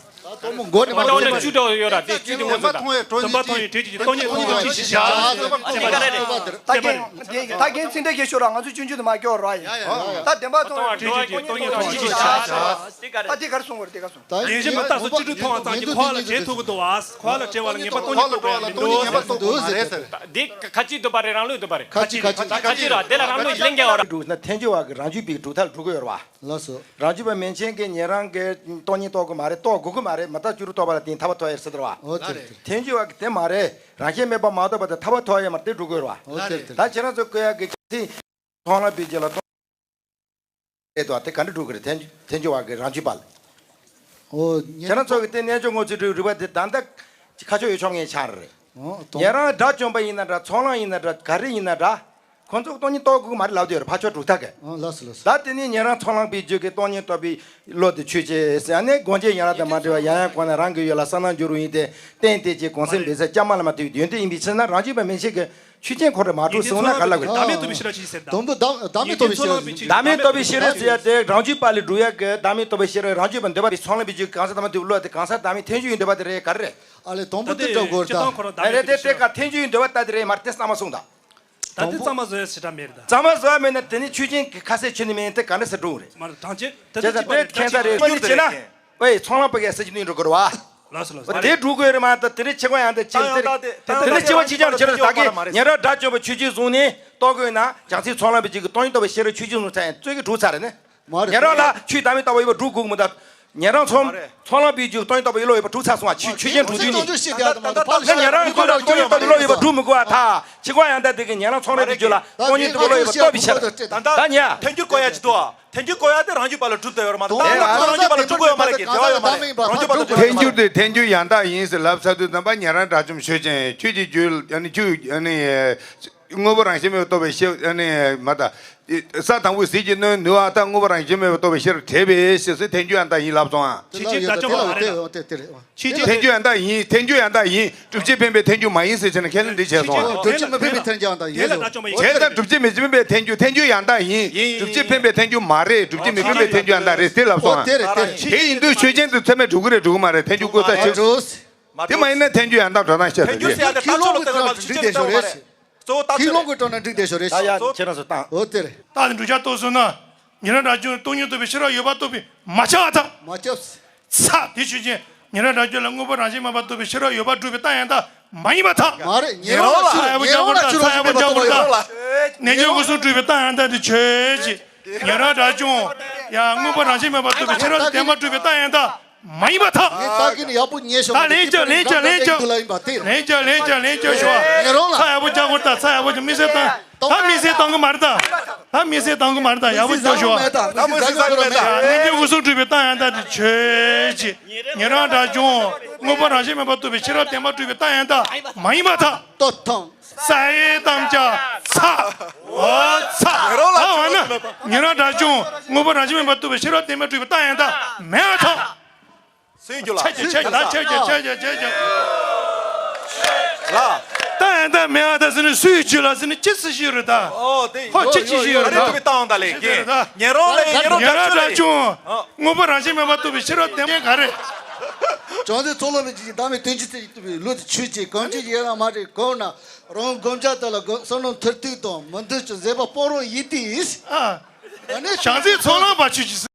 ད་སྟོང་མོ་མགོ་ནས་མ་མ་སྟོང་ནས་བཅུ་འདྲ་ཡོད་ར། དེ་བཅུ་དེ་ངོ་ཚ་ད། བདེན་པ་མཐོང་ཡི་གྲོས་ཀྱི་སྟོང་ཉིད་མཐོང་བ་བཅུ་ཞིག་བྱ། ད་གན་ད་གན་ཚིག་འདྲ་གལ་ཤོར་ར། ང་ཚོ་སྤྱོད་འཇུག་དུ་མ་སྐྱོར་ར་ཡ། ད་བདེན་པ་མཐོང་བ་སྟོང་ཉིད་མཐོང་བ་བཅུ་ཞིག་བྱ། ད་དེ་གར་སོང་བར་དེ་གར་སོང་། ད་ཡིན་གཞི་མི་རྟག་སོགས་བཅུ་དྲུག་མཐོང་བ་ཙམ་གྱིས་འཁོར་བ་ལ་བྲལ་ཐུབ་ཀྱི་འདུག་བ། འཁོར་བ་ལ་བྲལ་བ་ལ་ངེས་པ་སྟོང་ཉིད་རྟོགས་པའི་མི་འདུག་འདི་ཁ་ཅིག་འདུག་པ་རེད། རང་ལུགས་འདུག་པ་རེད། ཁ་ཅིག་ཁ་ཅིག་ཁ་ཅིག་ར། དེ་ལ་རང་ལུགས་གཞི་ལེན་རྒྱག་པ་རེད། འགྲུབ་ན་ཐལ་འགྱུར་བ་གི་རང་རྒྱུད་པའི་གྲུབ་མཐའ་ལ་འགྲོ་གི་ཡོད་རེད་བ། ལགས་སོ། རང་རྒྱུད་པ་མན་ཆད་ཀྱིས་ཉན་རང་གི་སྟོང་ཉིད་རྟོགས་དགོས་མ་རེད། རྟོགས་དགོས་ཀྱི་མ་རེད། མི་རྟག་བཅུ་དྲུག་རྟོགས་པ་ལ་བརྟེན་ཐར་པ་ཐོབ་ཡ་རེད་ཟེར་བ། འོ་དེ་རེད། ཐལ་འགྱུར་བ་གི་དེ་མ་རེད། རང་ཤེས་མེད་པ་མ་རྟོགས་པ་དེ་ཐར་པ་ཐོབ་ཡ་མ་རེད། དེ་འགྲོ་དགོས་རེད་བ། འོ་དེ་རེད། ད་ཁྱེད་རང་ཚོ་བཀོད་ཡ་གི་ཚིག་མཐོང་ལམ་པའི་རྗེས་ལ་སྟོང་། རེད་དོ། དེ་ག་འདྲ་འགྲུབ་ཀྱི་རེད། ཐལ་ཐལ་འགྱུར་བ་གི་རང་རྒྱུད་པ་ལ། ཨོ། ཁྱེད་རང་ཚོ་གི་དེ་རྣལ་འབྱོར་དངོས་གཙོའི་རིག་པ་དེ་ད་ལྟ་ཁ་ཕྱོགས་ཡོད་ཆོག་ངེས་ཆགས་རེད། ཨོ། ཉན་རང་དགྲ་བཅོམ་པ་ཡིན་ན་འདྲ། ཚོགས་ལམ་ཡིན་ན་འདྲ། ག་རེ་ཡིན་ན་འདྲ། ཁོང་ཚོ་སྟོང་ཉིད་རྟོགས་དགོས་ཀྱི་མ་རེད་ལབ་བསྡད་ཡོད་རེད། ཕར་ཕྱོགས་གྲུབ་མཐའ་གི། ཨོ། ལགས་སོ་ལགས་སོ། ད་དེ་ནས་ཉན་རང་ཚོགས་ལམ་པའི་རྒྱུད་ཀྱི་སྟོང་ཉིད་རྟོགས་པའི་བློ་དེ་ཆོས་ཅན་ཟེར་ཡ་ནས་སྒོ་འབྱེད་ཡན་ལག་དང་མ་འབྲེལ་བ་ཡང་ཡང་གོང་ནས་རང་གི་ཡུལ་ལ་གསལ་སྣང་འགྱུར་བ་ཡིན་ཏེ། རྟེན་དེ་ཅིག་གོང་གསལ་འབེབས་ས་སྐྱ་མ་ལ་མ་ཐུག་པའི་ཡོན་ཏན་ཡིན་པའི་ཕྱིར་ན། རང་རྒྱུད་པ་མན་ཆད་ཀྱི་ ཆོས་ཅན་ཁོ་རང་མ་གྲུབ་སོང་ན་ག་ལ་དགོས། བདག་མེད་རྟོགས་པའི་ཤེས་རབ་ཅི་ཞིག་ཟེར་ད། བདག་མེད་རྟོགས་པའི་ཤེས་རབ་ཅི་ཟེར། བདག་མེད་རྟོགས་པའི་ཤེས་རབ་ཟེར་ཡ་དེ་རང་རྒྱུད་པ་ལས་སྒྲུབ་ཡ་གི་བདག་མེད་རྟོགས་པའི་ཤེས་རབ། རང་རྒྱུད་པ་འདོད་པ་པའི་ཚོགས་ལམ་པའི་རྒྱུད་གང་ཟག་བདག་མེད་ཐོབ་བློ་དེ་གང་ཟག་བདག་མེད་ཐལ་འགྱུར་ཡི་འདོད་པ་དེ་རེད་ག་རེ་རེད། ཨ་ལས་དང་པོ་དེ་འདྲ་དགོས་ད། ཨ་རེད་དེ་དེ་ག་ཐལ་འགྱུར་ཡི་འདོད་པ་ལྟ་དེ་རེད་མ་རེད་དེ་གཙང་མ་སོང་ད། ད་དེ་གཙང་མ་བཟོ་ཡ་ཞེ་དྲག་མེད་རེད་ད། གཙང་མ་བཟོ་ཡ་མེད་ན་དེ་ནི་ཆོས་ཅན་གྱི་ཁ་ཟས་ཆོས་ནི་མེད་དེ་ག་འདྲ་སེ་འགྲོ་རེད། མ་རེད་དྲང་ཅན་དེ་ད་ཅི་པ་རེད་ཁྱད་མཚར་རེད་ཁྱོད་ནི་བྱེད་ན། ཨེ་ཚོང་ལམ་པ་གས་ས་ཅི་ནུས་འགྲོ་དགོས་རེད་བ། ལགས་སོ་ལགས་སོ། དེ་འགྲུབ་དགོས་རེད་མ་གཏོགས་དེ་རིང་ཕྱི་གོང་ཡང་དེ་ཅི་དེ་དེ་རིང་ཕྱི་གོང་ཕྱི་གྱང་ཁྱེད་རང་ད་གི་ཉན་རང་དགྲ་བཅོམ་པ་ཆོས་ཅན་བཟུང་ནས་རྟོགས་དགོས་ན་བྱང་སེམས་ཚོང་ལམ་པའི་ཅིག་གི་སྟོང་ཉིད་རྟོགས་པའི་ཤེས་རབ་ཆོས་ཅན་བཟུང་ཚར་ཡང་རྩོད་གི་འགྲུབ་ཚར་རེད་ནི། མ་རེད། ཉན་རང་ལ་ཆོས་བདག་མེད་རྟོགས་པ་ཡོད་པ་འགྲུབ་དགོས་མི་འདུག་ཉན་རང་ཚོང་ཚོང་ལམ་པའི་ཅིག་སྟོང་ཉིད་རྟོགས་པ་ཡོད་བློ་ཡོད་པ་འགྲུབ་ཚར་སོང་བ་ཆོས་ཆོས་ཅན་འགྲུབ་དུས་ནི། ད་ཉན་རང་གི་ཁོ་ལ་སྟོང་ཉིད་རྟོགས་པའི་བློ་ཡོད་པ་འགྲུབ་མི་དགོས་བ་ད་ཕྱི་གོང་ཡང་ད་དེ་གི་ཉན་རང་ཚོང་ལམ་པའི་ཅིག་ལ་སྟོང་ཉིད་རྟོགས་པའི་བློ་ཡོད་པ་རྟོགས་པའི་ཕྱིར། ད་ཉན། ཐལ་འགྱུར་གོ་ཡ་ཅི་འདུག་ཐལ་འགྱུར་གོ་ཡ་དེ་རང་རྒྱུད་པ་ལ་གྲུབ་བསྡད་ཡོད་རེད་མ་གཏོགས་ད་རང་རྒྱུད་པ་ལ་གྲུབ་དགོས་ཡོད་མ་རེད་ཀྱི་འབྲེལ་བ་ཡོད་མ་རེད་རང་རྒྱུད་པ་ལ་གྲུབ་ཐལ་འགྱུར་དེ་ཐལ་འགྱུར་ཡང་དག་ཡིན་ཟེར་ལབ་ཚར་དུས་ཙམ་པ་ཉན་རང་དགྲ་བཅོམ་ཆོས་ཅན་ཁྱོད་ཀྱི་རྒྱུད་ཨ་ནི་ཁྱོད་ཨ་ནི་དངོས་པོ་རང་བཞིན་མེད་པར་རྟོགས་པའི་ཤེས་ཨ་ནི་མ་ད་ས་དང་པོའི་ཟིལ་གྱིས་གནོན་ནུས་པ་དང་དངོས་པོ་རང་བཞིན་མེད་པར་རྟོགས་པའི་ཤེས་རབ་བྲལ་བའི་ཞེས་ཟེར་ཐལ་འགྱུར་ཡང་དག་ཡིན་ལབ་སོང་ཨ། ཆོས་ཅན་དགྲ་བཅོམ་པ་མ་རེད། ཆོས་ཅན། ཐལ་འགྱུར་ཡང་དག་ཡིན། ཐལ་འགྱུར་ཡང་དག་ཡིན། སྒྲུབ་བྱེད་འཕེན་པའི་ཐལ་འགྱུར་མ་ཡིན་ཟེར་བྱས་ན་ཁས་ལེན་འདི་བྱས་སོང་། སྒྲུབ་བྱེད་མི་འཕེན་པའི་ཐལ་འགྱུར་ཡང་དག་ཡིན། དེ་ལ་དགྲ་བཅོམ་པ་ཡིན། བྱས་ཙང་སྒྲུབ་བྱེད་མི་འཕེན་པའི་ཐལ་འགྱུར་ཐལ་འགྱུར་ཡང་དག་ཡིན། ཡིན། སྒྲུབ་བྱེད་འཕེན་པའི་ཐལ་འགྱུར་མ་རེད། སྒྲུབ་བྱེད་མི་འཕེན་པའི་ཐལ་འགྱུར་ཡང་དག་རེད་དེ་ལབ་སོང་ཨ། དེ་རེད་དེ་རེད། དེ་ཡིན་དུས་ཆོས་ཅན་དུ་ཚད་མས་གྲུབ་ཀྱི་རེད་གྲུབ་ཀྱི་མ་རེད་ཐལ་འགྱུར་བཀོད་ས་ཆེ། དེ་མ་ཡིན་ན་ཐལ་འགྱུར་ཡང་དག་འགྲོ་སྟངས་བཤད་ད་དེ། ཁྱི་ལོག་གི་ཐལ་འགྱུར་ལ་འགྲིག་བསྡད་ཤོག་རེད། ཁྱི་ལོག་གི་སྒྲོ་ན་འགྲིག་བསྡད་ཤོག་རེད། ད་ཡ་ཁྱེད་རང་ཚོ་བཏང་། འོ་དེ་རེད། རྟགས་ནི་བསྒྲུབ་བྱ་རྟོགས་སོང་ན། ཉན་རང་དགྲ་བཅོམ་སྟོང་ཉིད་རྟོགས་པའི་ཤེས་རབ་ཡོད་པ་རྟོགས་པས་མ་ཁྱབ་པར་ཐལ། མ་ཁྱབ། ཚ། དེ་ཆོས་ཅན། ཉན་རང་དགྲ་བཅོམ་ལ་དངོས་པོ་རང་བཞིན་མེད་པར་རྟོགས་པའི་ཤེས་རབ་ཡོད་པར་སྒྲུབ་པའི་རྟགས་ཡང་དག་མ་ཡིན་པར་ཐལ། མ་རེད། ཉན་རང་ལ་ཚ་ཡག་པོ་རྒྱག་དགོས་རེད་ད་ཚ་ཡག་པོ་རྒྱག་དགོས་རེད་ད། རྣལ་འབྱོར་སྒོ་གསུམ་སྒྲུབ་པའི་རྟགས་ཡང་དག་དེ་ཆོས་ཅན། ཉན་རང་དགྲ་བཅོམ། ཡང་དངོས་པོ་རང་བཞིན་མེད་པར་རྟོགས་པའི་ཤེས་རབ་ལྡན་པར་སྒྲུབ་པའི་རྟགས་ཡང་དག་མ་ཡིན་པར་ཐལ། ངས་ད་གིན་ཡག་པོ་ཉན་ཤོག་ད་ལན་རྒྱག་ལན་རྒྱག་ལན་རྒྱག་ལན་རྒྱག་ལན་རྒྱག་ལན་རྒྱག་ཤོག་ཉན་རང་ལ་ཚ་ཡག་པོ་རྒྱག་དགོས་རེད་ད་ཚ་ཡག་པོ་རྒྱག་དམིགས་བསལ་བཏང་། ད་དམིགས་བསལ་བཏང་གི་མ་རེད་ད། ད་དམིགས་བསལ་བཏང་གི་མ་རེད་ད་ཡག་པོ་རྒྱག་ཤོག་ད་དམིགས་བསལ་བཏང་གི་མེད་ད། རྣལ་འབྱོར་སྒོ་གསུམ་སྒྲུབ་པའི་རྟགས་ཡང་དག་དེ་ཆོས་ཅན། ཉན་རང་དགྲ་བཅོམ། དངོས་པོ་རང་བཞིན་མེད་པར་རྟོགས་པའི་ཤེས་རབ་ལྡན་པར་སྒྲུབ་པའི་རྟགས་ཡང་དག་མ་ཡིན་པར་ཐལ། ལྟོ་ཐོང་། ས་ཡི་དམ་བཅའ་ཚ། འོ་ཚ། ད་འོ་ན་ཉན་རང་དགྲ་བཅོམ་དངོས་པོ་རང་བཞིན་མེད་པར་རྟོགས་པའི་ཤེས་རབ་ལྡན་པར་སྒྲུབ་པའི་རྟགས་ཡང་དག་མེད་པར་ཐལ། སུའི་རྒྱུད་ལ། ཆ་རྒྱུ་ཆ་རྒྱུ་ད་ཆ་རྒྱུ་ཆ་རྒྱུ་ཆ་རྒྱུ། ལ། ད་ཡང་ད་མེད་པ་ད་ཟེར་ནས་སུའི་རྒྱུད་ལ་ཟེར་ནས་ཅི་སྲིད་ཞིག་ཡོད་རེད་ད། ཨོ་དེ་ཁོ་ཅི་ཅི་ཞིག་ཡོད་རེད་ད། རེད་བཏང་ད་ལེ་ཅི་ཟེར་རེད་ད། ཉན་རང་ལ་ཉན་རང་ཉན་རང་དགྲ་བཅོམ། དངོས་པོ་རང་བཞིན་མེད་པར་རྟོགས་པའི་ཤེས་རབ་ལྡན་ག་རེད། བྱང་སེམས་ཚོགས་ལམ་པའི་ཅི་བདག་མེད་དོན་གྱི་ཚེ་ཡི་བསྟོད་པའི་ལུས་དང་ཆོས་ཀྱི་གང་ཅི་ཡོད་ན་མ་རེད་གོང་ན་རང་གོམས་བྱ་དག་ལ་བསམ་བློ་མཐར་ཐུག་དང་མི་འདོད་ཀྱི་བཟོད་པ་སྤོང་རོགས་ཡིན་ཏེ། ཨ་ནི་བྱང་སེམས་ཚོགས་ལམ་པ་ཆོས་ཀྱི།